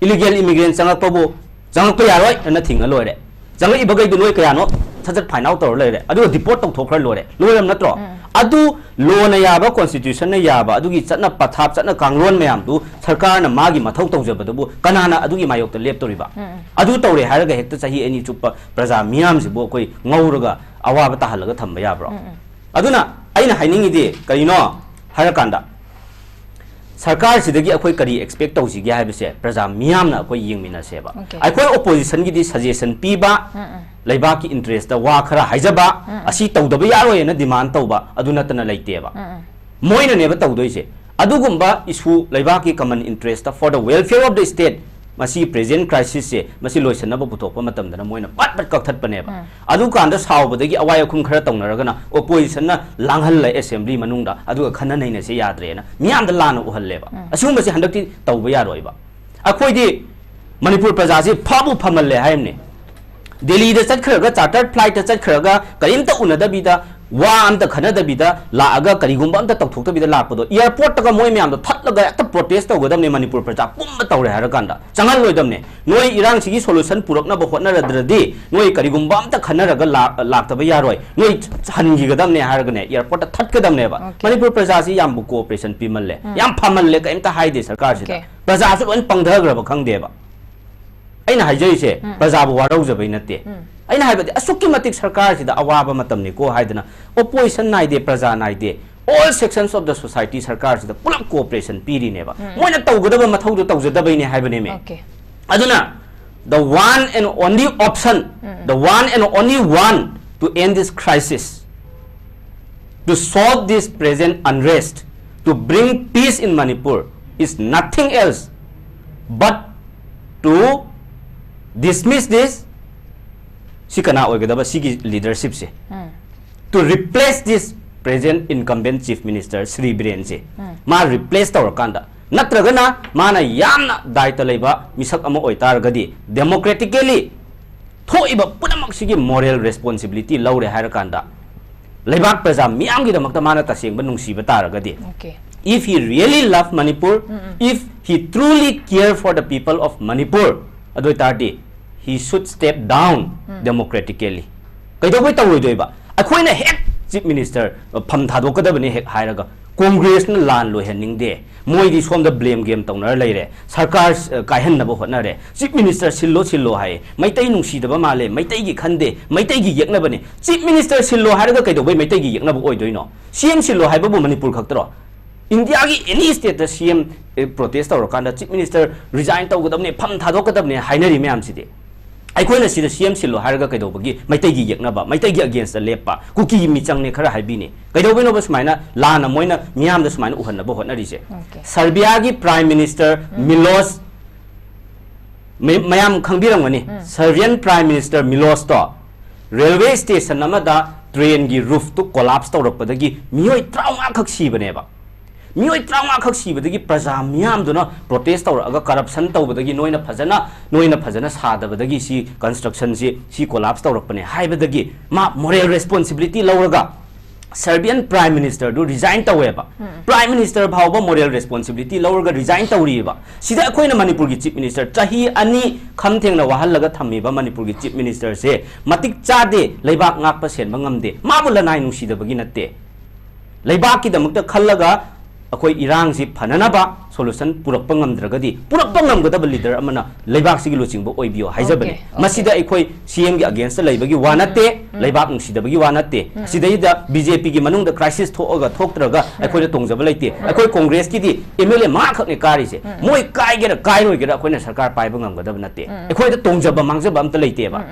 Illegal immigrant ꯆꯪꯉꯛꯄꯕꯨ ꯆꯪꯉꯛꯄ ꯌꯥꯔꯣꯏ ꯍꯥꯏꯅ ꯊꯤꯡꯉ ꯂꯣꯏꯔꯦ꯫ ꯆꯪꯉꯛꯏꯕꯈꯩꯗꯨ ꯅꯣꯏ ꯀꯌꯥꯅꯣ ꯁꯠ ꯁꯠ find out ꯇꯧꯔ ꯂꯩꯔꯦ, ꯑꯗꯨꯒ deport ꯇꯧꯊꯣꯛꯈ꯭ꯔ ꯂꯣꯏꯔꯦ꯫ ꯂꯣꯏꯔꯝ ꯅꯠꯇ꯭ꯔꯣ? ꯎꯝ꯫ ꯑꯗꯨ ꯂꯣꯅ ꯌꯥꯕ, ꯀꯣꯟꯁꯇꯤꯇ꯭ꯌꯨꯁꯟꯅ ꯌꯥꯕ, ꯑꯗꯨꯒꯤ ꯆꯠꯅ ꯄꯊꯥꯞ, ꯆꯠꯅ ꯀꯥꯡꯂꯣꯟ ꯃꯌꯥꯝꯗꯨ ꯁꯔꯀꯥꯔꯅ ꯃꯥꯒꯤ ꯃꯊꯧ ꯇꯧꯖꯕꯗꯨꯕꯨ ꯀꯅꯥꯅ ꯑꯗꯨꯒꯤ ꯃꯥꯌꯣꯛꯇ ꯂꯦꯞꯇꯣꯔꯤꯕ? ꯑꯗꯨ ꯇꯧꯔꯦ ꯍꯥꯏꯔꯒ ꯍꯦꯛꯇ ꯆꯍꯤ ꯑꯅꯤ ꯆꯨꯞꯄ ꯄ꯭ꯔꯖꯥ ꯃꯤꯌꯥꯝꯁꯤꯕꯨ ꯑꯩꯈꯣꯏ ꯉꯧꯔꯒ ꯑꯋꯥꯕ ꯇꯥꯍꯜꯂꯒ ꯊꯝꯕ ꯌꯥꯕ꯭ꯔꯣ? ꯑꯗꯨꯅ ꯑꯩꯅ ꯍꯥꯏꯅꯤꯡꯉꯤꯗꯤ ꯀꯔꯤꯅꯣ ꯍꯥꯏꯔꯀꯥꯟꯗ, ꯁꯔꯀꯥꯔꯁꯤꯗꯒꯤ ꯑꯩꯈꯣꯏ ꯀꯔꯤ ꯑꯦꯛꯁꯄꯦꯛ ꯇꯧꯁꯤꯒꯦ ꯍꯥꯏꯕꯁꯦ ꯄ꯭ꯔꯖꯥ ꯃꯤꯌꯥꯝꯅ ꯑꯩꯈꯣꯏ ꯌꯦꯡꯃꯤꯟꯅꯁꯦꯕ꯫ Okay. ꯑꯩꯈꯣꯏ ꯑꯣꯄꯣꯖꯤꯁꯟꯒꯤꯗꯤ ꯁꯖꯦꯁꯟ ꯄꯤꯕ, ꯂꯩꯕꯥꯛꯀꯤ ꯏꯟꯇꯔꯦꯁꯇ ꯋꯥ ꯈꯔ ꯍꯥꯏꯖꯕ, ꯑꯁꯤ ꯇꯧꯗꯕ ꯌꯥꯔꯣꯏꯅ ꯗꯤꯃꯥꯟ ꯇꯧꯕ, ꯑꯗꯨ ꯅꯠꯇꯅ ꯂꯩꯇꯦꯕ꯫ ꯃꯣꯏꯅꯅꯦꯕ ꯇꯧꯗꯣꯏꯁꯦ꯫ ꯑꯗꯨꯒꯨꯝꯕ ꯏꯁꯨ, ꯂꯩꯕꯥꯛꯀꯤ common interest, for the welfare of the state, ꯃꯁꯤ ꯄ꯭ꯔꯦꯖꯦꯟ ꯀ꯭ꯔꯥꯏꯁꯤꯁꯁꯦ, ꯃꯁꯤ ꯂꯣꯏꯁꯤꯟꯅꯕ ꯄꯨꯊꯣꯛꯄ ꯃꯇꯝꯗꯅ ꯃꯣꯏꯅ ꯄꯠ ꯄꯠ ꯀꯛꯊꯠꯄꯅꯦꯕ꯫ ꯑꯗꯨꯀꯥꯟꯗ ꯁꯥꯎꯕꯗꯒꯤ ꯑꯋꯥꯏ ꯑꯈꯨꯝ ꯈꯔ ꯇꯧꯅꯔꯒꯅ ꯑꯣꯄꯣꯖꯤꯁꯟꯅ ꯂꯥꯡꯍꯜꯂꯦ ꯑꯦꯁꯦꯝꯕ꯭ꯂꯤ ꯃꯅꯨꯡꯗ, ꯑꯗꯨꯒ ꯈꯟꯅ ꯅꯩꯅꯁꯦ ꯌꯥꯗ꯭ꯔꯦꯅ ꯃꯤꯌꯥꯝꯗ ꯂꯥꯟꯅ ꯎꯍꯜꯂꯦꯕ꯫ ꯑꯁꯤꯒꯨꯝꯕꯁꯦ ꯍꯟꯗꯛꯇꯤ ꯇꯧꯕ ꯌꯥꯔꯣꯏꯕ꯫ ꯑꯩꯈꯣꯏꯗꯤ ꯃꯅꯤꯄꯨꯔ ꯄ꯭ꯔꯖꯥꯁꯤ ꯐꯕꯨ ꯐꯃꯜꯂꯦ ꯍꯥꯏꯕꯅꯤ꯫ ꯗꯦꯜꯂꯤꯗ ꯆꯠꯈ꯭ꯔꯒ, ꯆꯥꯔꯇꯔ ꯐ꯭ꯂꯥꯏꯠꯇ ꯆꯠꯈ꯭ꯔꯒ, ꯀꯔꯤꯝꯇ ꯎꯅꯗꯕꯤꯗ, ꯋꯥ ꯑꯝꯇ ꯈꯟꯅꯗꯕꯤꯗ ꯂꯥꯛꯑꯒ, ꯀꯔꯤꯒꯨꯝꯕ ꯑꯝꯇ ꯇꯧꯊꯣꯛꯇꯕꯤꯗ ꯂꯥꯛꯄꯗꯣ, ꯑꯦꯌꯥꯔꯄꯣꯔꯠꯇꯒ ꯃꯣꯏ ꯃꯌꯥꯝꯗꯣ ꯊꯠꯂꯒ ꯍꯦꯛꯇ ꯄ꯭ꯔꯣꯇꯦꯁ ꯇꯧꯒꯗꯕꯅꯦ꯫ ꯃꯅꯤꯄꯨꯔ ꯄ꯭ꯔꯖꯥ ꯄꯨꯝꯕ ꯇꯧꯔꯦ ꯍꯥꯏꯔꯀꯥꯟꯗ ꯆꯪꯍꯜꯂꯣꯏꯗꯕꯅꯦ꯫ ꯅꯣꯏ ꯏꯔꯥꯡꯁꯤꯒꯤ ꯁꯣꯂꯨꯁꯟ ꯄꯨꯔꯛꯅꯕ ꯍꯣꯠꯅꯔꯗ꯭ꯔꯗꯤ, ꯅꯣꯏ ꯀꯔꯤꯒꯨꯝꯕ ꯑꯝꯇ ꯈꯟꯅꯔꯒ ꯂꯥꯛ-, ꯂꯥꯛꯇꯕ ꯌꯥꯔꯣꯏ, ꯅꯣꯏ ꯍꯟꯈꯤꯒꯗꯕꯅꯦ ꯍꯥꯏꯔꯒꯅꯦ, ꯑꯦꯌꯥꯔꯄꯣꯔꯠꯇ ꯊꯠꯀꯗꯕꯅꯦꯕ꯫ Okay. ꯃꯅꯤꯄꯨꯔ ꯄ꯭ꯔꯖꯥꯁꯤ ꯌꯥꯝꯕꯨ ꯀꯣꯑꯣꯄꯔꯦꯁꯟ ꯄꯤꯃꯜꯂꯦ, ꯌꯥꯝ ꯐꯃꯜꯂꯦ, ꯀꯔꯤꯝꯇ ꯍꯥꯏꯗꯦ ꯁꯔꯀꯥꯔꯁꯤꯗ꯫ Okay. ꯄ꯭ꯔꯖꯥꯁꯨ ꯂꯣꯏ ꯄꯪꯊꯈ꯭ꯔꯕ ꯈꯪꯗꯦꯕ꯫ ꯑꯩꯅ ꯍꯥꯏꯖꯔꯤꯁꯦ ꯄ꯭ꯔꯖꯥꯕꯨ ꯋꯥꯔꯧꯖꯕꯩ ꯅꯠꯇꯦ꯫ ꯑꯩꯅ ꯍꯥꯏꯕꯗꯤ ꯑꯁꯨꯛꯀꯤ ꯃꯇꯤꯛ ꯁꯔꯀꯥꯔꯁꯤꯗ ꯑꯋꯥꯕ ꯃꯇꯝꯅꯤꯀꯣ ꯍꯥꯏꯗꯅ, ꯑꯣꯄꯣꯖꯤꯁꯟ ꯅꯥꯏꯗꯦ, ꯄ꯭ꯔꯖꯥ ꯅꯥꯏꯗꯦ, all sections of the society ꯁꯔꯀꯥꯔꯁꯤꯗ ꯄꯨꯂꯞ ꯀꯣꯑꯣꯄꯔꯦꯁꯟ ꯄꯤꯔꯤꯅꯦꯕ꯫ ꯃꯣꯏꯅ ꯇꯧꯒꯗꯕ ꯃꯊꯧꯗꯣ ꯇꯧꯖꯗꯕꯩꯅꯦ ꯍꯥꯏꯕꯅꯦꯃꯦ꯫ Okay. ꯑꯗꯨꯅ the one and only option, the one and only one to end this crisis, to solve this present unrest, to bring peace in Manipur is nothing else but to dismiss this, ꯁꯤ ꯀꯅꯥ ꯑꯣꯏꯒꯗꯕ, ꯁꯤꯒꯤ ꯂꯤꯗꯔꯁꯤꯞꯁꯦ, to replace this present incumbent chief minister Shri ꯕꯤꯔꯦꯟꯁꯦ, ꯃꯥ replace ꯇꯧꯔꯀꯥꯟꯗ, ꯅꯠꯇ꯭ꯔꯒꯅ ꯃꯥꯅ ꯌꯥꯝꯅ ꯗꯥꯏꯇ ꯂꯩꯕ ꯃꯤꯁꯛ ꯑꯃ ꯑꯣꯏꯇꯥꯔꯒꯗꯤ, ꯗꯦꯃꯣꯀ꯭ꯔꯦꯇꯤꯀꯦꯂꯤ ꯊꯣꯛꯏꯕ ꯄꯨꯝꯅꯃꯛꯁꯤꯒꯤ ꯃꯣꯔꯦꯜ ꯔꯦꯁꯄꯣꯟꯁꯤꯕꯤꯂꯤꯇꯤ ꯂꯧꯔꯦ ꯍꯥꯏꯔꯀꯥꯟꯗ, ꯂꯩꯕꯥꯛ ꯄ꯭ꯔꯖꯥ ꯃꯤꯌꯥꯝꯒꯤꯗꯃꯛꯇ ꯃꯥꯅ ꯇꯁꯦꯡꯕ ꯅꯨꯡꯁꯤꯕ ꯇꯥꯔꯒꯗꯤ, Okay. if he really love Manipur, if he truly care for the people of Manipur, ꯑꯗꯨ ꯑꯣꯏꯇꯥꯔꯗꯤ he should step down democratically. ꯀꯩꯗꯧꯕꯩ ꯇꯧꯔꯣꯏꯗꯣꯏꯕ? ꯑꯩꯈꯣꯏꯅ ꯍꯦꯛ ꯆꯤꯐ ꯃꯤꯅꯤꯁꯇꯔ, ꯑ, ꯐꯝ ꯊꯥꯗꯣꯛꯀꯗꯕꯅꯤ ꯍꯦꯛ ꯍꯥꯏꯔꯒ, ꯀꯣꯡꯒ꯭ꯔꯦꯁꯅ ꯂꯥꯟ ꯂꯣꯏꯍꯟꯅꯤꯡꯗꯦ, ꯃꯣꯏꯗꯤ ꯁꯣꯝꯗ ꯕ꯭ꯂꯦꯝ ꯒꯦꯝ ꯇꯧꯅꯔ ꯂꯩꯔꯦ, ꯁꯔꯀꯥꯔ, ꯑ, ꯀꯥꯏꯍꯟꯅꯕ ꯍꯣꯠꯅꯔꯦ, ꯆꯤꯐ ꯃꯤꯅꯤꯁꯇꯔ ꯁꯤꯜꯂꯣ ꯁꯤꯜꯂꯣ ꯍꯥꯏ, ꯃꯩꯇꯩ ꯅꯨꯡꯁꯤꯗꯕ ꯃꯥꯜꯂꯦ, ꯃꯩꯇꯩꯒꯤ ꯈꯟꯗꯦ, ꯃꯩꯇꯩꯒꯤ ꯌꯦꯛꯅꯕꯅꯦ꯫ ꯆꯤꯐ ꯃꯤꯅꯤꯁꯇꯔ ꯁꯤꯜꯂꯣ ꯍꯥꯏꯔꯒ ꯀꯩꯗꯧꯕꯩ ꯃꯩꯇꯩꯒꯤ ꯌꯦꯛꯅꯕ ꯑꯣꯏꯗꯣꯏꯅꯣ? ꯁꯤ ꯑꯦꯝ ꯁꯤꯜꯂꯣ ꯍꯥꯏꯕꯕꯨ ꯃꯅꯤꯄꯨꯔ ꯈꯛꯇꯔꯣ? ꯏꯟꯗꯤꯌꯥꯒꯤ ꯑꯦꯅꯤ ꯁ꯭ꯇꯦꯠꯇ ꯁꯤ ꯑꯦꯝ, ꯑꯦ, ꯄ꯭ꯔꯣꯇꯦꯁ ꯇꯧꯔꯀꯥꯟꯗ ꯆꯤꯐ ꯃꯤꯅꯤꯁꯇꯔ ꯔꯤꯖꯥꯏꯟ ꯇꯧꯒꯗꯕꯅꯦ, ꯐꯝ ꯊꯥꯗꯣꯛꯀꯗꯕꯅꯦ ꯍꯥꯏꯅꯔꯤ ꯃꯌꯥꯝꯁꯤꯗꯤ꯫ ꯑꯩꯈꯣꯏꯅ ꯁꯤꯗ ꯁꯤ ꯑꯦꯝ ꯁꯤꯜꯂꯣ ꯍꯥꯏꯔꯒ ꯀꯩꯗꯧꯕꯒꯤ? ꯃꯩꯇꯩꯒꯤ ꯌꯦꯛꯅꯕ, ꯃꯩꯇꯩꯒꯤ ꯑꯒꯦꯟꯁꯇ ꯂꯦꯞꯄ, ꯀꯨꯀꯤꯒꯤ ꯃꯤꯆꯪꯅꯦ ꯈꯔ ꯍꯥꯏꯕꯤꯅꯤ꯫ ꯀꯩꯗꯧꯕꯩꯅꯣꯕ ꯁꯨꯃꯥꯏꯅ ꯂꯥꯟꯅ ꯃꯣꯏꯅ ꯃꯤꯌꯥꯝꯗ ꯁꯨꯃꯥꯏꯅ ꯎꯍꯟꯅꯕ ꯍꯣꯠꯅꯔꯤꯁꯦ? Okay. ꯁꯔꯕꯤꯌꯥꯒꯤ ꯄ꯭ꯔꯥꯏꯝ ꯃꯤꯅꯤꯁꯇꯔ ꯃꯤꯂꯣꯁ, ꯃ-, ꯃꯌꯥꯝ ꯈꯪꯕꯤꯔꯝꯒꯅꯤ, ꯁꯔꯕꯤꯌꯟ ꯄ꯭ꯔꯥꯏꯝ ꯃꯤꯅꯤꯁꯇꯔ ꯃꯤꯂꯣꯁꯇꯣ ꯔꯦꯜꯋꯦ ꯁ꯭ꯇꯦꯁꯟ ꯑꯃꯗ ꯇ꯭ꯔꯦꯟꯒꯤ ꯔꯨꯐꯇꯨ ꯀꯣꯂꯥꯞꯁ ꯇꯧꯔꯛꯄꯗꯒꯤ ꯃꯤꯑꯣꯏ ꯇꯔꯥꯃꯉꯥ ꯈꯛ ꯁꯤꯕꯅꯦꯕ꯫ ꯃꯤꯑꯣꯏ ꯇꯔꯥꯃꯉꯥ ꯈꯛ ꯁꯤꯕꯗꯒꯤ ꯄ꯭ꯔꯖꯥ ꯃꯤꯌꯥꯝꯗꯨꯅ ꯄ꯭ꯔꯣꯇꯦꯁ ꯇꯧꯔꯛꯑꯒ, ꯀꯔꯞꯁꯟ ꯇꯧꯕꯗꯒꯤ, ꯅꯣꯏꯅ ꯐꯖꯅ, ꯅꯣꯏꯅ ꯐꯖꯅ ꯁꯥꯗꯕꯗꯒꯤ ꯁꯤ ꯀꯟꯁꯇ꯭ꯔꯛꯁꯟꯁꯤ, ꯁꯤ ꯀꯣꯂꯥꯞꯁ ꯇꯧꯔꯛꯄꯅꯦ ꯍꯥꯏꯕꯗꯒꯤ ꯃꯥ ꯃꯣꯔꯦꯜ ꯔꯦꯁꯄꯣꯟꯁꯤꯕꯤꯂꯤꯇꯤ ꯂꯧꯔꯒ ꯁꯔꯕꯤꯌꯟ ꯄ꯭ꯔꯥꯏꯝ ꯃꯤꯅꯤꯁꯇꯔꯗꯨ ꯔꯤꯖꯥꯏꯟ ꯇꯧꯋꯦꯕ꯫ ꯄ꯭ꯔꯥꯏꯝ ꯃꯤꯅꯤꯁꯇꯔ ꯐꯥꯎꯕ ꯃꯣꯔꯦꯜ ꯔꯦꯁꯄꯣꯟꯁꯤꯕꯤꯂꯤꯇꯤ ꯂꯧꯔꯒ ꯔꯤꯖꯥꯏꯟ ꯇꯧꯔꯤꯑꯕ꯫ ꯁꯤꯗ ꯑꯩꯈꯣꯏꯅ ꯃꯅꯤꯄꯨꯔꯒꯤ ꯆꯤꯐ ꯃꯤꯅꯤꯁꯇꯔ ꯆꯍꯤ ꯑꯅꯤ ꯈꯝ ꯊꯦꯡꯅ ꯋꯥꯍꯜꯂꯒ ꯊꯝꯃꯤꯕ ꯃꯅꯤꯄꯨꯔꯒꯤ ꯆꯤꯐ ꯃꯤꯅꯤꯁꯇꯔꯁꯦ ꯃꯇꯤꯛ ꯆꯥꯗꯦ, ꯂꯩꯕꯥꯛ ꯉꯥꯛꯄ ꯁꯦꯟꯕ ꯉꯝꯗꯦ꯫ ꯃꯥꯕꯨ ꯂꯅꯥꯏ ꯅꯨꯡꯁꯤꯗꯕꯒꯤ ꯅꯠꯇꯦ, ꯂꯩꯕꯥꯛꯀꯤꯗꯃꯛꯇ ꯈꯜꯂꯒ ꯑꯩꯈꯣꯏ ꯏꯔꯥꯡꯁꯤ ꯐꯅꯅꯕ ꯁꯣꯂꯨꯁꯟ ꯄꯨꯔꯛꯄ ꯉꯝꯗ꯭ꯔꯒꯗꯤ, ꯄꯨꯔꯛꯄ ꯉꯝꯒꯗꯕ ꯂꯤꯗꯔ ꯑꯃꯅ ꯂꯩꯕꯥꯛꯁꯤꯒꯤ ꯂꯨꯆꯤꯡꯕ ꯑꯣꯏꯕꯤꯌꯣ ꯍꯥꯏꯖꯕꯅꯤ꯫ Okay, okay. ꯃꯁꯤꯗ ꯑꯩꯈꯣꯏ ꯁꯤ ꯑꯦꯝꯒꯤ ꯑꯒꯦꯟꯁꯇ ꯂꯩꯕꯒꯤ ꯋꯥ ꯅꯠꯇꯦ, ꯂꯩꯕꯥꯛ ꯅꯨꯡꯁꯤꯗꯕꯒꯤ ꯋꯥ ꯅꯠꯇꯦ꯫ ꯁꯤꯗꯩꯗ ꯕꯤ ꯖꯦ ꯄꯤꯒꯤ ꯃꯅꯨꯡꯗ ꯀ꯭ꯔꯥꯏꯁꯤꯁ ꯊꯣꯛꯑꯒ ꯊꯣꯛꯇ꯭ꯔꯒ ꯑꯩꯈꯣꯏꯗ ꯇꯣꯡꯖꯕ ꯂꯩꯇꯦ꯫ ꯑꯩꯈꯣꯏ ꯀꯣꯡꯒ꯭ꯔꯦꯁꯀꯤꯗꯤ ꯑꯦꯝ ꯑꯦꯜ ꯑꯦ ꯃꯉꯥꯈꯛꯅꯦ ꯀꯥꯔꯤꯁꯦ꯫ ꯃꯣꯏ ꯀꯥꯏꯒꯦꯔꯥ ꯀꯥꯏꯔꯣꯏꯒꯦꯔꯥ ꯑꯩꯈꯣꯏꯅ ꯁꯔꯀꯥꯔ ꯄꯥꯏꯕ ꯉꯝꯒꯗꯕ ꯅꯠꯇꯦ꯫ ꯑꯩꯈꯣꯏꯗ ꯇꯣꯡꯖꯕ ꯃꯥꯡꯖꯕ ꯑꯝꯇ ꯂꯩꯇꯦꯕ꯫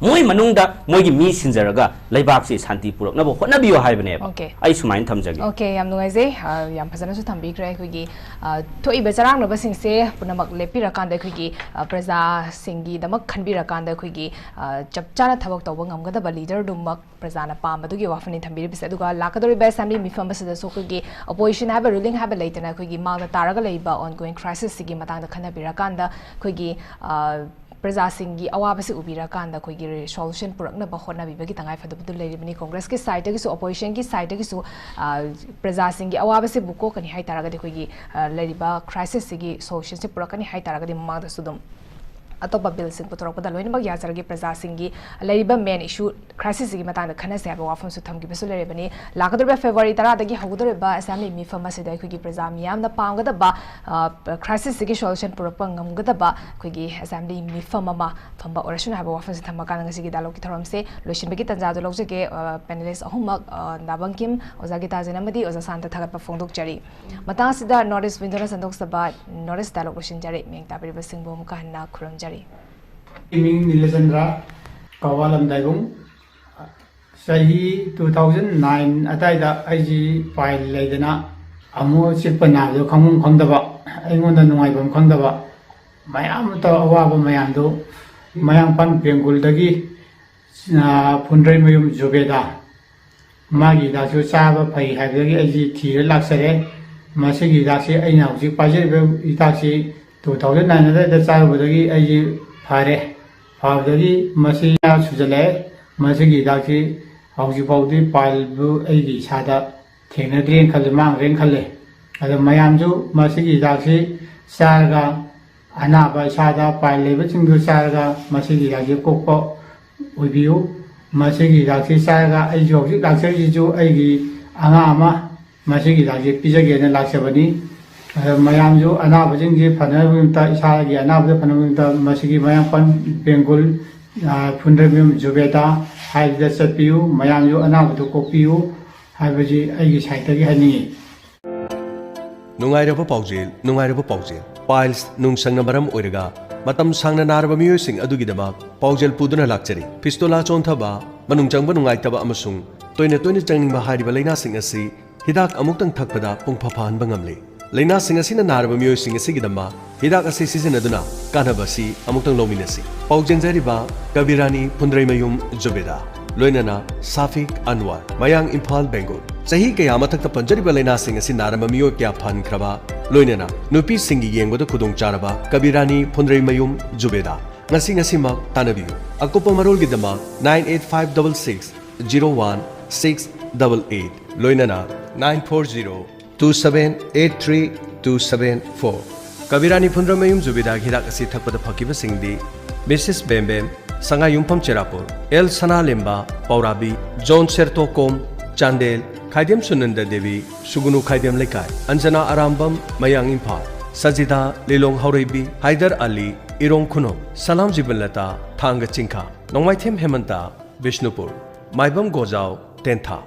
ꯃꯣꯏ ꯃꯅꯨꯡꯗ ꯃꯣꯏꯒꯤ ꯃꯤ ꯁꯤꯟꯖꯔꯒ ꯂꯩꯕꯥꯛꯁꯤ ꯁꯥꯟꯇꯤ ꯄꯨꯔꯛꯅꯕ ꯍꯣꯠꯅꯕꯤꯌꯨ ꯍꯥꯏꯕꯅꯦꯕ꯫ Okay. ꯑꯩ ꯁꯨꯃꯥꯏꯅ ꯊꯝꯖꯒꯦ꯫ Okay, ꯌꯥꯝ ꯅꯨꯡꯉꯥꯏꯖꯩ꯫ ꯑ, ꯌꯥꯝ ꯐꯖꯅꯁꯨ ꯊꯝꯕꯤꯈ꯭ꯔꯦ꯫ ꯑꯩꯈꯣꯏꯒꯤ, ꯑ, ꯊꯣꯛꯏꯕ ꯆꯔꯥꯡꯅꯕꯁꯤꯡꯁꯦ ꯄꯨꯝꯅꯃꯛ ꯂꯦꯞꯄꯤꯔꯀꯥꯟꯗ, ꯑꯩꯈꯣꯏꯒꯤ, ꯑ, ꯄ꯭ꯔꯖꯥꯁꯤꯡꯒꯤꯗꯃꯛ ꯈꯟꯕꯤꯔꯀꯥꯟꯗ, ꯑꯩꯈꯣꯏꯒꯤ, ꯑ, ꯆꯞ ꯆꯥꯅ ꯊꯕꯛ ꯇꯧꯕ ꯉꯝꯒꯗꯕ ꯂꯤꯗꯔꯗꯨꯃꯛ ꯄ꯭ꯔꯖꯥꯅ ꯄꯥꯝꯕꯗꯨꯒꯤ ꯋꯥꯐꯝꯅꯤ ꯊꯝꯕꯤꯔꯤꯕꯁꯦ꯫ ꯑꯗꯨꯒ ꯂꯥꯛꯀꯗꯧꯔꯤꯕ ꯑꯦꯁꯦꯝꯕ꯭ꯂꯤ ꯃꯤꯐꯝ ꯑꯁꯤꯗꯁꯨ ꯑꯩꯈꯣꯏꯒꯤ ꯑꯣꯄꯣꯖꯤꯁꯟ ꯍꯥꯏꯕ, ꯔꯨꯂꯤꯡ ꯍꯥꯏꯕ ꯂꯩꯇꯅ, ꯑꯩꯈꯣꯏꯒꯤ ꯃꯥꯡꯗ ꯇꯥꯔꯒ ꯂꯩꯕ ꯑꯣꯟꯒꯣꯋꯤꯡ ꯀ꯭ꯔꯥꯏꯁꯤꯁꯁꯤꯒꯤ ꯃꯇꯥꯡꯗ ꯈꯟꯅꯕꯤꯔꯀꯥꯟꯗ, ꯑꯩꯈꯣꯏꯒꯤ, ꯑ, ꯄ꯭ꯔꯖꯥꯁꯤꯡꯒꯤ ꯑꯋꯥꯕꯁꯤ ꯎꯕꯤꯔꯀꯥꯟꯗ ꯑꯩꯈꯣꯏꯒꯤ ꯁꯣꯂꯨꯁꯟ ꯄꯨꯔꯛꯅꯕ ꯍꯣꯠꯅꯕꯤꯕꯒꯤ ꯇꯉꯥꯏꯐꯗꯕꯗꯨ ꯂꯩꯔꯤꯕꯅꯤ꯫ ꯀꯣꯡꯒ꯭ꯔꯦꯁꯀꯤ ꯁꯥꯏꯠꯇꯒꯤꯁꯨ, ꯑꯣꯄꯣꯖꯤꯁꯟꯒꯤ ꯁꯥꯏꯠꯇꯒꯤꯁꯨ, ꯑ, ꯄ꯭ꯔꯖꯥꯁꯤꯡꯒꯤ ꯑꯋꯥꯕꯁꯤꯕꯨ ꯀꯣꯛꯀꯅꯤ ꯍꯥꯏ ꯇꯥꯔꯒꯗꯤ, ꯑꯩꯈꯣꯏꯒꯤ, ꯑ, ꯂꯩꯔꯤꯕ ꯀ꯭ꯔꯥꯏꯁꯤꯁꯁꯤꯒꯤ ꯁꯣꯂꯨꯁꯟꯁꯤ ꯄꯨꯔꯛꯀꯅꯤ ꯍꯥꯏ ꯇꯥꯔꯒꯗꯤ, ꯃꯃꯥꯡꯗꯁꯨ ꯑꯗꯨꯝ ꯑꯇꯣꯞꯄ ꯕꯤꯜꯁꯤꯡ ꯄꯨꯊꯣꯔꯛꯄꯗ ꯂꯣꯏꯅꯃꯛ ꯌꯥꯖꯔꯒꯦ, ꯄ꯭ꯔꯖꯥꯁꯤꯡꯒꯤ ꯂꯩꯔꯤꯕ ꯃꯦꯟ ꯏꯁꯨ ꯀ꯭ꯔꯥꯏꯁꯤꯁꯁꯤꯒꯤ ꯃꯇꯥꯡꯗ ꯈꯟꯅꯁꯦ ꯍꯥꯏꯕ ꯋꯥꯐꯝꯁꯨ ꯊꯝꯈꯤꯕꯁꯨ ꯂꯩꯔꯤꯕꯅꯤ꯫ ꯂꯥꯛꯀꯗꯧꯔꯤꯕ ꯐꯦꯕ꯭ꯔꯨꯋꯥꯔꯤ ꯇꯔꯥꯗꯒꯤ ꯍꯧꯒꯗꯧꯔꯤꯕ ꯑꯦꯁꯦꯝꯕ꯭ꯂꯤ ꯃꯤꯐꯝ ꯑꯁꯤꯗ ꯑꯩꯈꯣꯏꯒꯤ ꯄ꯭ꯔꯖꯥ ꯃꯤꯌꯥꯝꯅ ꯄꯥꯝꯒꯗꯕ, ꯑ, ꯀ꯭ꯔꯥꯏꯁꯤꯁꯁꯤꯒꯤ ꯁꯣꯂꯨꯁꯟ ꯄꯨꯔꯛꯄ ꯉꯝꯒꯗꯕ ꯑꯩꯈꯣꯏꯒꯤ ꯑꯦꯁꯦꯝꯕ꯭ꯂꯤ ꯃꯤꯐꯝ ꯑꯃ ꯐꯝꯕ ꯑꯣꯏꯔꯁꯅꯨ ꯍꯥꯏꯕ ꯋꯥꯐꯝꯁꯤ ꯊꯝꯃꯀꯥꯟꯗ ꯉꯁꯤꯒꯤ ꯗꯥꯏꯂꯣꯒꯀꯤ ꯊꯧꯔꯝꯁꯦ ꯂꯣꯏꯁꯤꯟꯕꯒꯤ ꯇꯥꯟꯖꯥꯗꯨ ꯂꯧꯖꯒꯦ꯫ ꯑ, ꯄꯦꯅꯦꯂꯤꯁ ꯑꯍꯨꯝꯃꯛ, ꯑ, ꯗꯥ ꯕꯪꯀꯤꯝ, ꯑꯣꯖꯥ ꯒꯤꯇꯥꯖꯤꯠ ꯑꯃꯗꯤ ꯑꯣꯖꯥ ꯁꯥꯟꯇ ꯊꯥꯒꯠꯄ ꯐꯣꯡꯗꯣꯛꯆꯔꯤ꯫ ꯃꯇꯥꯡ ꯑꯁꯤꯗ ꯅꯣꯔꯠ ꯏꯁ ꯋꯤꯟꯗꯣꯅ ꯁꯟꯗꯣꯛꯆꯕ ꯅꯣꯔꯠ ꯏꯁ ꯗꯥꯏꯂꯣꯒ ꯂꯣꯏꯁꯤꯟꯖꯔꯤ꯫ ꯃꯤꯌꯦꯡ ꯇꯥꯕꯤꯔꯤꯕꯁꯤꯡꯕꯨ ꯑꯃꯨꯛꯀ ꯍꯟꯅ ꯈꯨꯔꯨꯝꯖꯔꯤ꯫ ꯏꯃꯤꯡ ꯅꯤꯂꯆꯟꯗ꯭ꯔ, ꯀꯋꯥꯂꯝ ꯗꯥꯏꯕꯨꯡ꯫ ꯆꯍꯤ two thousand nine ꯑꯗꯥꯏꯗ ꯑꯩꯁꯤ ꯄꯥꯏꯜ ꯂꯩꯗꯅ ꯑꯃꯨꯛ ꯆꯤꯛꯄ ꯅꯥꯕꯗꯣ ꯈꯪꯐꯝ ꯈꯪꯗꯕ, ꯑꯩꯉꯣꯟꯗ ꯅꯨꯡꯉꯥꯏꯐꯝ ꯈꯪꯗꯕ, ꯃꯌꯥꯝ ꯑꯃ ꯇꯧ-, ꯑꯋꯥꯕ ꯃꯌꯥꯝꯗꯨ ꯃꯌꯥꯡꯐꯥꯟ ꯕꯦꯡꯒꯨꯜꯗꯒꯤ, ꯑ, ꯐꯨꯟꯗ꯭ꯔꯩꯃꯌꯨꯝ ꯖꯨꯕꯦꯗꯥ, ꯃꯥꯒꯤ ꯍꯤꯗꯥꯛꯁꯨ ꯆꯥꯕ ꯐꯩ ꯍꯥꯏꯕꯗꯒꯤ ꯑꯩꯁꯤ ꯊꯤꯔ ꯂꯥꯛꯆꯔꯦ꯫ ꯃꯁꯤꯒꯤ ꯍꯤꯗꯥꯛꯁꯤ ꯑꯩꯅ ꯍꯧꯖꯤꯛ ꯄꯥꯏꯖꯔꯤꯕ ꯍꯤꯗꯥꯛꯁꯤ two thousand nine ꯑꯗꯨꯋꯥꯏꯗ ꯆꯥꯔꯨꯕꯗꯒꯤ ꯑꯩꯁꯤ ꯐꯔꯦ꯫ ꯐꯕꯗꯒꯤ ꯃꯁꯤ ꯁꯨꯖꯜꯂꯛꯑꯦ꯫ ꯃꯁꯤꯒꯤ ꯍꯤꯗꯥꯛꯁꯤ ꯍꯧꯖꯤꯛ ꯐꯥꯎꯗꯤ ꯄꯥꯏꯜꯕꯨ ꯑꯩꯒꯤ ꯏꯁꯥꯗ ꯊꯦꯡꯅꯗ꯭ꯔꯦꯅ ꯈꯜꯂꯦ, ꯃꯥꯡꯈ꯭ꯔꯦꯅ ꯈꯜꯂꯦ꯫ ꯑꯗꯣ ꯃꯌꯥꯝꯁꯨ ꯃꯁꯤꯒꯤ ꯍꯤꯗꯥꯛꯁꯤ ꯆꯥꯔꯒ ꯑꯅꯥꯕ ꯏꯁꯥꯗ ꯄꯥꯏꯜ ꯂꯩꯕꯁꯤꯡꯗꯨ ꯆꯥꯔꯒ ꯃꯁꯤꯒꯤ ꯍꯤꯗꯥꯛꯁꯤ ꯀꯣꯛꯄ ꯑꯣꯏꯕꯤꯌꯨ꯫ ꯃꯁꯤꯒꯤ ꯍꯤꯗꯥꯛꯁꯤ ꯆꯥꯔꯒ ꯑꯩꯁꯨ ꯍꯧꯖꯤꯛ ꯂꯥꯛꯆꯔꯤꯁꯤꯁꯨ ꯑꯩꯒꯤ ꯑꯉꯥꯡ ꯑꯃ ꯃꯁꯤꯒꯤ ꯍꯤꯗꯥꯛꯁꯤ ꯄꯤꯖꯒꯦꯅ ꯂꯥꯛꯆꯕꯅꯤ꯫ ꯑꯗꯣ ꯃꯌꯥꯝꯁꯨ ꯑꯅꯥꯕꯁꯤꯡꯁꯤ ꯐꯅꯕꯒꯤꯗꯃꯛꯇ, ꯏꯁꯥꯒꯤ ꯑꯅꯥꯕꯗ ꯐꯅꯕꯒꯤꯗꯃꯛꯇ ꯃꯁꯤꯒꯤ ꯃꯌꯥꯡꯐꯥꯟ ꯕꯦꯡꯒꯨꯜ, ꯑ, ꯐꯨꯟꯗ꯭ꯔꯩꯃꯌꯨꯝ ꯖꯨꯕꯦꯗꯥ ꯍꯥꯏꯕꯗ ꯆꯠꯄꯤꯌꯨ꯫ ꯃꯌꯥꯝꯁꯨ ꯑꯅꯥꯕꯗꯨ ꯀꯣꯛꯄꯤꯌꯨ ꯍꯥꯏꯕꯁꯤ ꯑꯩꯒꯤ ꯁꯥꯏꯠꯇꯒꯤ ꯍꯥꯏꯅꯤꯡꯏ꯫ ꯅꯨꯡꯉꯥꯏꯔꯕ ꯄꯥꯎꯖꯦꯜ, ꯅꯨꯡꯉꯥꯏꯔꯕ ꯄꯥꯎꯖꯦꯜ꯫ ꯄꯥꯏꯜꯁ ꯅꯨꯡꯁꯪꯅ ꯃꯔꯝ ꯑꯣꯏꯔꯒ ꯃꯇꯝ ꯁꯥꯡꯅ ꯅꯥꯔꯕ ꯃꯤꯑꯣꯏꯁꯤꯡ ꯑꯗꯨꯒꯤꯗꯃꯛ ꯄꯥꯎꯖꯦꯜ ꯄꯨꯗꯨꯅ ꯂꯥꯛꯆꯔꯤ꯫ ꯐꯤꯁꯇꯣꯂꯥ ꯆꯣꯟꯊꯕ, ꯃꯅꯨꯡ ꯆꯪꯕ ꯅꯨꯡꯉꯥꯏꯇꯕ ꯑꯃꯁꯨꯡ ꯇꯣꯏꯅ ꯇꯣꯏꯅ ꯆꯪꯅꯤꯡꯕ ꯍꯥꯏꯔꯤꯕ ꯂꯥꯏꯅꯥꯁꯤꯡ ꯑꯁꯤ ꯍꯤꯗꯥꯛ ꯑꯃꯨꯛꯇꯪ ꯊꯛꯄꯗ ꯄꯨꯡꯐ ꯐꯍꯟꯕ ꯉꯝꯂꯦ꯫ ꯂꯥꯏꯅꯥꯁꯤꯡ ꯑꯁꯤꯅ ꯅꯥꯔꯕ ꯃꯤꯑꯣꯏꯁꯤꯡ ꯑꯁꯤꯒꯤꯗꯃꯛ ꯍꯤꯗꯥꯛ ꯑꯁꯤ ꯁꯤꯖꯤꯟꯅꯗꯨꯅ ꯀꯥꯟꯅꯕ ꯑꯁꯤ ꯑꯃꯨꯛꯇꯪ ꯂꯧꯃꯤꯟꯅꯁꯤ꯫ ꯄꯥꯎ ꯆꯦꯟꯖꯔꯤꯕ ꯀꯕꯤꯔꯥꯅꯤ ꯐꯨꯟꯗ꯭ꯔꯩꯃꯌꯨꯝ ꯖꯨꯕꯦꯗꯥ, ꯂꯣꯏꯅꯅ ꯁꯥꯐꯤꯛ ꯑꯟꯋꯥꯔ, ꯃꯌꯥꯡ, ꯏꯝꯐꯥꯜ, ꯕꯦꯡꯒꯨꯜ꯫ ꯆꯍꯤ ꯀꯌꯥ ꯃꯊꯛꯇ ꯄꯟꯖꯔꯤꯕ ꯂꯥꯏꯅꯥꯁꯤꯡ ꯑꯁꯤ ꯅꯥꯔꯝꯕ ꯃꯤꯑꯣꯏ ꯀꯌꯥ ꯐꯍꯟꯈ꯭ꯔꯕ, ꯂꯣꯏꯅꯅ ꯅꯨꯄꯤꯁꯤꯡꯒꯤ ꯌꯦꯡꯕꯗ ꯈꯨꯗꯣꯡꯆꯥꯔꯕ ꯀꯕꯤꯔꯥꯅꯤ ꯐꯨꯟꯗ꯭ꯔꯩꯃꯌꯨꯝ ꯖꯨꯕꯦꯗꯥ꯫ ꯉꯁꯤ ꯉꯁꯤꯃꯛ ꯇꯥꯟꯅꯕꯤꯌꯨ꯫ ꯑꯀꯨꯞꯄ ꯃꯔꯣꯜꯒꯤꯗꯃꯛ nine eight five double six zero one six double eight, ꯂꯣꯏꯅꯅ nine four zero two seven eight three two seven four꯫ ꯀꯕꯤꯔꯥꯅꯤ ꯐꯨꯟꯗ꯭ꯔꯩꯃꯌꯨꯝ ꯖꯨꯕꯦꯗꯥꯒꯤ ꯍꯤꯗꯥꯛ ꯑꯁꯤ ꯊꯛꯄꯗ ꯐꯈꯤꯕꯁꯤꯡꯗꯤ ꯃꯤꯁꯦꯁ ꯕꯦꯝꯕꯦꯝ, ꯁꯉꯥꯏꯌꯨꯝꯐꯝ ꯆꯦꯔꯥꯄꯨꯔ, ꯑꯦꯜ ꯁꯅꯥꯂꯦꯝꯕ, ꯄꯧꯔꯥꯕꯤ, ꯖꯣꯟ ꯁꯦꯔꯇꯣꯀꯣꯝ, ꯆꯥꯟꯗꯦꯜ, ꯈꯥꯏꯗꯦꯝ ꯁꯨꯅꯟꯗ ꯗꯦꯕꯤ, ꯁꯨꯒꯨꯅꯨ ꯈꯥꯏꯗꯦꯝ ꯂꯩꯀꯥꯏ, ꯑꯟꯖꯅꯥ ꯑꯔꯥꯝꯕꯝ, ꯃꯌꯥꯡ ꯏꯝꯐꯥꯜ, ꯁꯖꯤꯗꯥ, ꯂꯤꯂꯣꯡ ꯍꯧꯔꯩꯕꯤ, ꯍꯥꯏꯗꯔ ꯑꯂꯤ, ꯏꯔꯣꯡ ꯈꯨꯅꯧ, ꯁꯂꯥꯝ ꯖꯤꯕꯟꯂꯇꯥ, ꯊꯥꯡꯒ ꯆꯤꯡꯈꯥ, ꯅꯣꯡꯃꯥꯏꯊꯦꯝ ꯍꯦꯃꯟꯇ, ꯕꯤꯁꯅꯨꯄꯨꯔ, ꯃꯥꯏꯕꯝ ꯒꯣꯖꯥꯎ, ꯇꯦꯟꯊꯥ,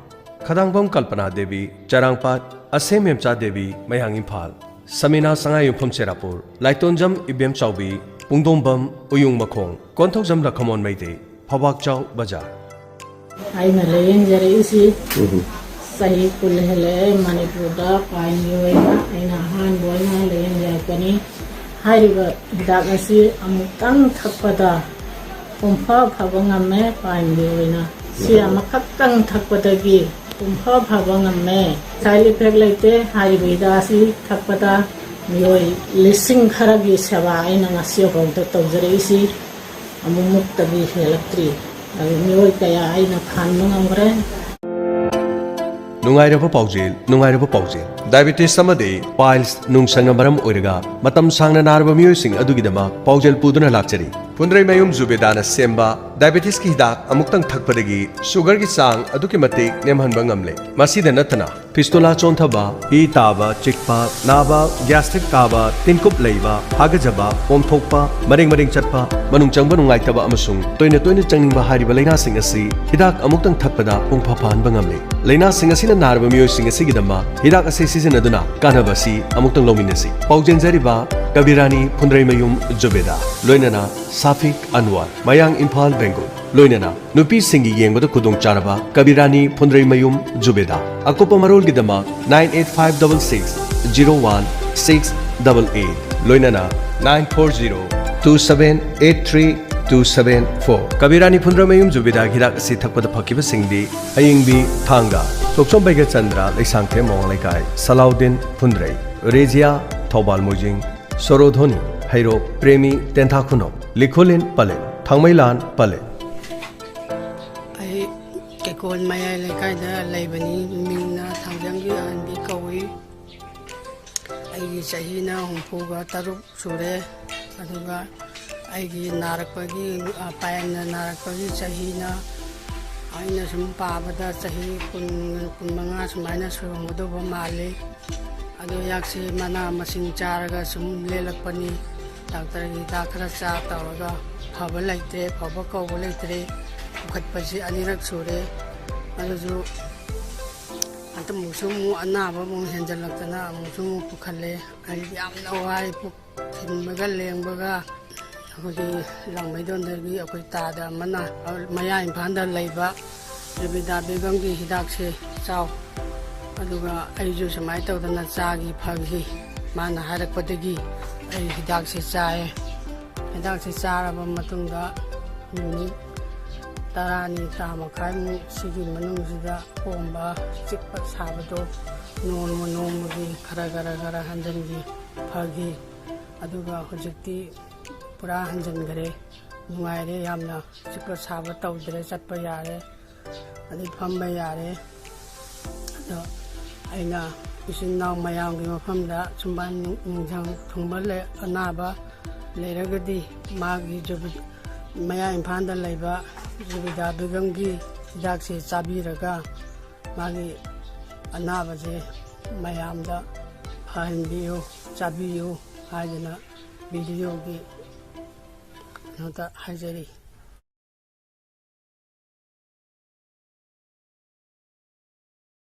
ꯈꯗꯥꯡꯕꯝ ꯀꯜꯄꯅꯥ ꯗꯦꯕꯤ, ꯆꯔꯥꯡꯄꯥꯠ, ꯑꯁꯦꯝ ꯃꯦꯝꯆꯥ ꯗꯦꯕꯤ, ꯃꯌꯥꯡ ꯏꯝꯐꯥꯜ, ꯁꯃꯤꯅꯥ ꯁꯉꯥꯏꯌꯨꯝꯐꯝ ꯆꯦꯔꯥꯄꯨꯔ, ꯂꯥꯏꯇꯣꯟꯖꯝ ꯏꯕꯦꯝꯆꯥꯎꯕꯤ, ꯄꯨꯡꯗꯣꯝꯕꯝ ꯎꯌꯨꯡ ꯃꯈꯣꯡ, ꯀꯣꯟꯊꯧꯖꯝ ꯂꯈꯃꯣꯟ ꯃꯩꯇꯩ, ꯐꯧꯕꯥꯛꯆꯥꯎ ꯕꯖꯥꯔ꯫ ꯑꯩꯅ ꯂꯥꯌꯦꯡꯖꯔꯛꯏꯁꯤ ꯆꯍꯤ ꯀꯨꯟ ꯍꯦꯜꯂꯛꯑꯦ꯫ ꯃꯅꯤꯄꯨꯔꯗ ꯄꯥꯏꯟꯒꯤ ꯑꯣꯏꯅ ꯑꯩꯅ ꯑꯍꯥꯟꯕ ꯑꯣꯏꯅ ꯂꯥꯌꯦꯡꯖꯔꯛꯄꯅꯤ꯫ ꯍꯥꯏꯔꯤꯕ ꯍꯤꯗꯥꯛ ꯑꯁꯤ ꯑꯃꯨꯛꯇꯪ ꯊꯛꯄꯗ ꯄꯨꯡꯐ ꯐꯕ ꯉꯝꯃꯦ꯫ ꯄꯥꯏꯟꯒꯤ ꯑꯣꯏꯅ ꯁꯤ ꯑꯃꯈꯛꯇꯪ ꯊꯛꯄꯗꯒꯤ ꯄꯨꯡꯐ ꯐꯕ ꯉꯝꯃꯦ꯫ ꯁꯥꯏꯠ ꯏꯐꯦꯛ ꯂꯩꯇꯦ꯫ ꯍꯥꯏꯔꯤꯕ ꯍꯤꯗꯥꯛ ꯑꯁꯤ ꯊꯛꯄꯗ ꯃꯤꯑꯣꯏ ꯂꯤꯁꯤꯡ ꯈꯔꯒꯤ ꯁꯦꯕꯥ ꯑꯩꯅ ꯉꯁꯤ ꯐꯥꯎꯗ ꯇꯧꯖꯔꯛꯏꯁꯤ ꯑꯃꯨꯛꯃꯨꯛꯇꯒꯤ ꯍꯦꯜꯂꯛꯇ꯭ꯔꯤ꯫ ꯑꯗꯨ ꯃꯤꯑꯣꯏ ꯀꯌꯥ ꯑꯩꯅ ꯐꯍꯟꯕ ꯉꯝꯈ꯭ꯔꯦ꯫ ꯅꯨꯡꯉꯥꯏꯔꯕ ꯄꯥꯎꯖꯦꯜ, ꯅꯨꯡꯉꯥꯏꯔꯕ ꯄꯥꯎꯖꯦꯜ꯫ ꯗꯥꯏꯕꯦꯇꯤꯁ ꯑꯃꯗꯤ ꯄꯥꯏꯜꯁ ꯅꯨꯡꯁꯪꯅ ꯃꯔꯝ ꯑꯣꯏꯔꯒ ꯃꯇꯝ ꯁꯥꯡꯅ ꯅꯥꯔꯕ ꯃꯤꯑꯣꯏꯁꯤꯡ ꯑꯗꯨꯒꯤꯗꯃꯛ ꯄꯥꯎꯖꯦꯜ ꯄꯨꯗꯨꯅ ꯂꯥꯛꯆꯔꯤ꯫ ꯐꯨꯟꯗ꯭ꯔꯩꯃꯌꯨꯝ ꯖꯨꯕꯦꯗꯥꯅ ꯁꯦꯝꯕ ꯗꯥꯏꯕꯦꯇꯤꯁꯀꯤ ꯍꯤꯗꯥꯛ ꯑꯃꯨꯛꯇꯪ ꯊꯛꯄꯗꯒꯤ ꯁꯨꯒꯔꯒꯤ ꯆꯥꯡ ꯑꯗꯨꯛꯀꯤ ꯃꯇꯤꯛ ꯅꯦꯝꯍꯟꯕ ꯉꯝꯂꯦ꯫ ꯃꯁꯤꯗ ꯅꯠꯇꯅ ꯐꯤꯁꯇꯨꯂꯥ ꯆꯣꯟꯊꯕ, ꯏ ꯇꯥꯕ, ꯆꯤꯛꯄ, ꯅꯥꯕ, ꯒ꯭ꯌꯥꯁꯇ꯭ꯔꯤꯛ ꯀꯥꯕ, ꯇꯤꯟꯀꯨꯞ ꯂꯩꯕ, ꯍꯥꯒꯖꯕ, ꯄꯣꯝꯊꯣꯛꯄ, ꯃꯔꯦꯡ ꯃꯔꯦꯡ ꯆꯠꯄ, ꯃꯅꯨꯡ ꯆꯪꯕ ꯅꯨꯡꯉꯥꯏꯇꯕ ꯑꯃꯁꯨꯡ ꯇꯣꯏꯅ ꯇꯣꯏꯅ ꯆꯪꯅꯤꯡꯕ ꯍꯥꯏꯔꯤꯕ ꯂꯥꯏꯅꯥꯁꯤꯡ ꯑꯁꯤ ꯍꯤꯗꯥꯛ ꯑꯃꯨꯛꯇꯪ ꯊꯛꯄꯗ ꯄꯨꯡꯐ ꯐꯍꯟꯕ ꯉꯝꯂꯦ꯫ ꯂꯥꯏꯅꯥꯁꯤꯡ ꯑꯁꯤꯅ ꯅꯥꯔꯕ ꯃꯤꯑꯣꯏꯁꯤꯡ ꯑꯁꯤꯒꯤꯗꯃꯛ ꯍꯤꯗꯥꯛ ꯑꯁꯤ ꯁꯤꯖꯤꯟꯅꯗꯨꯅ ꯀꯥꯟꯅꯕ ꯑꯁꯤ ꯑꯃꯨꯛꯇꯪ ꯂꯧꯃꯤꯟꯅꯁꯤ꯫ ꯄꯥꯎꯖꯦꯟꯖꯔꯤꯕ ꯀꯕꯤꯔꯥꯅꯤ ꯐꯨꯟꯗ꯭ꯔꯩꯃꯌꯨꯝ ꯖꯨꯕꯦꯗꯥ, ꯂꯣꯏꯅꯅ ꯁꯥꯐꯤꯛ ꯑꯟꯋꯥꯔ, ꯃꯌꯥꯡ ꯏꯝꯐꯥꯜ, ꯕꯦꯡꯒꯨꯜ, ꯂꯣꯏꯅꯅ ꯅꯨꯄꯤꯁꯤꯡꯒꯤ ꯌꯦꯡꯕꯗ ꯈꯨꯗꯣꯡꯆꯥꯔꯕ ꯀꯕꯤꯔꯥꯅꯤ ꯐꯨꯟꯗ꯭ꯔꯩꯃꯌꯨꯝ ꯖꯨꯕꯦꯗꯥ꯫ ꯑꯀꯨꯞꯄ ꯃꯔꯣꯜꯒꯤꯗꯃꯛ nine eight five double six zero one six double eight, ꯂꯣꯏꯅꯅ nine four zero two seven eight three two seven four꯫ ꯀꯕꯤꯔꯥꯅꯤ ꯐꯨꯟꯗ꯭ꯔꯩꯃꯌꯨꯝ ꯖꯨꯕꯦꯗꯥꯒꯤ ꯍꯤꯗꯥꯛ ꯑꯁꯤ ꯊꯛꯄꯗ ꯐꯈꯤꯕꯁꯤꯡꯗꯤ ꯑꯌꯤꯡꯕꯤ, ꯊꯥꯡꯒ, ꯊꯣꯛꯆꯣꯝ ꯕꯩꯒꯆꯟꯗ꯭ꯔ, ꯂꯩꯁꯥꯡꯊꯦꯝ ꯃꯋꯥꯡ ꯂꯩꯀꯥꯏ, ꯁꯂꯥꯎꯗꯤꯟ ꯐꯨꯟꯗ꯭ꯔꯩ, ꯔꯦꯖꯤꯌꯥ, ꯊꯧꯕꯥꯜ ꯃꯣꯏꯖꯤꯡ, ꯁꯣꯔꯣꯙꯣꯅꯤ, ꯍꯩꯔꯣꯛ, ꯄ꯭ꯔꯦꯃꯤ, ꯇꯦꯟꯊꯥ ꯈꯨꯅꯧ, ꯂꯤꯈꯨꯂꯤꯟ, ꯄꯂꯦꯜ, ꯊꯥꯡꯃꯩꯂꯥꯟ, ꯄꯂꯦꯜ꯫ ꯑꯩ ꯀꯦꯀꯣꯟ ꯃꯌꯥꯏ ꯂꯩꯀꯥꯏꯗ ꯂꯩꯕꯅꯤ꯫ ꯃꯤꯡꯅ ꯊꯥꯡꯖꯝꯒꯤ ꯑꯍꯟꯕꯤ ꯀꯧꯏ꯫ ꯑꯩꯒꯤ ꯆꯍꯤꯅ ꯍꯨꯝꯐꯨꯒ ꯇꯔꯨꯛ ꯁꯨꯔꯦ꯫ ꯑꯗꯨꯒ ꯑꯩꯒꯤ ꯅꯥꯔꯛꯄꯒꯤ, ꯑ, ꯄꯥꯌꯦꯝꯅ ꯅꯥꯔꯛꯄꯒꯤ ꯆꯍꯤꯅ, ꯑꯩꯅ ꯁꯨꯝ ꯄꯥꯕꯗ ꯆꯍꯤ ꯀꯨꯟ, ꯀꯨꯟꯃꯉꯥ ꯁꯨꯃꯥꯏꯅ ꯁꯨꯔꯝꯒꯗꯧꯕ ꯃꯥꯜꯂꯤ꯫ ꯑꯗꯣ ꯍꯤꯗꯥꯛꯁꯤ ꯃꯅꯥ ꯃꯁꯤꯡ ꯆꯥꯔꯒ ꯁꯨꯝ ꯂꯦꯜꯂꯛꯄꯅꯤ꯫ ꯗꯥꯛꯇꯔꯒꯤ ꯍꯤꯗꯥꯛ ꯈꯔ ꯆꯥ ꯇꯧꯔꯒ ꯐꯕ ꯂꯩꯇ꯭ꯔꯦ, ꯐꯕ ꯀꯧꯕ ꯂꯩꯇ꯭ꯔꯦ꯫ ꯄꯨꯈꯠꯄꯁꯤ ꯑꯅꯤꯔꯛ ꯁꯨꯔꯦ꯫ ꯑꯗꯨꯁꯨ ꯍꯟꯗꯛꯃꯨꯛꯁꯨ ꯑꯃꯨꯛ ꯑꯅꯥꯕ ꯑꯃꯨꯛ ꯍꯦꯟꯖꯜꯂꯛꯇꯅ ꯑꯃꯨꯛꯁꯨ ꯑꯃꯨꯛ ꯄꯨꯈꯠꯂꯦ꯫ ꯑꯩ ꯌꯥꯝꯅ ꯋꯥꯏ꯫ ꯄꯨꯛ ꯊꯤꯟꯕꯒ ꯂꯦꯡꯕꯒ꯫ ꯑꯩꯈꯣꯏꯒꯤ ꯂꯥꯡꯃꯩꯗꯣꯟꯗꯒꯤ ꯑꯩꯈꯣꯏ ꯇꯥꯗ ꯑꯃꯅ ꯃꯌꯥ ꯏꯝꯐꯥꯜꯗ ꯂꯩꯕ ꯔꯕꯤꯗꯥ ꯕꯦꯒꯝꯒꯤ ꯍꯤꯗꯥꯛꯁꯦ ꯆꯥꯎ꯫ ꯑꯗꯨꯒ ꯑꯩꯁꯨ ꯁꯨꯃꯥꯏꯅ ꯇꯧꯗꯅ ꯆꯥꯈꯤ, ꯐꯈꯤ꯫ ꯃꯥꯅ ꯍꯥꯏꯔꯛꯄꯗꯒꯤ ꯑꯩ ꯍꯤꯗꯥꯛꯁꯦ ꯆꯥꯏꯌꯦ꯫ ꯍꯤꯗꯥꯛꯁꯦ ꯆꯥꯔꯕ ꯃꯇꯨꯡꯗ ꯅꯨꯃꯤꯠ ꯇꯔꯥꯅꯤ, ꯇꯔꯥ ꯃꯈꯥꯏꯃꯨꯛ ꯁꯤꯒꯤ ꯃꯅꯨꯡꯁꯤꯗ ꯄꯣꯝꯕ, ꯆꯤꯛꯄ, ꯁꯥꯕꯗꯣ ꯅꯣꯡꯃ ꯅꯣꯡꯃꯒꯤ ꯈꯔ ꯈꯔ ꯈꯔ ꯍꯟꯖꯟꯈꯤ, ꯐꯈꯤ꯫ ꯑꯗꯨꯒ ꯍꯧꯖꯤꯛꯇꯤ ꯄꯨꯔꯥ ꯍꯟꯖꯟꯈꯔꯦ꯫ ꯅꯨꯡꯉꯥꯏꯔꯦ ꯌꯥꯝꯅ꯫ ꯆꯤꯛꯄ ꯁꯥꯕ ꯇꯧꯗ꯭ꯔꯦ, ꯆꯠꯄ ꯌꯥꯔꯦ, ꯑꯗꯩ ꯐꯝꯕ ꯌꯥꯔꯦ꯫ ꯑꯗꯣ ꯑꯩꯅ ꯏꯆꯤꯟ ꯏꯅꯥꯎ ꯃꯌꯥꯝꯒꯤ ꯃꯐꯝꯗ ꯁꯨꯝꯕꯥꯟ ꯅꯨꯡꯖꯪ ꯊꯨꯡꯕ ꯂꯩ-, ꯑꯅꯥꯕ ꯂꯩꯔꯒꯗꯤ ꯃꯥꯒꯤ ꯖꯨꯕꯤ-, ꯃꯌꯥ ꯏꯝꯐꯥꯜꯗ ꯂꯩꯕ ꯖꯨꯕꯤꯗꯥ ꯕꯦꯒꯝꯒꯤ ꯍꯤꯗꯥꯛꯁꯦ ꯆꯥꯕꯤꯔꯒ ꯃꯥꯒꯤ ꯑꯅꯥꯕꯁꯦ ꯃꯌꯥꯝꯗ ꯐꯍꯟꯕꯤꯌꯨ, ꯆꯥꯕꯤꯌꯨ ꯍꯥꯏꯗꯅ ꯚꯤꯗꯤꯑꯣꯒꯤ ꯀꯩꯅꯣꯗ ꯍꯥꯏꯖꯔꯤ꯫